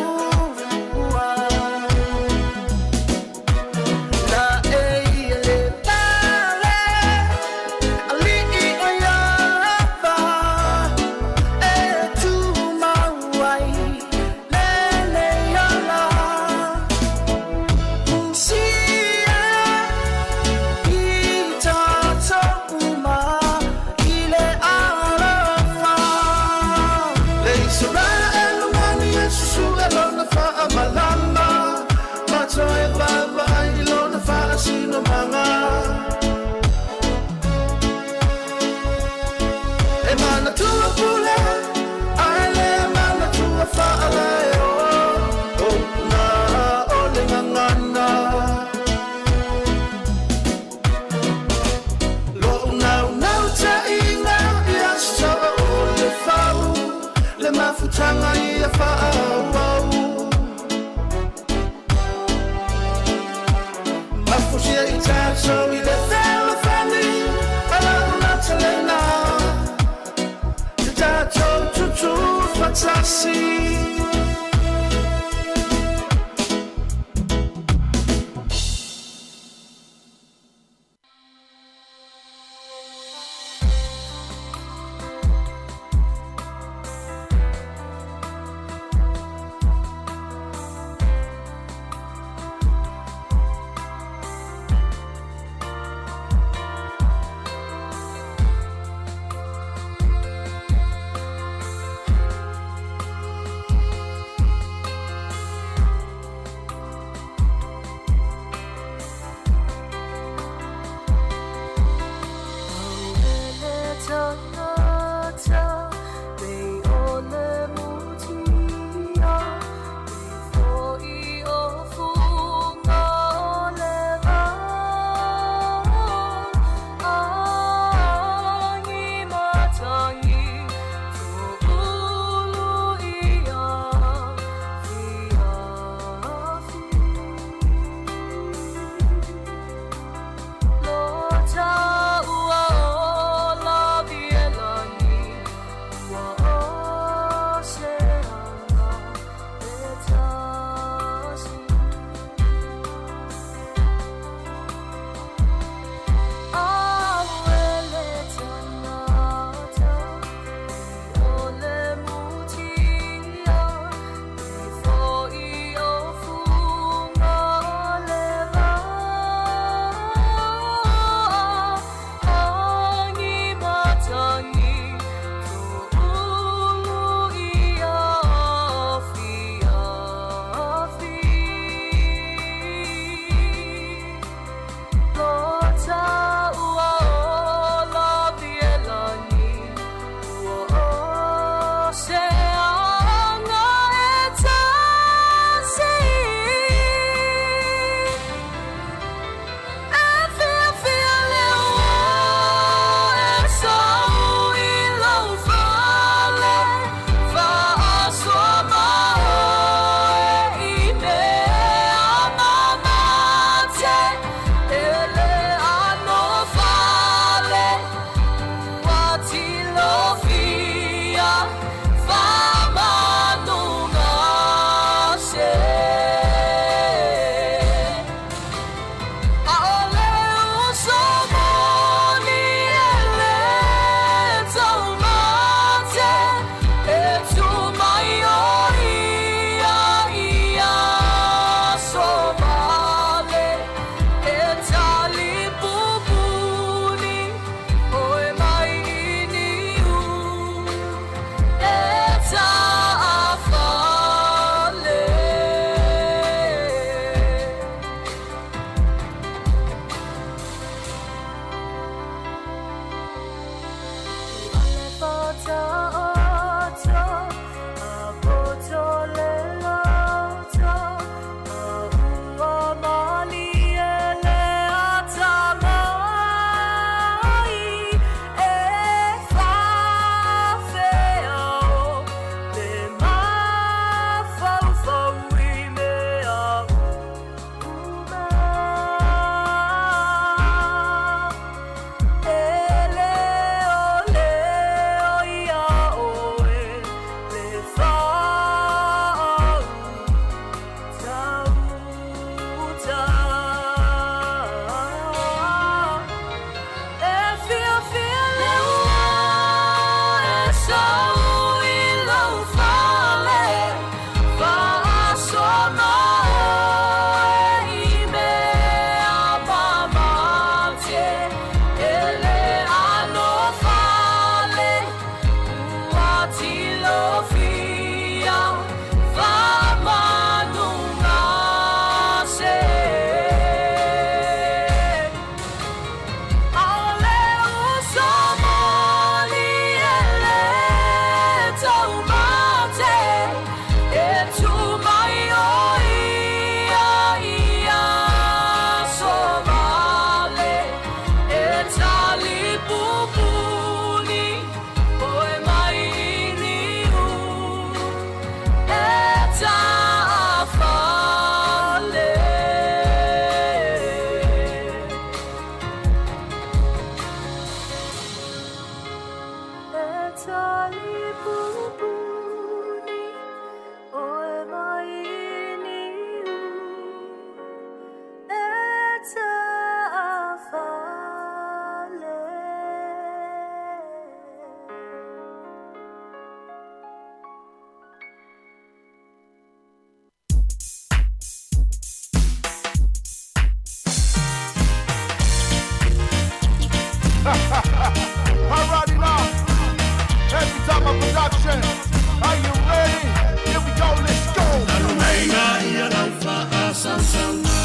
faasausauga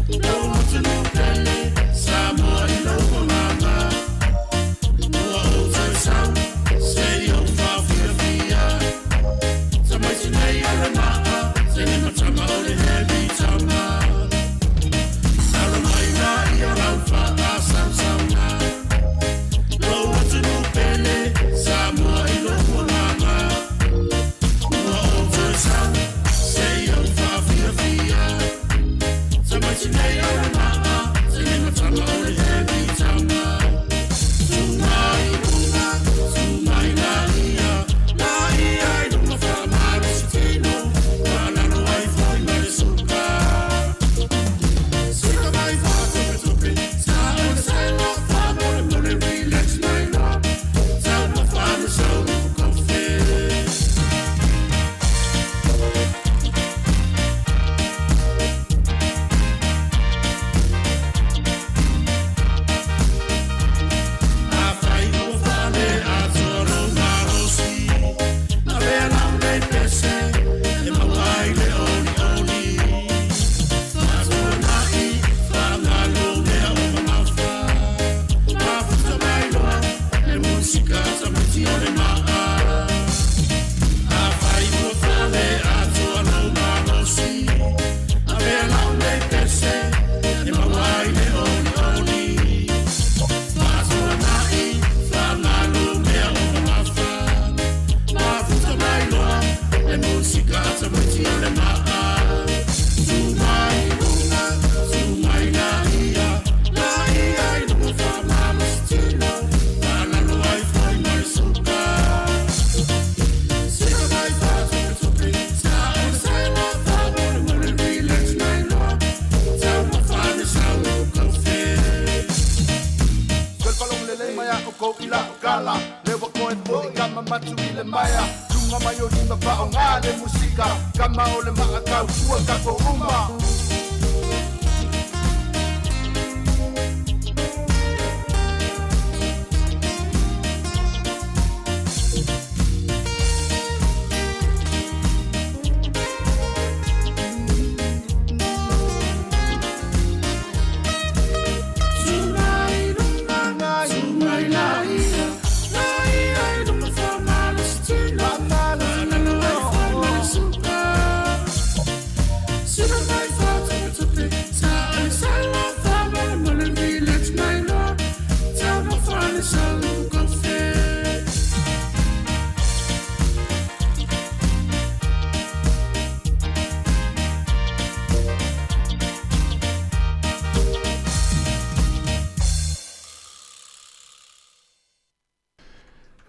Lou atunuu pele Samoa i lou agaga Ua ou toe sau se i ou faafiafia Tamaiti nei o le maa Se lima tama o le heavy tama Alo mai la i o lau faasausauga Lou atunuu pele Samoa i lou agaga Ua ou toe sau se i ou faafiafia Tamaiti nei o le maa Se lima tama o le heavy tama Tuga i luga, tuga i laia Laia i luga faamalosi tino Faalalo ai foi ma le suka Sika mai faatopetope Sa o le sala faamolemole Relax mai loa Taumafa le sau kofe. Afai ua fale atoa lou malosi, Avea lau nei pese e maua ai le olioli. Faatuanai, faagalo mea o mamafa, Mafuta mai loa le musika a tamaiti o le maa. Afai ua fale atoa lou malosi, Avea lau nei pese e maua ai le olioli. Faatuanai, faagalo mea o mamafa, Mafuta mai loa le musika a tamaiti o le maa. Tu mai i luga, tu mai laia, laia i luga faamalosi tino, faalalo ai foi ma le suka. Sika mai faatopetope, sa o le sala faamolemole, relax mai loa, taumafa le sau kofe. Toe faalogo lelei mai a ʻoukou i la'u kala Le ua koe fo'i kama matu i le maea Luga mai o lima faaaogā le musika Kama o le maa tautua tatou uma.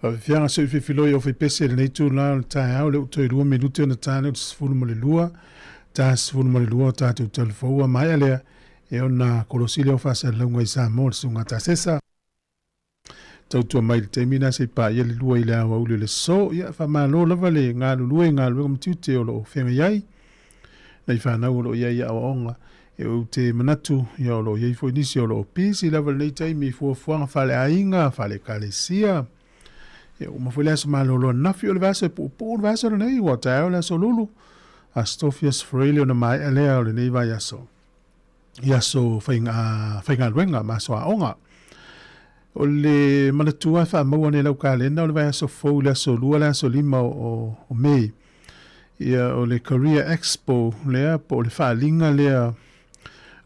Faafiafiaga se i filifiloi au faipese i lenei itula o le taeao, lea ua toe 2 minute ona ta lea o le 12, ta 12 o tatou talafaua. Maea lea, e ona kolosi lea o faasalalauga i Samoa le susuga Tasesa. Tautua mai i le taimi lena se i paia le lua i le aoauli o le aso. Ia, faamalo lava le galulue i galuega ma tiute o lo o feagai ai nai fanau o lo o i ai i aoaoga. E ou te manatu, ia, o lo o i ai foi nisi o lo o pisi lava i lenei taimi i fuafuaga faaleaiga, faale-ekalesia. Ia, ua uma foi le aso malolo ananafi, o le vaiaso e puupuu le vaiaso lenei, ua taeao le aso Lulu, Aso Tofi, Aso Faraile ona maea lea o lenei vaiaso i aso faigaluega ma aso aoga. O le manatua e faamaua nei lau kalena o le vaiaso fou i le aso 2 le aso 5 o Mei. Ia, o le Career Expo lea po o le faaaliga lea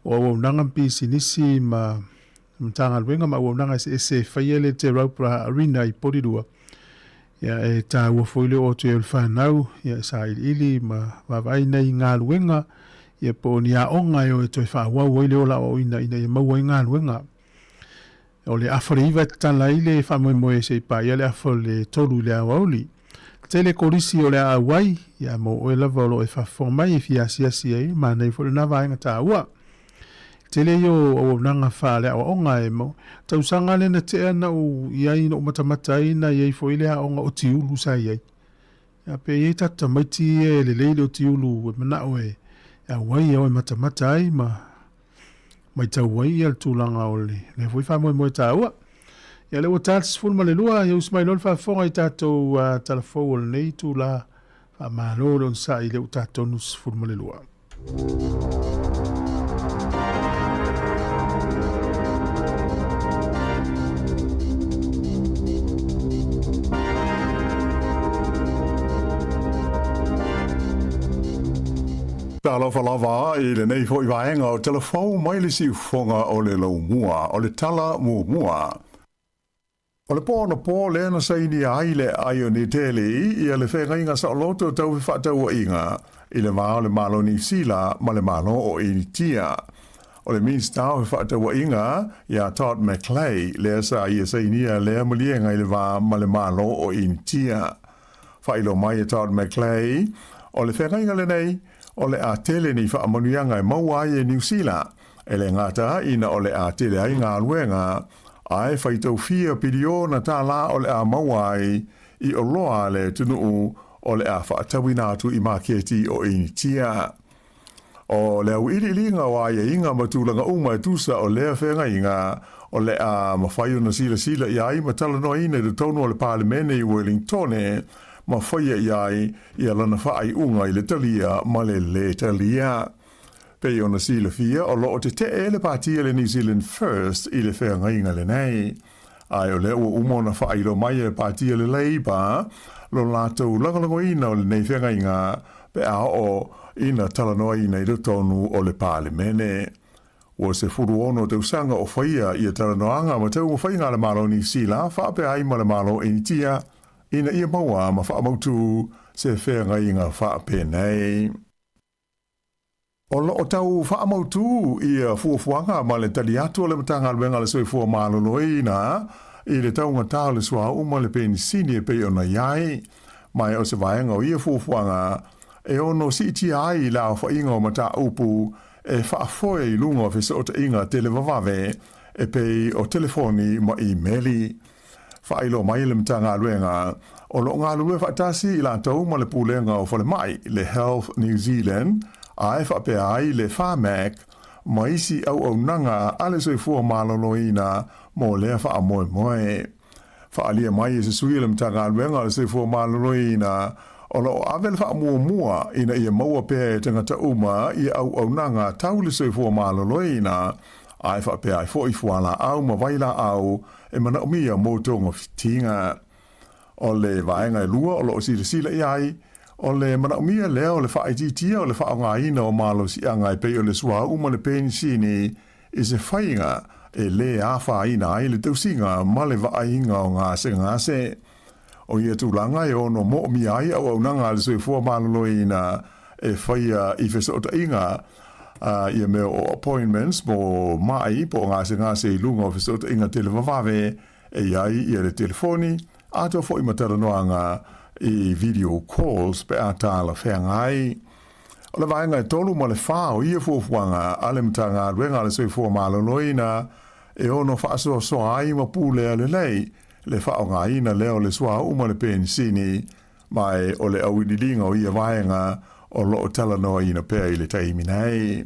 o auaunaga ma pisinisi ma Matagaluega ma auaunaga eseese e faia le Te Rauparaha Arena i Porirua. Ia, e taua foi le oo atu i ai o le fanau, ia, e sailiili ma vaavaai nai galuega, ia, po o ni aoga e o e toe faaauau ai le ola aoaoina ina ia maua ai galuega. O le afa o le 9 e tatala ai le faamoemoe se i paia le afa o le 3 i le aoauli. Tele kolisi o le a auai, ia mo oe lava o lo o e faafofoga mai e fia asiasi ai, manaia foi lena vaega taua. Tele ia o auaunaga faaleaoaoga e mau. Tausaga lea na tea na ou i ai na ou matamata ai na i ai foi le aoga otiulu sa i ai. Ia pe i ai tatou tamaiti ia e lelei le otiulu e manao e auai e o e matamata ai ma matau ai ia le tulaga o le lea foi faamoemoe taua. Ia lea ua ta le 12, ia usi mai loa le faafofoga i tatou tala fou o lenei itula. Faamalo le onosai lea ua ta tonu 12. Talofa lava i lenei foi vaega o Tala Fou mai le siufofoga o le Laumua, o le Tala Muamua. O le po anapo lea na sainia ai le aai o New Delhi ia le feagaiga saoloto tau fefaatauaiga i le va o le Malo o Niu Sila ma le Malo o Initia. O le Minista o Fefaatauaiga ia Todd McClay lea sa ia sainia lea maliega i le va ma le Malo o Initia. Faailoa mai e Todd McClay, o le feagaiga lenei, o le a tele ni faamanuiaga e maua ai e Niu Sila, e le gata ina o le a tele ai galuega, Ae faitau fia piliona tālā o le a maua ai i oloa a le atunuu o le a faatauina atu i maketi o Initia. O le auiliiliga o aiaiga ma tulaga uma e tusa o lea feagaiga o le a mafai ona silasila i ai ma talanoaina i totonu o le Palemene i Wellingtone ma faia i ai ia lana faaiuga i le talia ma le lē talia. Pei ona silafia, o lo o tetee le pāti a le New Zealand First i le feagaiga lenei. Ae o lea ua uma ona faailoa mai e le pāti a le Labour lo latou lagolagoina o lenei feagaiga pe a oo ina talanoaina i totonu o le Palemene. Ua 16 tausaga o faia ia talanoaga ma taumafaiga a le Malo o Niu Sila faapea ai ma le Malo o Initia ina ia maua ma faamautu se feagaiga faapenei. O lo o tau faamautū ia fuafuaga ma le tali atu a le Matagaluega a le Soifua Maloloina i le taugata o le suauu ma le penisini e pei ona i ai. Ma o se vaega o ia fuafuaga e ono siitia ai le aofaiga o mataupu e faafoe i luga o fesootaiga televavave e pei o telefoni ma imeli. Faailoa mai e le Matagaluega, o lo o galulue faatasi i latou ma le Pulega o Falemai, le Health New Zealand, ae faapea ai le Pharmac ma isi auaunaga a le soifua maloloina mo lea faamoemoe. Faaalia mai e se sui o le Matagaluega o le Soifua Maloloina, o lo o ave le faamuamua ina ia maua pea e tagata uma ia auaunaga tau le soifua maloloina, ae faapea ai foi fualaau ma vailaau e manaomia mo togafitiga. O le vaega e lua o lo o silasila i ai, o le manaomia lea o le faaitiitia o le faaaogaina o malosiaga e pei o le suauu ma le penisini i se faiga e lē afaina ai le tausiga ma le vaaiga o gasegase. O ia tulaga e ono moomia ai auaunaga a le soifua maloloina e faia i fesootaiga a ia mea o appointments mo maʻi po o gasegase i luga o fesootaiga televavave e i ai ia le telefoni atoa foi ma talanoaga i video calls pe a talafeagai. O le vaega e tolu ma le fā o ia fuafuaga a le Matagaluega a le Soifua Maloloina e ono faasoasoa ai ma pulea lelei le faaaogaina lea o le suauu ma le penisini, ma e o le auiliiliga o ia vaega o lo o talanoaina pea i le taimi nei.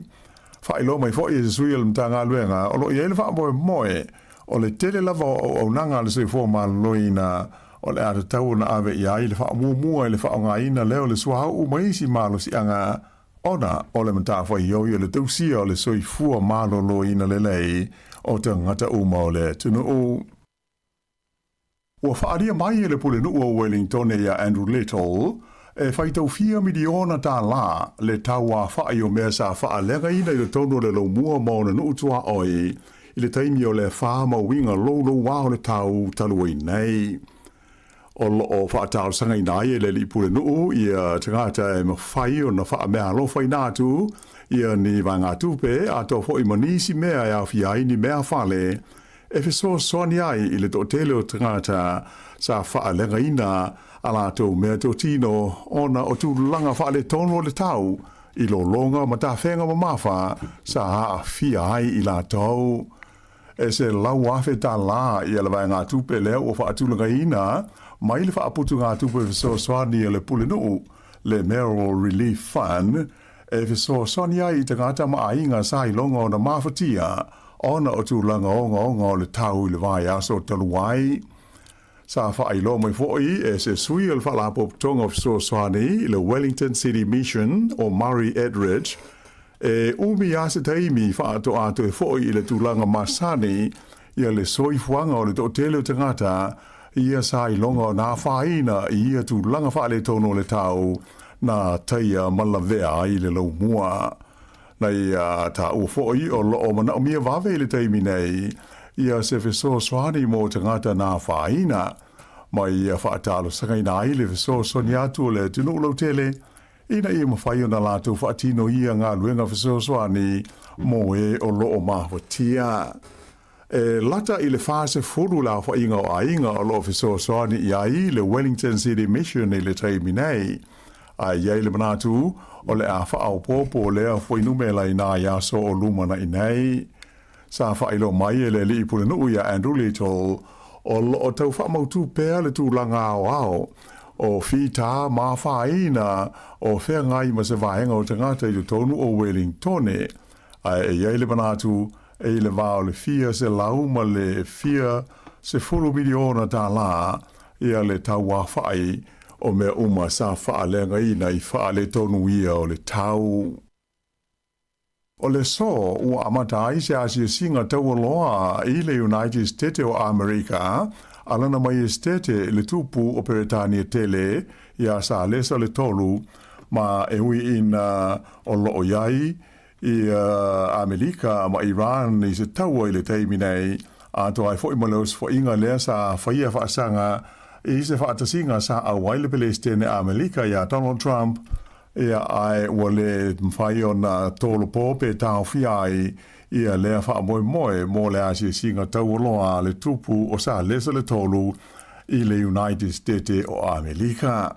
Faailoa mai foi e se sui o le Matagaluega o lo o i ai le faamoemoe o le tele lava o auaunaga a le soifua maloloina o le a tatau ona ave i ai le faamuamua i le faaaogaina lea o le suauu ma isi malosiaga ona o le matafaioi o le tausia o le soifua maloloina lelei o tagata uma o le atunuu. Ua faaalia mai e le Pulenuu o Wellingtone ia Andrew Little e faitau fia miliona tālā le tauafa'i o mea sa faaleagaina i totonu o le Laumua ma ona nuu tuaoi i le taimi o le afa ma uiga loulouā o le tau talu ai nei. O lo o faatalosagaina ai e le alii pulenuu ia tagata e mafai ona faameaalofaina atu ia ni vaegatupe atoa foi ma nisi mea e aofia ai ni meafale e fesoasoani ai i le toatele o tagata sa faaleagaina a latou meatotino ona o tulaga faaletonu o le tau i lologa ma tafega mamafa sa aafia ai i latou. E $100,000 ia le vaegatupe lea ua faatulagaina mai le faaputugatupe fesoasoani a le Pulenuu, le Mayoral Relief Fund, e fesoasoani ai i tagata ma aiga sa iloga ona mafatia ona o tulaga ogaoga o le tau i le vaiaso talu ai. Sa faailoa mai foi e se sui o le Faalapotopotoga o Fesoasoani i le Wellington City Mission o Murray Edridge. E umi lava se taimi faatoa toe foi i le tulaga masani ia le soifuaga o le toatele o tagata ia sa iloga ona afaina i ia tulaga faaletonu o le tau na taia ma lavea ai le laumua. Na ia taua foi o lo o manaomia vave i le taimi nei ia se fesoasoani mo tagata na afaina, ma ia faatalosagaina ai le fesoasoani atu o le atunuu lautele ina ia mafai ona latou faatino ia galuega fesoasoani mo e o lo o mafatia. E lata i le 40 le aofaiga o aiga o lo o fesoasoani i ai le Wellington City Mission i le taimi nei. Ae i ai le manatu o le a faaopoopo lea fuainumera i nai aso o lumanai nei. Sa faailoa mai e le alii pulenuu ia Andrew Little, o lo o tau faamautū pea le tulaga aoao o fītā ma afaina o feagai ma se vaega o tagata i totonu o Welingtone, ae e i ai le manatu e i le va o le fia selau ma le fia sefulu miliona tālā ia le tauafaʻi o mea uma sa faaleagaina i faaletonu ia o le tau. O le aso ua amata ai se asiasiga taualoa i le United Stete o Amerika a Lana Maiestete le Tupu o Peretania Tele iā Salesa le Tolu, ma e ui ina o lo o i ai i Amelika ma Iran i se taua i le taimi nei, atoa ai foi ma le osofaiga lea sa faia faasaga i se faatasiga sa auai le Pelesitene Amelika iā Donald Trump. Ia, ae ua le mafai ona tolopo pe taofia ai ia lea faamoemoe mo le asiasiga taualoa a le Tupu o Salesa le Tolu i le United Stete o Amelika.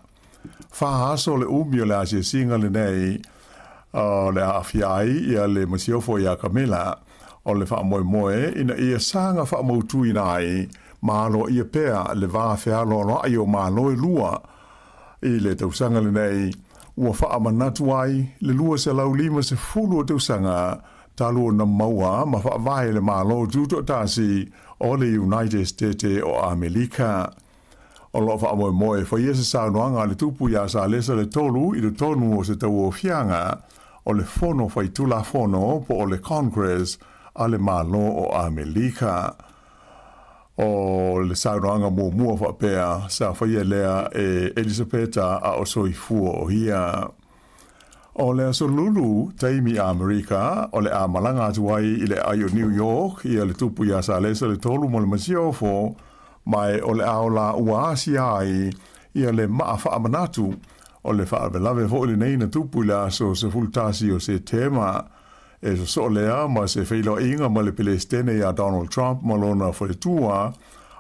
Fa aso le umi o le asiasiga lenei o le aafia ai ia le Masiofo ia Kamela o le faamoemoe ina ia saga faamautuina ai ma aloaia pea le va fealoaloai o Malo e lua. I le tausaga lenei, ua faamanatu ai le 250 o tausaga talu ona maua ma faavae le Malo Tutoatasi o le United Stete o Amelika. O lo o faamoemoe e faia se saunoaga a le Tupu iā Salesa le Tolu i totonu o se tauofiaga o le Fono Faitulafono po o le Congress a le Malo o Amelika. O le saunoaga muamua faapea sa faia lea e Elisapeta a o soifua o ia. O le Aso Lulu, taimi Amerika, o le a malaga atu ai i le aai o New York ia le Tupu iā Salesa le Tolu ma le Masiofo, ma e o le a ola ua asia ai ia le maa faamanatu o le faalavelave foi lenei na tupu i le aso 11 o Setema. E sosoo lea ma se feiloaiga ma le Pelesitene iā Donald Trump ma lona faletua,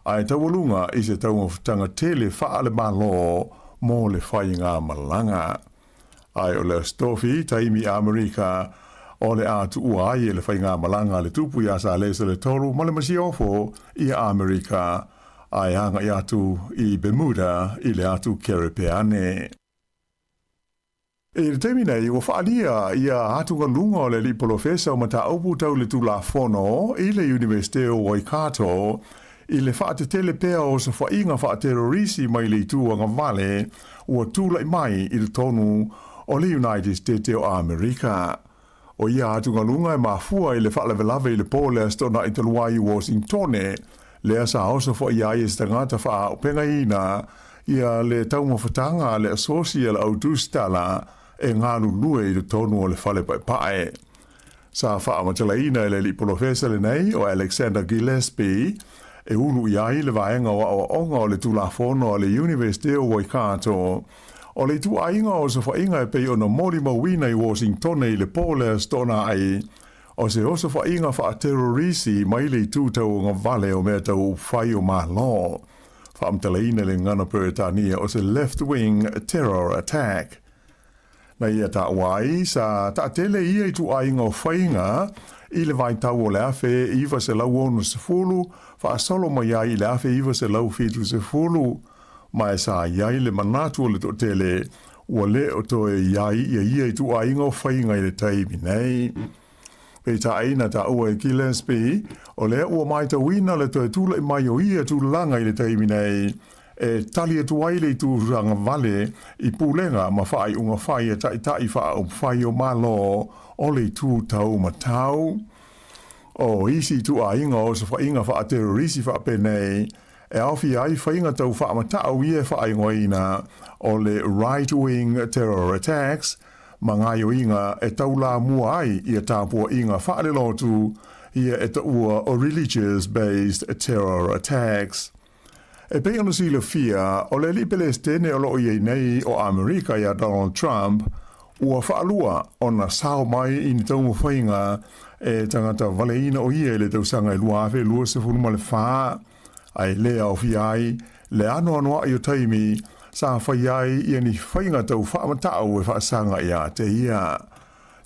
ae taualuga i se taumafataga tele faale-Malo mo le faigamalaga. Ae o le Aso Tofi, taimi Amerika, o le a tuua ai e le faigamalaga a le Tupu iā Salesa le Tolu ma le Masiofo ia Amerika, ae agai atu i Bermuda i le atu Kerepeane. I le taimi nei, ua faaalia ia atugaluga o le alii polofesa o mataupu tau le Tulafono i le Iunivesite o Waikato i le faatetele pea o osofaiga faaterorisi mai le itu agavale ua tulai mai i totonu o le United Stete o Amerika. O ia atugaluga e mafua i le faalavelave i le po le Aso Toonai talu ai i Washingtone, lea sa osofaia ai e se tagata faaaupegaina ia le taumafataga a le Asosi a le Au Tusitala e galulue i totonu o le fale paepae. Sa faamatalaina e le alii polofesa lenei o Alexander Gillespie e ulu i ai le vaega o aoaoga o le Tulafono a le Iunivesite o Waikato. O le ituaiga o osofaiga e pei ona molimauina i Washingtone i le po le Aso Toonai, o se osofaiga faaterorisi mai le itu tauagavale o mea tau upufai o Malo. Faamatalaina le gagana Peretania o se left-wing terror attack. Na ia taua ai, sa taatele ia ituaiga o faiga i le vaitau o le 1960 faasolo mai ai i le 1970, ma e sa i ai le manatu o le toatele ua le o toe i ai ia ia ituaiga o faiga i le taimi nei. Peitai, na taua e Gillespie, o lea ua matauina le toe tulai mai o ia tulaga i le taimi nei. e tali atu ai le itu agavale i pulega ma faaiuga fai a taʻitaʻi faaupufai o Malo o le itu taumatau. O isi ituaiga osofaiga faaterorisi faapenei e aofia ai faiga tau faamatau ia e faaigoaina o le right wing terror attacks ma gaoioiga e taulamua ai ia tapuaiga faalelotu ia e taua o religious based terror attacks. E pei ona silafia, o le alii Pelesitene o lo o i ai nei o Amerika iā Donald Trump, ua faalua ona sao mai i ni taumafaiga e tagata valeina o ia i le tausaga e 2024, ae le aofia ai le anoanoai o taimi sa faia ai ia ni faiga tau faamatau e faasaga iā te ia.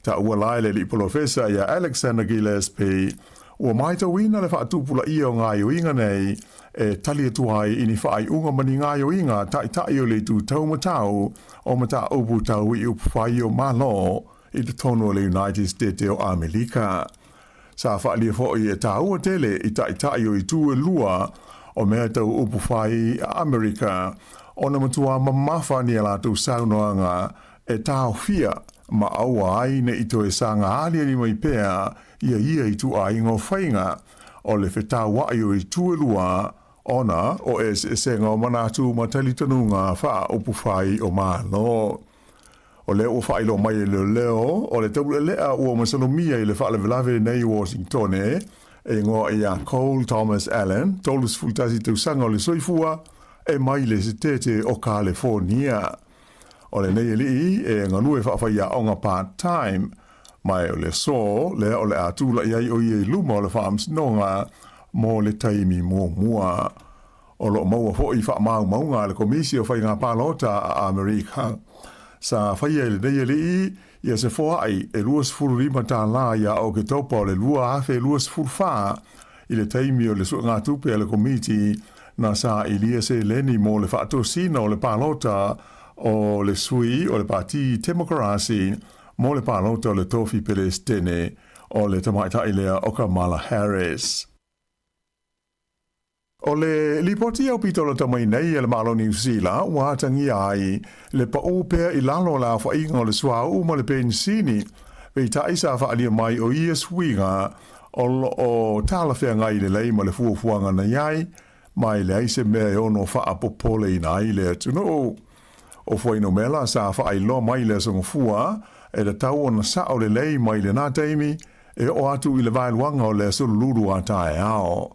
Taua la e le alii polofesa ia Alexander Gillespie, ua maitauina le faatupulaia o gaoioiga nei e tali atu ai i ni faaiuga ma ni gaoioiga taʻitaʻi o le itu taumatau o mataupu tau i upufai o Malo i totonu o le United State o Amelika. Sa faaalia foi e taua tele i taʻitaʻi o itu e lua o mea tau upufai a Amerika ona matua mamafa ni a latou saunoaga e taofia ma aua ai ne i toe saga aliali mai pea ia ia ituaiga o faiga o le fetauai o itu e lua ona o eseesega o manatu ma talitonuga faaupufai o Malo. O lea ua faailoa mai e leoleo o le taulealea ua masalomia i le faalavelave nei i Washingtone e igoa ia Cole Thomas Allen, 31 tausaga o le soifua, e mai le Setete o Kalefonia. O lenei alii e galue faafaiaoga part-time, ma o le aso lea o le a tula'i ai o ia i luma o le Faamasinoga mo le taimi muamua. O lo o maua foi faamaumauga a le Komisi o Faiga Palota a Amerika sa faia e lenei alii ia se foai e 25 tālā ia Oketopa o le 2024 i le taimi o le suegatupe a le Komiti na sailia seleni mo le faatosina o le palota o le sui o le Pati Temokarasi mo le palota o le tofi Pelesitene o le tamaitai lea o Kamala Harris. O le lipoti aupito lata mai nei a le Malo o Niu Sila ua atagia ai le paʻū pea i lalo o le aofaiga o le suauu ma le penisini, peitai sa faaalia mai o ia suiga o lo o talafeagai lelei ma le fuafuaga na i ai, ma e leai se mea e ono faapopoleina ai le atunuu. O fuainumera sa faailoa mai i le Aso Gafua e tatau ona sao lelei mai lenā taimi e oo atu i le vaeluaga o le aso lulu a taeao.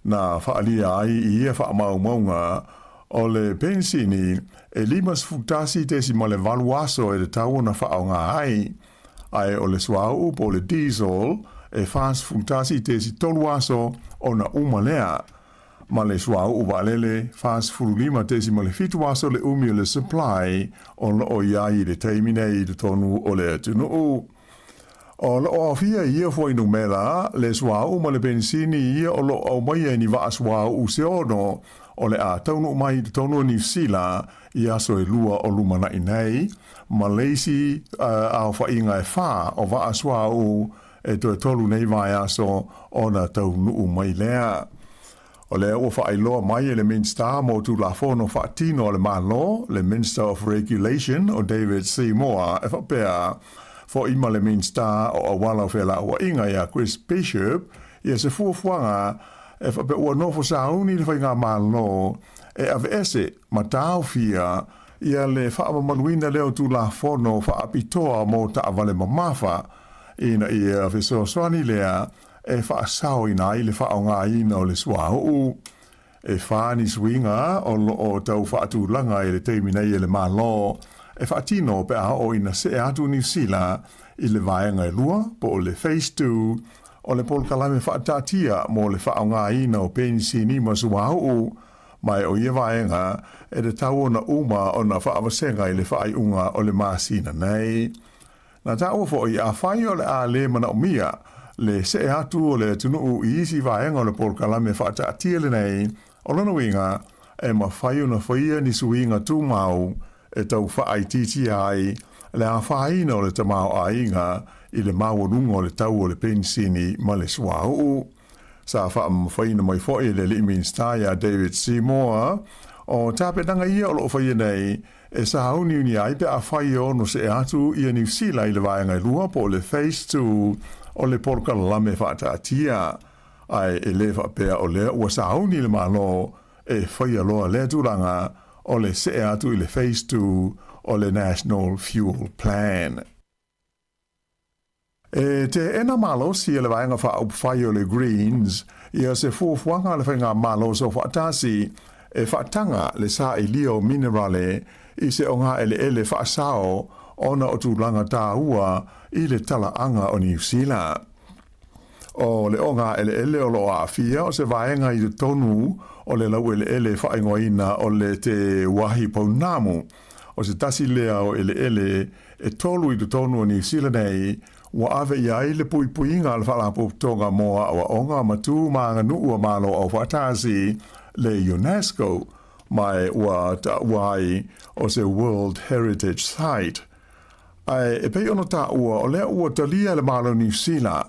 Na faaalia ai i ia faamaumauga o le penisini e 51.8 aso e tatau ona faaaoga ai, ae o le suauu po o le diesel e 41.3 aso ona uma lea, ma le suauu vaalele 45.7 aso le umi o le supply o lo o i ai i le taimi nei i totonu o le atunuu. O lo o aofia i ia fuainumera le suauu ma le penisini ia o lo o aumaia i ni vaa suauu se ono o le a taunuu mai i totonu o Niu Sila i aso e lua o lumanaʻi nei, ma le isi aofaiga e fa o vaa suauu e toe tolu nei vaiaso ona taunuu mai lea. O lea ua faailoa mai e le Minisita mo Tulafono Faatino a le Malo, le Minister of Regulation o David Seymour e faapea foʻi ma le Minisita o Auala o Felauaiga ia Chris Bishop ia se fuafuaga e faapea ua nofo sauni le Faigamalo e aveese ma taofia ia le faamamaluina lea o Tulafono Faapitoa mo Taavale Mamafa ina ia fesoasoani lea e faasaoina ai le faaaogaina o le suauu. E fa ni suiga o lo o tau faatulaga i le taimi nei e le Malo e faatino pe a oo ina see atu Niu Sila i le vaega e lua po o le Phase Two o le polokalame faataatia mo le faaaogaina o penisini ma suauu, ma e o ia vaega e tatau ona uma ona faavasega i le faaiuga o le masina nei. Na taua foi, afai o le a le manaomia le see atu o le atunuu i isi vaega o le polokalame faataatia lenei, o lona uiga, e mafai ona faia ni suiga tumau e tau faaitiitia ai le afaina o le tamaoaiga i le maualuga o le tau o le penisini ma le suauu. Sa faamamafaina mai foi e le alii Minisita ia David Seymour, O tapenaga ia o loo faia nei e sauniuni ai pe afai e ono see atu ia Niu Sila i le vaega e lua po o le Phase 2 o le polokalame faataatia. Ae e le faapea o lea ua sauni le Malo e faia loa lea tulaga o le see atu i le Phase 2 o le National Fuel Plan. E teena malosi e le Vaega Faaupufai o le Greens ia se fuafuaga a le Faigamalo Soofaatasi e faataga le sailia o minerale i se ogaeleele faasao ona o tulaga taua i le talaaga o Niu Sila. O le ogaeleele o lo o aafia o se vaega i totonu o le laueleele faaigoaina o le Te Wahi Pounamu, o se tasi lea o eleele e tolu i totonu o Niu Sila nei ua ave i ai le puipuiga a le Faalapotopotoga mo Aoaoga ma Tu ma Aganuu a Malo Aufaatasi, le UNESCO, ma ua taua ai o se World Heritage Site. Ae e pei ona taua o lea ua talia e le Malo o Niu Sila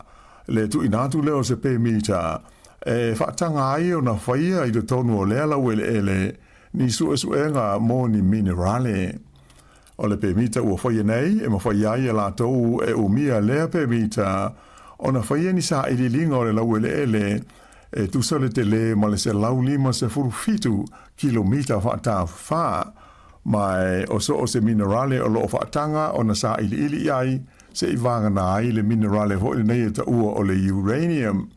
le tuuina atu lea o se pemita e faataga ai ona faia i totonu o lea laueleele ni suesuega mo ni minerale. O le pemita ua faia nei e mafai ai e latou e umia lea pemita ona faia ni sailiiliga o le laueleele e tusa le tele ma le 157 kilomita faatafa, ma o so o se minerale o loo faataga ona sailiili i ai se'i vagana ai le minerale foi lenei e taua o le uranium.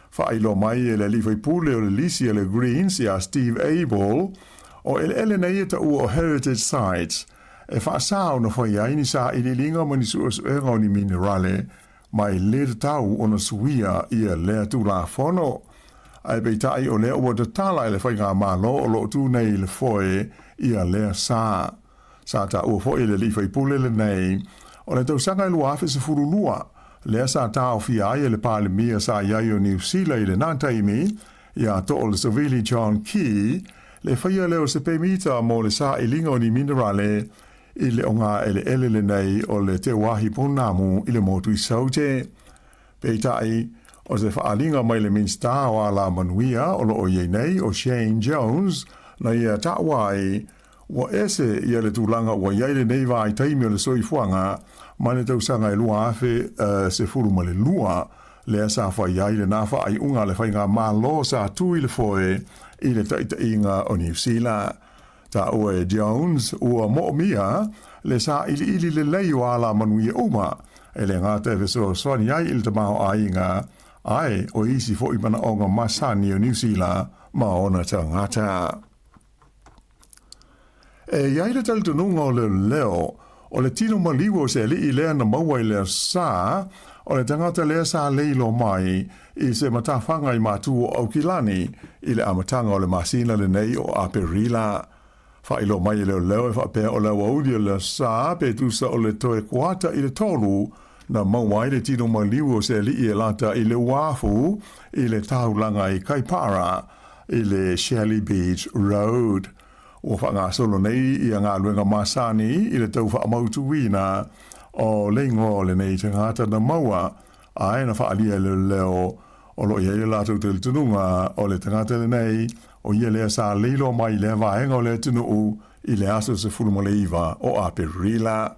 Faailoa mai e le alii faipule o le lisi a le Greens ia Steve Abel, o eleele nei e taua o Heritage Sites, e faasā ona fai ai ni sailiiliga ma ni suesuega o ni minerale, ma e le tatau ona suia ia lea Tulafono. Ae peitai o lea ua tatala e le Faigamalo o loo tu nei i le foe ia lea sa. Sa taua foi e le alii faipule lenei, o le tausaga e 2012, lea sa taofia ai e le Palemia sa i ai o Niu Sila i lena taimi, ia too le Savili John Key, le faia lea o se pemita mo le sailiga o ni minerale i le ogaeleele lenei o le Te Wahi Pounamu i le motu i Saute. Peitai, o se faaaliga mai le Minisita o Alamanuia o loo i ai nei o Shane Jones, na ia taua ai, Ua ese ia le tulaga ua i ai lenei vaitaimi o le soifuaga mai le tausaga e 2012, lea sa fai ai lena faaiuga a le faigamalo sa tu i le foe i le taitaiga o Niu Sila. Taua e Jones ua moomia le sailiili lelei o alamanuia uma e le gata e fesoasoani ai i le tamaoaiga, ae o isi foi manaoga masani o Niu Sila ma ona tagata. E i ai le talitonuga o leoleo, o le tino maliu o se alii lea na maua i le aso Sa, o le tagata lea sa leilo mai i se matafaga i Matu o Aukilani i le amataga o le masina lenei o Aperila. Faailoa mai e leoleo e faapea o le aoauli o le aso Sa pe tusa o le toe kuata i le tolu na maua ai le tino maliu o se alii e lata i le uafu i le taulaga i Kaipara i le Shelly Beach Road. Ua faagasolo nei ia galuega masani i le tau faamautuina o le igoa o lenei tagata na maua ae na faaalia e leoleo o lo o i ai le latou talitonuga o le tagata lenei o ia lea sa leiloa mai i lea vaega o le atunuu i le aso 19 o Aperila.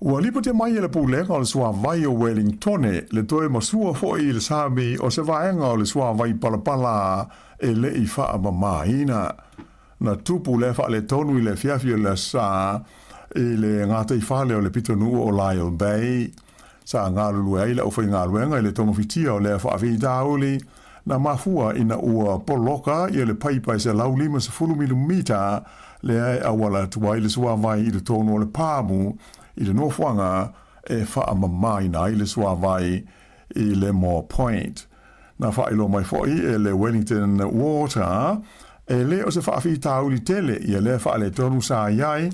Ua lipoti mai e le Pulega o le Suavai o Welingtone le toe masua foi i le sami o se vaega o le suavai palapala e le i faamamaina. Na tupu lea faaletonu i le afiafi o le Aso Sa i le gataifale o le pitonuu o Lyall Bay. Sa galulue ai le aufaigaluega i le togafitia o lea faafitauli na mafua ina ua poloka ia le paipa e 150 milomita lea e auala atu ai le suavai i totonu o le pāmu i le nofoaga e faamamaina ai le suavai i le Moa Point. Na faailoa mai foi e le Wellington Water e le o se faafitauli tele ia lea faaletonu sa i ai,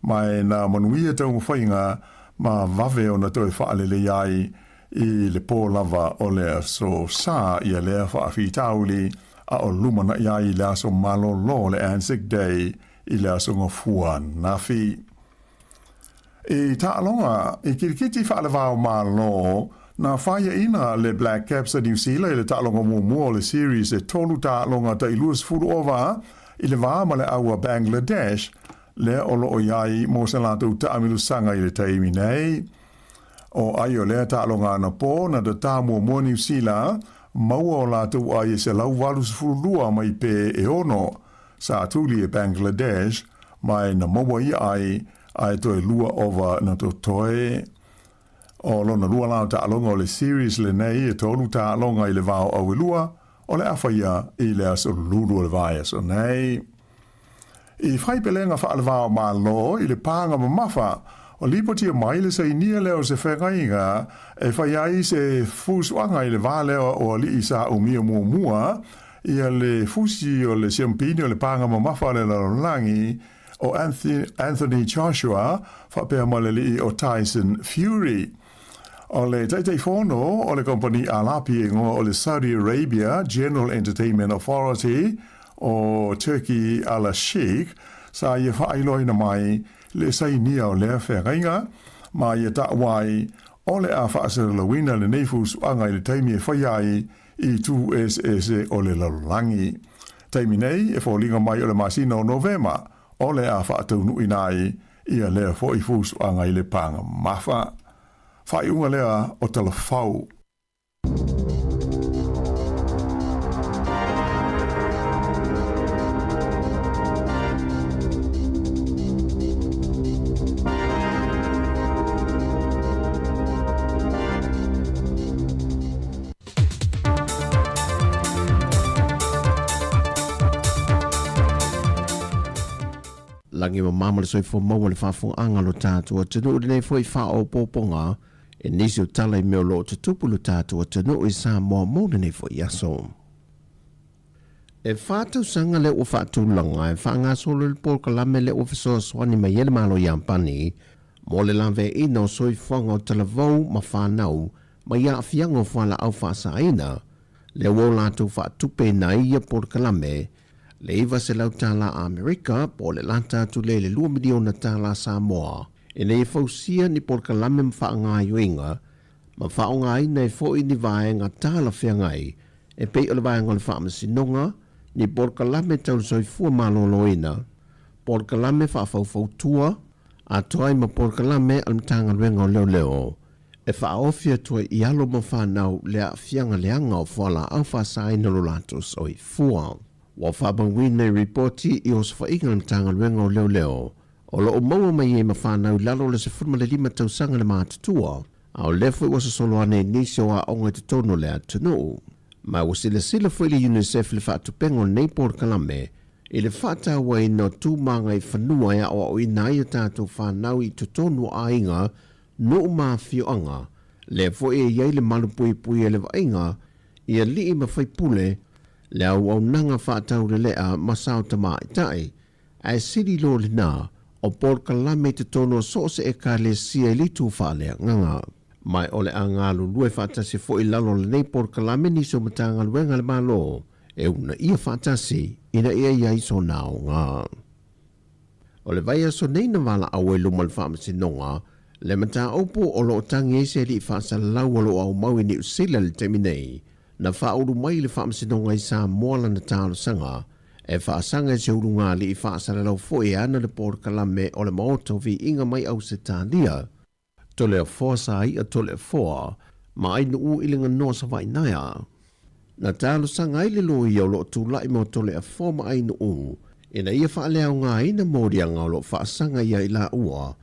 ma e na manuia taumafaiga ma vave ona toe faalelei ai i le pō lava o le aso Sa ia lea faafitauli a o lumanaʻi ai i le aso malōlō le Anzac Day i le aso Gafua ananafi. I taaloga i kirikiti faalevao Malo, na faiaʻina le Black Caps a Niu Sila i le taaloga muamua o le series e tolu taaloga tai 20 ova. i le va ma le au a Bangladesh, lea o loo i ai mo se latou taamilosaga i le taimi nei. O ai o lea taaloga anapo na tatā muamua Niu Sila, maua o latou ai e 182 mai pē e ono, sa tuli e Bangladesh, ma e na maua ia ai ae toe lua ova na totoe. O lona lua la o taaloga o le series lenei e tolu taaloga i le va o Auelua, o le a faia i le aso Lulu o le vaiaso nei. I fai pelega faaleva o Malo i le pāga mamafa, ua lipotia mai le sainia lea o se feagaiga e fai ai se fusuaga i le va lea o alii sa umia muamua ia le fusi o le siampini o le pāga mamafa a le lalolagi o Anthony Joshua faapea ma le alii o Tyson Fury. O le Taitaifono o le Kompani Alapi e igoa o le Saudi Arabia General Entertainment Authority o Turki Al Sheikh sa ia faailoaina mai le sainia o lea feagaiga ma ia taua ai o le a faasalalauina lenei fusuaga i le taimi e faia ai i itu eseese o le lalolagi. Taimi nei e foliga mai o le masina o Novema o le a faataunuuina ai ia lea foi fusuaga i le paga mafa. Faaiuga lea o Talafau. Lagi mamā ma le soifua maua le faafofogaaga a lo tatou atunuu i lenei foi faaopoopoga i nisi o tala i mea o lo o tutupu i lo tatou atunuu i Samoa mo lenei foi aso. E tausaga lea ua faatulaga e faagasolo ai le polokalame lea ua fesoasoani mai ai le Malo Iapani mo le laveaiina o soifuaga o talavou ma fanau mai aafiaga o fualaau faasaina, lea ua o latou faatupeina ai ia polokalame le $900 tala Amerika po o le lata atu lea i le $2 miliona tala Samoa, ina ia fausia ni polokalame ma faagaoioiga ma faaaogaina ai foi ni vaega talafeagai e pei o le vaega o le faamasinoga, ni polokalame tau le soifua maloloina, polokalame faafaufautua, atoa ai ma polokalame a le Matagaluega o Leoleo e faaofi atu ai i alo ma fanau le aafiaga leaga o fualaau faasaina o lo latou soifua. Ua faamauina i ripoti i osofaiga a le Matagaluega o Leoleo o lo o maua mai ai ma fanau i lalo o le 15 tausaga le matutua, a o lea foi ua sosolo ane i nisi o aoga i totonu o le atunuu. Ma ua silasila foi le UNICEF i le faatupeina o lenei polokalame i le faatauaina o tu magaifanua e aoaoina ai a tatou fanau i totonu o aiga, nuu ma afioaga, lea foi e i ai le malupuipuia i le vaaiga i alii ma faipule, le auaunaga faataulelea ma sao tamaitai, ae sili loa lena o polokalame i totonu o so o se Ekalesia i le itu faaleagaga. Ma o le a galulue faatasi foi i lalo o lenei polokalame nisi o Matagaluega a le Malo e uunaia faatasi ina ia i ai sona aoga. O le vaiaso nei na valaau ai luma o le Faamasinoga le mataupu o lo o tagi ai se alii faasalalau o lo o aumau i Niu Sila i le taimi nei, na faaulu mai i le Faamasinoga i Samoa lana talosaga e faasaga i se uluga alii faasalalau foi e ana le polokalame o le Maota o Viiga mai Ausetalia. Toleafoa sa i'a Toleafoa ma Ainuu i le ganoa Savainaea. Na talosaga ai le loia o lo o tula'i mo Toleafoa ma Ainuu ina ia faaleaogaina moliaga o lo o faasaga ia i laua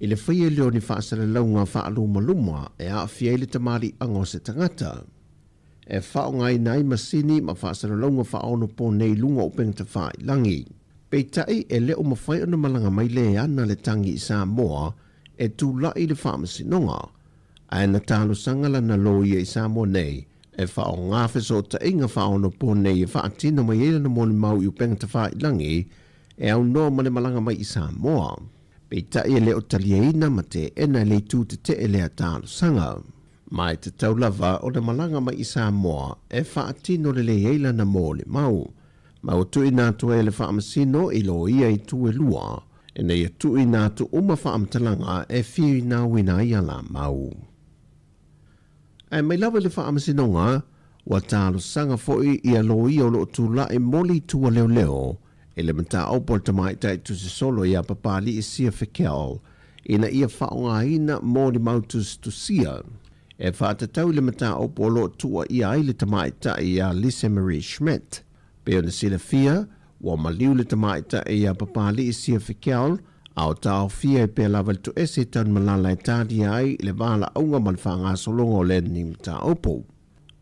i le faia lea o ni faasalalauga faalumaluma e aafia ai le tamaliiaga o se tagata. E faaaogaina ai masini ma faasalalauga faaonoponei i luga o upega tafailangi. Peitai, e le o mafai ona malaga mai le ana le tagi i Samoa e tula'i i le faamasinoga, ae na talosaga lana loia i Samoa nei e faaaoga fesootaiga faaonoponei e faatino mai ai lana molimau i upega tafailangi e aunoa ma le malaga mai i Samoa. Peitai e le o taliaina ma teena e le itu tetee lea talosaga. Ma e tatau lava ona malaga mai i Samoa e faatino lelei ai lana molimau. Ma ua tuuina atu ai e le Faamasino i loia i itu e lua, ina ia tuuina atu uma faamatalaga e finauina ai a la mau. Ae mai lava i le Faamasinoga, ua talosaga foi ia loia o lo o tulai mo le itu a leoleo. i le mataupu a le tamaitai tusisolo ia Papali'i Sia Fekel ina ia faaaogaina molimau tusitusia e faatatau i le mataupu o lo o tuuaia ai le tamaitai ia Lise Marie Schmidt. Pei ona silafia, ua maliu le tamaitai ia Papali'i Sia Fekel a o taofia ai pea lava le toese i Tanumalala e talia ai le valaauga ma le faagasologa o lenei mataupu.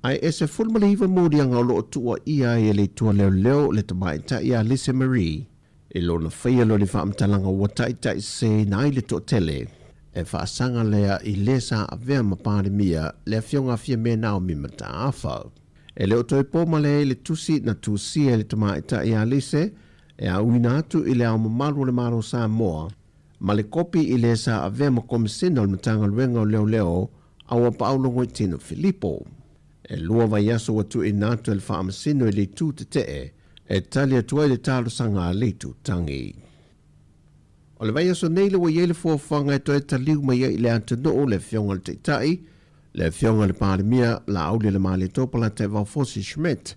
Ae e 19 moliaga o lo o tuuaia ai e le Itu a Leoleo le tamaitai ia Lise Marie i lona faia loa ni faamatalaga ua taitaiseseina ai le toatele. E faasaga lea i le sa avea ma Palemia le Afioga a Fiame Naomi Mataafa. E le o toe po male ai le tusi na tusia e le tamaitai ia Lise e auina atu i Le Ao Mamalu o le Malo o Samoa ma le kopi i le sa avea ma Komesina o le Matagaluega o Leoleo a ua paau Logoitino Filipo. E lua vaiaso ua tuuina atu e le Faamasino i le Itu Tetee e tali atu ai le talosaga a le Itu Tangi. O le vaiaso nei le ua i ai le fuafuaga e toe taliu mai ai i le atunuu le Afioga i le Taitai, le Afioga i le Palemia, Laaulialemalietoa Polataivao Fosi Schmidt,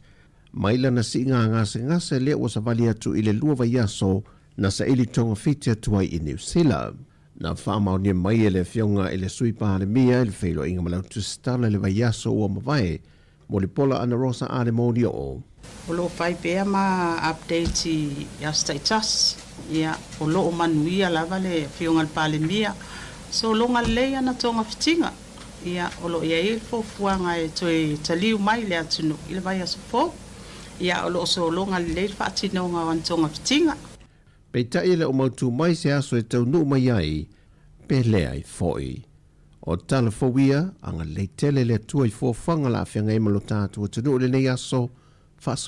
mai lana siiga gasegase lea ua savali atu i le lua vaiaso na saili togafiti atu ai i Niu Sila. Na faamaonia mai e le Afioga i le Sui Palemia i le feiloaiga ma le Autusitala i le vaiaso ua mavae mo le pola a Narosa Ale Molioo. O lo o fai pea ma update i aso taitasi, ia, o lo o manuia lava le Afioga i le Palemia, sologa lelei ana togafitiga, ia, o lo o i ai le fuafuaga e toe taliu mai i le atunuu i le vaiaso fou, ia, o lo o sologa lelei le faatinoga o ana togafitiga. Peitai e le o mautū mai se aso e taunuu mai ai, pe leai foi. O tala fou ia, agalelei tele le Atua i fuafuaga la afeagai ma lo tatou atunuu i lenei aso, faasoa.